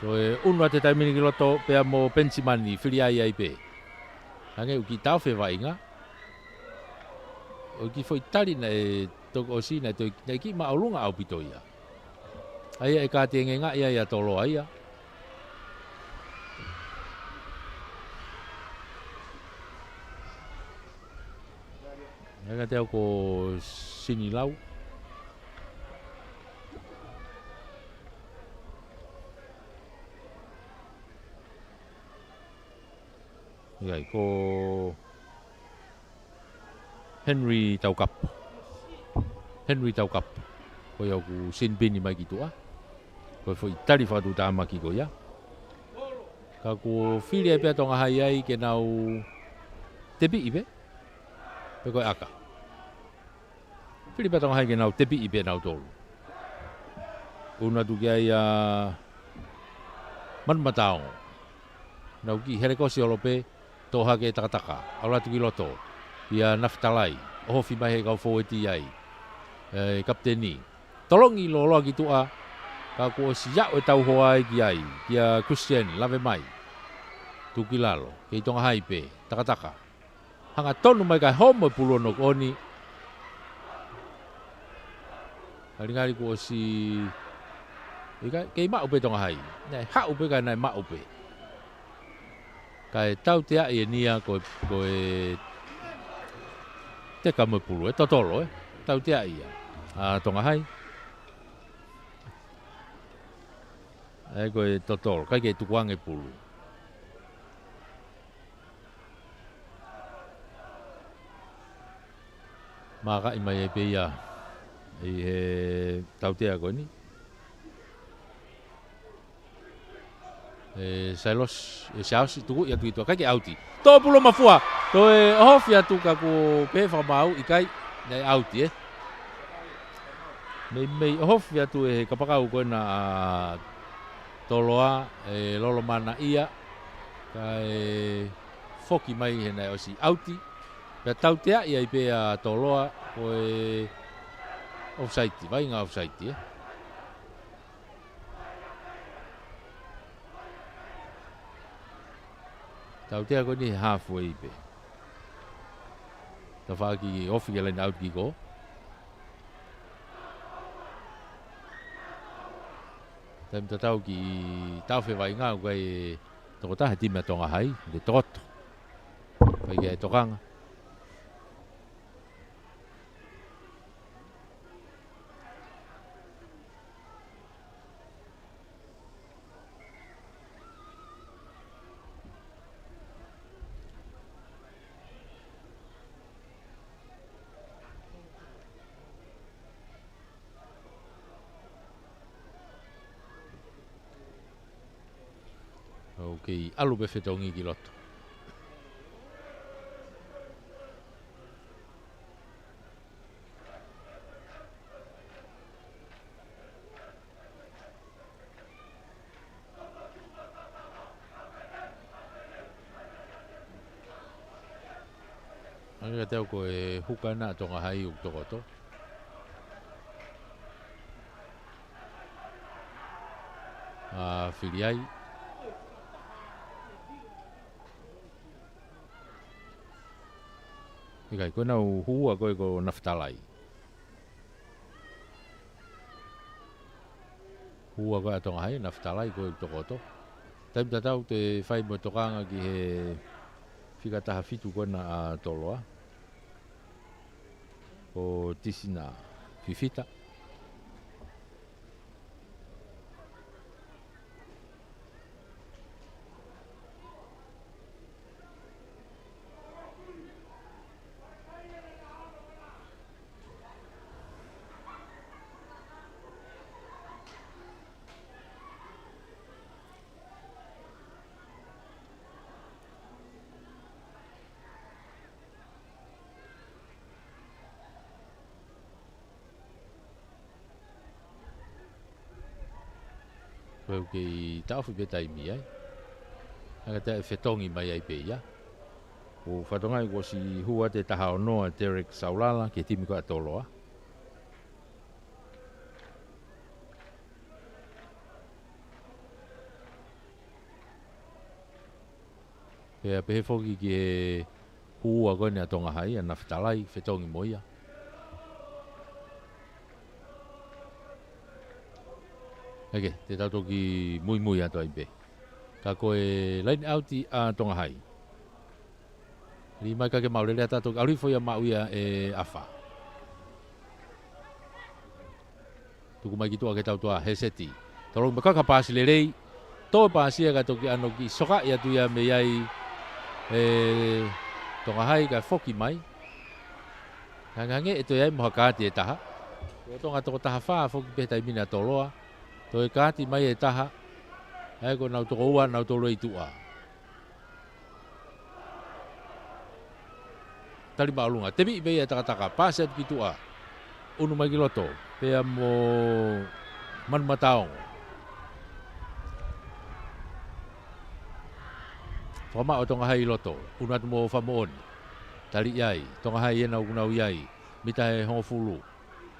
Toe ʻunu atu he taimi ni ki loto pea mo Penisimani, fili ai ai pē. Hangē ʻoku kiʻi taʻofi e vaʻinga. ʻOku kiʻi foʻi tali naʻe toki ʻosi naʻe toe, naʻe kiʻi māʻolunga ʻaupito ia. ʻA ia ʻe kātaki ange ia ʻa Toloa ia. ʻIkai te u ko Sinilau. ʻIkai, ko Henry Taukapo. Henry Taukapo. Ko ia ʻoku sinipini mai ki tuʻa. Ko e foʻi tali fakatuʻutāmaki ko ia. Ka kuo fili ai pē ʻa Tonga Hai ai ke nau tepiʻi pē. Pe ko e ʻaka. Fili pē ʻa Tonga Hai ke nau tepiʻi pē nautolu. ʻUnu atu ki ai ʻa Manumataongo. Nau kiʻi helekosi holo pē, toʻo hake takataka. ʻAlu atu ki loto. ʻIa Nafitalai. ʻOhofi mai he kau fōueti ai. ʻE, kapiteni. Tolongi lōloa ki tuʻa. Ka kuo ʻosi aʻu e tauhoa ai ki ai. Kia Christian, lave mai. Tuku ki lalo. Kei Tonga Hai pē. Takataka. Hangatonu mai kae homo e pulu ʻo Nokoni. Ngalingali kuo ʻosi. ʻIkai, kei maʻu pē Tonga Hai. Naʻe haʻu pē kae naʻe maʻu pē. Kae tauteaʻi eni ia ko e, ko e teka mo e pulu, ʻe totolo, ē. Tauteaʻi ia. ʻA Tonga Hai. ʻE ko e totolo, ʻikai ke tukuange pulu. Makaʻi mai ai pē ia ʻi he tautea ko eni. ʻE Sailosi, ʻe Siaosi, tuku ia atu ki tuʻa, ʻikai ke ʻauti. Toʻo pulu mafua, toe ʻohofi atu ka kuo pehē fakamaau ʻikai, naʻe ʻauti, ē. Meimei ʻohofi atu ʻe he kapakau ko ena ʻa Toloa, ʻe Lolomana ia, kae foki mai he naʻe ʻosi ʻauti. Pea tauteaʻi ai pē ʻa Toloa, ko e offside, vaʻinga offside, ē. Tautea ko eni he halfway pē. Tafaʻaki ofi ke line out kick. Taimi tatau kiʻi taʻofi e vaʻinga ʻoku ʻikai e tokotaha e timi ʻa Tonga Hai, ʻe tokoto. ʻIkai ke tokanga. Ok, ʻalu pē fetongi ki loto. ʻAi ka tau ko e huka ena ʻa Tonga Hai ʻoku tokoto. ʻA, fili ai. ʻIkai, ko ena ʻoku hū ʻa ko e ko Nafitalai. Hū ʻa ko e ʻa Tonga Hai, Nafitalai ko e tokoto. Taimi tatau te fai mo e tokanga ki he fika taha fitu ko ena ʻa Toloa. Ko Tisina Fifita. Pea ʻoku kei taʻofi pē taimi ai. Hangē ʻe fetongi mai ai pē ia. Ko Fatongia kuo ʻosi hū atu e taha ono ʻa Derek Saulala ki he timi ko ia ʻa Toloa. Pea pehē foki ki he hū ua ko eni ʻa Tonga Hai, ʻa Nafetalai, fetongi mo ia. ʻEke, te tau toki muimui atu ai pē. Ka ko e laine ʻauti ʻa Tonga Hai. Lī mai ka ke maʻu lelei ʻa tautolu, ʻalu hifo ia maʻu ia ʻe ʻAfa. Tuku mai ki tuʻa ki he tautuʻa, Heseti. Tolongi mai ka ka paasi lelei. Toe paasi ia ka toki ʻano kiʻi sokaʻi atu ia mei ai ʻe Tonga Hai ka foki mai. Hangehangē ʻe toe ʻi ai mo ha kaati ʻe taha. Ko Tonga toko taha fā foki pē he taimi ni ʻa Toloa. Toe kaati mai ʻe taha. ʻA ia ko ʻenau toko ua, ʻenau tolu ʻi tuʻa. Tali māʻolunga. Tepiʻi pē ia ʻe Takataka. Paasi atu ki tuʻa. ʻUnu mai ki loto. Pea mo Manumataongo. Fakamaʻu ʻa Tonga Hai ʻi loto. ʻUnu atu mo Famoʻoni. Tali ʻi ai. Tonga Hai ʻena ʻoku nau ʻi ai. Mita ʻe hongofulu.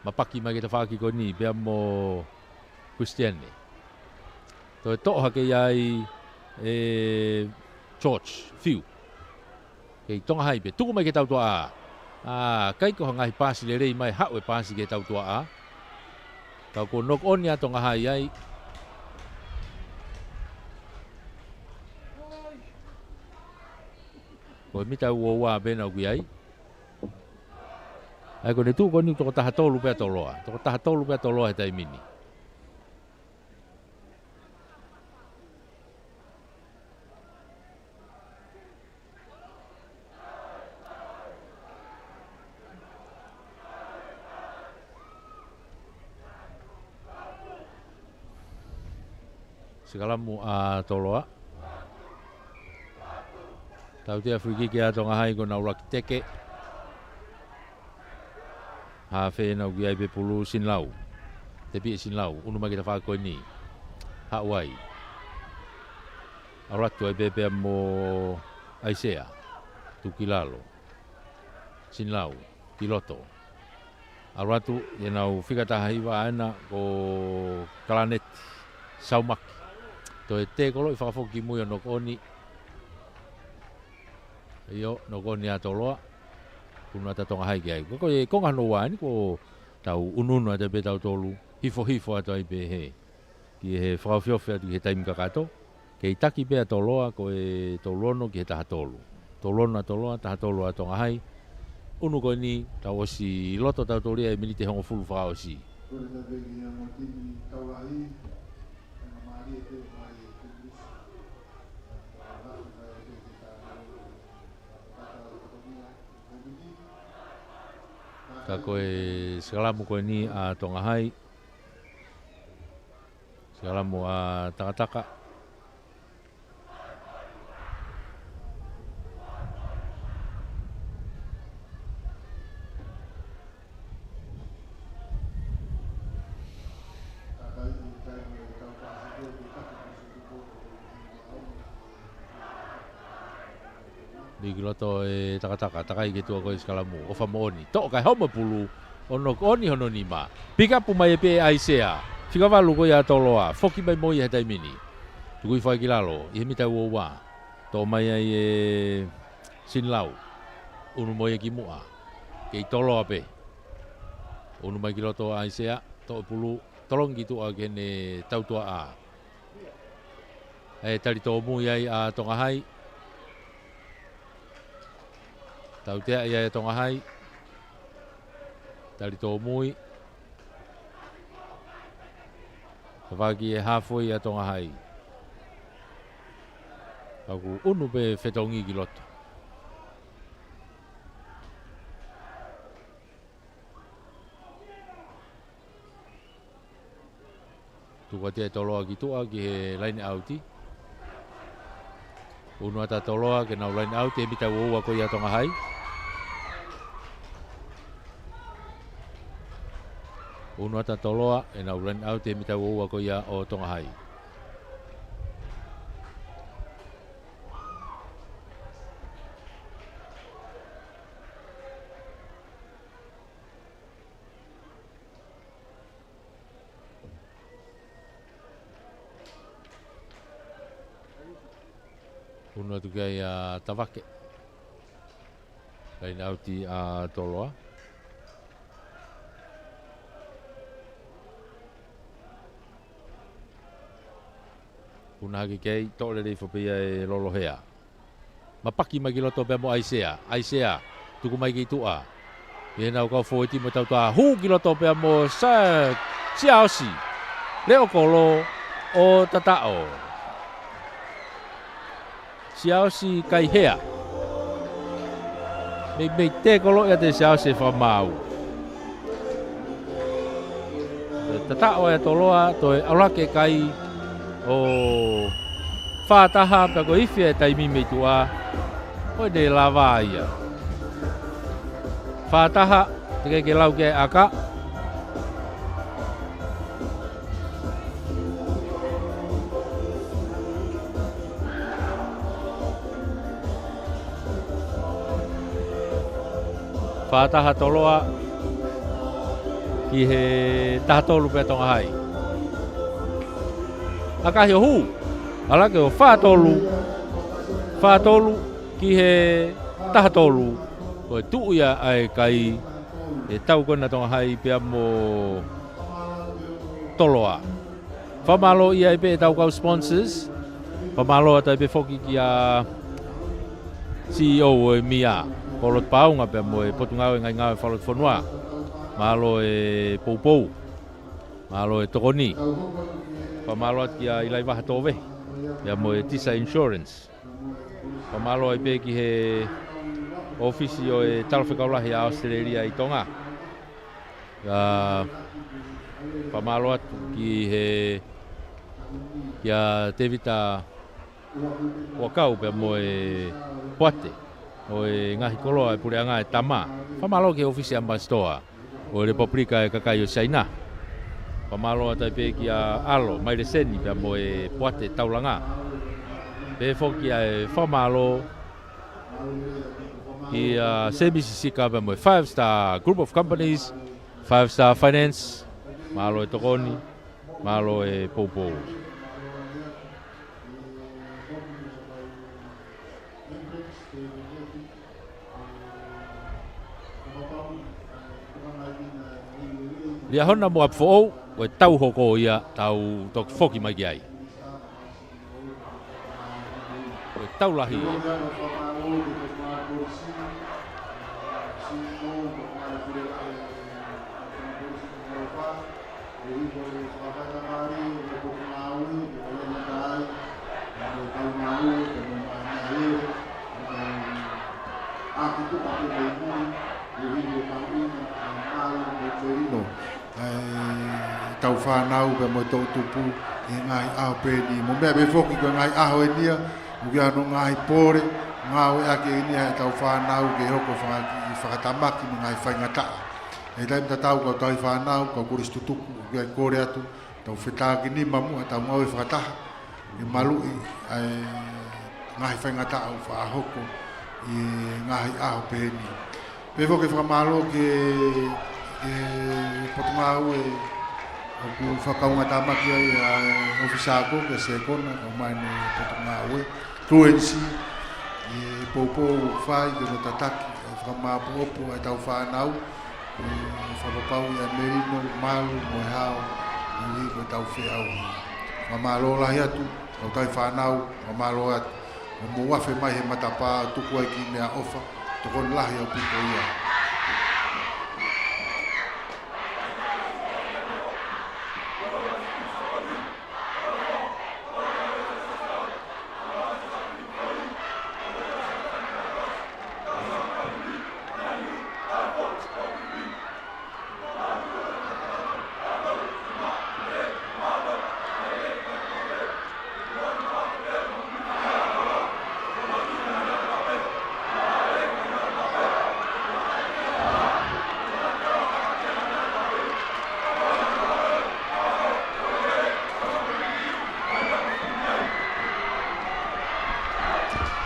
Mapaki mai ki he tafaʻaki ko eni. Pea mo Christiane. Toe toʻo hake ia ʻe George Fiu. Kei Tonga Hai pē, tuku mai ki he tautuʻa. ʻA, ʻikai ko ha ngaahi paasi lelei mai, haʻu e paasi ki he tautuʻa. Ka kuo knock on ia ʻa Tonga Hai ai. Ko e mita ua ua pē ʻena ʻoku ʻi ai. ʻA ia ko ʻene tuʻu ko eni toko taha tolu pē ʻa Toloa. Toko taha tolu pē ʻa Toloa he taimi ni. Sikalamu ʻa Toloa. Tautea free kick ʻa Tonga Hai ko ʻenau laki teke. Hafe ʻena ʻoku ʻi ai pē pulu. Sinilau. Tepiʻi ʻe Sinilau. ʻUnu mai ki he tafaʻaki ko eni. Haʻu ai. ʻAlu atu ai pē pea mo ʻAisea. Tuku ki lalo. Sinilau. Ki loto. ʻAlu atu, ʻenau fika taha hiva ʻena ko Kalaneti Saumaki. Toe tēkoloʻi fakafoki ki mui ʻo knock on. ʻIo, knock on ʻa Toloa. ʻUnu atu ʻa Tonga Hai ki ai. Ko e konga hono ua ʻeni kuo tau ʻunuʻunu atu pē tautolu. Hifohifo atu ai pē he. Ki he fakaofiofi atu ki he taimi kakato. Kei taki pē ʻa Toloa ko e tolu ono ki he taha tolu. Tolu ono ʻa Toloa, taha tolu ʻa Tonga Hai. ʻUnu ko eni, tau ʻosi loto tautolu ia ʻi he miniti hongofulu fakaʻosi. Ka ko e sikalamu ko eni ʻa Tonga Hai. Sikalamu ʻa Takataka. Lī ki loto ʻe Takataka, takai ki tuʻa ko e sikalamu, ʻo Famoʻoni. Toʻo kae homo pulu, ʻo knock on hono nima. Pick up mai pē ʻe ʻAisea. Fika valu ko ia ʻa Toloa, foki mai mo ia he taimi ni. Tuku hifo ai ki lalo, ʻi he mita ua ua. Toʻo mai ai ʻe Sinilau. ʻUnu mo ia ki muʻa. Kei Toloa pē. ʻUnu mai ki loto ʻa ʻAisea, toʻo pulu, tolongi ki tuʻa ki heʻene tautuʻa. ʻE tali tōmui ai ʻa Tonga Hai. Tautea ia ʻe Tonga Hai. Tali tōmui. Kavaki e hafoi ʻa Tonga Hai. Ka ʻoku ʻunu pē fetongi ki loto. Tuku atu ʻe Toloa ki tuʻa ki he laine ʻauti. ʻUnu atu ʻa Toloa ke nau laine ʻauti he mita ua ua ko ia ʻo Tonga Hai. ʻUnu atu ʻa Toloa ke nau laine ʻauti he mita ua ua ko ia ʻo Tonga Hai. Unu atu ki ai ʻa Tavake. Laine ʻauti ʻa Toloa. Puna hake ki ai, toʻo lelei foki pē ia ʻe Lolohea. Mapaki mai ki loto pea mo ʻAisea. ʻAisea, tuku mai ki tuʻa. ʻI heʻenau kau fōueti mo tautua, hū ki loto pea mo Sa-, Siaosi. Leʻo kolo ʻo tataʻo. Siaosi Kaihea. Meimei tēkolo ia ʻa Siaosi ʻe fakamaau. Tataʻo ʻa Toloa, toe ʻalu hake kai ʻo fā taha pea ko e ifi e taimi mei tuʻa. ʻOi ne lava ia. Fā taha, teʻeki ke lau ki ai ʻa ʻAka. Fā taha Toloa ki he taha tolu pea Tonga Hai. ʻAkahi ʻo hū. ʻAlu hake ʻo fā tolu. Fā tolu ki he taha tolu. Ko e tuʻu ia ʻa e kai ʻe tau ko ena Tonga Hai pea mo Toloa. Fakamālō ia ai pē ʻetau kau sponsors. Fakamālō atu ai pē foki kia C E O ʻo e M I A, ko Loto Paunga pea mo e Potungāue Ngaahi Ngāue Fakalotofonua. Mālō e poupou. Mālō e tokoni. Fakamālō atu kia ʻIlaivaha Tōvehi pea mo e Tisa Insurance. Fakamālō ai pē ki he ʻōfisi ʻo e Talafekau Lahi ʻa ʻAositelēlia ʻi Tonga. ʻA, fakamālō atu ki he, kia Tevita Huakau pea mo e poate ʻo e ngaahi koloa e puleʻanga e tama. Fakamālō ki he ʻōfisi ʻambasitoa ʻo e Lepupelika e Kakai ʻo Siaina. Fakamālō atu ai pē kia ʻAlo Maileseni pea mo e poate taulanga. Pehē foki ʻa e fakamālō kia Semisi Sika pea mo e Five Star Group of Companies, Five Star Finance, mālō e tokoni, mālō e poupou. Liahona mo ʻApifoʻou, ko e tau hoko ia, tau toki foki mai ki ai. Ko e tau lahi. ʻA e tau fānau pea mo e toʻutupu ʻi he ngaahi ʻaho pehē ni. Mo meʻa pē foki ko e ngaahi ʻaho eni ia, ʻoku ʻi ai hono ngaahi pole, ngāueʻaki eni ia ʻe he tau fānau ke hoko faka-, fakatamaki mo e ngaahi faingataʻa. ʻI he taimi tatau kau tauhi fānau, kau kolisi tutuku, ʻoku ʻi ai e kole atu, tau fetākinima muʻa, tau ngāue fakataha, ke maluʻi ʻa e ngaahi faingataʻa ʻoku faʻa hoko ʻi he ngaahi ʻaho pehē ni. Pehē foki e fakamālō ki he, ki he Potungāue ʻoku fakaungatāmaki ai ʻa e ʻōfisi ako, kia Sekona, kae ʻumaʻā ʻene Potungāue, Fluency, ʻi he poupou ʻoku fai ke ne tataki e fakamāʻopoʻopo ʻa e tau fānau, ʻo fakapapauʻi ʻa e melino, malu mo e hao, ʻi he ko e tau feʻauhi. Fakamālō lahi atu, kau tauhi fānau, fakamālō atu. ʻO mou afe mai he matapā, tuku ai ki meʻaʻofa, tokoni lahi ʻaupito ia.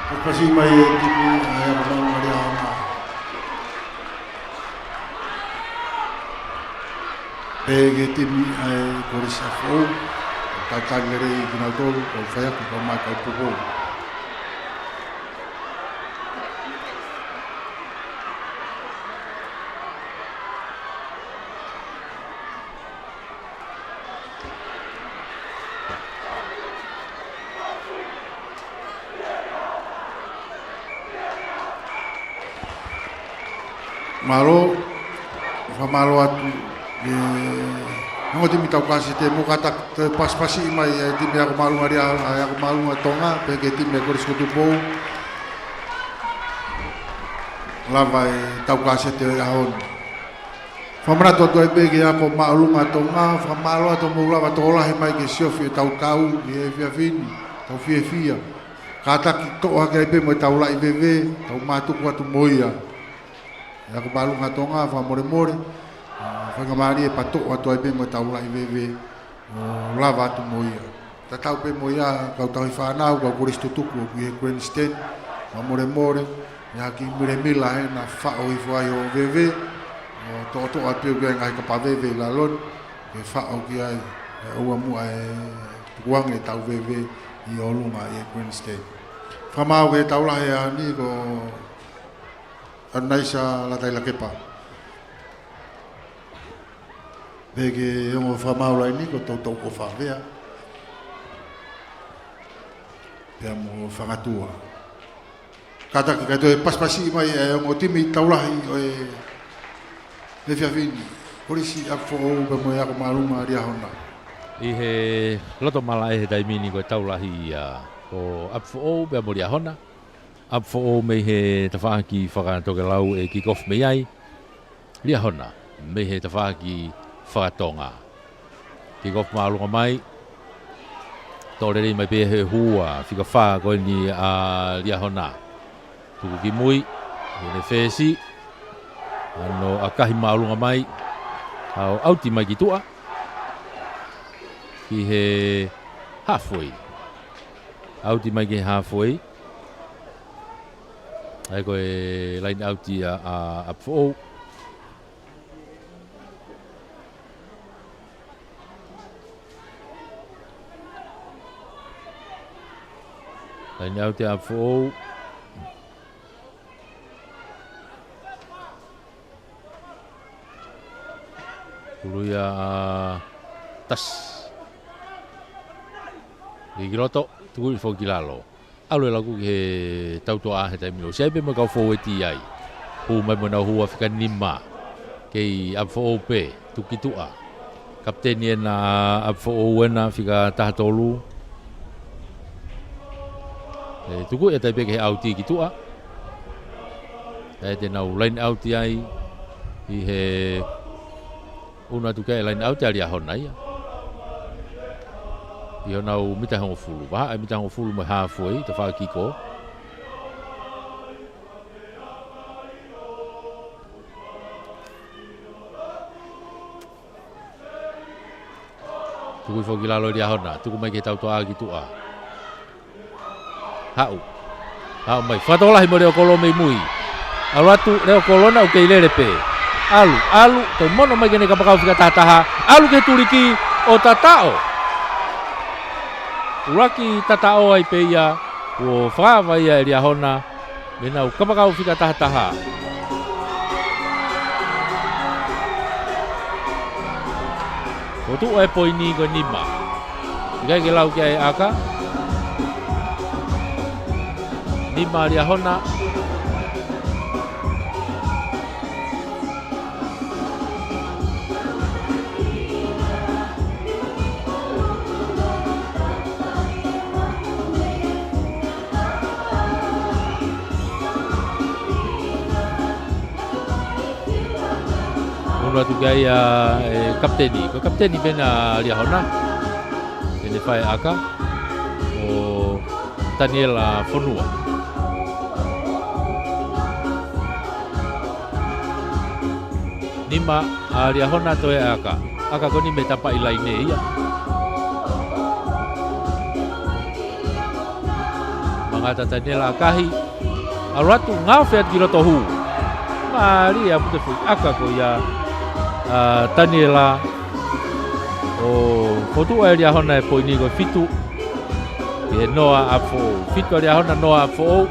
Fakapasi mai e timi ʻa e Akamau Mariaona. Pehē ki he timi ʻa e Kolisi ʻApifoʻou, talitali lelei kinautolu, kau faiako, kau mai, kau poupou. Mālō, fakamālō atu ki he ongo timi Taukāsete mo kātaki toe pasipasiʻi mai e timi Ako Māʻolunga Liahona, Ako Māʻolunga Tonga, pehē ki he timi Kolisi ko Tupou. Lava e Taukāsete ʻo e ʻaho ni. Fakamanatu atu ai pē ki he Ako Māʻolunga Tonga, fakamālō atu hoʻomou lava tokolahi mai ke siofi ʻetau tau ʻi he efiafi ni, tau fiefia. Kātaki toʻo hake ai pē mo e tau laʻi veve, tau mātuku atu mo ia. ʻE Ako Māʻolunga Tonga, fakamolemole, ʻa, faingamālie pea toʻo atu ai pē mo e tau laʻi veve, ʻo lava atu mo ia. Tatau pē mo ia, kau tauhi fānau, kau kolisi tutuku ʻoku ʻi he grandstand, fakamolemole, ʻi he kiʻi milemila ʻena faʻo hifo ai hoʻo veve, ʻo toʻotoʻo atu pē ʻoku ʻi ai e ngaahi kapa veve ʻi lalo ni, ke faʻo ki ai, ʻe ʻoua muʻa ʻe tukuange e tau veve ʻi ʻolunga ʻi he grandstand. Fakamaau ki he tau lahi ʻaho ni ko ʻAnunaisa Lataila Kepa. Pehē ki he ongo fakamaau laine ko Toutou ko Favea. Pea mo Fangatua. Kātaki kae toe pasipasiʻi mai e ongo timi tau lahi ʻo e efiafi ni. Kolisi Apifoʻou pea mo e Ako Māʻolunga Liahona. ʻI he loto malaʻe he taimi ni ko e tau lahi ia ʻo Apifoʻou pea mo Liahona. Apifoʻou mei he tafaʻaki fakatokelau ʻe kick off mei ai. Liahona mei he tafaʻaki fakatonga. Kick off māʻolunga mai. Toʻo lelei mai pē he hua, fika fā ko eni ʻa Liahona. Tuku ki mui, ʻi he fesi. Ano ʻakahi māʻolunga mai. ʻAo ʻauti mai ki tuʻa. Ki he halfway. ʻAuti mai ki he halfway. ʻA ia ko e line out ia ʻa Apifoʻou. Line out ia ʻa Apifoʻou. Hulu ia ʻa Tasi. Lī ki loto, tuku foki ki lalo. ʻAlu e laku ki he tautoʻa he taimi ni. ʻOsi ʻi ai pē mo e kau fōueti ai. Hū mai mo ʻenau hua fika nima. Kei Apifoʻou pē, tuku ki tuʻa. Kapiteni ʻena Apifoʻou ʻena fika taha tolu. ʻE tuku ia tai pē ki he ʻauti ki tuʻa. ʻE te nau line out ai ʻi he ʻunu atu ki he line out ʻa Liahona ia. ʻI honau mita hongofulu. Vahaʻa e mita hongofulu mo e halfway, tafaʻaki ko. Tuku foki ki lalo ʻe Liahona, tuku mai ki he tautoʻa ki tuʻa. Haʻu. Haʻu mai. Fakatokolahi mo Leokolo mei mui. ʻAlu atu Leokolo naʻa ku kei lele pē. ʻAlu, ʻalu, toe mono mai ki heʻene kapakau fika taha taha. ʻAlu ki he tuliki ʻo tataʻo. ʻUluaki tataʻo ai pē ia, kuo fakaava ia ʻe Liahona. Mei heʻenau kapakau fika taha taha. Ko tuʻu e poini ko e nima. ʻIkai ke lau ki ai ʻa e ʻaka. Nima Liahona. Unu atu ki ai ʻa e kapiteni. Ko e kapiteni pē ʻena Liahona. Pene fai ʻaka. ʻO Taniela Fonua. Nima ʻa Liahona toe ʻaka. ʻAka ko eni mei tapaʻi laine ia. Mangata Taniela ʻakahi. ʻAlu atu ngaofe atu ki loto hū. Mālie ʻa e puta foʻi ʻaka ko ia ʻa Taniela. ʻO fotu ʻa Liahona e poini ko e fitu. ʻI he noa Apifoʻou. Fitu ʻa Liahona noa Apifoʻou.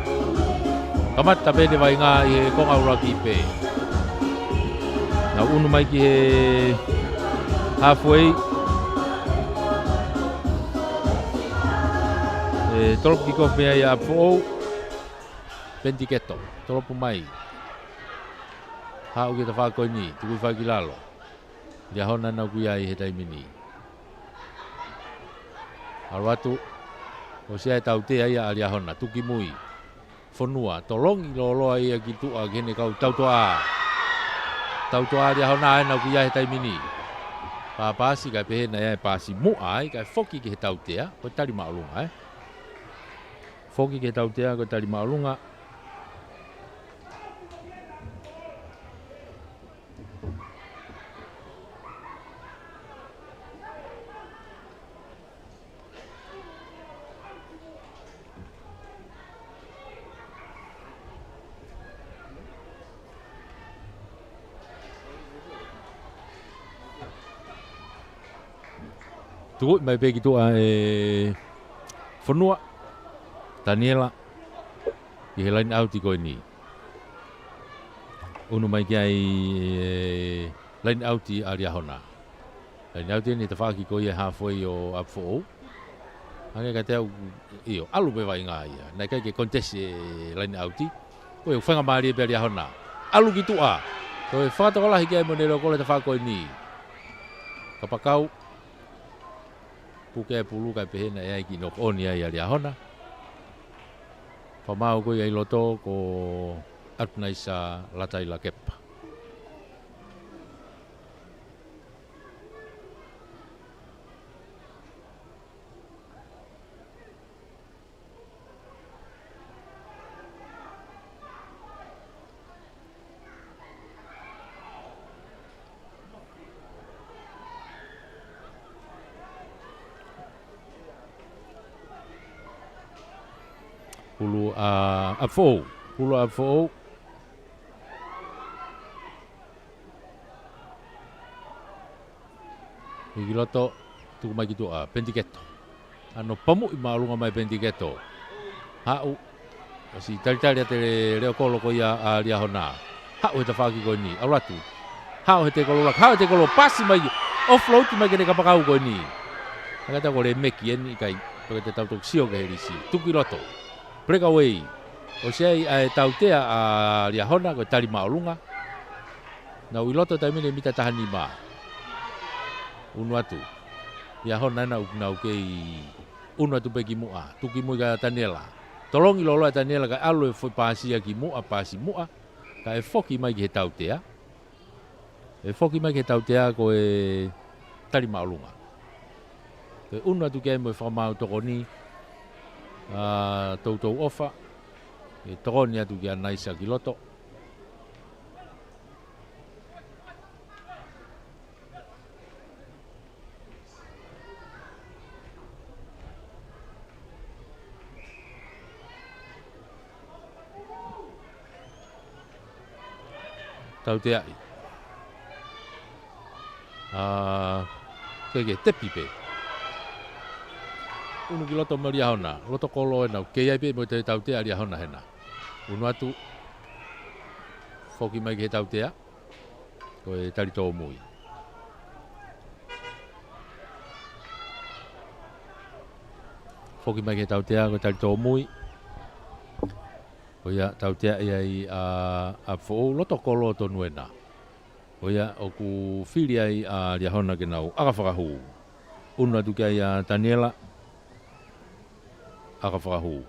Kamata pē ʻene vaʻinga ʻi he konga ʻuluaki pē. Nau unu mai ki he halfway. ʻE tolopu kick off mei ai ʻa Apifoʻou. Penitiketo. Tolopu mai. Haʻu ki he tafaʻaki ko eni, tuku hifo ki lalo. Liahona ʻoku ʻi ai he taimi ni. ʻAlu atu, ʻosi ʻi ai e tautea ia ʻa Liahona, tuku ki mui. Fonua, tolongi lōloa ia ki tuʻa ki heʻene kau tautoʻa. Tautoʻa Liahona ʻoku ʻi ai he taimi ni. Pāpasi kae pehē naʻe ʻi ai e pasi muʻa ai, kae foki ki he tautea, ko e tali māʻolunga, ē. Foki ki he tautea, ko e tali māʻolunga. Tuku mai pē ki tuʻa ʻe Fonua, Taniela, ʻi he line out ko eni. Unu mai ki ai e line out ʻa Liahona. Line out eni tafaʻaki ko ia halfway ʻo ʻApifoʻou. Hangē kiate au, ʻio, ʻalu pē vaʻinga ia. Naʻe ʻikai ke contest e line out. Ko e faingamālie pē ʻa Liahona. ʻAlu ki tuʻa. Ko e fakatokolahi ki ai mo ʻene leʻo kolo he tafaʻaki ko eni. Kapakau. Puke e pulu kae pehē naʻe ʻi ai e kiʻi knock on ia ʻia Liahona. Fakamaau ko ia ʻi loto ko Atunaisa Latailakepa. Pulu ʻa ʻApifoʻou. Pulu ʻa ʻApifoʻou. Hiki loto, tuku mai ki tuʻa, Penitiketo. ʻAno pamuʻi māʻolunga mai Penitiketo. Haʻu, ʻosi talitali atu e leʻo kolo ko ia ʻa Liahona. Haʻu he tafaʻaki ko eni, ʻalu atu. Haʻu he tekolo laka, haʻu he tekolo pasi mai, offload mai ki heʻene kapakau ko eni. Hangē kiate au ko e lemeki eni ʻikai, pea ke te tau toki sio ki he lisi. Tuku ki loto. Breakaway. ʻOsi ʻi ai e tautea ʻa Liahona, ko e tali māʻolunga. Nau ʻi loto taimi ni mita taha nima. Unu atu. Liahona ena ʻoku nau kei unu atu pē ki muʻa. Tuku ki mui kia Taniela. Tolongi lōloa ʻe Taniela kae ʻalu e foʻi pasi ia ki muʻa, pasi muʻa. Kae foki mai ki he tautea. ʻE foki mai ki he tautea ko e tali māʻolunga. Ko e unu atu ki ai mo e fakamaau tokoni ʻa Toutou ʻOfa. ʻE tokoni atu kia Naisa ki loto. Tauteaʻi. ʻA, ke ke tepi pē. Unu ki loto mo Liahona. Loto kolo ena. Kei ʻi ai pē mo e tautea ʻa Liahona hena. Unu atu. Foki mai ki he tautea. Ko e tali tōmui. Foki mai ki he tautea, ko e tali tōmui. Ko ia tautea ia ʻa, ʻApifoʻou, loto kolo tonu ena. Ko ia ʻoku fili ai ʻa Liahona ke nau ʻaka fakahū. Unu atu ki ai ʻa Taniela. ʻAka fakahū.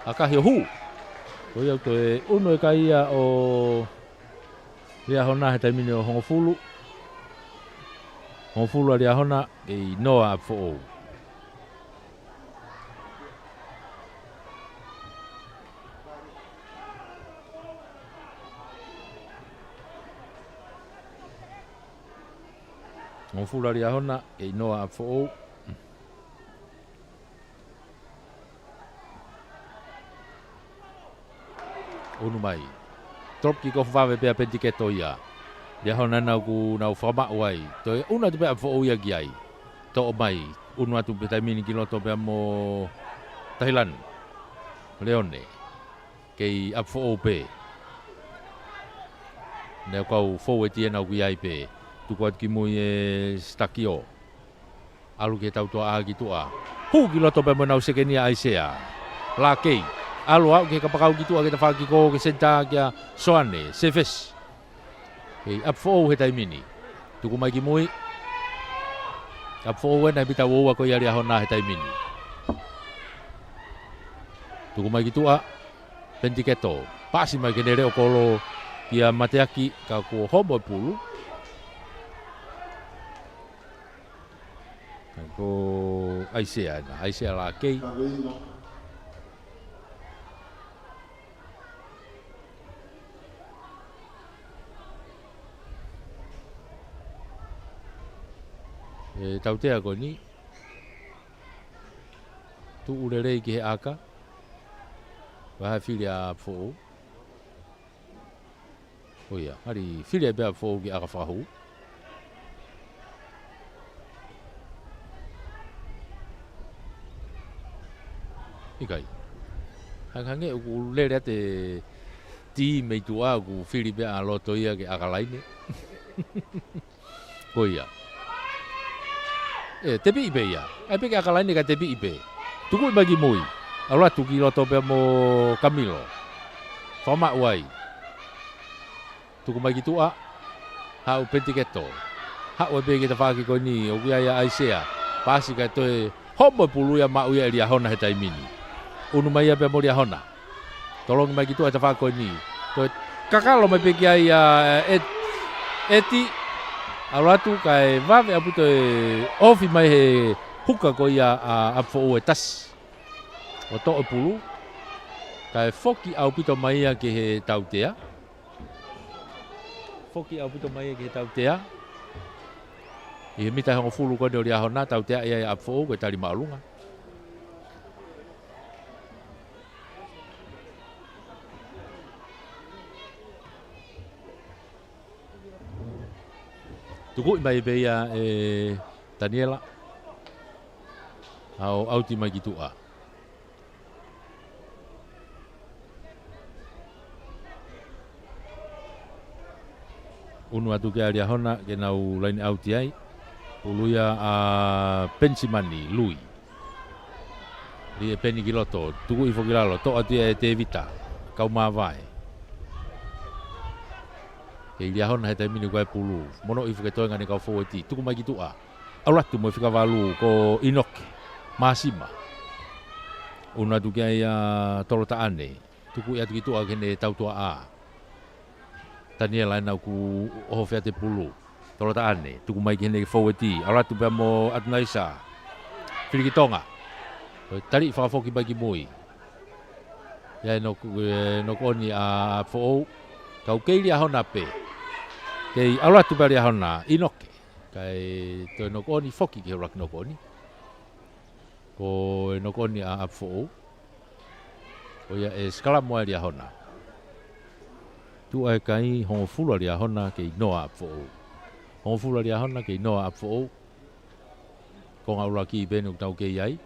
ʻAkahi ʻo hū. Ko ia ʻoku toe unu e kai ia ʻo Liahona he taimi ni ʻo hongofulu. Hongofulu ʻa Liahona, ʻe ʻi noa ʻApifoʻou. Hongofulu ʻa Liahona, ʻe ʻi noa ʻApifoʻou. Unu mai. Drop kick off vave pē ʻa Penitiketo ia. Liahona ena ʻoku nau fakamaʻu ai. Toe unu atu pē ʻApifoʻou ia ki ai. Toʻo mai. Unu atu pē taimi ni ki loto pea mo Tahilani Leone. Kei ʻApifoʻou pē. Naʻe kau forward ena ʻoku ʻi ai pē. Tuku atu ki mui ʻe Stakio. ʻAlu ki he tautuaʻā ki tuʻa. Hū ki loto pea mo ʻenau sekeni ʻa ʻAisea Lākei. ʻAlu ʻo aʻu ki he kapakau ki tuʻa ki he tafaʻaki kō ki he senitā kia Soane Sefesi. Kei ʻApifoʻou he taimi ni. Tuku mai ki mui. ʻApifoʻou ena he mita ua ua ko ia ʻa Liahona he taimi ni. Tuku mai ki tuʻa. Penitiketo. Paasi mai ki heʻene leʻo kolo kia Mateaki ka kuo homo e pulu. Ka ko ʻAisea ena, ʻAisea Lākei. E tautea ko eni. Tuʻu lelei ki he ʻaka. Vahe fili ʻa ʻApifoʻou. ʻO ia, hali fili ai pē ʻa ʻApifoʻou ki he ʻaka fakahū. ʻIkai. Hangehangē ʻoku lele atu e tī mei tuʻa ʻoku fili pē ʻa loto ia ki he ʻaka laine. Ko ia. ʻE, tepiʻi pē ia. ʻAi pē ki he ʻaka laine ka tepiʻi pē. Tukuʻi mai ki mui. ʻAlu atu ki loto pea mo Kamilo. Fakamaʻu ai. Tuku mai ki tuʻa. Haʻu Penitiketo. Haʻu ai pē ki he tafaʻaki ko eni. ʻOku ʻi ai ʻa ʻAisea. Paasi kae toe homo e pulu ia maʻu ia ʻe Liahona he taimi ni. ʻUnu mai ia pea mo Liahona. Tolongi mai ki tuʻa he tafaʻaki ko eni. Toe kakalo mai pē ki ai ʻa ʻEti. ʻAlu atu kae vave ʻaupito e ofi mai he huka ko ia ʻa ʻApifoʻou ʻe tasi. ʻO toʻo e pulu. Kae foki ʻaupito mai ia ki he tautea. Foki ʻaupito mai ia ki he tautea. ʻI he mita ʻe hongofulu ko eni ʻo Liahona, tautea ia ʻe ʻApifoʻou ko e tali māʻolunga. Tukuʻi mai pē ia ʻe Taniela. ʻAu, ʻauti mai ki tuʻa. ʻUnu atu ki ai ʻa Liahona ke nau laine ʻauti ai. Pulu ia ʻa Penisimani Lui. Lī ʻe Peni ki loto, tukuʻi foki lalo, toʻo atu ia ʻe Tēvita, kau māvae. Kei Liahona he taimi ni ʻoku ʻi ai e pulu, mono ifo ke toe ngane kau fōueti, tuku mai ki tuʻa. ʻAlu atu mo e fika valu ko ʻInoke Māsima. ʻUnu atu ki ai ʻa Tolotaʻane. Tukuʻi atu ki tuʻa ki heʻene tautuaʻā. Taniela ena ʻoku ʻohofi atu e pulu. Tolotaʻane, tuku mai ki heʻene fōueti. ʻAlu atu pea mo ʻAtunaisa. Fili ki Tonga. Ko e taliʻi fakafoki mai ki mui. ʻI ai e noko-, e nokoʻoni ʻa ʻApifoʻou. Kau kei Liahona pē. Kei ʻalu atu pē ʻa Liahona. ʻInoke. Kae toe nokoʻoni foki ki he ʻuluaki nokoʻoni. Ko e nokoʻoni ʻa ʻApifoʻou. ʻO ia ʻe sikalamu ai ʻa Liahona. Tuʻa e kai hongofulu ʻa Liahona kei noa ʻa ʻApifoʻou. Hongofulu ʻa Liahona kei noa ʻa ʻApifoʻou. Konga ʻuluaki pē eni ʻoku tau kei ai.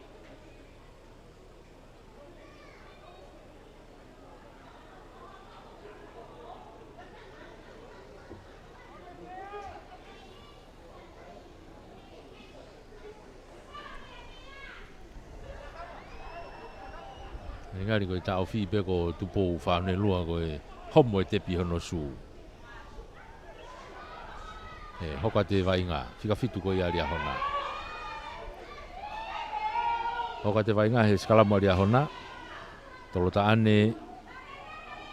Ngali ko e taʻofi pē ko Tupou Faʻunelua ko e homo e tepi hono sū. ʻE, hoko atu e vaʻinga, fika fitu ko ia ʻa Liahona. Hoko atu e vaʻinga he sikalamu ʻa Liahona. Tolotaʻane,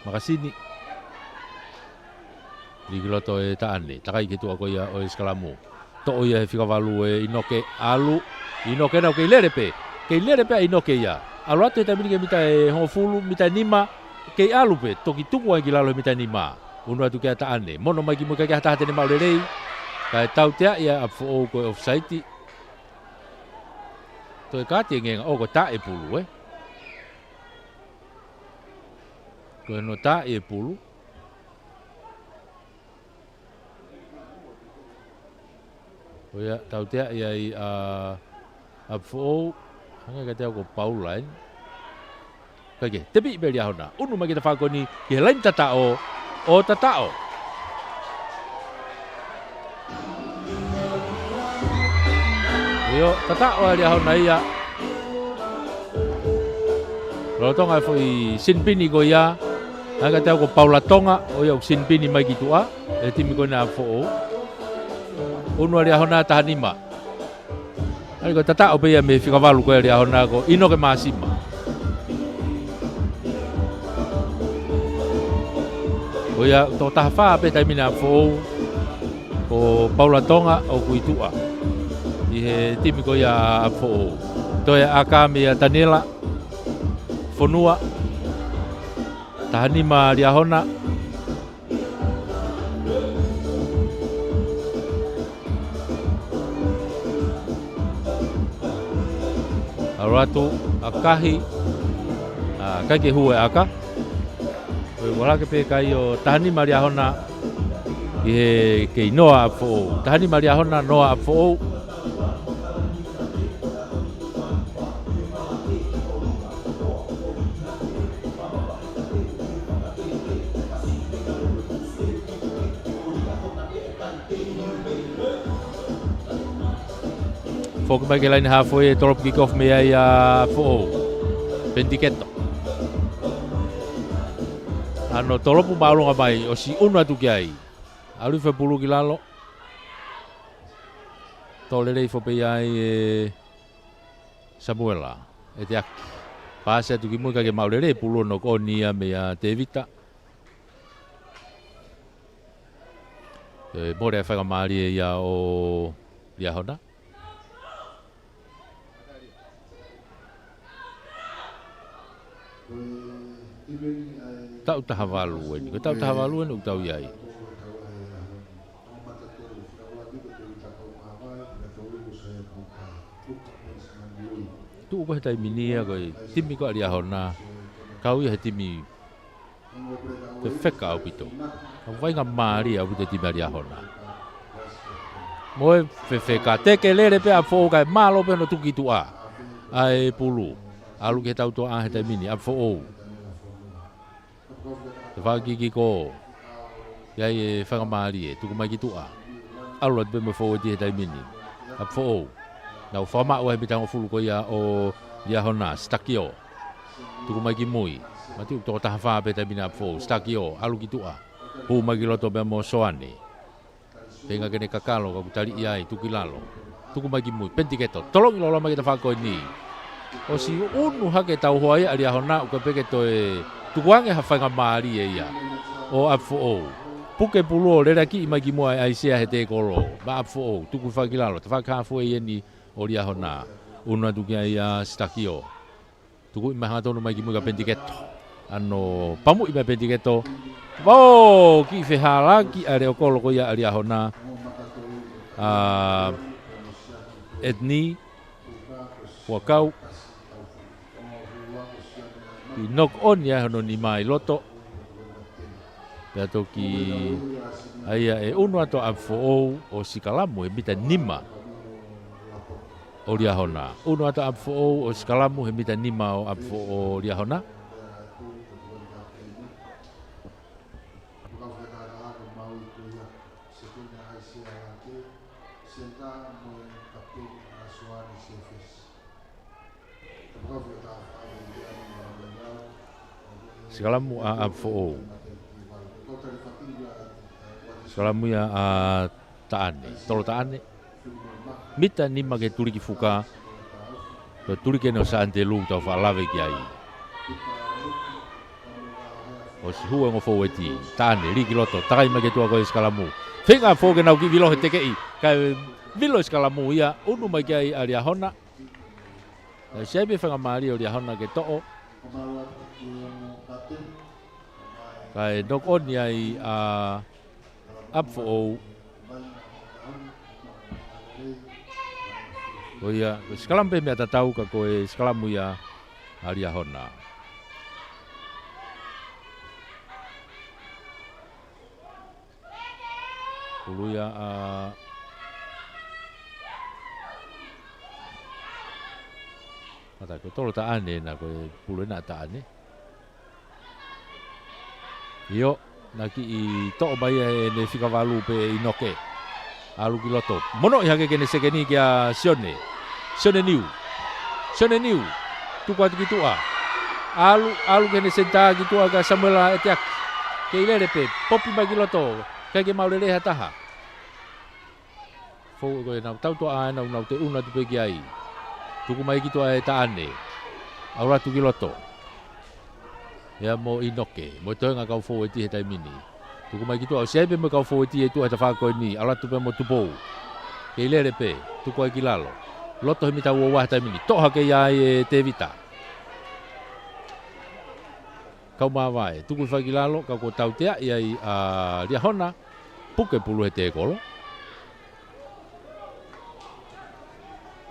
Makasini. Lī ki loto ʻe Taʻane, takai ki he tuʻa ko ia ʻo e sikalamu. Toʻo ia he fika valu ʻe ʻInoke, ʻalu. ʻInoke ena ʻoku kei lele pē. Kei lele pē ʻa ʻInoke ia. ʻAlu atu he taimi ni ki he mita ʻe hongofulu, mita ʻe nima. Kei ʻalu pē, toki tuku ai ki lalo he mita ʻe nima. ʻUnu atu kia Taʻane, mono mai ki mui, ʻikai ke ʻi ai ha taha te ne maʻu lelei. Kae tauteaʻi ʻa ʻApifoʻou ko e ʻofisaiti. Toe kāti e ngenga, ʻo ko e taʻe pulu, ē? Ko hono taʻe pulu. ʻO ia, tauteaʻi ai ʻa ʻApifoʻou, hangē kiate au ko Paula eni. Kae kehe, tepiʻi pē ʻe Liahona. ʻUnu mai ki he tafaʻaki ko eni, ki he laini tataʻo, ʻo tataʻo. ʻIo, tataʻo ʻa Liahona ia. Lolotonga e foʻi sinipini ko ia, ʻa ia ka tau ko Paula Tonga, ʻo ia ʻoku sinipini mai ki tuʻa, ʻe he timi ko ena ʻa Foʻou. Unu ʻa Liahona taha nima. ʻA ia ko e tataʻo pē ia mei he fika valu ko ia ʻa Liahona ko ʻInoke Māsima. Ko ia toko taha fā pē taimi ni ʻa Foʻou, ko Paula Tonga ʻoku ʻi tuʻa ʻi he timi ko ia ʻa Foʻou. Toe ʻaka meia Taniela Fonua, taha nima Liahona. ʻAlu atu ʻakahi, ʻa, ʻikai ke hū e ʻaka. Ko e ʻuluaki pē kai ʻo taha nima Liahona ʻi he kei noa ʻa Foʻou. Taha nima Liahona, noa ʻa Foʻou. Foki mai ki he laine haafe, ʻe tolopu kick off mei ai ʻa Foʻou. Penitiketo. ʻAno tolopu māʻolunga mai, ʻosi unu atu ki ai. ʻAlu hifo e pulu ki lalo. Tō lelei hifo pē ia ʻe Samuela Eteaki. Paasi atu ki mui, ka ke maʻu lelei e pulu, ʻo knock on ia meia Tevita. ʻE mole ʻa e faingamālie ia ʻo Liahona. Taʻu taha valu eni, ko e taʻu taha valu eni ʻoku tau ʻi ai. Tuʻu ko ē he taimi ni ia ko e timi ko ē ʻa Liahona, kau ia he timi fefeka ʻaupito. Ka faingamālie ʻaupito e timi ʻa Liahona. Mo e fefeka, teke lele pē ʻa Foʻou kae mālō pē hono tuku ki tuʻa ʻa e pulu. ʻAlu ki he tautoʻa he taimi ni ʻa Foʻou. Tafaʻaki kick off. ʻI ai e faingamālie, tuku mai ki tuʻa. ʻAlu atu pē mo e fōueti he taimi ni ʻa Foʻou. Nau fakamaʻu ai e mita hongofulu ko ia ʻo Liahona, Stakio. Tuku mai ki mui. Mati ʻoku toko taha fā pē taimi ni ʻa Foʻou, Stakio, ʻalu ki tuʻa. Hū mai ki loto pea mo Soane. Feinga ke ne kakalo, ka ʻoku taliʻi ai, tuku ki lalo. Tuku mai ki mui, penitiketo. Tolongi loloa mai ki he tafaʻaki ko eni. ʻOsi unu hake e tau hoa ia ʻa Liahona, ʻoku ʻikai pē ke toe tukuange ha faingamālie ia ʻo ʻApifoʻou. Puke pulu ʻo leleakiʻi mai ki muʻa ʻe ʻAisea he tēkolo. Maʻa ʻApifoʻou, tuku hifo ki lalo. Tafaʻaki haafe eni ʻo Liahona. Unu atu ki ai ʻa Stakio. Tukuʻi mai hangatonu mai ki mui kia Penitiketo. ʻAno pamuʻi mai Penitiketo. Vao kiʻi fehālaaki ʻa e leʻo kolo ko ia ʻa Liahona. ʻA Etni Fuakau. Kiʻi knock on ia hono nima ʻi loto. Pea toki ʻai ia ʻe unu atu ʻa ʻApifoʻou ʻo sikalamu he mita nima ʻo Liahona. Unu atu ʻa ʻApifoʻou ʻo sikalamu he mita nima ʻo ʻApifoʻou ʻo Liahona. Sikalamu ʻa ʻApifoʻou. Sikalamu ia ʻa Taʻane, Tolo Taʻane. Mita nima ke tuliki fuka. Ko e tuliki eni ʻo Sānitelū tau faʻa lave ki ai. ʻOsi hū e ongo fōueti, Taʻane, lī ki loto, takai mai ki tuʻa ko e sikalamu. Feinga Foʻou ke nau kiʻi vilo he tekeʻi, kae vilo e sikalamu ia, unu mai ki ai ʻa Liahona. Naʻe ʻosi ʻi ai pē faingamālie ʻo Liahona ke toʻo. Kae knock on ia ʻa ʻApifoʻou. Ko ia, ko e sikalamu pē meʻa tatau ka ko e sikalamu ia ʻa Liahona. Pulu ia ʻa, mata ko Tolo Taʻane ena ko e pulu ena ʻa Taʻane. ʻIo, naʻe kiʻi toʻo mai ia ʻe he fika valu pē ʻInoke. ʻAlu ki loto. Monoʻi hake ke ne sekeni kia Sione. Sione Niu. Sione Niu. Tuku atu ki tuʻa. ʻAlu, ʻalu ki heʻene senitā ki tuʻa kia Samuela Eteaki. Kei lele pē, popi mai ki loto. ʻIkai ke maʻu lelei ha taha. Fou ko ē ʻenau tautuʻa ʻa ʻenau nau te ʻunu atu pē ki ai. Tuku mai ki tuʻa ʻe Taʻane. ʻAlu atu ki loto. ʻIa mo ʻInoke, mo e toenga kau foueti he taimi ni. Tuku mai ki tuʻa, ʻosi ʻi ai pē mo e kau foueti ʻi tuʻa he tafaʻaki ko eni, ʻalu atu pē mo Tupou. Kei lele pē, tuku ai ki lalo. Loto he mita ua ua he taimi ni, toʻo hake ia ai ʻe Tevita. Kau māvae, tuku hifo ai ki lalo, ka kuo tauteaʻi ai ʻa Liahona, puke pulu he tēkolo.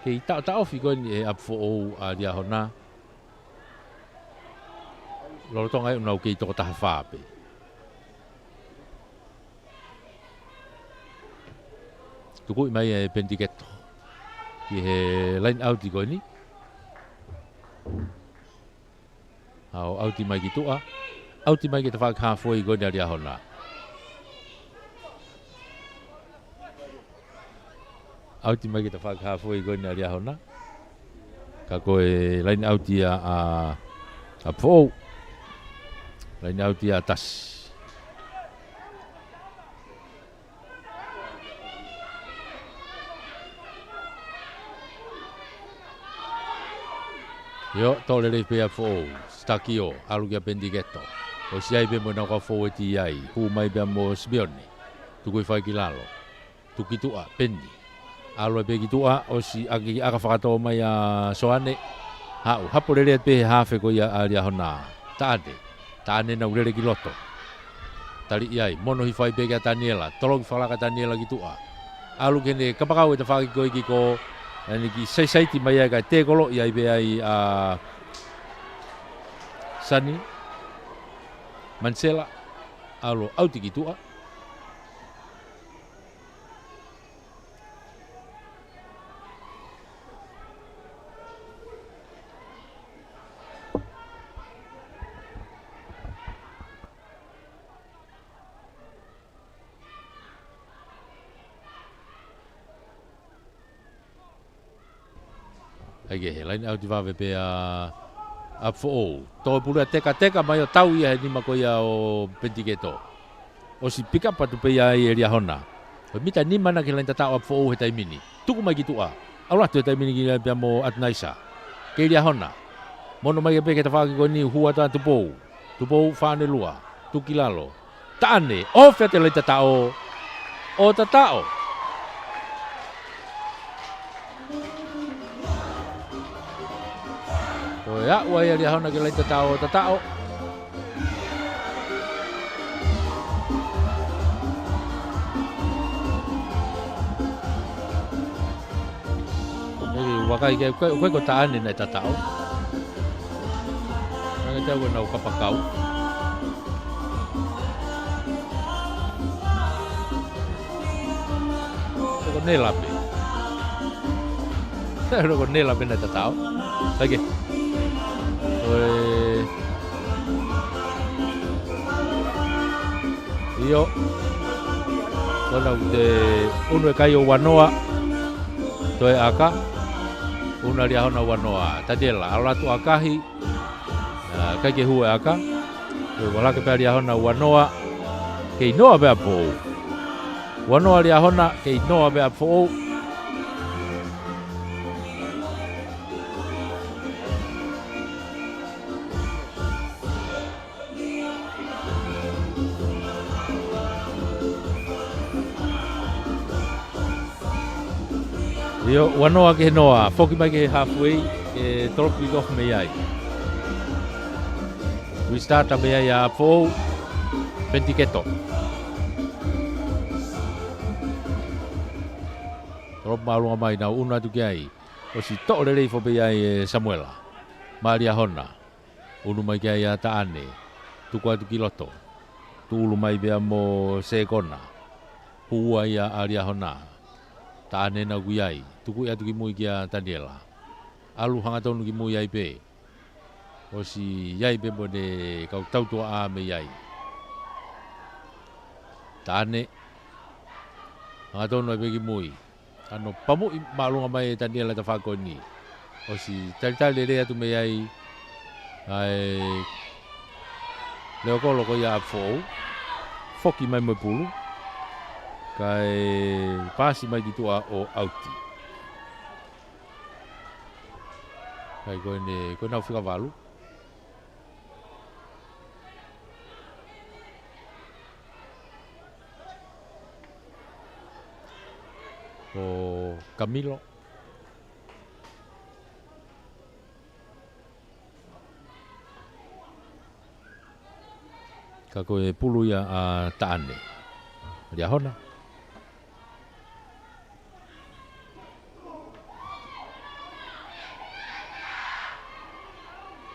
Kei taʻotaʻofi ko eni ʻe ʻApifoʻou ʻa Liahona. Lolotonga ʻenau kei toko taha fā pē. Tukuʻi mai ʻe Penitiketo ki he laine ʻauti ko eni. ʻAlu ʻauti mai ki tuʻa. ʻAuti mai ki he tafaʻaki hāfuei ko eni ʻa Liahona. ʻAuti mai ki he tafaʻaki hāfuei ko eni ʻa Liahona. Ka ko e laine ʻauti ia ʻa, ʻa Foʻou. Laine ʻauti ia ʻa Tasi. ʻIo, toʻo lelei pē ʻa Foʻou, Stakio, ʻalu kia Penitiketo. ʻOsi ʻi ai pē mo ʻenau kau foueti ai, hū mai pea mo Simeone. Tuku hifo ai ki lalo. Tuku ki tuʻa, Peni. ʻAlu ai pē ki tuʻa, ʻosi ʻaki ʻaka fakatō mai ʻa Soane. Haʻu, hapo lelei atu pē he haafe ko ia ʻa Liahona. Taʻane. Taʻane naʻa nau lele ki loto. Taliʻi ai, mono hifo ai pē kia Taniela. Toloki fakalaka Taniela ki tuʻa. ʻAlu ki heʻene kapakau ʻe tafaʻaki ko ē ki ko, ʻene kiʻi saisaiti mai ai kae tēkoloʻi ai pē ai ʻa Sani. Manisela. ʻAlu ʻauti ki tuʻa. ʻAi ke he laine ʻauti vave pē ʻa, ʻa Foʻou. Toe pulu ʻa Teka, Teka mai ʻo tau ia he nima ko ia ʻo Penitiketo. ʻOsi pick up atu pē ia ai ʻe Liahona. ʻO mita nima naʻe ki he laine tataʻo ʻa Foʻou he taimi ni. Tuku mai ki tuʻa. ʻAlu atu he taimi ni ki ai pea mo ʻAtunaisa. Kei Liahona. Mono mai pē ki he tafaʻaki ko eni hū atu ʻa Tupou. Tupou fānelua. Tuku ki lalo. Taʻane, ʻofa atu he laine tataʻo. ʻO tataʻo. Ko e aʻu ai ʻa Liahona ki he laine tataʻo, tataʻo. ʻE, vakai ke, ko, ko, ko Taʻane naʻe tataʻo. Naʻe tau ko ʻenau kapakau. Ko Nela pē. Ko Nela pē naʻe tataʻo. ʻAi ke. Ko e ʻIo. Ko ʻenau te ʻunu ʻe kai ʻo Uanoa. Toe ʻaka. ʻUnu ʻa Liahona Uanoa. Taniela, ʻalu atu ʻakahi. ʻA, ʻikai ke hū e ʻaka. Toe vala hake pē ʻa Liahona Uanoa. Kei noa pē ʻa Foʻou. Uanoa Liahona, kei noa pē ʻa Foʻou. ʻIo, Uanoa ki he noa, foki mai ki he halfway, ʻe toloki kofu mei ai. Restart mei ai ʻa Foʻou, Penitiketo. Toloki māʻolunga mai nau ʻunu atu ki ai. ʻOsi toʻo lelei foʻou pē ia ʻe Samuela. Maʻa Liahona. ʻUnu mai ki ai ʻa Taʻane. Tuku atu ki loto. Tuʻulu mai pea mo Sekona. Hū ai ʻa Liahona. Taʻane naʻa ku ʻi ai. Tuku atu ki mui kia Taniela. ʻAlu hangatonu ki mui ai pē. ʻOsi ʻi ai pē mo ʻene kau tautuʻa mei ai. Taʻane. Hangatonu ai pē ki mui. ʻAno pamuʻi māʻolunga mai ʻe Taniela he tafaʻaki ko eni. ʻOsi talitali lelei atu mei ai ʻa e leokolo ko ia ʻa ʻApifoʻou. Foki mai mo e pulu. Kae paasi mai ki tuʻa ʻo ʻauti. Kae ko eni, ko ʻenau fika valu. Ko Kamilo. Ka ko e pulu ia ʻa Taʻane. Liahona.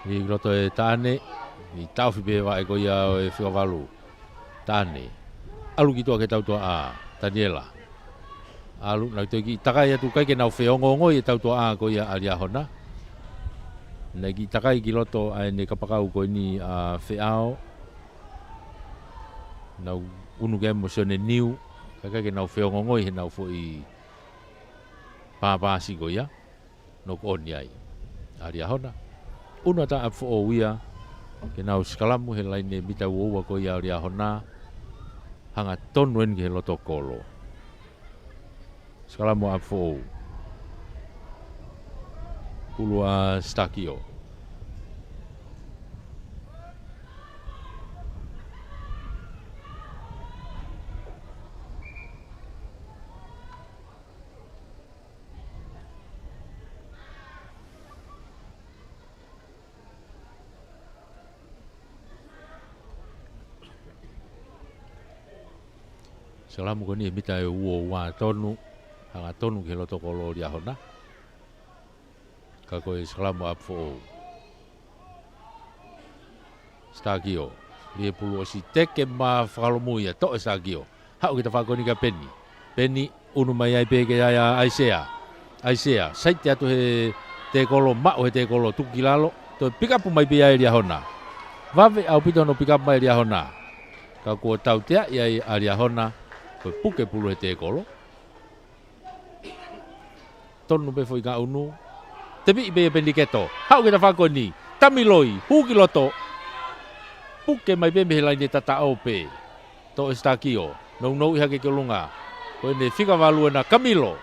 ʻI loto ʻe Taʻane, ʻi taʻofi pē vaʻe ko ia ʻo e fika valu. Taʻane. ʻAlu ki tuʻa ki he tautuaʻā, Taniela. ʻAlu, naʻe toe kiʻi takai atu, ʻikai ke nau feongoongoi e tautuaʻā ko ia ʻa Liahona. Naʻe kiʻi takai ki loto ʻa ʻene kapakau ko eni ʻa Feʻao. Nau unu ke mo Sione Niu, ka ʻikai ke nau feongoongoi heʻenau foʻi pāpasi ko ia. Knock on ai ʻa Liahona. Unu atu ʻa ʻApifoʻou ia, ke nau sikalamu he laine mita ua ua ko ia ʻa Liahona, hangatonu eni ki he loto kolo. Sikalamu ʻa ʻApifoʻou. Pulu ʻa Stakio. Sikalamu ko eni he mita ʻe ua ua tonu, hangatonu ki he loto kolo ʻo Liahona. Ka ko e sikalamu ʻa ʻApifoʻou. Stakio. Lie pulu ʻosi teke mo fakalomu ia, toʻo ʻe Stakio. Haʻu ki he tafaʻaki ko eni kia Peni. Peni, unu mai ai pē ki ai ʻa ʻAisea. ʻAisea, saiti atu he tēkolo, maʻu he tēkolo, tuku ki lalo, toe pikapu mai pē ʻe Liahona. Vave ʻaupito hono pikapu mai ʻe Liahona. Ka kuo tauteaʻi ai ʻa Liahona, ko e puke pulu he tēkolo. Tonu pē foʻi ngaʻunu. Tepiʻi pē ʻe Peniketo. Haʻu ki he tafaʻaki ko eni. Tamiloi, hū ki loto. Puke mai pē mei he laine tataʻo pē. Toʻo ʻe Stakio. Nounou ʻi hake ki ʻolunga. Ko ʻene fika valu ena Kamilo.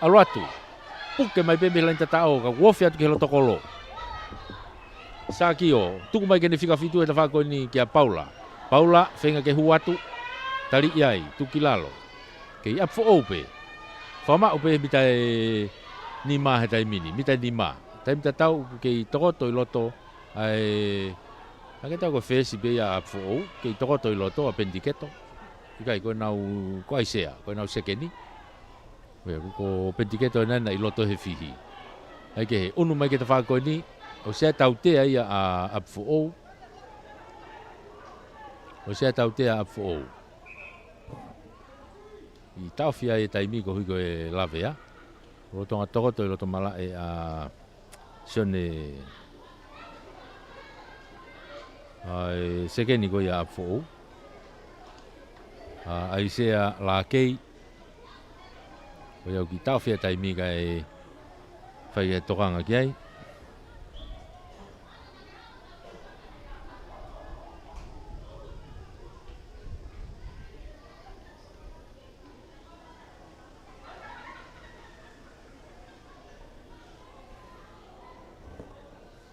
ʻAlu atu. Puke mai pē mei he laine tataʻo. Ka kuo ofi atu ki he loto kolo. Stakio. Tuku mai ki heʻene fika fitu he tafaʻaki ko eni kia Paula. Paula, feinga ke hū atu. Taliʻi ai. Tuku ki lalo. Kei ʻApifoʻou pē. Fakamaʻu pē mita ʻe nima he taimi ni, mita ʻe nima. Taimi tatau kei tokoto ʻi loto, ʻa e, ʻa ke tau ko e fesi pē ia ʻa ʻApifoʻou, kei tokoto ʻi loto ʻa Peniketo. ʻIkai ko ʻenau, ko ʻAisea, ko ʻenau sekeni. Ko, ko Peniketo ena ʻi loto he fihi. ʻAi ke he, unu mai ki he tafaʻaki ko eni, ʻosi ʻa e tautea ia ʻa ʻApifoʻou. ʻOsi ʻa e tautea ʻa ʻApifoʻou. ʻI taʻofi ai e taimi koeʻuhi ko e lavea. Lolotonga tokoto ʻi loto malaʻe ʻa Sione, ʻa e sekeni ko ia ʻa ʻApifoʻou. ʻA ʻAisea Lakei. Ko ia ʻoku kiʻi taʻofi e taimi kae fai e tokanga ki ai.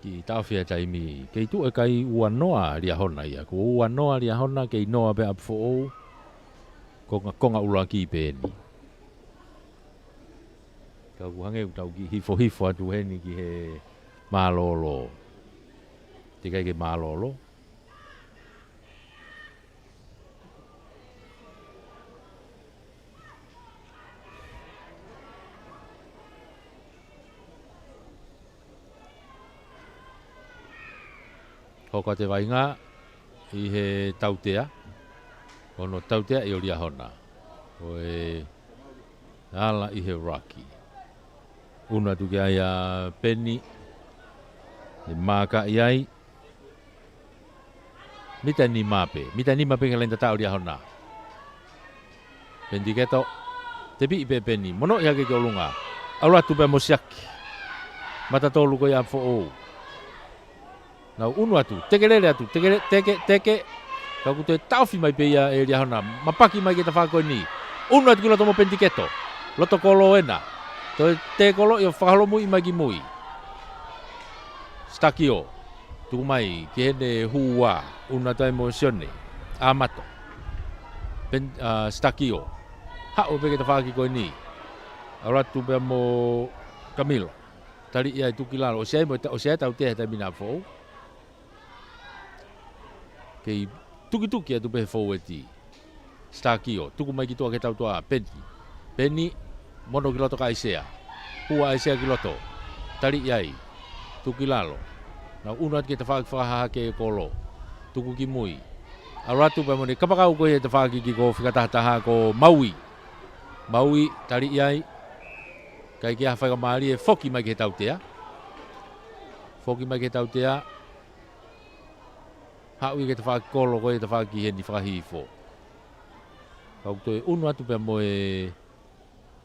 Kiʻi taʻofi e taimi, kei tuʻu e kai ua noa Liahona ia. Ko ua noa Liahona, kei noa pē ʻApifoʻou. Konga, konga ʻuluaki pē eni. Ka ʻoku hangē ʻoku tau kiʻi hifohifo atu heni ki he mālōlō. Teʻeki ai ke mālōlō. Hoko atu e vaʻinga ʻi he tautea. Ko hono tauteaʻi ʻo Liahona. Ko e ala ʻi he ruck. Unu atu ki ai ʻa Peni. ʻE maaka ʻi ai. Mita ʻe nima pē. Mita ʻe nima pē ki he laine tataʻo ʻo Liahona. Peniketo. Tepiʻi pē Peni, monoʻi hake ki ʻolunga. ʻAlu atu pea mo Siaki. Mata tolu ko ia ʻa ʻApifoʻou. Nau ʻunu atu, teke lele atu, teke, teke, teke. Ka kuo toe taʻofi mai pē ia ʻe Liahona. Mapaki mai ki he tafaʻaki ko eni. ʻUnu atu ki loto mo Penitiketo. Loto kolo ena. Toe tēkoloʻi ʻo fakaholomui mai ki mui. Sitakio. Tuku mai ki heʻene hū ua. ʻUnu atu ai mo Sione. ʻAmato. Pen-, ʻa, Sitakio. Haʻu pē ki he tafaʻaki ko eni. ʻAlu atu pea mo Kamilo. Taliʻi ai tuku ki lalo. ʻOsi ai mo, ʻosi ai tautea he taimi ni ʻa ʻApifoʻou. Kei tukituki atu pē he foueti. Sitakio, tuku mai ki tuʻa ki he tautea, Peni. Peni, mono ki loto kia ʻAisea. Hū ʻa ʻAisea ki loto. Taliʻi ai. Tuku ki lalo. Nau ʻunu atu ki he tafaʻaki fakahahake kolo. Tuku ki mui. ʻAlu atu pea mo ʻene kapakau ko ia he tafaʻaki kiʻi ko fika taha taha ko Maui. Maui, taliʻi ai. ʻIkai ke ʻi ai ha faingamālie, foki mai ki he tautea. Foki mai ki he tautea. Haʻu ia ki he tafaʻaki kolo ko ia he tafaʻaki heni fakahihifo. Kau toe ʻunu atu pea mo e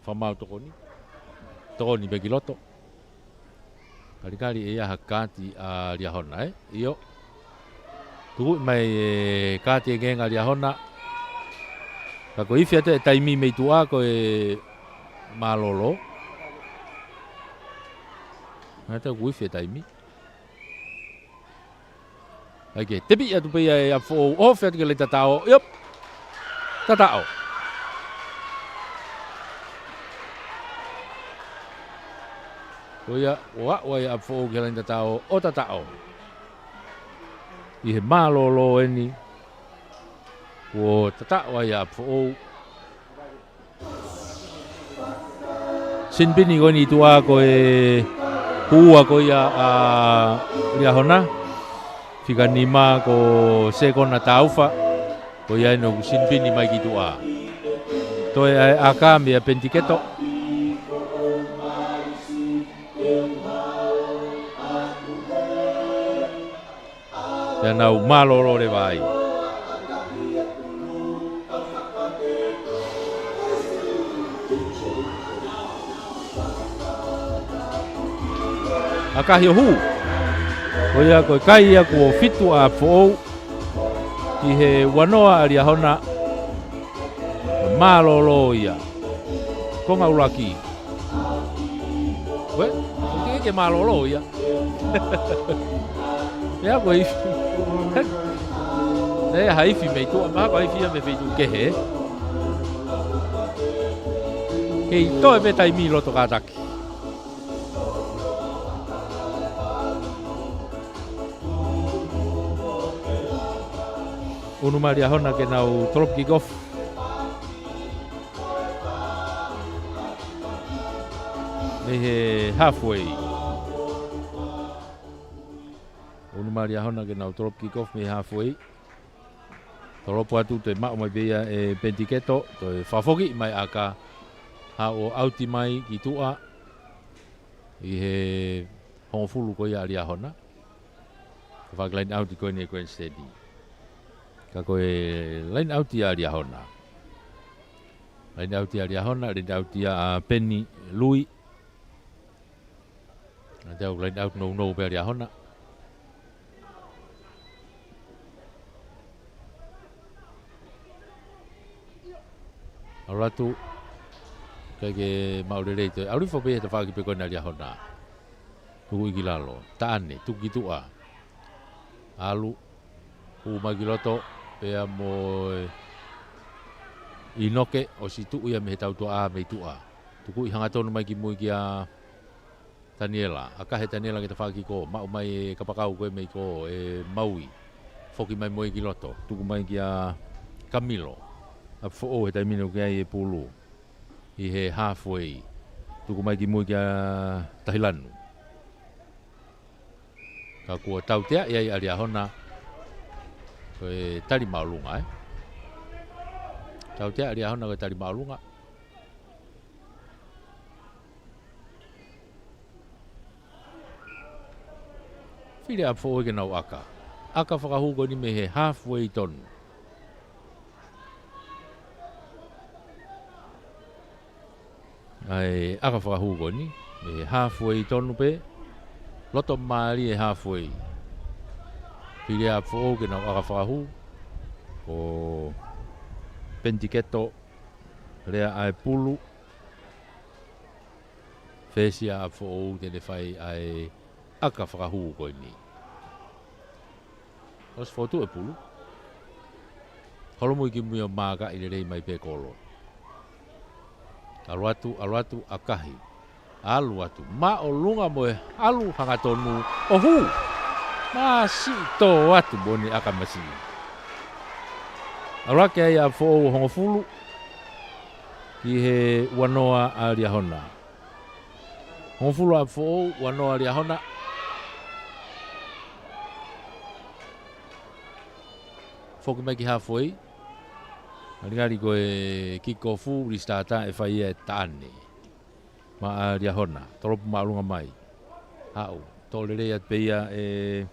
fakamaau tokoni. Tokoni pē ki loto. Kalikali ʻe ʻi ai ha kaati ʻa Liahona, ē? ʻIo. Tuku mai e kaati e ngaahi ʻa Liahona. Ka ko e ifi atu e taimi mei tuʻa ko e mālōlō. Ngata kuo ifi e taimi. ʻAi ke tepiʻi atu pē ia ʻe ʻApifoʻou, ʻoho atu ki he laini tataʻo, ʻio. Tataʻo. Ko ia, ʻo aʻu ai ʻa ʻApifoʻou ki he laini tataʻo, ʻo tataʻo. ʻI he mālōlō eni, ʻo tataʻo ai ʻa ʻApifoʻou. Sinipini ko eni ʻi tuʻa ko e hū ua ko ia ʻa Liahona. Fika nima ko Sekona Taufa. Ko ia eni ʻoku sinipini mai ki tuʻa. Toe ʻa e ʻaka meia Penitiketo. Pea nau mālōlō leva ai. ʻAkahi ʻo hū. Ko ia ko e kai ia kuo fitu ʻa ʻApifoʻou. ʻI he ua noa ʻa Liahona. Mālōlō ia. Konga ʻuluaki. Uē, ʻoku teʻeki ke mālōlō ia. Pea ko e ifi. Naʻe ʻi ai ha ifi mei tuʻa, mahalo ko e ifi ia mei he feituʻu kehe. Kei toe pē taimi loto kātaki. ʻUnu mai ʻa Liahona ke nau tolopu kick off. Mei he halfway. ʻUnu mai ʻa Liahona ke nau tolopu kick off mei he halfway. Tolopu atu toe maʻu mai pē ia ʻe Penitiketo, toe fakafoki mai ʻa e ʻaka, haʻu ʻo ʻauti mai ki tuʻa ʻi he hongofulu ko ia ʻa Liahona. Ka fakaline out ko eni ʻe Gwen Steni. Ka ko e line out ia ʻa Liahona. Line out ia ʻa Liahona, line out ia ʻa Peni Lui. Naʻa te au line out nounou pē ʻa Liahona. ʻAlu atu, ʻikai ke maʻu lelei toe. ʻAlu hifo pē he tafaʻaki pē ko ena ʻa Liahona. Tuku ia ki lalo. Taʻane, tuku ki tuʻa. ʻAlu, hū mai ki loto, pea mo ʻInoke, ʻosi tuʻu ia mei he tautuʻa mei tuʻa. Tuku ia hangatonu mai ki mui kia Taniela, ʻakahi ʻe Taniela ki he tafaʻaki ko, maʻu mai e kapakau ko ē mei ko ē Maui. Foki mai mo ia ki loto, tuku mai kia Kamilo. ʻApifoʻou he taimi ni ʻoku ʻi ai e pulu. ʻI he halfway. Tuku mai ki mui kia Tahilanu. Ka kuo tauteaʻi ai ʻa Liahona. Ko e tali māʻolunga, ē? Tauteaʻi ʻa Liahona ko e tali māʻolunga. Fili ʻa ʻApifoʻou ke nau ʻaka. ʻAka fakahū ko eni mei he halfway tonu. ʻA e ʻaka fakahū ko eni, ʻe halfway tonu pē, loto mālie halfway. Pili ʻa ʻApifoʻou ke nau ʻaka fakahū, ko Penitiketo Lea ʻa e pulu, fesi ʻa ʻApifoʻou te ne fai ʻa e ʻaka fakahū ko eni. ʻOsi fotu e pulu. Holomui ki mui ʻo mākaʻi lelei mai pē kolo. ʻAlu atu, ʻalu atu, ʻakahi. ʻAlu atu. Māʻolunga mo e ʻalu hangatonu ʻo hū. Masiʻi tō atu mo ʻene ʻaka masiʻi. ʻAlu hake ai ʻa ʻApifoʻou hongofulu ki he uanoa ʻa Liahona. Hongofulu ʻa ʻApifoʻou, uanoa Liahona. Foki mai ki halfway. Ngalingali ko e kick off, restart ʻe fai ia ʻe Taʻane. Maʻa Liahona, tolopu māʻolunga mai. Haʻu, tō lelei atu pē ia ʻe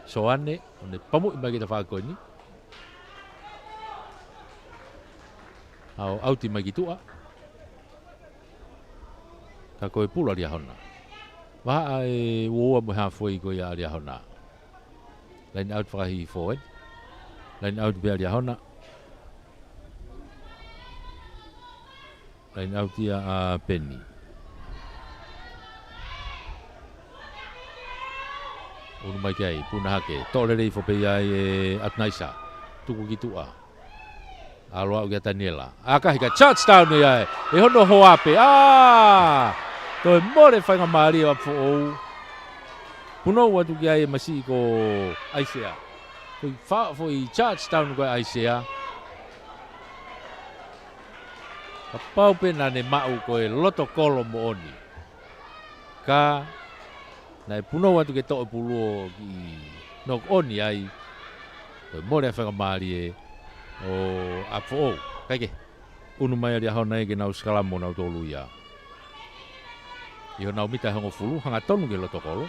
Soane, ʻo ne pamuʻi mai ki he tafaʻaki ko eni. Haʻu, ʻauti mai ki tuʻa. Ka ko e pulu ʻa Liahona. Vahaʻa e uoua mo e halfway ko ia ʻa Liahona. Line out fakahihifo eni. Line out pē ʻa Liahona. Line out ia ʻa Peni. Unu mai ki ai, puna hake. Tō lelei foki pē ia ʻe ʻAtunaisa. Tuku ki tuʻa. ʻAlu ʻo aʻu kia Taniela. ʻAkahi ka touchdown ia ē. ʻE hono hoa pē. ʻĀ! Toe mole faingamālie ʻa ʻApifoʻou. Punou atu ki ai e masiʻi ko ʻAisea. Ko e faʻa foʻi touchdown ko ʻAisea. Kapau pē naʻa ne maʻu ko e loto kolo moʻoni. Ka naʻe punou atu ke toʻo e pulu ʻo kiʻi knock on ai. Toe mole ʻa e faingamālie ʻo ʻApifoʻou. Kae kehe, unu mai ʻa Liahona ia ke nau sikalami ʻo nau tolu ia. ʻI honau mita ʻe hongofulu, hangatonu ki he loto kolo.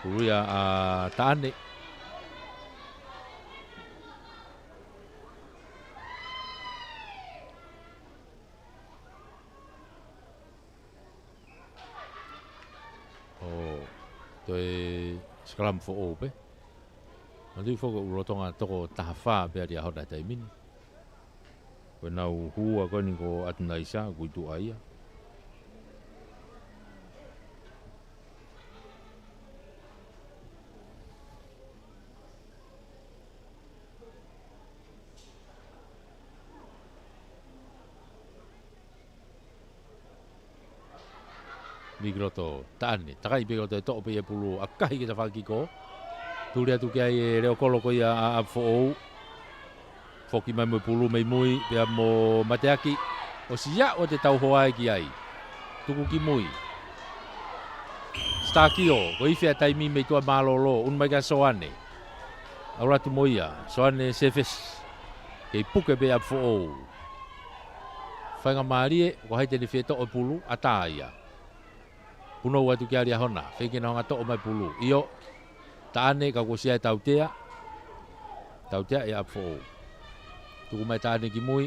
Pulu ia ʻa Taʻane. ʻO toe sikalami foʻou pē. Manatuʻi foki ʻoku lolotonga toko taha fā pē ʻa Liahona he taimi ni. Ko ʻenau hua ko eni ko ʻAtunaisa, ʻoku ʻi tuʻa ia. Miki loto, Taʻane, takai pē ki loto ʻe toʻo pē ia e pulu, ʻakahi ki he tafaʻaki ko. Tuli atu ki ai e leʻo kolo ko ia ʻa ʻApifoʻou. Foki mai mo e pulu mei mui, pea mo mateaki, ʻosi aʻu atu e tau hoa ē ki ai. Tuku ki mui. Stakio, ko e ifi ʻa e taimi mei tuʻa mālōlō, unu mai kia Soane. ʻAlu atu mo ia, Soane Sefesi. Kei puke pē ʻa ʻApifoʻou. Faingamālie, ko hai te ne fie toʻo e pulu, ʻatā ia. Punou atu kia Liahona, feinga ke ne hanga ʻo toʻo mai e pulu. ʻIo, Taʻane ka kuo ʻosi ʻi ai e tautea. Tautea ʻe ʻApifoʻou. Tuku mai Taʻane ki mui.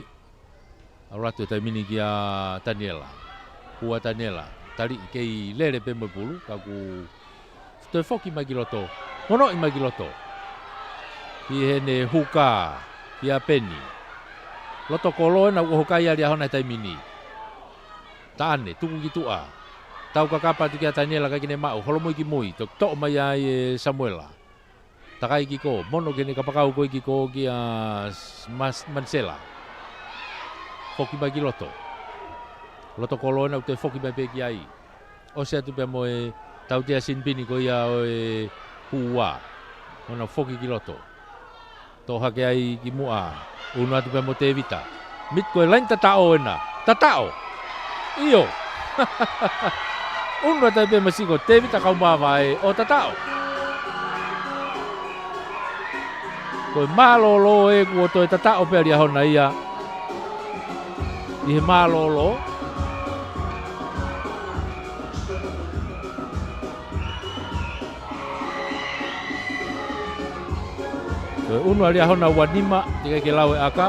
ʻAlu atu he taimi ni kia Taniela. Hua Taniela. Taliʻi kei lele pē mo e pulu. Ka kuo toe foki mai ki loto. Monoʻi mai ki loto. ʻI heʻene huka. Kia Peni. Loto kolo ena ʻoku ʻohokai ʻa Liahona he taimi ni. Taʻane, tuku ki tuʻa. Tau kakapa atu kia Taniela ʻikai ke ne maʻu. Holomui ki mui. Toe toʻo mai ai ʻe Samuela. Takai ki ko, mono ke ne kapakau ko ē ki ko kia S-, Mas-, Manisela. Foki mai ki loto. Loto kolo ena ʻoku toe foki mai pē ki ai. ʻOsi atu pē mo e tautea sinipini ko ia ʻo e Hua. Mono foki ki loto. Tō hake ai ki muʻa. Unu atu pē mo Tevita. Miki ko e laini tataʻo ena. Tataʻo. ʻIo. Unu atu pē masiʻi ko Tevita Kaumavae ʻo tataʻo. Ko e mālōlō ē kuo toe tataʻo pē ʻa Liahona ia. ʻI he mālōlō. Ko e unu ʻa Liahona ua nima, teʻeki ai ke lau e ʻaka.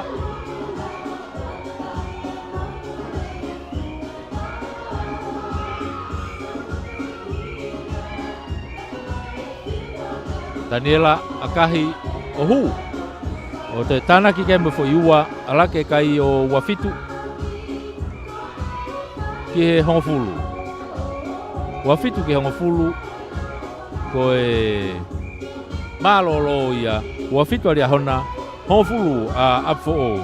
Taniela ʻAkahi ʻo hū. ʻO toe tānaki ki ai mo e foʻi ua, ʻalu hake e kai ʻo ua fitu ki he hongofulu. Ua fitu ki he hongofulu, ko e mālōlō ia, ua fitu ʻa Liahona, hongofulu ʻa ʻApifoʻou.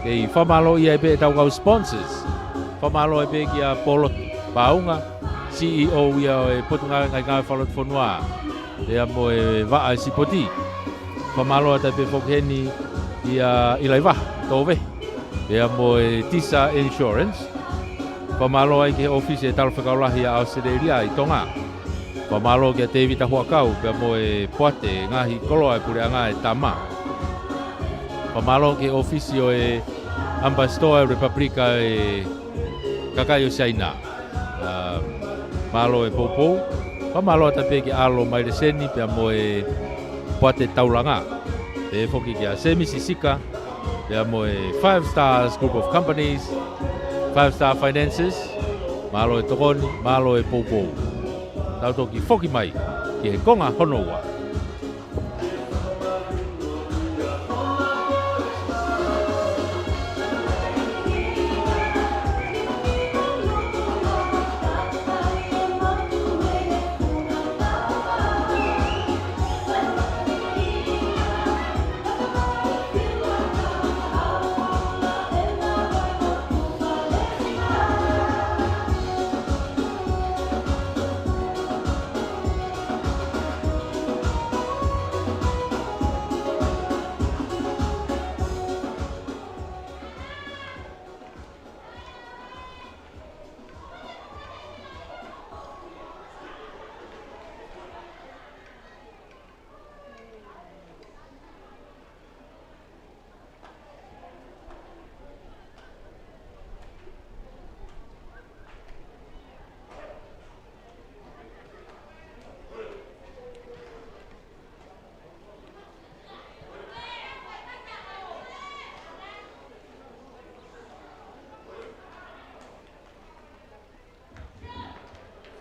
Kei fakamālō ia ai pē ʻetau kau sponsors. Fakamālō ai pē kia Polotu Paunga, C E O ia ʻo e Potungāue Ngaahi Ngāue Fakalotofonua, pea mo e Vaʻa ʻo e Sipoti. Fakamālō atu ai pē foki heni kia ʻIlaivaha Tove, pea mo e Tisa Insurance. Fakamālō ai ki he ʻōfisi ʻo e Talafekau Lahi ʻa ʻAositelēlia ʻi Tonga. Fakamālō kia Tēvita Huʻakau, pea mo e Poate Ngaahi Koloa ʻo e Puleʻanga ʻa e Tama. Fakamālō ki he ʻōfisi ʻo e ʻAmipasitoa ʻo e Lepupelika ʻo e Kakai ʻo Siaina. ʻA, mālō e poupou. Fakamālō atu pē kia ʻAlo Maileseni, pea mo e Poate Taulanga. Pehē foki kia Semisi Sika, pea mo e Five Stars Group of Companies, Five Star Finances, mālō e tokoni, mālō e poupou. Tau toki foki mai ki he konga hono ua.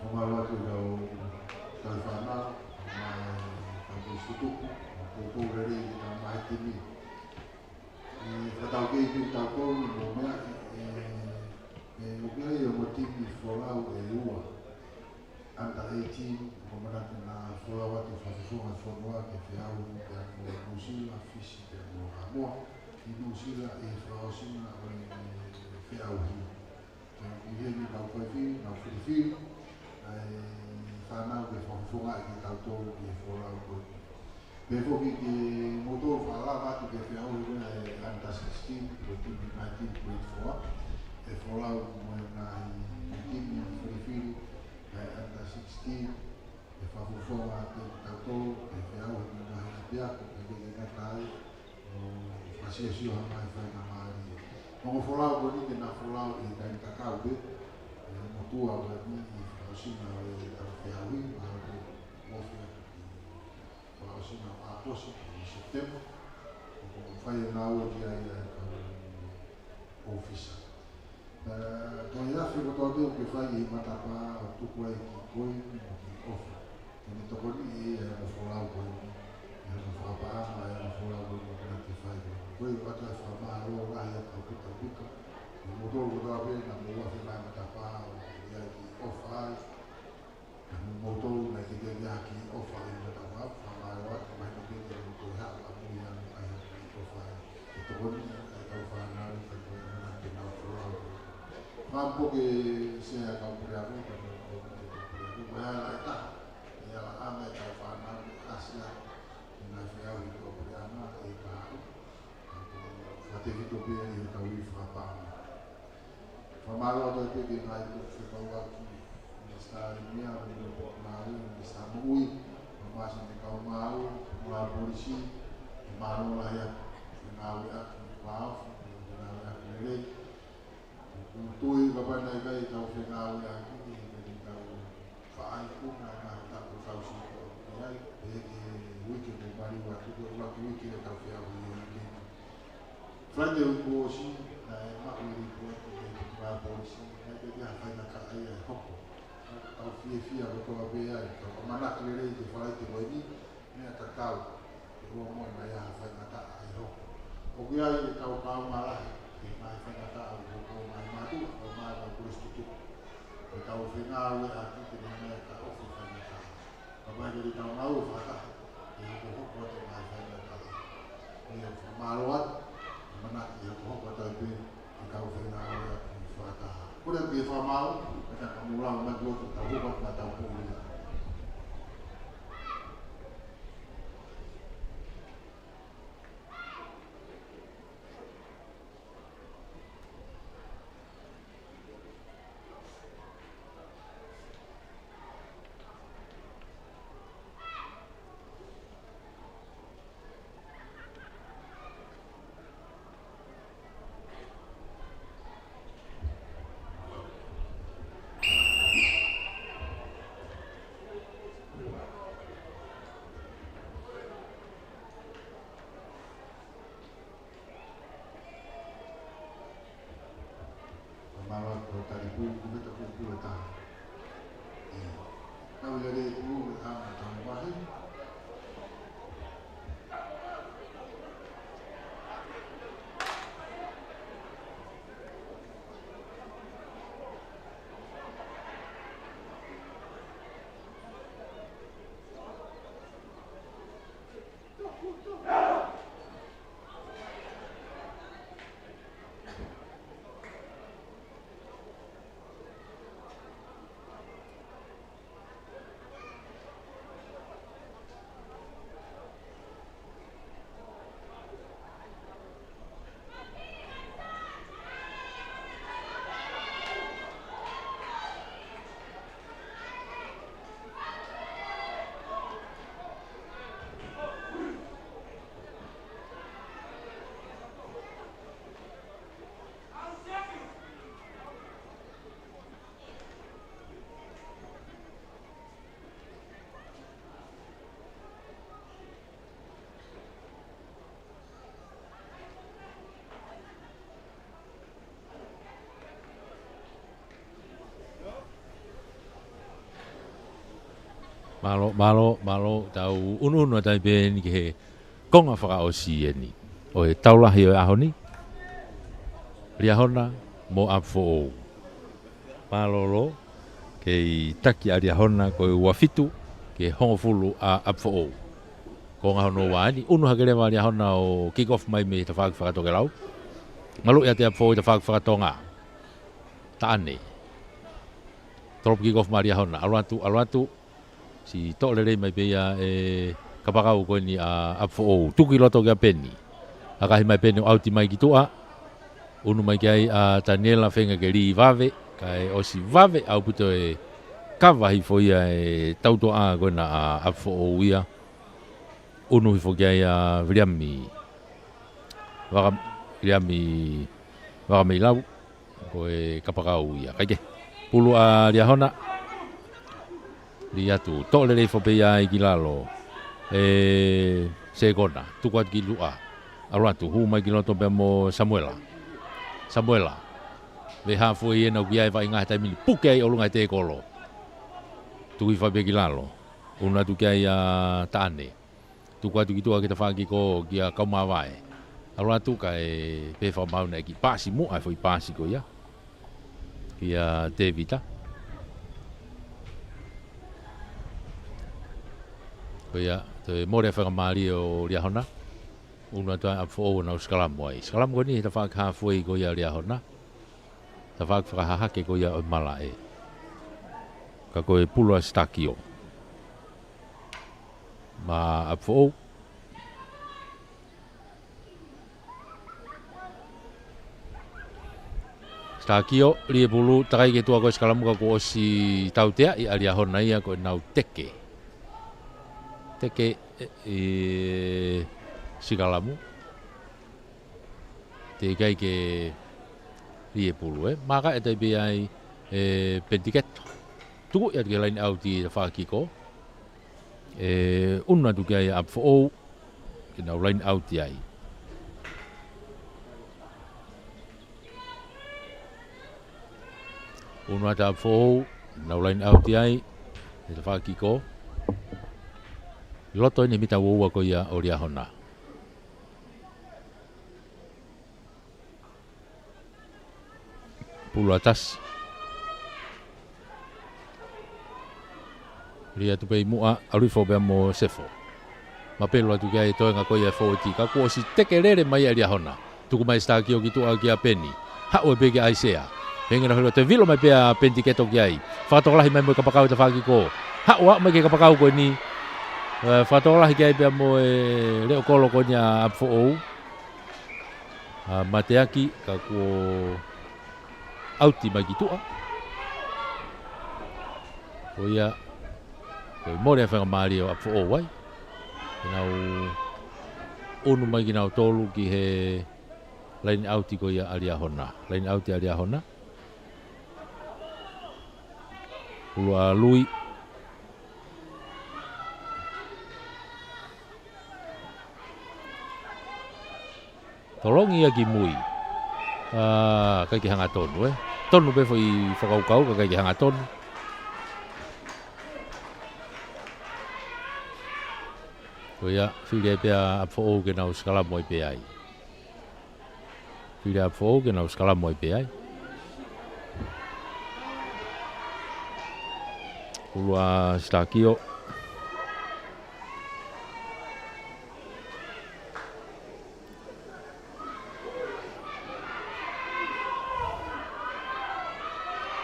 Fakamālō atu ki he kau tauhi fānau, mo e kau tutupu, poupou lelei ki he tama ʻi he timi. ʻE, fakataukei pē kitautolu mo e meʻa, ʻe, ʻe, ʻoku ʻi ai ongo timi folau ʻe ua. Under eighteen, ʻoku ou manatu naʻa folau atu fakafofonga fonua ki he feʻauhi pea mo Nuʻusila, Fisi pea mo Haʻamoa. ʻI Nuʻusila ʻi he fakaʻosinga ʻo e feʻauhi. Pea ʻi heni nau fai fili, nau filifili ʻa e fānau ke fakafofongaʻi kitautolu ki he folau ko ē. Pehē foki kimoutolu fakalava atu ki he feʻauhi ko ē ʻa e under sixteen, ko e timi nineteen point four, ʻe folau mo e ngaahi timi filifili ʻa e under sixteen, ʻe fakafofonga atu kitautolu, ʻe feʻauhi mo e ngaahi ʻapiako, ʻe kei ngata ai, ʻo fakasiosio ha ngaahi faingamālie. Ongo folau ko eni te nau folau ʻi he taimi tatau pē, ʻe motuʻa ko eni ʻi he fakaʻosinga ʻo e tau feʻauhi, mahalo pē ʻoku ofi atu ki he fakaʻosinga ʻo ʻAokosi, ki Sepitema, ʻoku fai e ngāue ki ai ʻa e kau ʻōfisa. Ē, ko e afe kotoa pē ʻoku ke fai ʻi he matapā ʻo tuku ai e kiʻi koini mo e kiʻi ʻofa. Ke ne tokoniʻi ʻe ia e ongo folau ko eni, ʻi hono fakapaʻanga e ongo folau ko eni ʻoku ke fai ko eni. Ko ia ʻoku ʻoatu e fakamālō lahi atu ʻaupito, ʻaupito. Kimoutolu kotoa pē naʻa mou afe mai matapā ʻo ʻoatu e kiʻi ʻofa ai. Mo kimoutolu naʻe teʻeki ke ʻi ai ha kiʻi ʻofa ʻi he matapā, fakamālō atu, mahino pē te mou toe haʻu ʻamui ʻa e kiʻi ʻofa ai. Ke tokoniʻi ʻa e kau fānau, kae tuku ange ke nau folau. Fakaʻamu pē ke sea kau puleako, kae tuku ange ke kau puleako. Ko e ala ʻe taha ʻi he alaʻanga e kau fānau ke ʻasi atu ki he ngaahi feʻauhi kau puleako ʻe taha. Fakatefito pē ʻi hotau ivi fakapaʻanga. Fakamālō atu pē ki he ngaahi tuofefekauʻaki, Minisitā ʻEmia, Minisitā Potungāue, Minisitā Moʻui, mo e masi ne kau ngāue, mo e Polisi, fakamālō lahi atu, fengāueʻaki, fakaʻofa, fengāueʻaki lelei. ʻOku ou tui kapau naʻe ʻikai ke tau fengāueʻaki, ʻe ʻikai ke tau faʻa ikuna ʻa e ngaahi taʻu kuo tau sio ki ai, pehē ki he uike kuo maliu atu, ko e ʻuluaki uike ʻetau feʻauhi ʻi he uike ni. Falaite uike kuo ʻosi, naʻe maʻu e lipooti ʻe he Potungāue Polisi, naʻe ʻikai ke ʻi ai ha faingataʻa ia ʻe hoko. Naʻa tau Fiefia kotoa pē ai, ka ʻoku ʻamanaki lelei ki he Falaite ko eni, meʻa tatau, ke ʻoua muʻa naʻa ʻi ai ha faingataʻa ʻe hoko. ʻOku ʻi ai ʻetau kaungā lahi, ʻi he ngaahi faingataʻa ʻoku hoko mai mātuʻa, ʻoku ʻomai ʻe he kau kolisi tutuku. Ko ʻetau fengāueʻaki ke ne hanga ʻo taʻofi e faingataʻa. Ka ʻoku ʻikai ke tau ngāue fakataha, ʻe hokohoko atu e ngaahi faingataʻa. ʻE fakamālō atu, ʻamanaki ʻe hokohoko atu ai pē, ʻetau fengāueʻaki fakataha. Kole ke fakamaau, ka tau ka mou lau mai ki loto, tau hoko atu, tau pō mai. Mālō ʻaupito, tali pū, kuveta pū, pū ʻe taha. ʻE, tau ia le pū, ʻe taha, tau mahi. Mālō, mālō, mālō, tau ʻunuʻunu atu ai pē eni ki he konga fakaʻosi eni ʻo e tau lahi ʻo e ʻaho ni. Liahona mo ʻApifoʻou. Mālōlō, kei taki ʻa Liahona ko e ua fitu ki he hongofulu ʻa ʻApifoʻou. Konga hono ua eni, ʻunu hake leva ʻa Liahona ʻo kick off mai mei he tafaʻaki fakatokelau. Maluʻi atu ʻe ʻApifoʻou ʻi he tafaʻaki fakatonga. Taʻane. Tolopu kick off mai ʻa Liahona. ʻAlu atu, ʻalu atu. Siʻi toʻo lelei mai pē ia ʻe he kapakau ko eni ʻa ʻApifoʻou. Tuku ki loto kia Peni. Akahi mai Peni ʻo ʻauti mai ki tuʻa. ʻUnu mai ki ai ʻa Taniela, feinga ke lī vave. Kae ʻosi vave ʻaupito e kava hifo ia ʻe he tautuʻa ko ena ʻa ʻApifoʻou ia. ʻUnu hifo ki ai ʻa Viliami. Vaka-, Viliami Vakameilau. Ko e kapakau ia. Kae kehe. Pulu ʻa Liahona. Lī atu. Toʻo lelei hifo pē ia ai ki lalo. ʻE Sekona. Tuku atu ki tuʻa. ʻAlu atu. Hū mai ki loto pea mo Samuela. Samuela. Vehā foʻi ena ʻoku ʻi ai e vaʻinga he taimi ni. Puke ai ʻolunga he tēkolo. Tuku hifo pē ki lalo. ʻUnu atu ki ai ʻa Taʻane. Tuku atu ki tuʻa ki he tafaʻaki ko ia kia Kaumavae. ʻAlu atu kae pehē fakamaau naʻe kiʻi paasi muʻa e foʻi paasi ko ia kia Tēvita. Ko ia, toe mole e faingamālie ʻo Liahona. ʻUnu atu ʻa ʻApifoʻou ʻo nau sikalamu ai. Sikalamu ko eni he tafaʻaki hāfuei ko ia Liahona. Tafaʻaki fakahahake ko ia ʻo e malaʻe. Ka ko e pulu ʻa Sitakio. Maʻa ʻApifoʻou. Sitakio, lī e pulu, takai ki tuʻa ko e sikalamu ka kuo ʻosi tauteaʻi ʻa Liahona ia ko ʻenau teke. Teke, ʻe, ʻi he sikalamu. Teʻeki ai ke lī e pulu, ē. Maka e taipe ai, ʻe, Penitiketo. Tuku ia ki he laine ʻauti ʻa e fakakiko. ʻE, ʻunu atu ki ai ʻa ʻApifoʻou. Ke nau laine ʻauti ai. ʻUnu atu ʻa ʻApifoʻou. Nau laine ʻauti ai. He tafaʻaki ko ē. Loto eni mita uaua ko ia ʻo Liahona. Pulu ʻa Tasi. Lī atu pē ʻi muʻa, ʻalu hifo pea mo Sefo. Mapelu atu ki ai e toenga ko ia e fōueti. Ka kuo ʻosi teke lele mai ʻa Liahona. Tuku mai Sitakiō ki tuʻa kia Peni. Haʻu ai pē kia ʻAisea. Pehē ngeʻi nau hilo, toe vilo mai pē ʻa Peni Tiketo ki ai. Fakatokolahi mai mo e kapakau he tafaʻaki ko ē. Haʻu ʻaʻau mai ki he kapakau ko eni. Ē, fakatokolahi ki ai pea mo e leʻo kolo ko eni ʻa ʻApifoʻou. ʻA, mateaki, ka kuo ʻauti mai ki tuʻa. Ko ia, ko e mole ʻa e faingamālie ʻo ʻApifoʻou ai. Ke nau ʻunu mai kinautolu ki he laine ʻauti ko ia ʻa Liahona. Laine ʻauti ʻa Liahona. Ulu ʻa Lui. Tolongi ia ki mui. ʻĀ, ʻikai ke hangatonu, ē. Tonu pē foʻi fakakaukau, ka ʻikai ke hangatonu. Ko ia, fili ai pē ʻa ʻApifoʻou ke nau sikalamu ai pē ai. Fili ʻa ʻApifoʻou ke nau sikalamu ai pē ai. Ulu ʻa Sitakiō.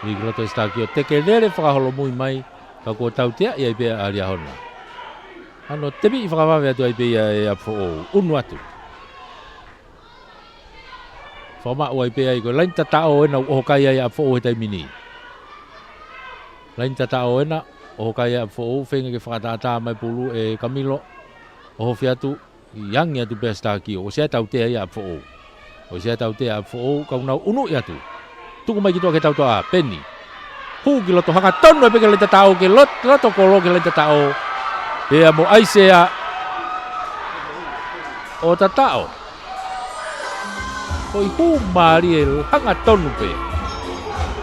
Lī ki loto ʻe Sitakiō, teke lele fakaholomui mai, ka kuo tauteaʻi ai pē ʻa Liahona. ʻAno temiʻi fakavave atu ai pē ia ʻe ʻApifoʻou, ʻunu atu. Fakamaʻu ai pē ai ko e laine tataʻo ena ʻoku ʻohokai ai ʻa ʻApifoʻou he taimi ni. Laine tataʻo ena, ʻohokai ai ʻa ʻApifoʻou, feinga ke fakatātā mai pulu ʻe Kamilo, ʻohofi atu, ʻi angi atu pē ʻa Sitakiō, ʻosi ʻai tautea ia ʻa ʻApifoʻou. ʻOsi ʻai tautea ʻa ʻApifoʻou, ka ʻoku nau ʻunuʻi atu. Tuku mai ki tuʻa ki he tautoʻa, Peni. Hū ki loto hangatonu ai pē ki he laine tataʻo, ki he lot-, loto kolo ki he laine tataʻo. Pea mo ʻAisea ʻo tataʻo. Ko e hū mālie hangatonu pē.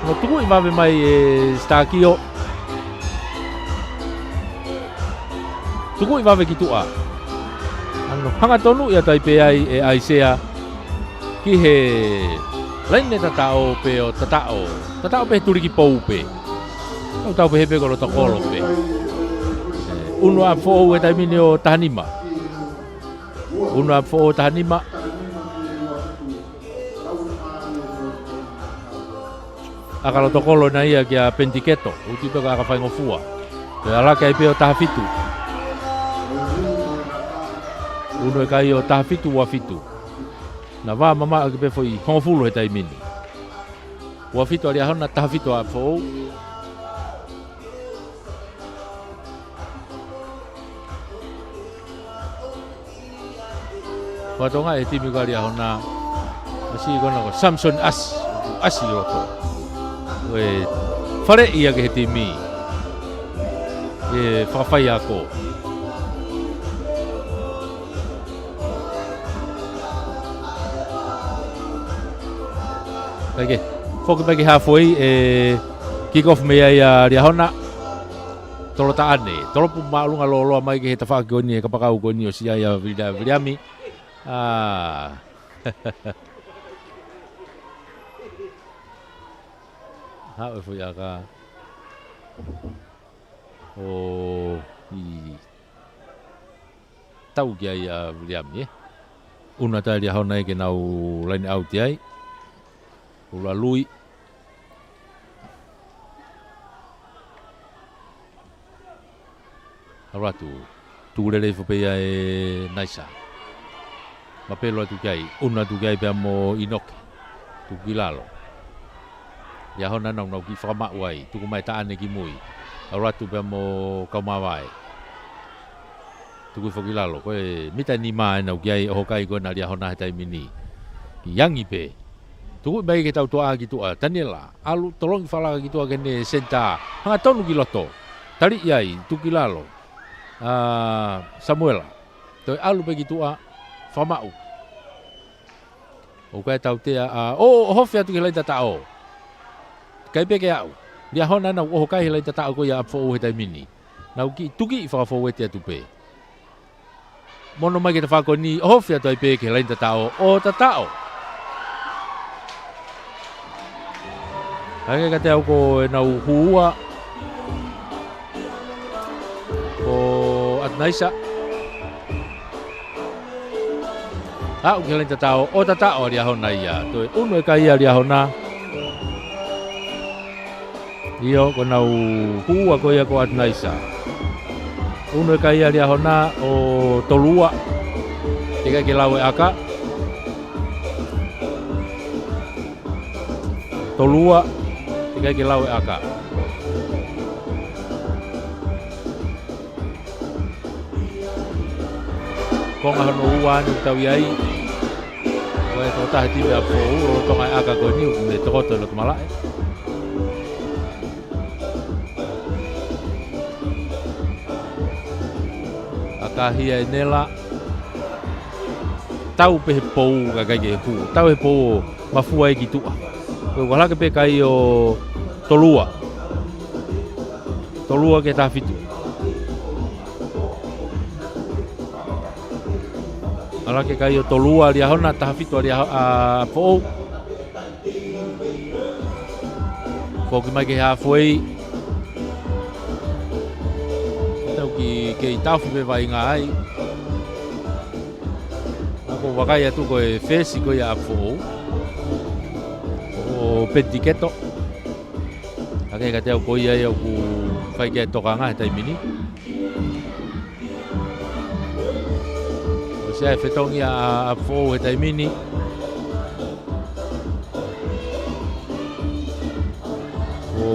ʻAno tukuʻi vave mai ʻe Sitakiō. Tukuʻi vave ki tuʻa. ʻAno hangatonuʻi atu ai pē ai ʻe ʻAisea. Ki he laine tataʻo pē ʻo tataʻo. Tataʻo pē tuliki pou pē. Tau tau pehē pē ko loto kolo pē. ʻE, ʻunu ʻa ʻApifoʻou he taimi ni ʻo taha nima. ʻUnu ʻa ʻApifoʻou taha nima. ʻAka loto kolo ena ia kia Peni Tiketo. ʻUtu pē ko e ʻaka faingofua. Ko e ʻalaki ai pē ʻo taha fitu. ʻUnu ʻe kai ʻo taha fitu ua fitu. Naʻa vā mamaʻo ki pē foʻi hongofulu he taimi ni. Ua fitu ʻa Liahona, taha fitu ʻa ʻApifoʻou. Ko e toenga ʻa e timi ko ē ʻa Liahona. Masiʻi ko ena ko Samson ʻAsi, ʻasi loto. Ko e faleʻi ia ki he timi. ʻE fakafaiako. Kae kehe, foki mai ki he halfway, ʻe kick off mei ai ʻa Liahona. Tolo taʻane, tolopu māʻolunga lōloa mai ki he tafaʻaki ko eni, he kapakau ko eni ʻosi ʻai ʻa Vili-, Viliami. ʻĀ. Haʻu e foʻi ʻaka. ʻO, ʻi tau ki ai ʻa Viliami, ē. ʻUnu atu ʻa Liahona ia ke nau laine ʻauti ai. Ulu ʻa Lui. ʻAlu atu. Tuku lelei foki pē ia ʻe Naisa. Mapelu atu ki ai, ʻunu atu ki ai pea mo ʻInoke. Tuku ki lalo. Liahona nau nau kiʻi fakamaʻu ai, tuku mai taʻane ki mui. ʻAlu atu pea mo Kaumavae. Tuku foki lalo, ko e mita nima ena ʻoku ʻi ai ʻohokai ko ena ʻa Liahona he taimi ni. Kiʻi angi pē. Tuku mai ki he tautoʻa ki tuʻa, Taniela, ʻalu tolongi fakalaka ki tuʻa ki heʻene senitā. Hangatonu ki loto. Taliʻi ai, tuku ki lalo. ʻA, Samuela. Toe ʻalu pē ki tuʻa, fakamaʻu. ʻOku ʻikai tautea ʻa, ʻo, ʻohofi atu ki he laine tataʻo. ʻIkai pē ke aʻu. Liahona naʻa nau ʻoho kai he laini tataʻo ko ia ʻa ʻApifoʻou he taimi ni. Nau kiʻi tukiʻi fakafoueti atu pē. Mo ʻono mai ki he tafaʻaki ko eni, ʻohofi atu ai pē ki he laini tataʻo ʻo tataʻo. Hangē kiate au ko ʻenau hū ua ko ʻAtunaisa. Aʻu ki he laini tataʻo ʻo tataʻo ʻa Liahona ia. Toe ʻunu e kai ʻa Liahona. ʻIo, ko ʻenau hū ua ko ia ko ʻAtunaisa. ʻUnu e kai ʻa Liahona ʻo tolu ua. Teʻeki ai ke lau e ʻaka. Tolu ua. Teʻeki ai ke lau e ʻaka. Konga hono ua ʻeni ʻoku tau ʻi ai. Ko e tokotaha timi ʻa ʻApifoʻou, lolotonga e ʻaka ko eni, ʻoku ne tokoto ʻi loto malaʻe. ʻAkahi ʻa ʻEnela. Tau pē he pou ka ʻikai ke hū. Tau he pou ʻo mafua ia ki tuʻa. Ko e ʻalu hake pē kai ʻo tolu ua. Tolu ua ki he taha fitu. ʻAlu hake kai ʻo tolu ua ʻa Liahona, taha fitu ʻa Liaho-, ʻa ʻApifoʻou. Foki mai ki he halfway. Tau kiʻi kei taofi pē vaʻinga ai. Naʻa ku vakai atu ko e fesi ko ia ʻa ʻApifoʻou. Ko Penitiketo. Hangē kiate au ko ia ia ʻoku fai ki ai e tokanga he taimi ni. ʻOsi ʻa e fetongi ʻa ʻApifoʻou he taimi ni. Ko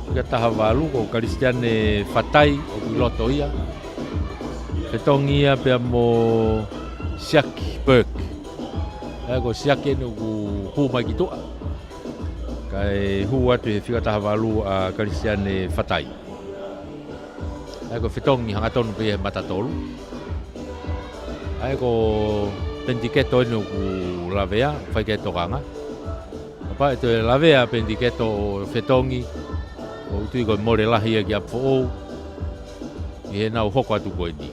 fika taha valu ko Kalisitiane Fatai ʻoku ʻi loto ia. Fetongi ia pea mo Siaki Burke. ʻA ia ko Siaki ʻeni ʻoku hū mai ki tuʻa. Kae hū atu he fika taha valu ʻa Kalisitiane Fatai. ʻA ia ko e fetongi hangatonu pē ia he mata tolu. ʻA ia ko Penitiketo ʻeni ʻoku lavea, fai ki ai e tokanga. Kapau ʻe toe lavea ʻa Penitiketo ʻo fetongi, ʻoku ou tui ko e mole lahi ia ki ʻApifoʻou. ʻI heʻenau hoko atu ko eni.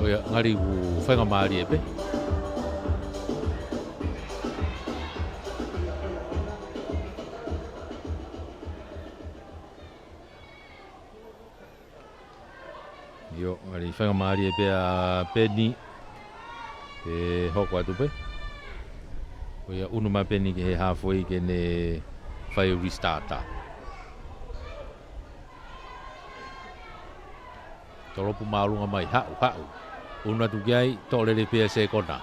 ʻOia, ngali ʻoku faingamālie pē. ʻIo, ngali faingamālie pē ʻa Peni. ʻE hoko atu pē. ʻOia, ʻunu mai Peni ki he halfway ke ne fai restart. Tolopu māʻolunga mai, haʻu, haʻu. ʻUnu atu ki ai, toʻo lelei pē ʻa Sekona.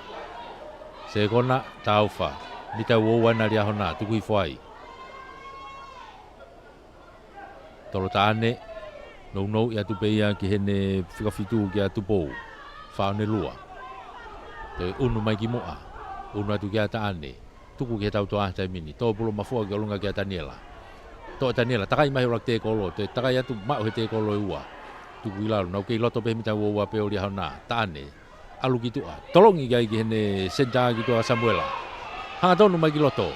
Sekona, taufa. Mita ua ua ʻa Liahona, tuku hifo ai. Tolo Taʻane, nounou ʻi atu pē ia ki heʻene fika fitu kia Tupou. Fā ʻo ne lua. Toe ʻunu mai ki muʻa. ʻUnu atu kia Taʻane. Tuku ki he tautoa he taimi ni. Tō pulo mafua ki ʻolunga kia Taniela. Toʻo Taniela, takai mai he ʻuluaki tēkolo. Toe takai atu maʻu he tēkolo ʻe ua. Tuku ʻi lalo. Nau kei loto pē he mita ua ua pē ʻo Liahona. Taʻane. ʻAlu ki tuʻa. Tolongi ki ai ki heʻene senitā ki tuʻa Samuela. Hangatonu mai ki loto.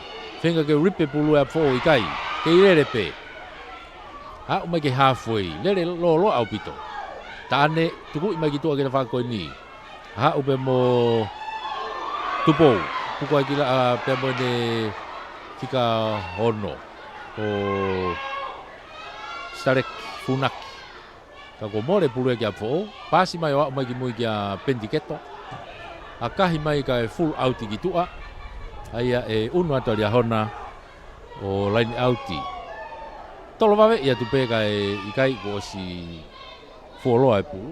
Feinga ke ripe pulu ʻa ʻApifoʻou ʻikai. Kei lele pē. Aʻu mai ki he halfway. Lele lōloa ʻaupito. Taʻane tukuʻi mai ki tuʻa ki he tafaʻaki ko eni. Haʻu pē mo Tupou. Tuku ai ki la, ʻa, pea mo ʻene fika ono. Ko Sitaleki Funaki. Ka kuo mole pulu ia kia ʻApifoʻou, pasi mai ʻo aʻu mai ki mui kia Penitiketo. ʻAkahi mai kae full out ki tuʻa. ʻA ia ʻe ʻunu atu ʻa Liahona ʻo line out. Tolo vave ʻi atu pē kae ʻikai kuo ʻosi fuoloa e pulu.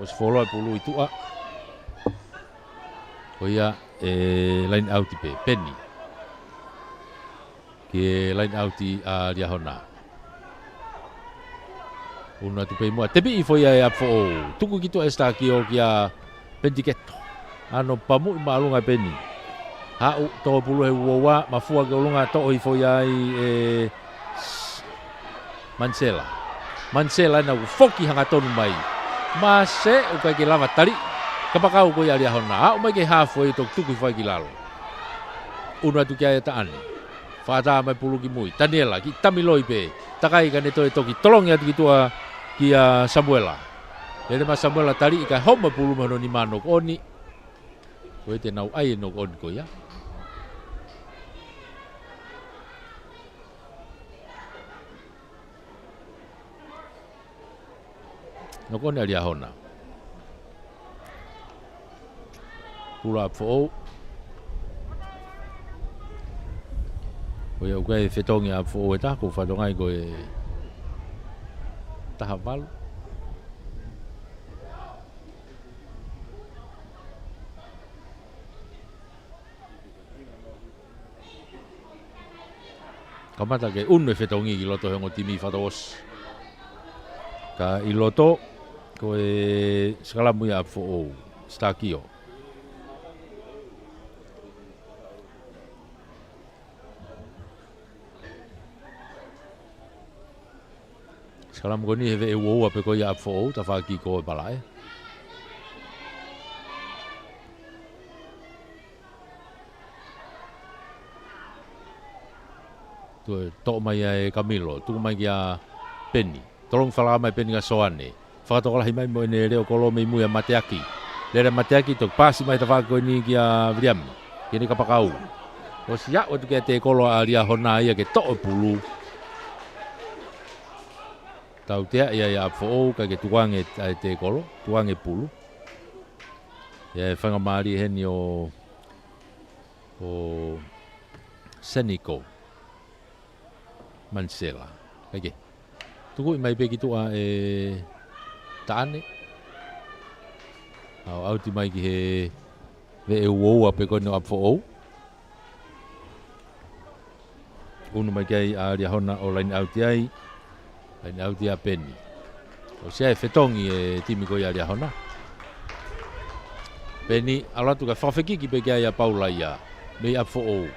ʻOsi fuoloa e pulu ʻi tuʻa. Ko ia ʻe line out pē, Peni. Ki he line out ʻa Liahona. ʻUnu atu pē ʻi muʻa. Tepiʻi foʻi ia ʻe ʻApifoʻou. Tuku ki tuʻa ʻe Sitaleki ʻo kia Penitiketo. Ano pamuʻi māʻolunga ʻe Peni. Haʻu, toʻo pulu he uoua, mafua ki ʻolunga, toʻo hifo ia ai ʻe Mansela. Mansela ena ʻoku foki hangatonu mai. Mase, ʻoku ʻikai ke lava tali. Kapakau ko ia ʻa Liahona. Aʻu mai ki he hafu ʻo toki tuku hifo ai ki lalo. Unu atu ki ai ʻa Taʻane. Fakaʻatā mai pulu ki mui. Taniela, kiʻi tamiloi pē. Takai ka ne toe toki tolongi atu ki tuʻa kia Samuela. Lele mai Samuela tali ʻi ka homa pulu mo hono nima nokoʻoni. Ko e te nau ʻai e nokoʻoni ko ia. Nokoʻoni ʻa Liahona. Pulu ʻa ʻApifoʻou. Ko ia ʻoku ʻi ai e fetongi ʻa ʻApifoʻou ʻe taha, ko e fatongia ko e taha valu. Kamata ke unu e fetongi ki loto he ongo timi Fatawosi. Ka ʻi loto, ko e sikalamu ia ʻa ʻApifoʻou, Stakio. Sikalamu ko eni he veʻe uoua pē ko ia ʻa ʻApifoʻou, tafaʻaki ko e palaʻe. Toe toʻo mai ia ʻe Kamilo, tuku mai kia Peni. Tolongi falala mai Peni kia Soane. Fakatokolahi mai mo ʻene leʻo kolo mei mui ʻa Mateaki. Lele Mateaki toki pasi mai tafaʻaki ko eni kia Viliami. Ki heʻene kapakau. ʻOsi aʻu atu ki he tekolo ʻa Liahona ia ke toʻo pulu. Tautea ia ʻa ʻApifoʻou kae ke tukuange ʻa e tekolo, tukuange pulu. ʻI he faingamālie heni ʻo, ʻo Seniko Mansela. Kae ke. Tukuʻi mai pē ki tuʻa ʻe Taʻane. ʻAu, ʻauti mai ki he veʻe uoua pē ko eni ʻo ʻApifoʻou. Unu mai ki ai ʻa Liahona ʻo laine ʻauti ai. Laine ʻauti ʻa Peni. ʻOsi ʻi ai e fetongi e timi ko ia ʻa Liahona. Peni, ʻalu atu kae fakafekiki pē ki ai ʻa Paula ia. Mei ʻApifoʻou.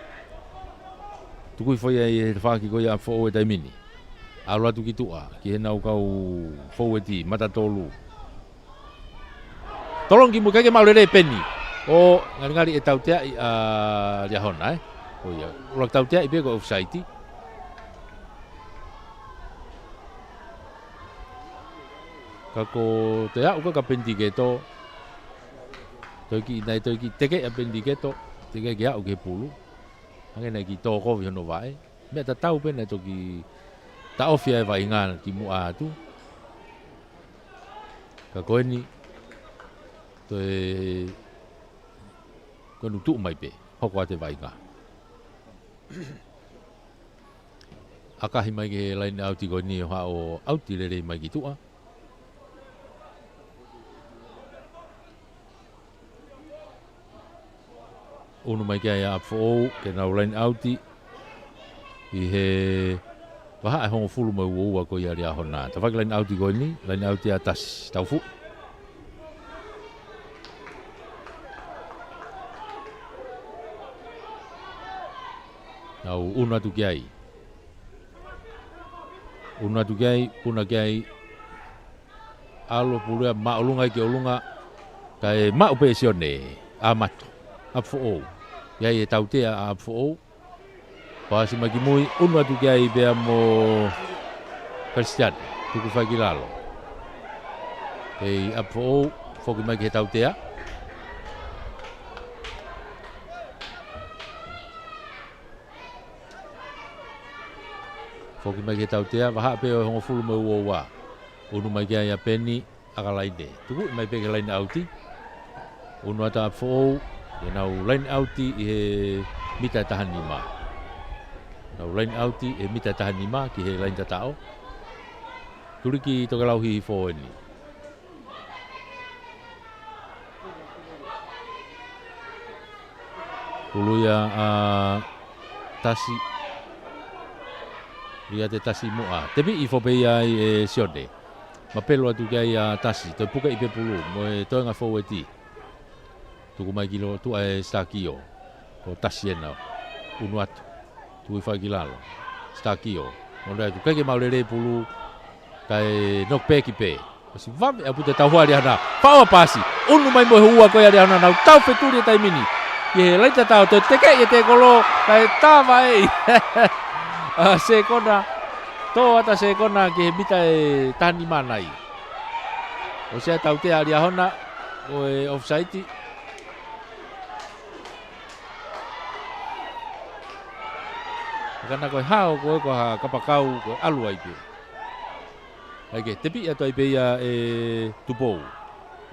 Tuku hifo ia ʻi he tafaʻaki ko ia ʻa ʻApifoʻou he taimi ni. ʻAlu atu ki tuʻa, ki heʻenau kau foueti, mata tolu. Tolongi ki mui, ʻikai ke maʻu lelei ʻe Peni. ʻO, ngalingali ʻe tauteaʻi ʻa Liahona, ē? ʻO ia, ʻuluaki tauteaʻi pē ko e offside. Ka ko e aʻu ko ē kia Peni Tiketo. Toe kiʻi, naʻe toe kiʻi teke ʻa Peni Tiketo. Teʻeki ke aʻu ki he pulu. Hangē naʻe kiʻi tō kovi hono vaʻe. Meʻa tatau pē naʻe toki taʻofi ai e vaʻinga ki muʻa atu. Ka ko eni, toe, ko eni tuʻu mai pē, hoko atu e vaʻinga. ʻAkahi mai ki he laine ʻauti ko eni ʻo haʻu ʻo ʻauti lelei mai ki tuʻa. Unu mai ki ai ʻa ʻApifoʻou, ke nau laine ʻauti. ʻI he vahaʻa ʻe hongofulu mo e uaua ko ia ʻa Liahona. Tafaʻaki laine ʻauti ko eni, laine ʻauti ʻa Tasi, Taufuʻi. Nau unu atu ki ai. Unu atu ki ai, puna ki ai. ʻAlu pulu ia māʻolunga ki ʻolunga. Kae maʻu pē ʻe Sione, ʻa Mato. ʻApifoʻou. ʻI ai e tautea ʻa ʻApifoʻou. Pasi mai ki mui, unu atu ki ai pea mo Christian. Tuku fai ki lalo. Pea ʻApifoʻou, foki mai ki he tautea. Foki mai ki he tautea, vahaʻa pē ʻo e hongofulu mo e uaua. Unu mai ki ai ʻa Peni, ʻAkalaine. Tukuʻi mai pē ki he laine ʻauti. Unu atu ʻa ʻApifoʻou, ke nau laine ʻauti ʻi he mita ʻe taha nima. Nau laine ʻauti ʻi he mita ʻe taha nima ki he laine tataʻo. Tuliki Tokelau Hihifo eni. Pulu ia ʻa Tasi. Ia te Tasi muʻa. Tepiʻi hifo pē ia ai ʻe Sione. Mapelu atu ki ai ʻa Tasi. Toe pukeʻi pē pulu. Mo e toenga foueti. Tuku mai ki loto ʻa e Stakio. Ko Tasiena. ʻUnu atu. Tuku hifo ki lalo. Stakio. Ono atu. Kae ke maʻu lelei pulu. Kae knock back pē. ʻOsi vave ʻa Puta tau hoa Liahona. Faʻo paasi. ʻUnu mai mo e hua ko ia Liahona nau tau fetuli e taimi ni. Ki he laini tatau toe tekeʻi e tēkolo. Kae tava ʻe. ʻA sekona. Tō atu sekona ki he mita ʻe taha nima nai. ʻOsi ʻa e tautea ʻa Liahona. Ko e offside. Ka naʻe ko e hao ko e ko ha kapakau ko e ʻalu ai pē. ʻAi ke tepi atu ai pē ia ʻe Tupou.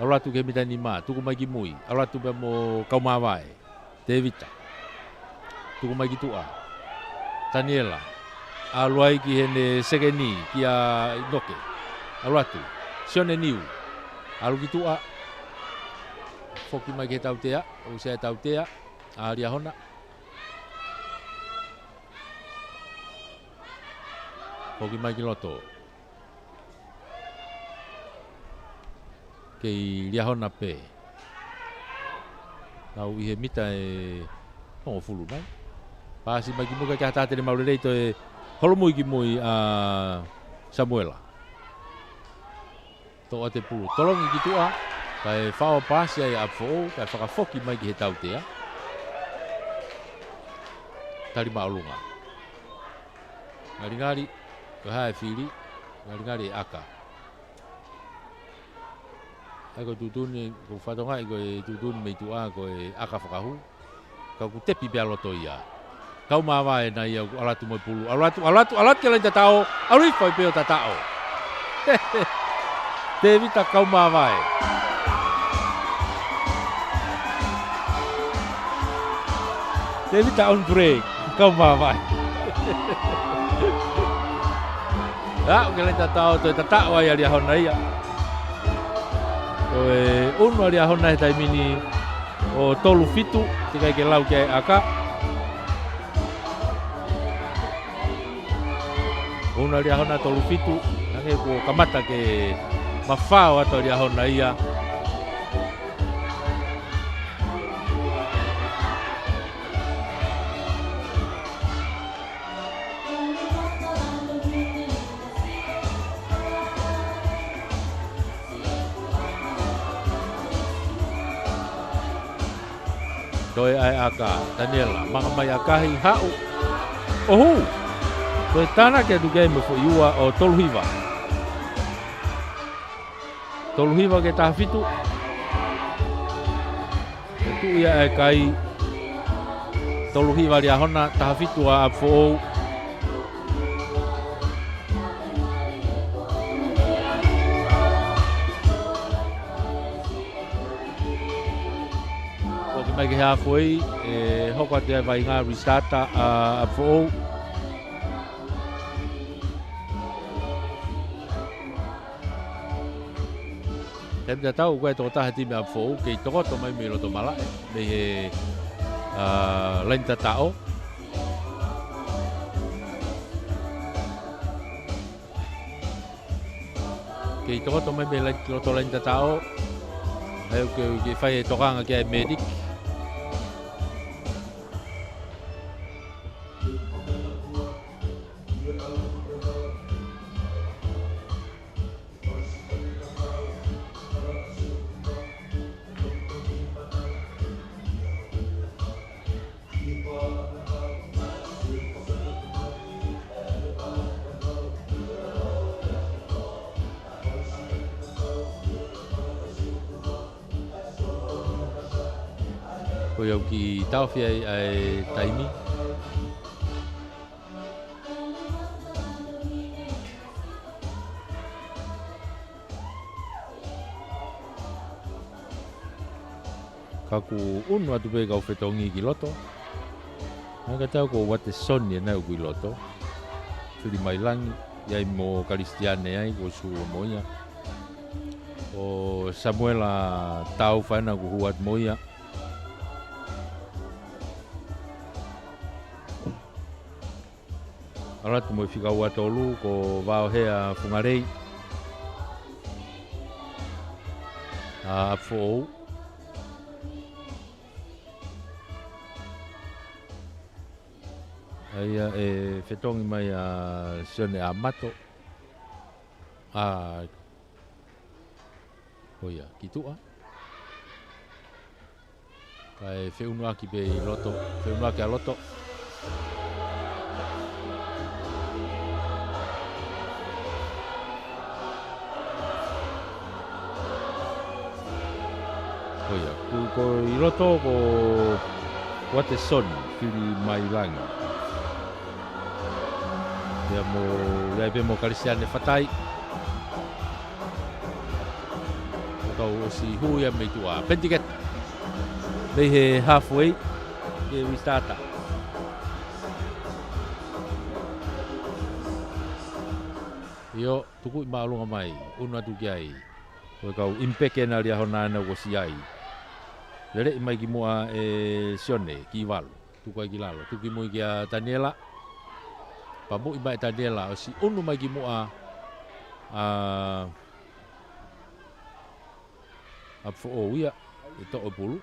ʻAlu atu ki he mita nima, tuku mai ki mui. ʻAlu atu pē mo Kaumavae. Tevita. Tuku mai ki tuʻa. Taniela. ʻAlu ai ki heʻene sekeni, kia Inoke. ʻAlu atu. Sione Niu. ʻAlu ki tuʻa. Foki mai ki he tautea. ʻOsi ʻa e tautea ʻa Liahona. Foki mai ki loto. Kei Liahona pē. Nau ʻi he mita ʻe hongofulu nai. Paasi mai ki muka ke hata atu ʻene maʻu lelei toe holomui ki mui ʻa Samuela. Tō atu e pulu. Tolongi ki tuʻa. Kae faʻo paasi ai ʻa Foʻou. Kae fakafoki mai ki he tautea. Tali māʻolunga. Ngalingali. Ko e hā e fili. Ngalingali ʻe ʻAka. ʻAi ko e tuʻutuʻuni, ko e fatongia ko e tuʻutuʻuni mei tuʻa ko e ʻAka fakahū. Ka ʻoku tepi pē ʻa loto ia. Kaumavae nai ia ʻoku ʻalu atu mo e pulu. ʻAlu atu, ʻalu atu, ʻalu atu ki he laini tatau. ʻAlu hifo ai pē ʻo tatau. Tevita Kaumavae. Tevita on break. Kaumavae. ʻA, ʻoku ke laini tatau, toe tatau ai ʻa Liahona ia. Ko e ʻunu ʻa Liahona he taimi ni ʻo tolu fitu, teʻeki ai ke lau ki ai ʻa ʻAka. ʻUnu ʻa Liahona tolu fitu, hangē kuo kamata ke mafao atu ʻa Liahona ia. Toe ʻa e ʻAka, Taniela, manga mai ʻa Kahi, haʻu. ʻOhū! Toe tānaki atu ki ai mo e foʻi ua ʻo tolu hiva. Tolu hiva ki he taha fitu. Tuʻu ia ʻa e kai. Tolu hiva Liahona, taha fitu ʻa ʻApifoʻou. Foki mai ki he halfway, ʻe hoko atu ʻa e vaʻinga restart ʻa ʻApifoʻou. Taimi tatau ko e tokotaha timi ʻApifoʻou, kei tokoto mai mei loto malaʻe, mei he, ʻa, laini tataʻo. Kei tokoto mai mei he laini, loto laini tataʻo. ʻAi ke, ke fai e tokanga ki ai medic. Ko ia ʻoku taʻofi ai ʻa e taimi. Ka ʻoku ʻunu atu pē kau fetongi ki loto. Naʻe ka tau ko Uatesoni ʻe nai ʻoku ʻi loto. Fili mai langi, ʻi ai mo Kalisitiane ai, ko su mo ia. ʻO Samuela Tau Faina ʻoku hū atu mo ia. ʻAlu atu mo e fika ua tolu, ko Vaohea Fungalei. ʻA, ʻApifoʻou. ʻA ia ʻe fetongi mai ʻa Sione ʻAmato. ʻA, ko ia, ki tuʻa. Kae feʻunuʻaki pē ʻi loto, feʻunuʻaki ʻa loto. Ko ia, ko, ko ʻi loto ko Watson Filimailangi. Pea mo, ʻi ai pē mo Kalisiane Fatai. Ko e kau ʻosi hū ia mei tuʻa. Pentiketa. Mei he halfway. Ke restart. ʻIo, tukuʻi māʻolunga mai, ʻunu atu ki ai. Ko e kau ʻimipeke ʻena ʻa Liahona ʻena kuo ʻosi ʻi ai. Leleʻi mai ki muʻa ʻe Sione, ki valu. Tuku ai ki lalo, tuku ki mui kia Taniela. Pamuʻi mai ʻe Taniela, ʻosi ʻunu mai ki muʻa ʻa ʻApifoʻou ia, ʻe toʻo e pulu.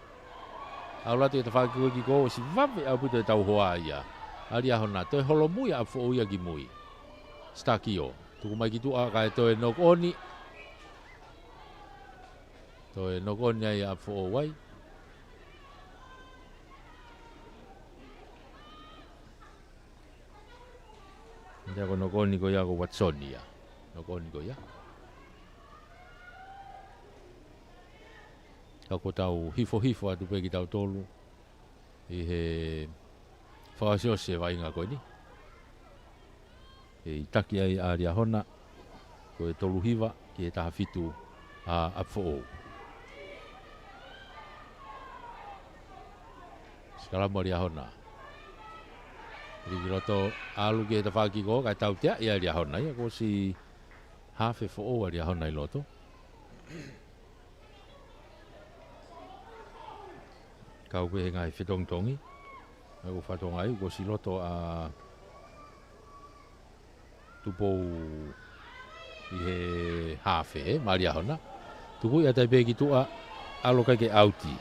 ʻAlu atu e tafaʻaki ko ē ki kō, ʻosi vave ʻaupito e tauhoa ia ʻa Liahona, toe holomui ʻa ʻApifoʻou ia ki mui. Stakio, tuku mai ki tuʻa kae toe knock on. Toe knock on ai ʻa ʻApifoʻou ai. Ia ko e knock on ko ia ko Watson ia. Knock on ko ia. Ka kuo tau hifo hifo atu pē kitautolu ʻi he fakaʻosiʻosi e vaʻinga ko eni. ʻE ʻi taki ai ʻa Liahona, ko e tolu hiva ki he taha fitu ʻa ʻApifoʻou. Sikalamu ʻa Liahona. Liki loto ʻalu ki he tafaʻaki ko ē, kae tautea ia ʻa Liahona. Ia kuo ʻosi hafe foʻou ʻa Liahona ʻi loto. Kau pē he ngaahi fetongitongi. Mai ko fatonga ai, kuo ʻosi loto ʻa Tupou ʻi he hafe, ē, maʻa Liahona. Tukuʻi atu ai pē ki tuʻa, ʻalu ʻikai ke ʻauti.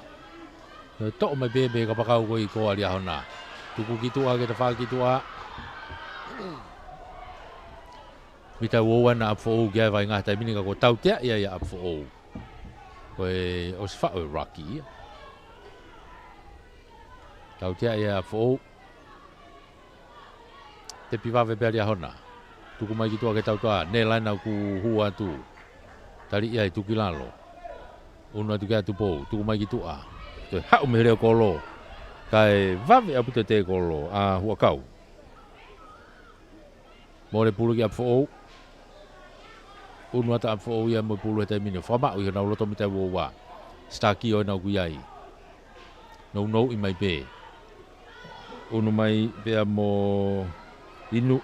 Toe toʻo mai pē mei he kapakau ko ē ʻi kō ʻa Liahona. Tuku ki tuʻa, ke tafaʻaki ki tuʻa. Mita ua ua ʻena ʻa ʻApifoʻou ki ai vaʻinga he taimi ni ka kuo tautea ia ʻa ʻApifoʻou. Ko e ʻosi faʻu e ruck ia. Tautea ia ʻa ʻApifoʻou. Tepi vave pē ʻa Liahona. Tuku mai ki tuʻa ke tautea. Nela ʻena ʻoku hū atu. Tali ia ʻi tuki lalo. ʻUnu atu kia Tupou. Tuku mai ki tuʻa. Toe haʻu mei he leo kolo. Kae vave ʻaupito e tēkolo ʻa Huʻakau. Mole pulu kia ʻApifoʻou. ʻUnu atu ʻa ʻApifoʻou ia mo e pulu he taimi ni. Fakamaʻu ʻi honau loto mita ua ua. Stakio ʻena ʻoku ʻi ai. Nounou ʻi mai pē. ʻUnu mai pea mo Inu.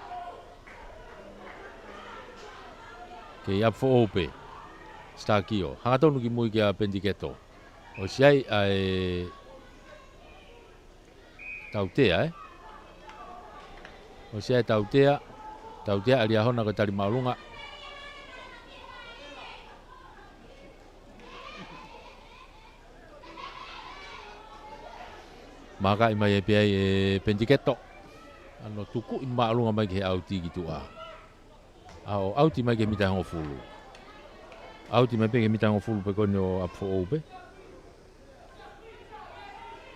Kei ʻApifoʻou pē. Stakio. Hangatonu ki mui kia Pentiketo. ʻOsi ʻi ai ʻa e tautea, ē? ʻOsi ʻi ai e tautea. Tautea ʻa Liahona ko e tali māʻolunga. Makaʻi mai ʻe pē ai ʻe Pentiketo. ʻAno tukuʻi māʻolunga mai ki he ʻauti ki tuʻa. ʻA ʻo ʻauti mai ki he mita hongofulu. ʻAuti mai pē ki he mita hongofulu pē ko eni ʻo ʻApifoʻou pē.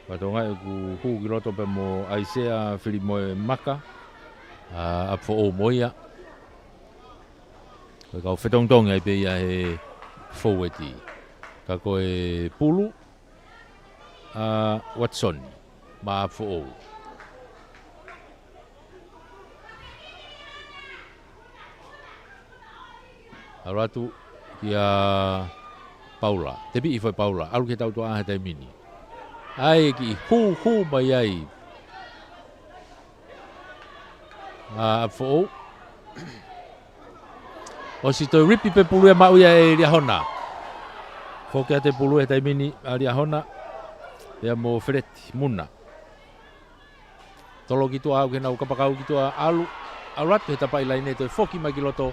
Fatonga ʻoku hū ki loto pē mo ʻAisea Filimoe Maka. ʻA ʻApifoʻou mo ia. Ko e kau fetongitongi ai pē ia he foueti. Ka ko e pulu ʻa Watson maʻa ʻApifoʻou. ʻAlu atu kia Paula. Tepiʻi foʻi Paula. ʻAlu ki he tautuʻa he taimi ni. ʻAi ki hūhū mai ai ʻa ʻApifoʻou. ʻOsi toe ripi pē pulu ia maʻu ia ʻe Liahona. Foki atu e pulu he taimi ni ʻa Liahona. Pea mo Feleti Muna. Tolo ki tuʻa au ke nau kapakau ki tuʻa ʻalu. ʻAlu atu he tapaʻi laine toe foki mai ki loto.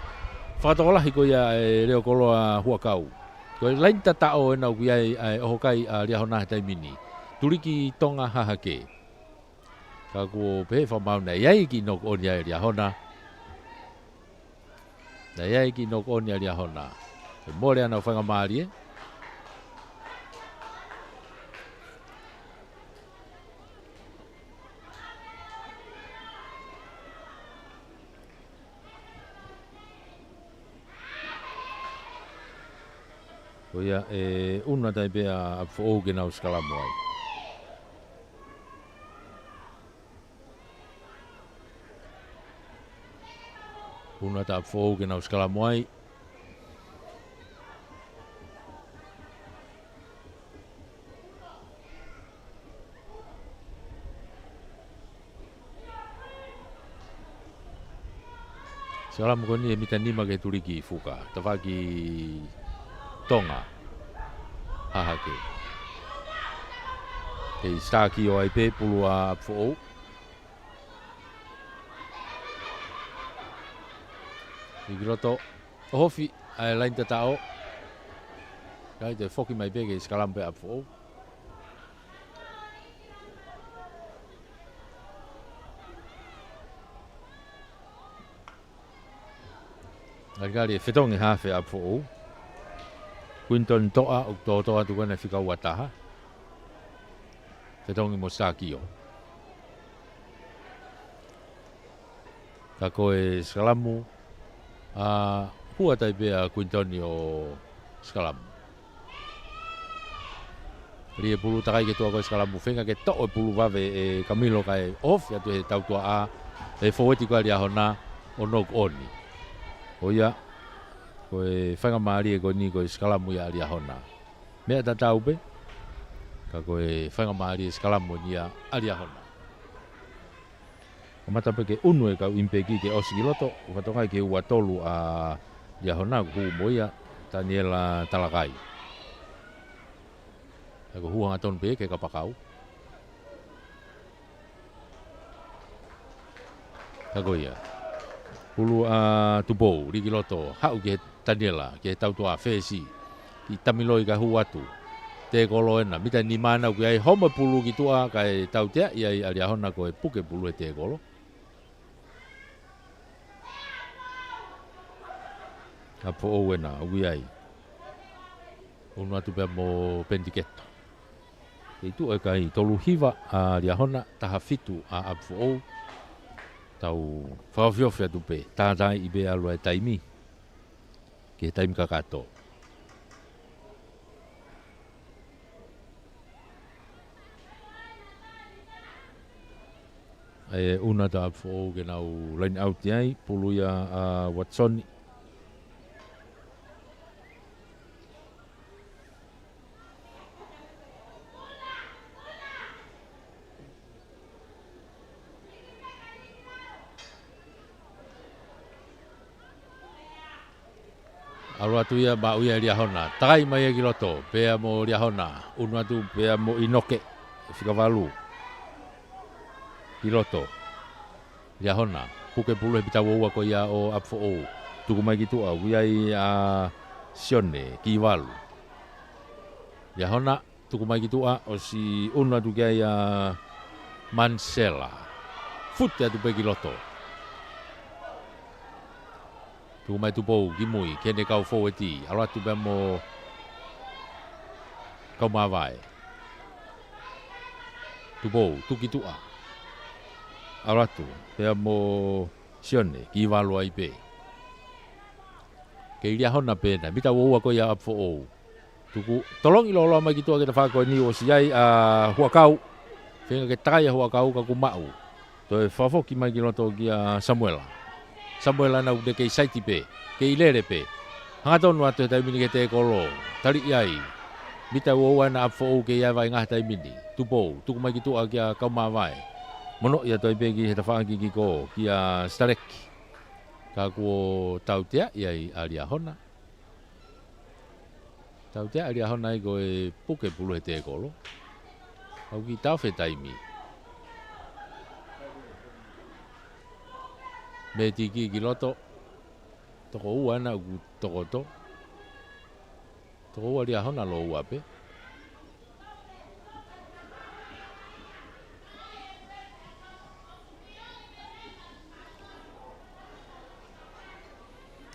Fakatokolahi ko ia e leo kolo ʻa Huʻakau. Ko e laine tataʻo ʻena ʻoku ʻi ai ʻa e ʻohokai ʻa Liahona he taimi ni. Tuliki Tonga Hahake. Ka kuo pehē fakamaau naʻe ʻi ai e kiʻi knock on ia ʻa Liahona. Naʻe ʻi ai e kiʻi knock on ia ʻa Liahona. Ko e mole ʻa e faingamālie. Ko ia ʻe ʻunu atu ai pē ʻa ʻApifoʻou ke nau sikalamu ai. ʻUnu atu ʻa ʻApifoʻou ke nau sikalamu ai. Sikalamu ko eni he mita nima ke tuliki fuka. Tafaʻaki Tonga. Hahake. Kei sitaki ʻo ai pē pulu ʻa ʻApifoʻou. ʻI ki loto. ʻOhofi ʻa e laini tataʻo. Kae toe foki mai pē ke sikalamu pē ʻa ʻApifoʻou. Ngalingali ʻe fetongi hafe ʻa ʻApifoʻou. Quinton Toʻa, ʻoku tōtō atu ko ena fika ua taha. Fetongi mo Sākio. Ka ko e sikalamu, ʻa, hū atu ai pē ʻa Quinton ʻo sikalamu. Lī e pulu takai ki tuʻa ko e sikalamu feinga ke toʻo e pulu vave ʻe Kamilo kae ʻohofi atu he tautuaʻa ʻe he fōueti ko ē ʻa Liahona ʻo knock on. ʻO ia, ko e faingamālie ko eni ko e sikalamu ia ʻa Liahona. Meʻa tatau pē, ka ko e faingamālie sikalamu eni ia ʻa Liahona. Kamata pē ke ʻunu e kau ʻimipeki ke ʻosi ki loto, ʻo fatongia ki he ua tolu ʻa Liahona, ʻoku hū mo ia, Taniela Talakai. Ka ko e hū hangatonu pē ke kapakau. Ka ko ia. Pulu ʻa Tupou, lī ki loto, haʻu ki he Taniela, ki he tautuaʻa fesi. Kiʻi tamiloi kae hū atu. Tēkolo ena, mita nima ena ʻoku ʻi ai, homo pulu ki tuʻa kae tauteaʻi ai ʻa Liahona ko e puke pulu he tēkolo. ʻApifoʻou ena, ʻoku ʻi ai. ʻUnu atu pea mo Penitiketo. Kei tuʻu e kai tolu hiva ʻa Liahona, taha fitu ʻa ʻApifoʻou. Tau fakaofiofi atu pē, tātaaʻi pē ʻalu ʻa e taimi. Ki he taimi kakato. ʻE ʻunu atu ʻa ʻApifoʻou ke nau line out ai, pulu ia ʻa Watson. ʻAlu atu ia maʻu ia ʻe Liahona. Takai mai ia ki loto. Pea mo Liahona. ʻUnu atu pea mo ʻInoke. Fika valu. Ki loto. Liahona. Puke pulu he mita ua ua ko ia ʻo ʻApifoʻou. Tuku mai ki tuʻa. ʻOku ʻi ai ʻa Sione. Ki valu. Liahona. Tuku mai ki tuʻa, ʻosi ʻunu atu ki ai ʻa Mansela. Fute atu pē ki loto. Tuku mai Tupou, ki mui, ki heʻene kau fōueti. ʻAlu atu pea mo Kaumavae. Tupou, tuku ki tuʻa. ʻAlu atu, pea mo Sione, ki valu ai pē. Kei Liahona pē ena, mita ua ua ko ia ʻa ʻApifoʻou. Tuku, tolongi loloa mai ki tuʻa ki he tafaʻaki ko eni ʻosi ʻi ai ʻa Huʻakau. Feinga ke takai ʻa Huʻakau ka kuo maʻu. Toe fakafoki mai ki loto kia Samuela. Samuela ena ʻoku ne kei saiti pē. Kei lele pē. Hangatonu atu he taimi ni ki he tēkolo. Taliʻi ai. Mita ua ua ena ʻa ʻApifoʻou kei ʻi ai e vaʻinga he taimi ni. Tupou, tuku mai ki tuʻa kia Kaumavae. Monoʻi atu ai pē ki he tafaʻaki kiko kia Sitaleki. Ka kuo tauteaʻi ai ʻa Liahona. Tauteaʻi ʻa Liahona ai ko e puke pulu he tēkolo. ʻOku kiʻi taʻofi e taimi. Mētiki ki loto. Toko ua ena ʻoku tokoto. Toko ua Liahona lōua pē.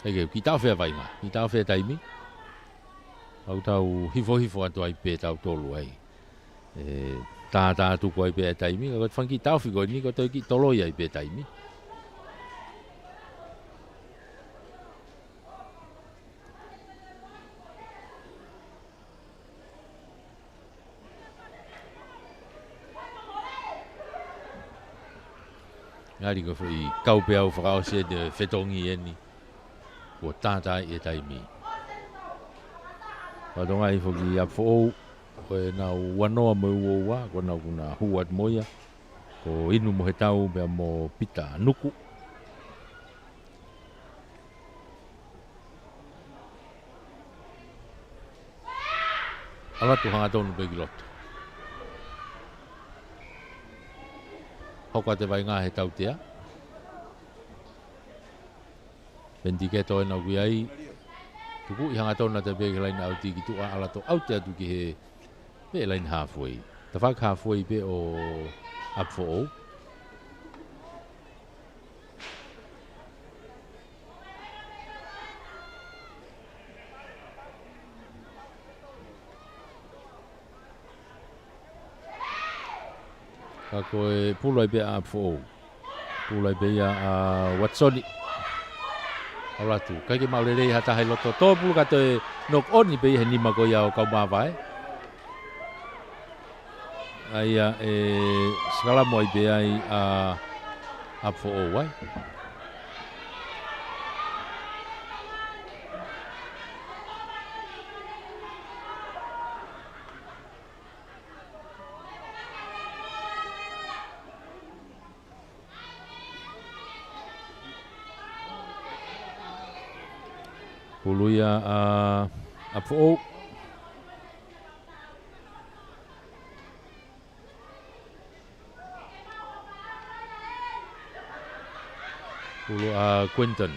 ʻIkai ke kiʻi taʻofi ʻa e vaʻinga, kiʻi taʻofi ʻa e taimi. ʻOku tau hifohifo atu ai pē tautolu ai. ʻE, tātā tuku ai pē ʻa e taimi, ka ko e fanga kiʻi taʻofi ko eni, ko e toe kiʻi toloi ai pē ʻa e taimi. Ngali ko e foʻi kaupeau fakaʻosi ʻeni ʻo e fetongi ʻeni. Kuo tātā ʻa e taimi. Fakatokangaʻi foki ʻa Apifoʻou, ko ʻenau uanoa mo e uaua, ko ʻenau kuo na hū atu mo ia. Ko Inu Mohetau pea mo Pita Nuku. ʻAlu atu hangatonu pē ki loto. Hoko atu e vaʻinga he tautea. Pendiketo ʻena ʻoku ʻi ai. Tukuʻi hangatonu atu pē ki he laine ʻauti ki tuʻa, ʻalu atu ʻauti atu ki he pē laine halfway. Tafaʻaki halfway pē ʻo Apifoʻou. Ka ko e pulu ai pē ʻa Apifoʻou. Pulu ai pē ia ʻa Uatisoni. ʻAlu atu. ʻIkai ke maʻu lelei ha taha ʻi loto. Tō pulu ka toe knock on pē ia he nima ko ia ʻo Kaumavae. ʻA ia ʻe sikalamo ai pē ai ʻa Apifoʻou ai. Pulu ia ʻa Apifoʻou. Pulu ʻa Quinton.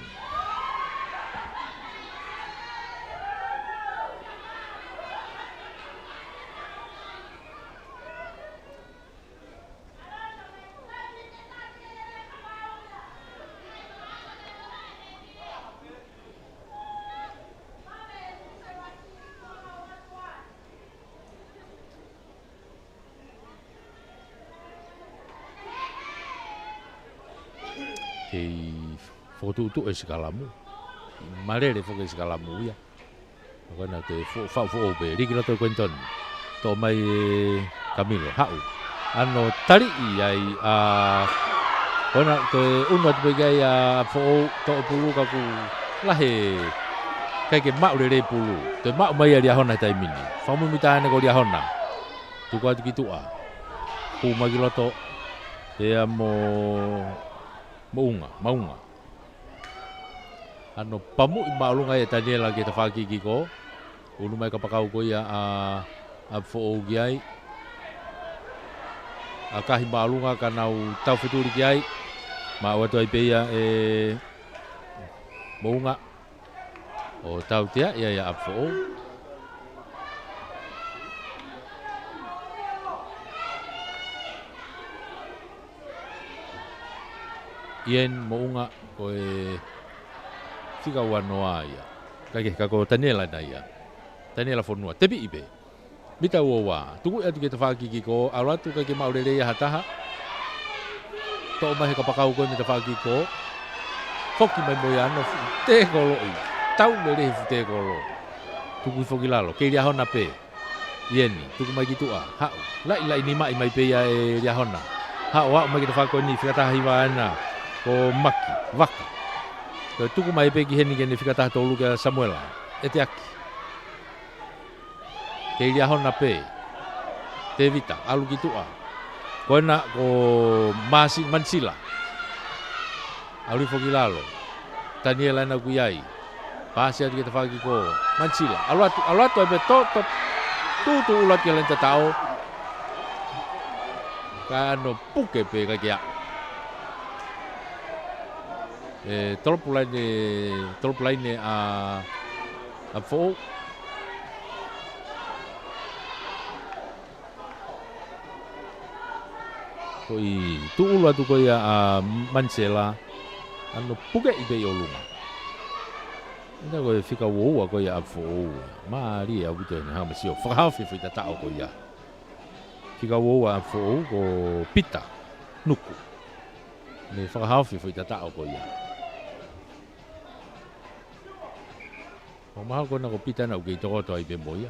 Kei fokotuʻutuʻu e sikalamu. Malele foki e sikalamu ia. Ko ʻena toe fo-, faʻu foʻou pē, liki loto Quinton. Toʻo mai ʻe Kamilo, haʻu. ʻAno taliʻi ai ʻa, ko ʻena toe ʻunu atu pē ki ai ʻa Foʻou, toʻo pulu ka kuo lahi, ʻikai ke maʻu lelei pulu. Toe maʻu mai ʻa Liahona he taimi ni. Fakamuimui taha ʻeni ko Liahona. Tuku atu ki tuʻa. Hū mai ki loto. Pea mo Moʻunga, Maunga. ʻAno pamuʻi māʻolunga ʻe Taniela ki he tafaʻaki kiko. ʻUnu mai kapakau ko ia ʻa, ʻa Foʻou ki ai. ʻAkahi māʻolunga ka nau taufetuli ki ai. Maʻu atu ai pē ia ʻe Moʻunga. ʻO tautea ia ʻa Foʻou. Ian Moʻunga ko e fika uanoa ia. Ka ke, ka ko Taniela ʻena ia. Taniela Fonua, tepiʻi pē. Mita uaua, tuku atu ki he tafaʻaki kiko, ʻalu atu ʻikai ke maʻu lelei ha taha. Toʻo mai he kapakau ko ē mei he tafaʻaki kiko. Foki mai mo ia ʻano fute koloʻi. Tau lelei he fute kolo. Tuku hifo ki lalo, kei Liahona pē. Ieni, tuku mai ki tuʻa, haʻu. Laʻi, laʻi nimaʻi mai pē ia ʻe Liahona. Haʻu, haʻu mai ki he tafaʻaki ko eni, fika taha hiva ʻena. Ko Maki, Vaka. Ko e tuku mai pē ki heni ke ne fika taha tolu kia Samuela. ʻEteaki. Kei Liahona pē. Tevita, ʻalu ki tuʻa. Ko ʻena ko Masi-, Manisila. ʻAlu hifo ki lalo. Taniela ʻena ʻoku ʻi ai. Pasi atu ki he tafaʻaki kiko. Manisila. ʻAlu atu, ʻalu atu ai pē to, to, tūtū ʻulu atu ki he laine tataʻo. Ka ʻano puke pē ʻikai ke aʻu. ʻE, tolopu laine, tolopu laine ʻa, ʻa Foʻou. Ko e tūʻulu atu ko ia ʻa Manisela. ʻAno pukeʻi pē ʻi ʻolunga. Ina ko e fika uaua ko ia ʻa ʻApifoʻou. Mālie ʻaupito ʻene hanga ʻo sio. Fakahaofi e foʻi tataʻo ko ia. Fika uaua ʻa ʻApifoʻou ko Pita Nuku. Ne fakahaofi e foʻi tataʻo ko ia. ʻO mahalo ko ena ko Pita naʻa ku kei tokoto ai pē mo ia.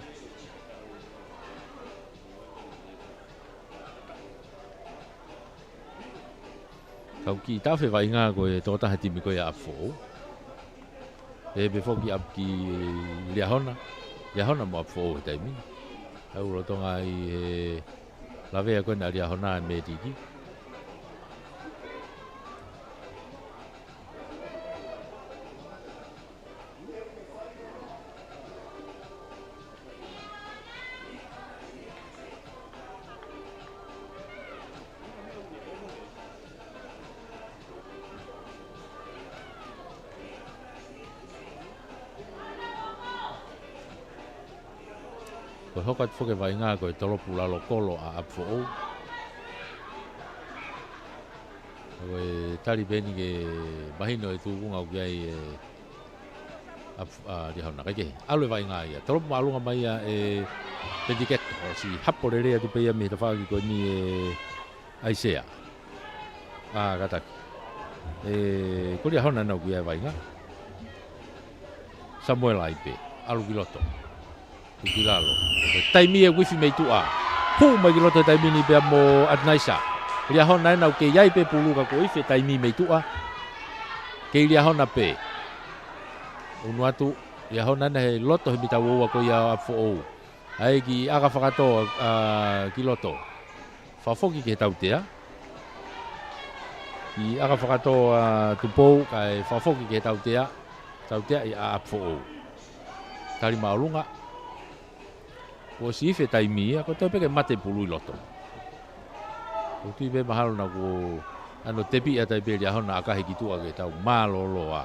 Kau kiʻi tafe vaʻinga ko e tokotaha timi ko ia ʻApifoʻou. Pehē pē foki ʻa ki Liahona. Liahona mo ʻApifoʻou he taimi ni. Kau lolotonga ʻi he lavea ko ena ʻa Liahona e mētiki. Ko e hoko atu foki e vaʻinga ko e tolopu lalo kolo ʻa ʻApifoʻou. Ko e tali pē eni ke mahino e tūkunga ʻoku ʻi ai e ʻAp-, ʻa Liahona, kae kehe. ʻAlu e vaʻinga ia. Tolopu māʻolunga mai ia ʻe Pendiketo, ʻosi hapo lelei atu pē ia mei he tafaʻaki ko eni ʻe ʻAisea. ʻA, kātaki. ʻE, ko Liahona naʻa ku ʻi ai e vaʻinga. Samuela ai pē. ʻAlu ki loto. Ki lalo. Taimi ʻe uifi mei tuʻa. Hū mai ki loto he taimi ni pea mo ʻAtunaisa. Liahona ena ʻoku kei ʻi ai pē pulu ka kuo uifi e taimi mei tuʻa. Kei Liahona pē. Unu atu, Liahona ena he loto he mita uaua ko ia ʻa ʻApifoʻou. ʻAi ki ʻAka Fakatō, ʻa, ki loto. Fakafoki ki he tautea. Ki ʻAka Fakatō ʻa Tupou, kae fakafoki ki he tautea. Tauteaʻi ʻa ʻApifoʻou. Tali māʻolunga. Kuo ʻosi uifi e taimi ia, ko e toe pē ke mate pulu ʻi loto. ʻOku ou tui pē mahalo naʻa ku ʻano tepi atu ai pē Liahona ʻakahi ki tuʻa ke tau mālōlō ā.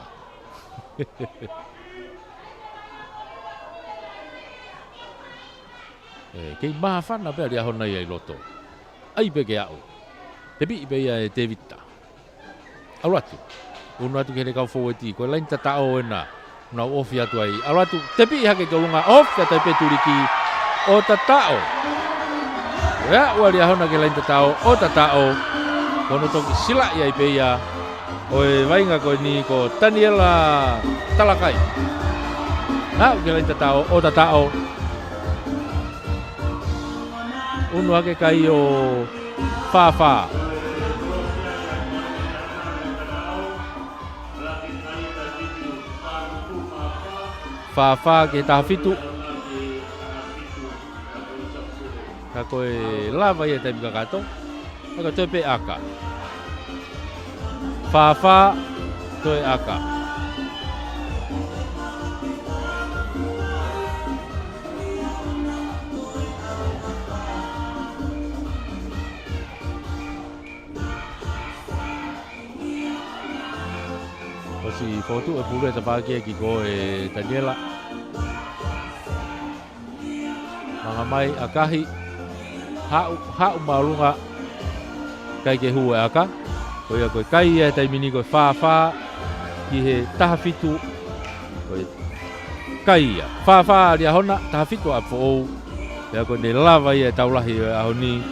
ʻE, kei māfana pē ʻa Liahona ia ʻi loto. ʻAi pē ke aʻu. Tepiʻi pē ia ʻe Tevita. ʻAlu atu. Unu atu ki he kau foueti. Ko e laine tataʻo ena. Nau ofi atu ai. ʻAlu atu. Tepiʻi hake ki ʻolunga. Ofi atu ai pē tuliki. ʻO tataʻo. ʻE aʻu ʻa Liahona ki he laine tataʻo. ʻO tataʻo. Ko hono toki silaʻi ai pē ia ʻo e vaʻinga ko eni ko Taniela Talakai. Aʻu ki he laine tataʻo. ʻO tataʻo. Unu hake kai ʻo Fāfā. Fāfā ki he taha fitu. Ka ko e lava ia taimi kakato. Ka ko e toe pē ʻaka. Fāfā, toe ʻaka. ʻOsi fotu e pulu e tapaʻaki ki ko e Taniela. Manga mai ʻakahi. Haʻu, haʻu māʻolunga. Kai ke hū e ʻaka. Ko ia ko e kai ia he taimi ni ko e Fāfā. Ki he taha fitu. Ko e kai ia. Fāfā Liahona, taha fitu ʻa ʻApifoʻou. Pea ko ʻene lava ia e tau lahi ʻo e ʻaho ni.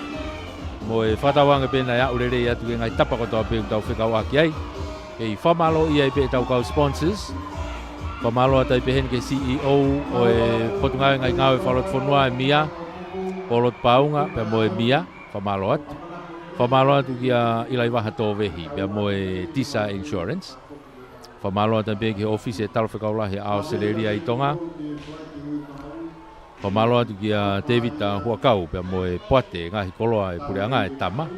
Mo e fakatauange pē naʻe aʻu lelei atu ki he ngaahi tapa kotoa pē ʻoku tau fekauʻaki ai. Kei fakamālō ia ai pē ʻetau kau sponsors. Fakamālō atu ai pē heni ki he C E O ʻo e Potungāue Ngaahi Ngāue Fakalotofonua ʻe Mia, Polotu Paunga, pea mo e Mia, fakamālō atu. Fakamālō atu kia ʻIlaivaha Tōvehi, pea mo e Tisa Insurance. Fakamālō atu ai pē ki he ʻōfisi e Talafekau Lahi ʻa ʻAositelēlia ʻi Tonga. Fakamālō atu kia Tēvita Huʻakau, pea mo e Poate Ngaahi Koloa ʻo e Puleʻanga ʻe Tama.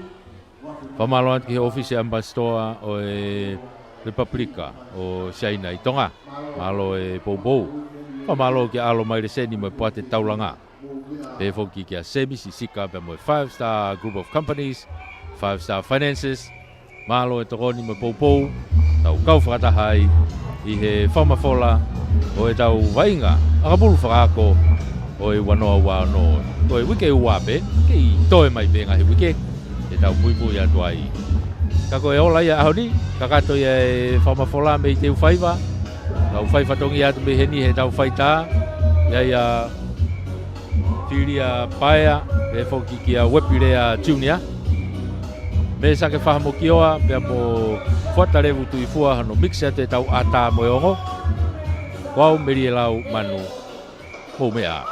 Fakamālō atu ki he ʻōfisi ʻambasitoa ʻo e Lepupelika ʻo Siaina ʻi Tonga. Mālō e poupou. Fakamālō kia ʻAlo Maileseni mo e Poate Taulanga. Pehē foki kia Semi Sisika pea mo e Five Star Group of Companies, Five Star Finances. Mālō e tokoni mo e poupou. Tau kau fakataha ai ʻi he fakamafola ʻo ʻetau vaʻinga ʻakapulu fakaako ʻo e ua noa ua ono. Ko e uike ua pē, kei toe mai pē ngaahi uike, te tau puipui atu ai. Ka ko e ola ia ʻaho ni, kakato ia e fakamafola mei Teufaiva, Tau fai fatongia atu mei heni he tau faitā. ʻA ia ʻa Filia Paea, pehē foki kia Uepilea Junior. Mei Sake Fahamokioa, pea mo Fuata Levu Tuifua, hono mix atu e tau ʻatā mo e ongo. Ko au Melie Lau Manu, mou meʻa ā.